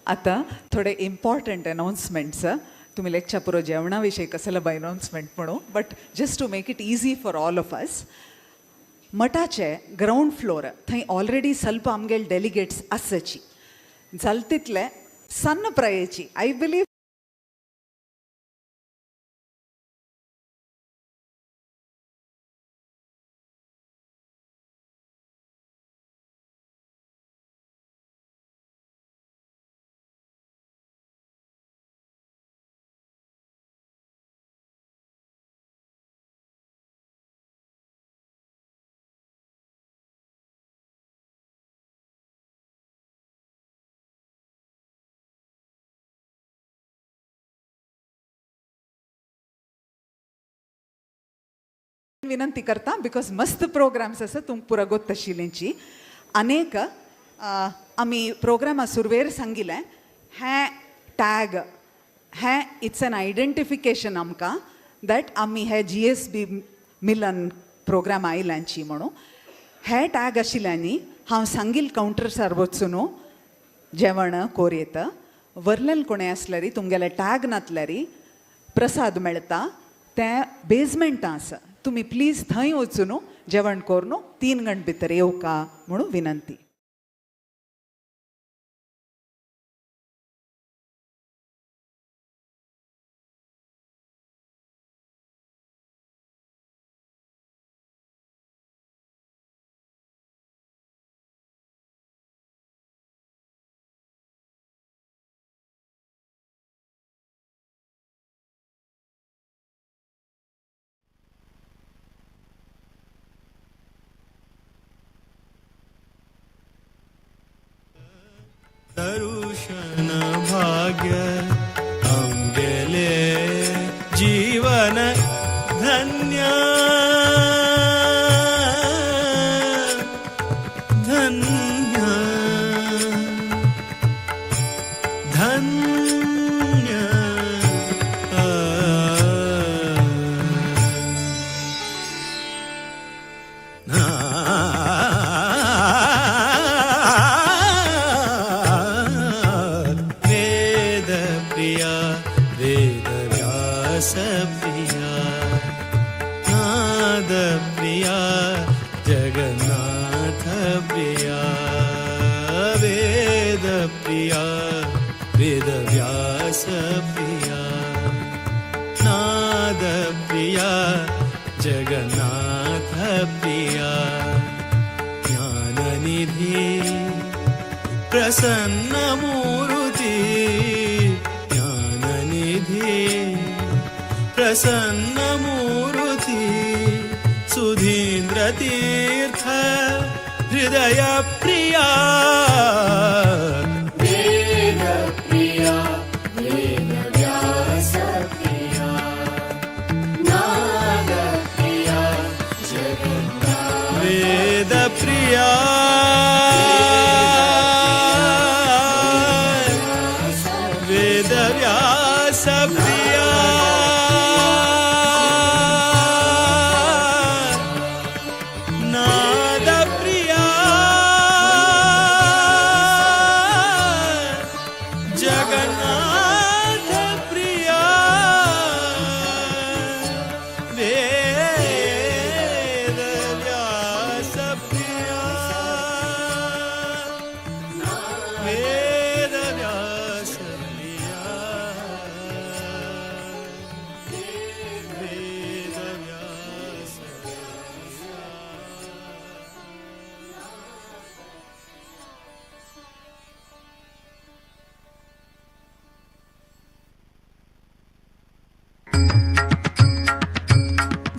Speaker 2: आता थोडे इम्पॉर्टंट अनाउन्समेंट्स. तुम्ही लेक्चर पुरो जेवणाविषयी कसलं बाय अनाउन्समेंट म्हणू, but just to make it easy for all of us. मठाचे ground floor थंय ऑलरेडी ಸ್ವಲ್ಪ आमगेले डेलिगेट्स आसाची जाल तितले सन्न प्रायेची I believe विनंती करता because मस्त प्रोग्राम्स आसा तुमकां पुरा गोत्त आशिल्ल्यांची. अनेक आमी प्रोग्रामा सुरवेर सांगिल्लें हें टॅग हें it's an identification आमकां that आमी हे GSB मिलन प्रोग्राम आयल्यांची म्हणून. हे टॅग आशिल्ल्यांनी हांव सांगील कावंटर्सार वचून जेवण कोर येता वरलेल कोणें आसल्यारी तुमगेले टॅग नातल्यारी प्रसाद मेळटा तें बेजमेंटां आसा. तुम्ही प्लीज थंय वचून जेवण करून 3 गंट भितर येवका म्हणून विनंती.
Speaker 18: दर्शन भाग्य आमगेले जीवन धन्य धन्य धन्य. वेद प्रिया वेद व्यास प्रिया नाद प्रिया जगन्नाथ प्रिया वेद प्रिया वेद व्यास प्रिया नाद प्रिया जगन्नाथ प्रिया ज्ञाननिधि प्रसन्न मूर्ति ज्ञाननिधि प्रसन्न मूर्ति सुधीन्द्र तीर्थ हृदय प्रिया
Speaker 19: वेद प्रिया वेद व्यास प्रिया नाद प्रिया जगन्नाथ
Speaker 18: वेद प्रिया वेद व्यास प्रिया नाद प्रिया जगन्नाथ प्रिया वेद व्यास प्रिया वेद व्यास प्रिया वेद व्यास.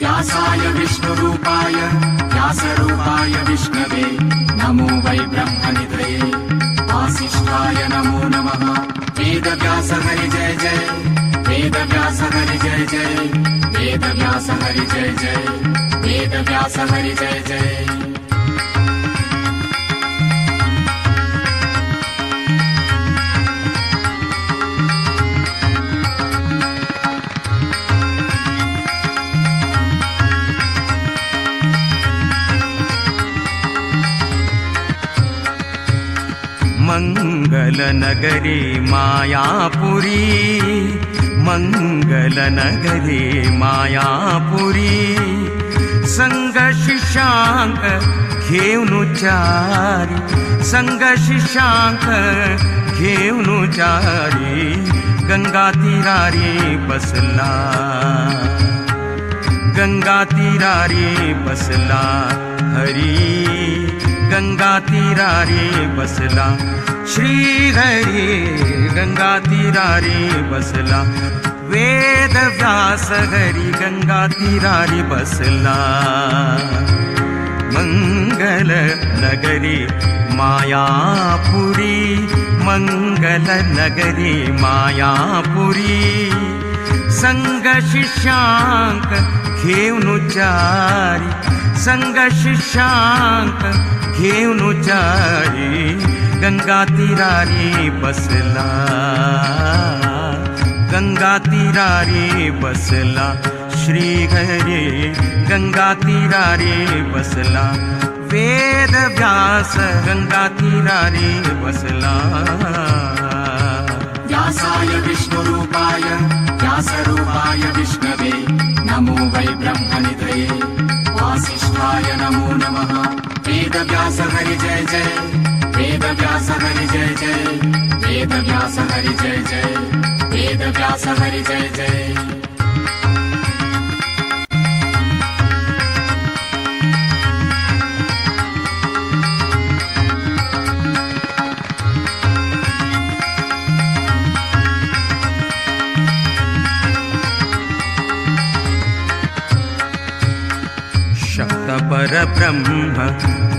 Speaker 13: व्यासाय विष्णुरूपाय व्यासरूपाय विष्णवे नमो वै ब्रह्मनिधये वासिष्ठाय नमो नमः. वेदव्यास हरि जय जय वेदव्यास हरि जय जय वेदव्यास हरि जय जय वेदव्यास हरि जय जय.
Speaker 20: मंगलनगरी मायापुरी मंगलनगरी मायापुरी संग शिष्यांक घेऊन चारी संग शिष्यांक घेऊन चारी गंगा तीरारी बसला गंगा तीरारी बसला हरी गंगा तीरारी बसला श्री हरी गंगा तीरारी बसला वेद व्यास हरी गंगा तीरारी बसला मंगल नगरी मायापुरी मंगल नगरी मायापुरी संग शिष्यांक घेऊन चारी संग शिष्यांक घेऊन चारी गंगा तीरारी बसला गंगा तीरारी बसला श्री हरी गंगा तीरारी बसला वेद व्यास गंगा तीरारी बसला.
Speaker 13: व्यासाय विष्णुरूपाय व्यासरूपाय विष्णवे नमो वै ब्रह्मनिधये वासिष्ठाय नमो नमः. वेदव्यास हरि जय जय वेदव्यास हरि जय जय वेदव्यास हरि जय जय वेदव्यास हरि जय जय.
Speaker 20: शब्द परब्रह्म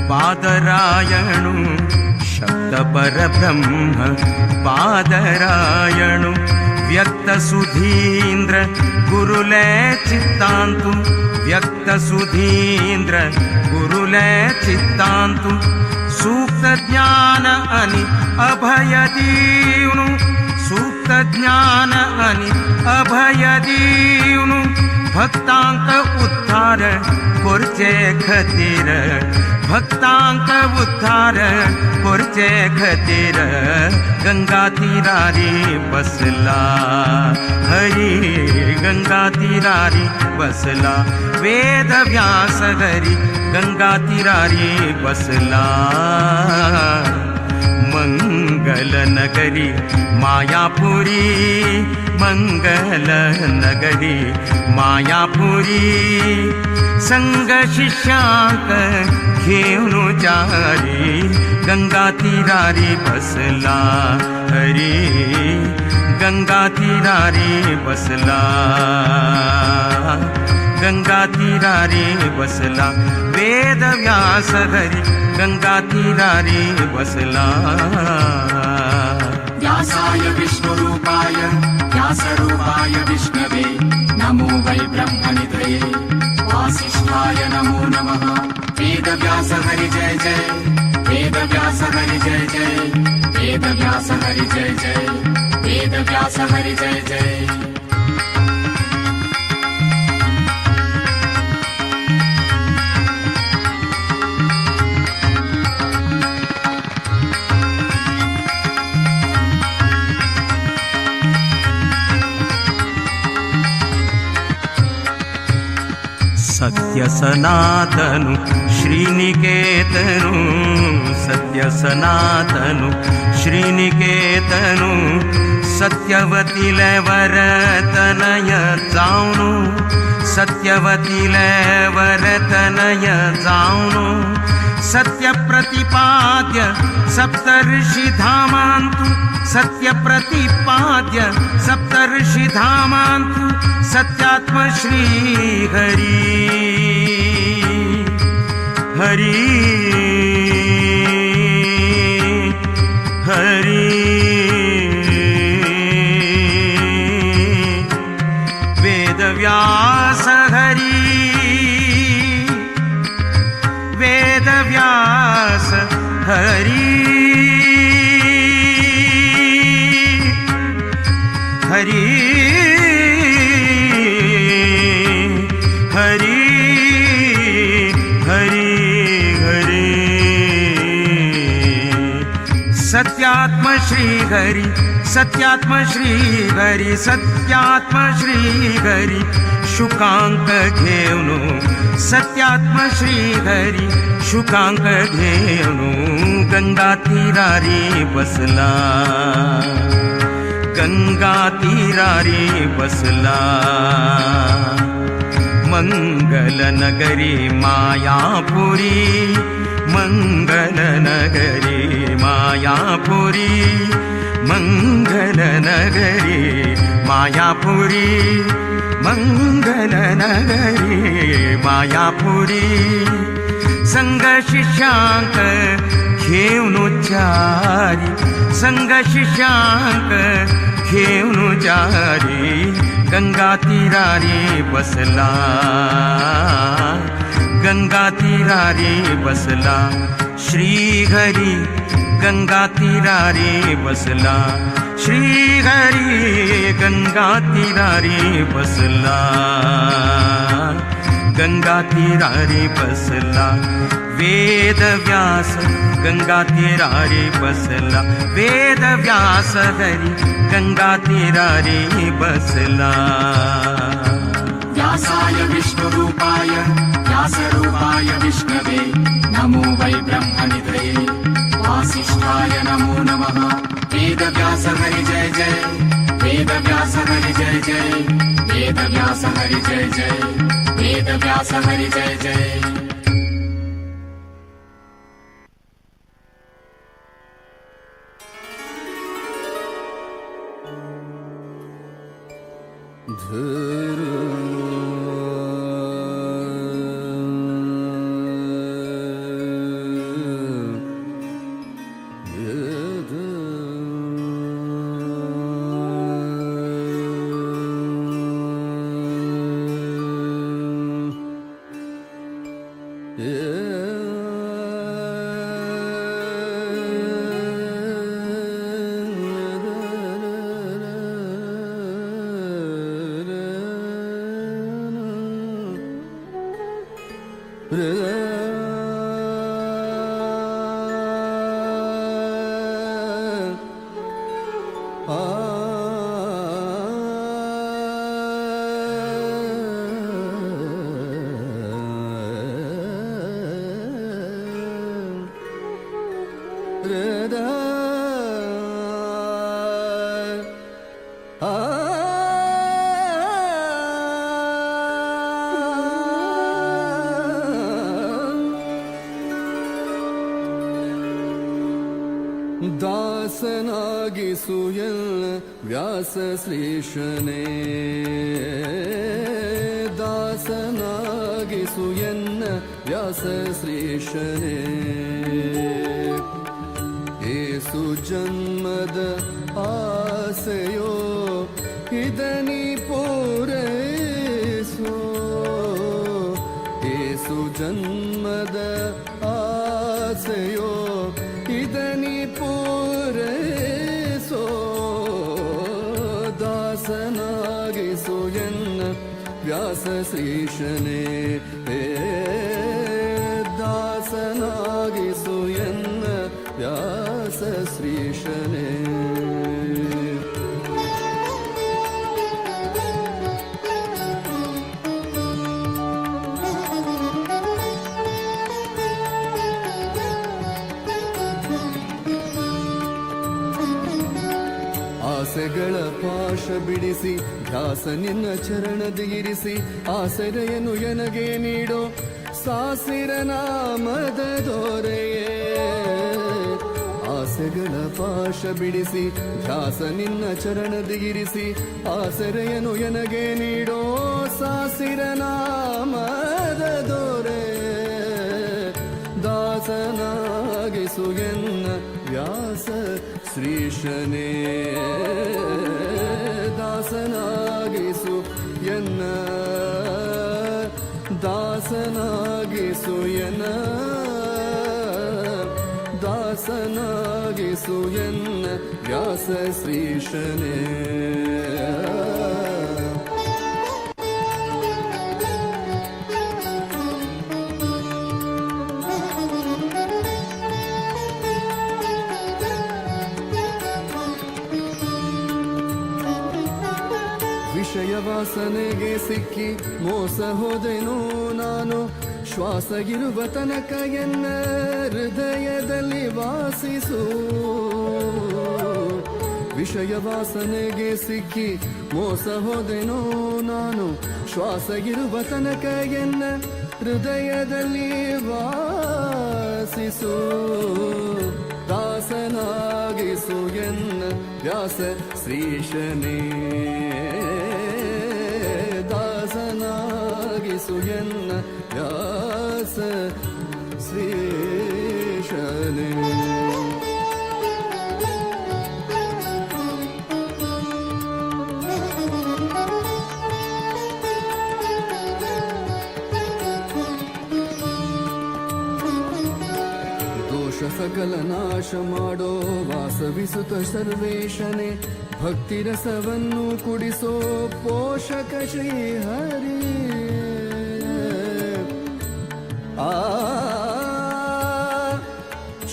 Speaker 20: बादरायणु शब्द परब्रह्म पादरायणु व्यक्त सुधींद्र गुरुले चित्तांतु व्यक्त सुधींद्र गुरुले चित्तांतु सूक्त ज्ञान अनि अभय दीवनु सूक्त ज्ञान अनि अभय दीवनु भक्तांक उद्धार करचे खातीर भक्तांक उद्धार करचे खातीर गंगा तीरारी बसला हरी गंगा तीरारी बसला वेद व्यास हरी गंगा तीरारी बसला मंगल नगरी मायापुरी मंगल नगरी मायापुरी संग शिष्यांक घेऊन चारी गंगा तीरारी बसला हरी गंगा तीरारी बसला गंगा तीरारी बसला वेद व्यास हरी गंगा तीरारी बसला।
Speaker 13: व्यासाय विष्णुरूपाय व्यासरूपाय विष्णवे नमो वै ब्रह्मनिधये वासिष्ठाय नमो नमः। वेदव्यास हरि जय जय वेदव्यास हरि जय जय वेदव्यास हरि जय जय वेदव्यास हरि जय जय।
Speaker 20: सत्य सनातनु श्रीनिकेतनु सत्य सनातनु श्रीनिकेतनु सत्यवतीले वरतनय जावनु सत्यवतीले वरतनय जावनु सत्य प्रतिपाद्य सप्तर्षिधामान्तु सत्य प्रतिपाद्य सप्तर्षिधामान्तु सत्यात्म श्री हरि हरि हरि वेदव्यास हरि वेदव्यास हरि हरि हरि हरि हरि सत्यात्म श्री हरि सत्यात्म श्री हरि सत्यात्म श्री हरि शुकांक घेवनु सत्यात्म श्री हरि शुकांक घेवनु गंगा तीरारी बसला गंगा तीरारी बसला मंगल नगरी मायापुरी मंगल नगरी मायापुरी मंगल नगरी मायापुरी मंगल नगरी मायापुरी संग शिष्यांक घेऊन चारी संग शिष्यांक घेऊन चारी गंगा तीरारी बसला गंगा तीरारी बसला श्री हरी गंगा तीरारी बसला श्री हरी गंगा तीरारी बसला गंगा तीरारी बसला वेद व्यास गंगा तीरारी बसला वेद व्यास हरी गंगा तीरारी बसला।
Speaker 13: व्यासाय विष्णुरूपाय व्यासरूपाय विष्णवे नमो वै ब्रह्मनिधये वासिष्ठाय नमो नमः। वेदव्यास हरि जय जय वेदव्यास हरि जय जय वेदव्यास हरि जय जय वेदव्यास हरि जय जय।
Speaker 16: ದಾಸನಾಗಿಸು ಎನ್ನ ವ್ಯಾಸ ಶ್ರೀಶನೇ, ದಾಸನಾಗಿಸು ಎನ್ನ ವ್ಯಾಸ ಶ್ರೀಶನೇ. ಏಸು ಜನ್ಮದ ಆಸೆಯೋ ಇದನಿ ಪೂರೈಸೋ, ಏಸು ಜನ್ಮದ ಆಸೆಯೋ ಇದನಿ ಪೂರೈಸೋ, ದಾಸನಾಗಿಸು ಎನ್ನ ವ್ಯಾಸ ಶ್ರೀಶನೇ, ದಾಸನಾಗಿಸು ಎನ್ನ ವ್ಯಾಸ ಶ್ರೀಶನೇ. ಆಸೆಗಳ ಪಾಶ ಬಿಡಿಸಿ ಧ್ಯಾಸ ನಿನ್ನ ಚರಣದಿ ಇರಿಸಿ, ಆಸರೆಯನ್ನು ಎನಗೆ ನೀಡೋ ಸಾಸಿರ ನಾಮದ ದೊರೆಯೇ. ಆಸೆಗಳ ಪಾಶ ಬಿಡಿಸಿ ಧ್ಯಾಸ ನಿನ್ನ ಚರಣದಿ ಇರಿಸಿ, ಆಸರೆಯನ್ನು ಎನಗೆ ನೀಡೋ ಸಾಸಿರ ನಾಮದ ದೊರೆ. ದಾಸನಾಗಿಸು ಎನ್ನ ವ್ಯಾಸ ಶ್ರೀಶನೇ, ದಾಸನಾಗಿಸು ಎನ್ನ, ದಾಸನಾಗಿಸು ಎನ್ನ, ದಾಸನಾಗಿಸು ಎನ್ನ ವ್ಯಾಸ ಶ್ರೀಶನೇ. ವಿಷಯ ವಾಸನೆಗೆ ಸಿಕ್ಕಿ ಮೋಸ ಹೋದೆನು ನಾನು, ಶ್ವಾಸ ಇರುವ ತನಕ ಎನ್ನ ಹೃದಯದಲ್ಲಿ ವಾಸಿಸು. ವಿಷಯ ವಾಸನೆಗೆ ಸಿಕ್ಕಿ ಮೋಸ ಹೋದೆನು ನಾನು, ಶ್ವಾಸ ಇರುವ ತನಕ ಎನ್ನ ಹೃದಯದಲ್ಲಿ ವಾಸಿಸು. ದಾಸನಾಗಿಸು ಎನ್ನ ವ್ಯಾಸ ಶ್ರೀಶನೇ, ದಾಸನಾಗಿಸು ಎನ್ನ ವ್ಯಾಸ ಶ್ರೀಶನೇ. ದೋಷ ಸಕಲ ನಾಶ ಮಾಡೋ ವಾಸವಿಸುತ ಸರ್ವೇಶನೇ, ಭಕ್ತಿರಸವನ್ನು ಕುಡಿಸೋ ಪೋಷಕ ಶ್ರೀಹರಿ. ಆ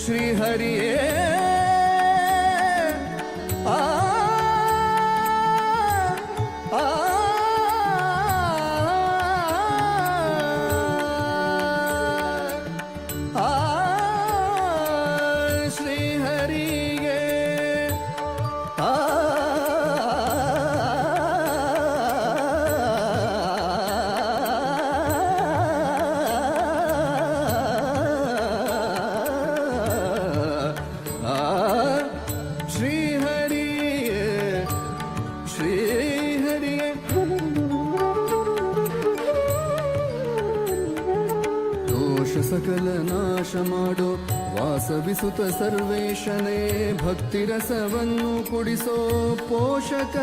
Speaker 16: ಶ್ರೀಹರಿಯೇ, ಆ ಆ ಆ ಶ್ರೀಹರಿಯೇ, ಆ ಶ್ರೀಹರಿಯೇ, ಶ್ರೀಹರಿಯೇ. ದೋಷ ಸಕಲ ನಾಶ ಮಾಡೋ ವಾಸವಿಸುತ ಸರ್ವೇಶನೇ, ಭಕ್ತಿರಸವನ್ನು ಕುಡಿಸೋ ಪೋಷಕ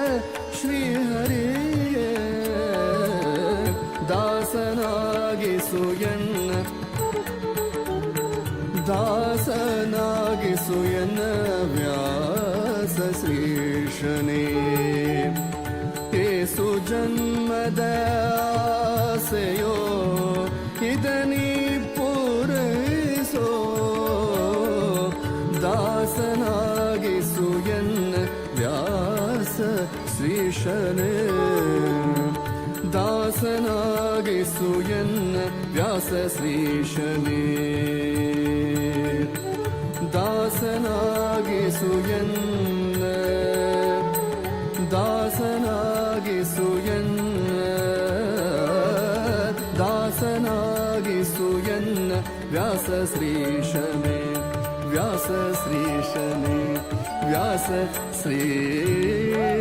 Speaker 16: ಶ್ರೀಹರಿಯೇ. ದಾಸನಾಗಿಸು ಎನ್ನ, ದಾಸನಾಗಿಸು ಎನ್ನ ವ್ಯಾಸ ಶ್ರೀಶನೇ. ಏಸು ಜನ್ಮದ ಆಸೆಯೋ ಇದನಿ ಸರ್ವೇಶನೇ ದಾಸನಾಗಿಸು ಎನ್ನ ವ್ಯಾಸ ಶ್ರೀಶನೇ ದಾಸನಾಗಿಸು ಎನ್ನ ದಾಸನಾಗಿಸು ಎನ್ನ ದಾಸನಾಗಿಸು ಎನ್ನ ವ್ಯಾಸ ಶ್ರೀಶನೇ ವ್ಯಾಸ ಶ್ರೀಶನೇ ವ್ಯಾಸ ಶ್ರೀಶನೇ.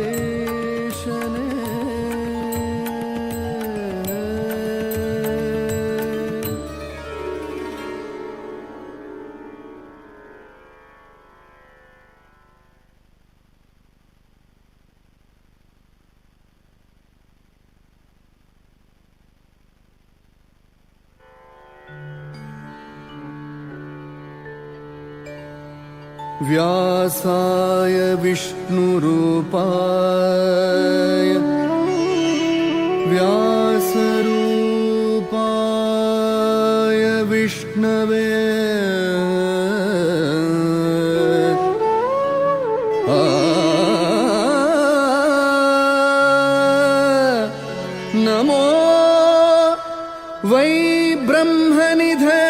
Speaker 16: व्यासाय विष्णुरूपाय व्यासरूपाय विष्णवे नमो वै ब्रह्मनिधे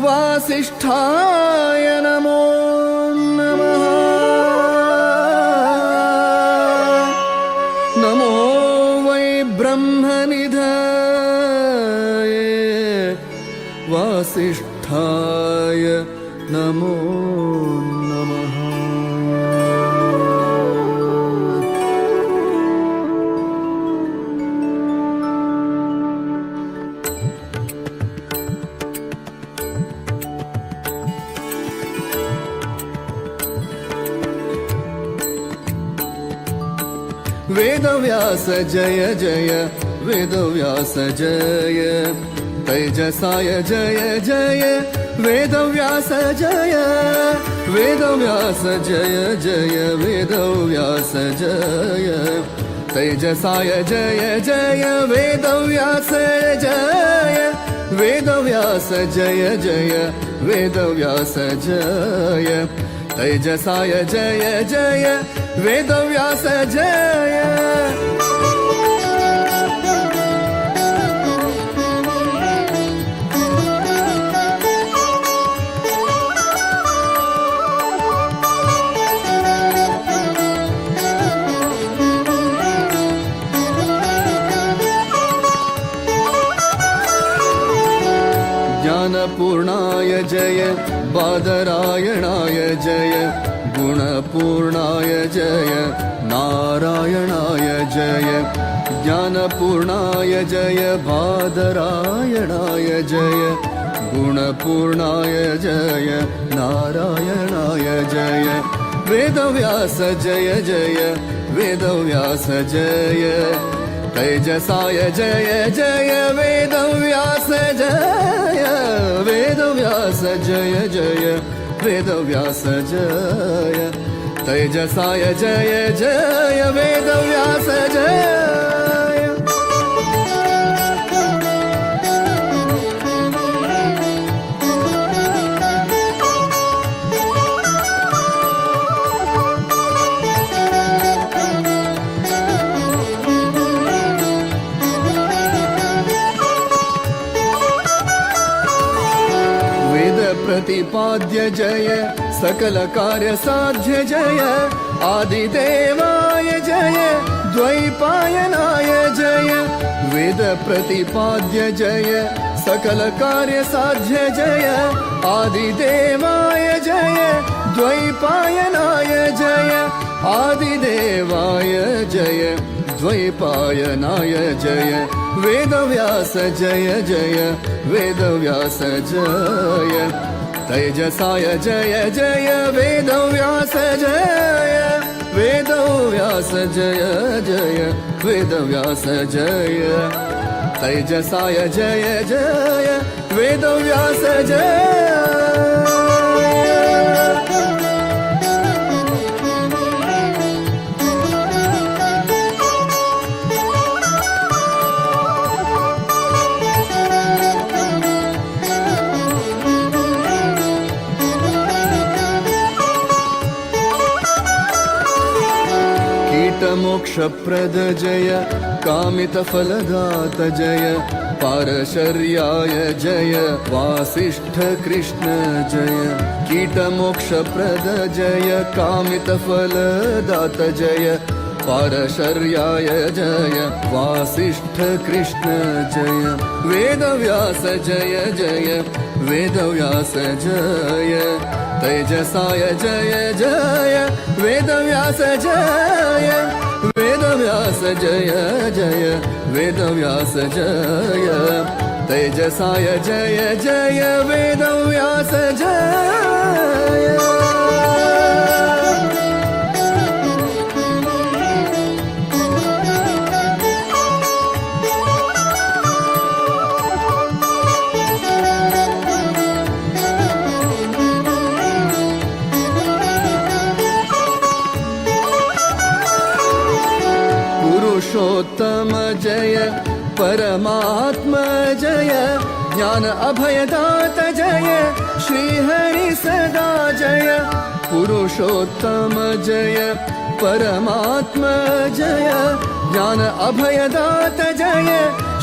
Speaker 16: वासिष्ठाय नमो नमः नमो वै ब्रह्मनिधये वासिष्ठाय नमो नमः. वेदव्यास जय जय वेदव्यास जय तैजसाय जय जय वेदव्यास जय वेदव्यास जय जय वेदव्यास जय तैजसाय जय जय वेदव्यास जय वेदव्यास जय जय वेदव्यास जय तैजसाय जय जय वेदव्यास जय. ज्ञानपूर्णाय जय बादरायणाय जय गुणपूर्णाय जय नारायणाय जय ज्ञानपूर्णाय जय बादरायणाय जय गुणपूर्णाय जय नारायणाय जय वेदव्यास जय जय वेदव्यास जय तैजसाय जय जय वेदव्यास जय वेदव्यास जय जय वेदव्यास जय तैजसाय जय जय वेदव्यास जय. प्रतिपाद्य जय सकल कार्य साध्य जय आदिदेवाय जय द्वैपायनाय जय वेद प्रतिपाद्य जय सकल कार्य साध्य जय आदिदेवाय जय द्वैपायनाय जय आदिदेवाय जय द्वैपायनाय जय वेदव्यास जय जय वेदव्यास जय तैजसाय जय जय वेदव्यास जय वेदव्यास जय जय वेदव्यास जय तैजसाय जय जय वेदव्यास जय. कीटमोक्षप्रद जय कामितफलदात जय पारशर्याय जय वासिष्ठ कृष्ण जय कीटमोक्षप्रद जय कामितफलदात जय पारशर्याय जय वासिष्ठ कृष्ण जय वेदव्यास जय जय वेदव्यास जय तेजसाय जय जय वेदव्यास जय वेदव्यास जय जय वेदव्यास जय तेजसाय जय जय वेदव्यास जय। पुरुषोत्तम जय परमात्मा जय ज्ञान अभयदात जय श्री हरि सदा जय पुरुषोत्तम जय परमात्मा जय ज्ञान अभयदात जय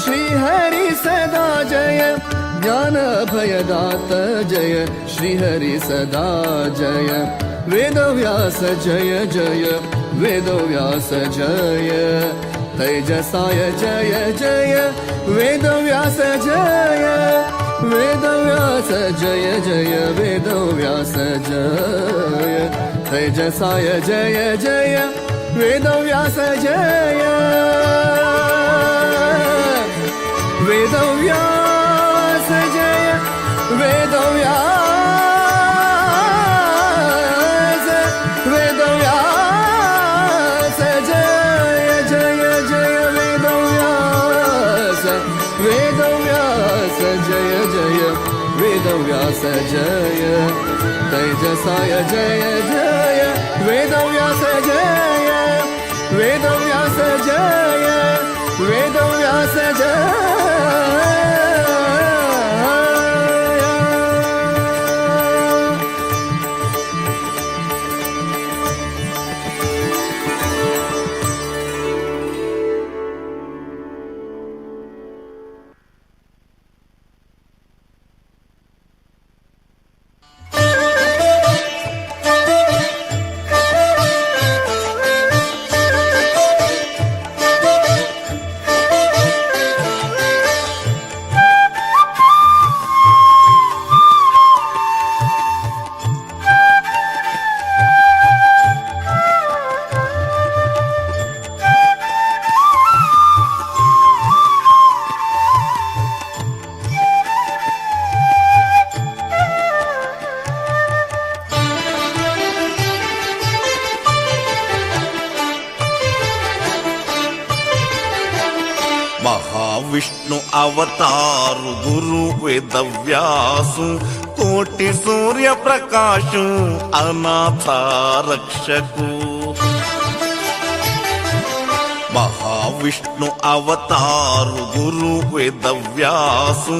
Speaker 16: श्री हरि सदा जय ज्ञान अभयदात जय श्री हरि सदा जय वेदव्यास जय जय वेदव्यास जय तेजसाय जय जय वेदव्यास जय वेदव्यास जय जय वेदव्यास जय तेजसाय जय जय वेदव्यास जय वेदव्यास जय वेदव्यास वेदव्यास जय जय जय वेदव्यास वेदव्यास जय जय वेदव्यास जय तेजसाय जय जय वेदव्यास जय वेदव्यास जय वेदव्यास जय।
Speaker 1: Mahavishnu अवतार गुरु वेदव्यासु कोटि सूर्य प्रकाशु अनाथा रक्षकु। महाविष्णु अवतार गुरु वेदव्यासु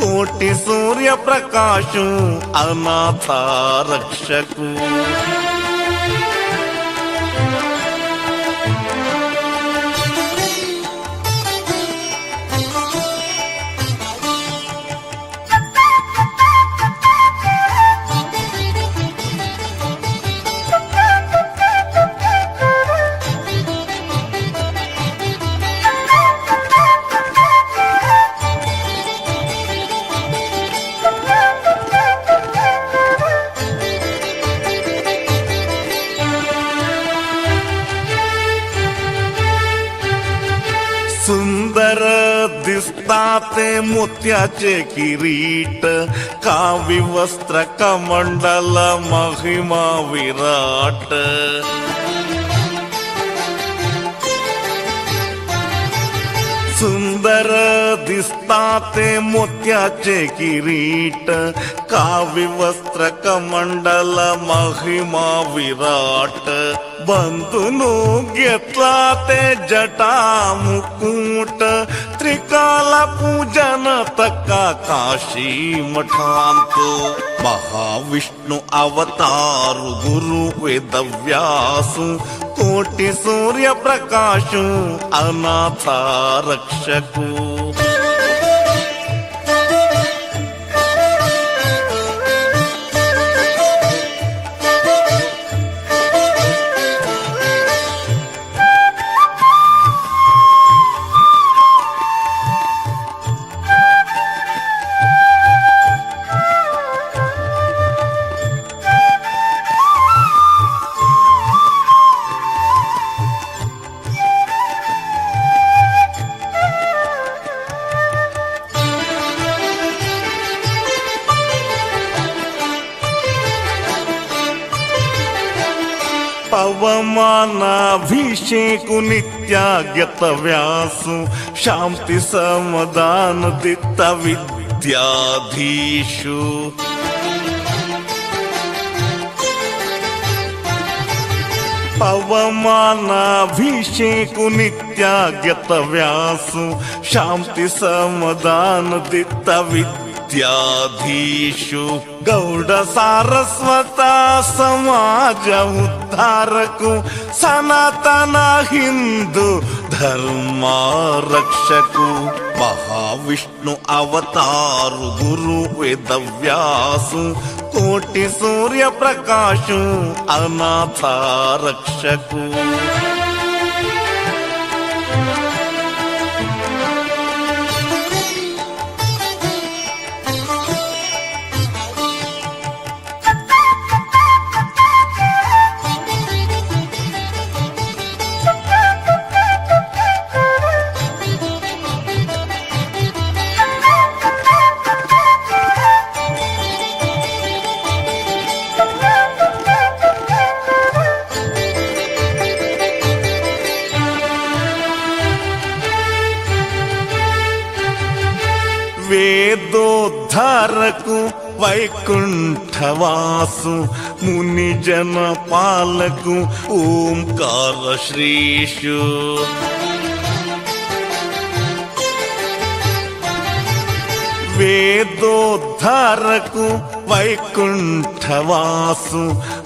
Speaker 1: कोटि सूर्य प्रकाशु अनाथा रक्षकु। सुंदर दिसता ते मोत्याचे किरीट कावी वस्त्र कमंडल महिमा विराट। सुंदर दिसता ते मोत्याचे किरीट कावी वस्त्र कमंडल महिमा विराट बंधुनु घेतला ते जटा मुकुट त्रिकाल पूजन तका काशी मठांत महाविष्णु अवतार गुरु वेदव्यासु कोटि सूर्य प्रकाशु अनाथा रक्षकु। पवमानाभिषेकु नित्यागत व्यासु शांति समाधान दित्त विद्याधीशु। पवमानाभिषेकु नित्यागत व्यासु शांति समाधान दित्त विद्याधीशु। गौड़ सारस्वता समाज उद्धारकु सनातन हिंदू धर्म रक्षकु। महाविष्णु अवतार गुरु वेदव्यासु कोटि सूर्य प्रकाशु अनाथा रक्षकु। वेदोद्धारकु वैकुंठवासु मुनिजन पालकु ओंकार श्रीशु। वेदोद्धारकु वैकुंठवासु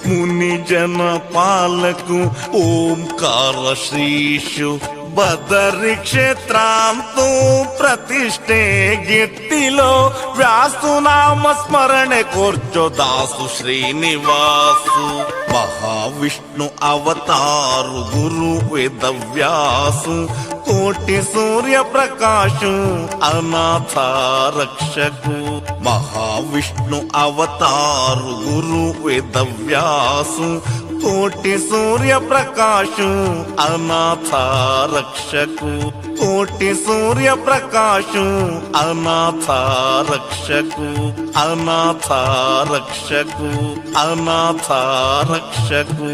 Speaker 1: मुनिजन पालकु ओंकार श्रीशु। बदरी क्षेत्रांतु प्रतिष्ठे गित्तिलो व्यासु नाम स्मरणे कोर्चो दासु श्रीनिवासु। महाविष्णु अवतार गुरु वेदव्यासु कोटि सूर्य प्रकाशु अनाथा रक्षकु। महाविष्णु अवतार गुरु वेदव्यासु कोटि सूर्य प्रकाशु अनाथा रक्षकु। कोटि सूर्य प्रकाशु अनाथा रक्षकु अनाथा रक्षकु अनाथा रक्षकु।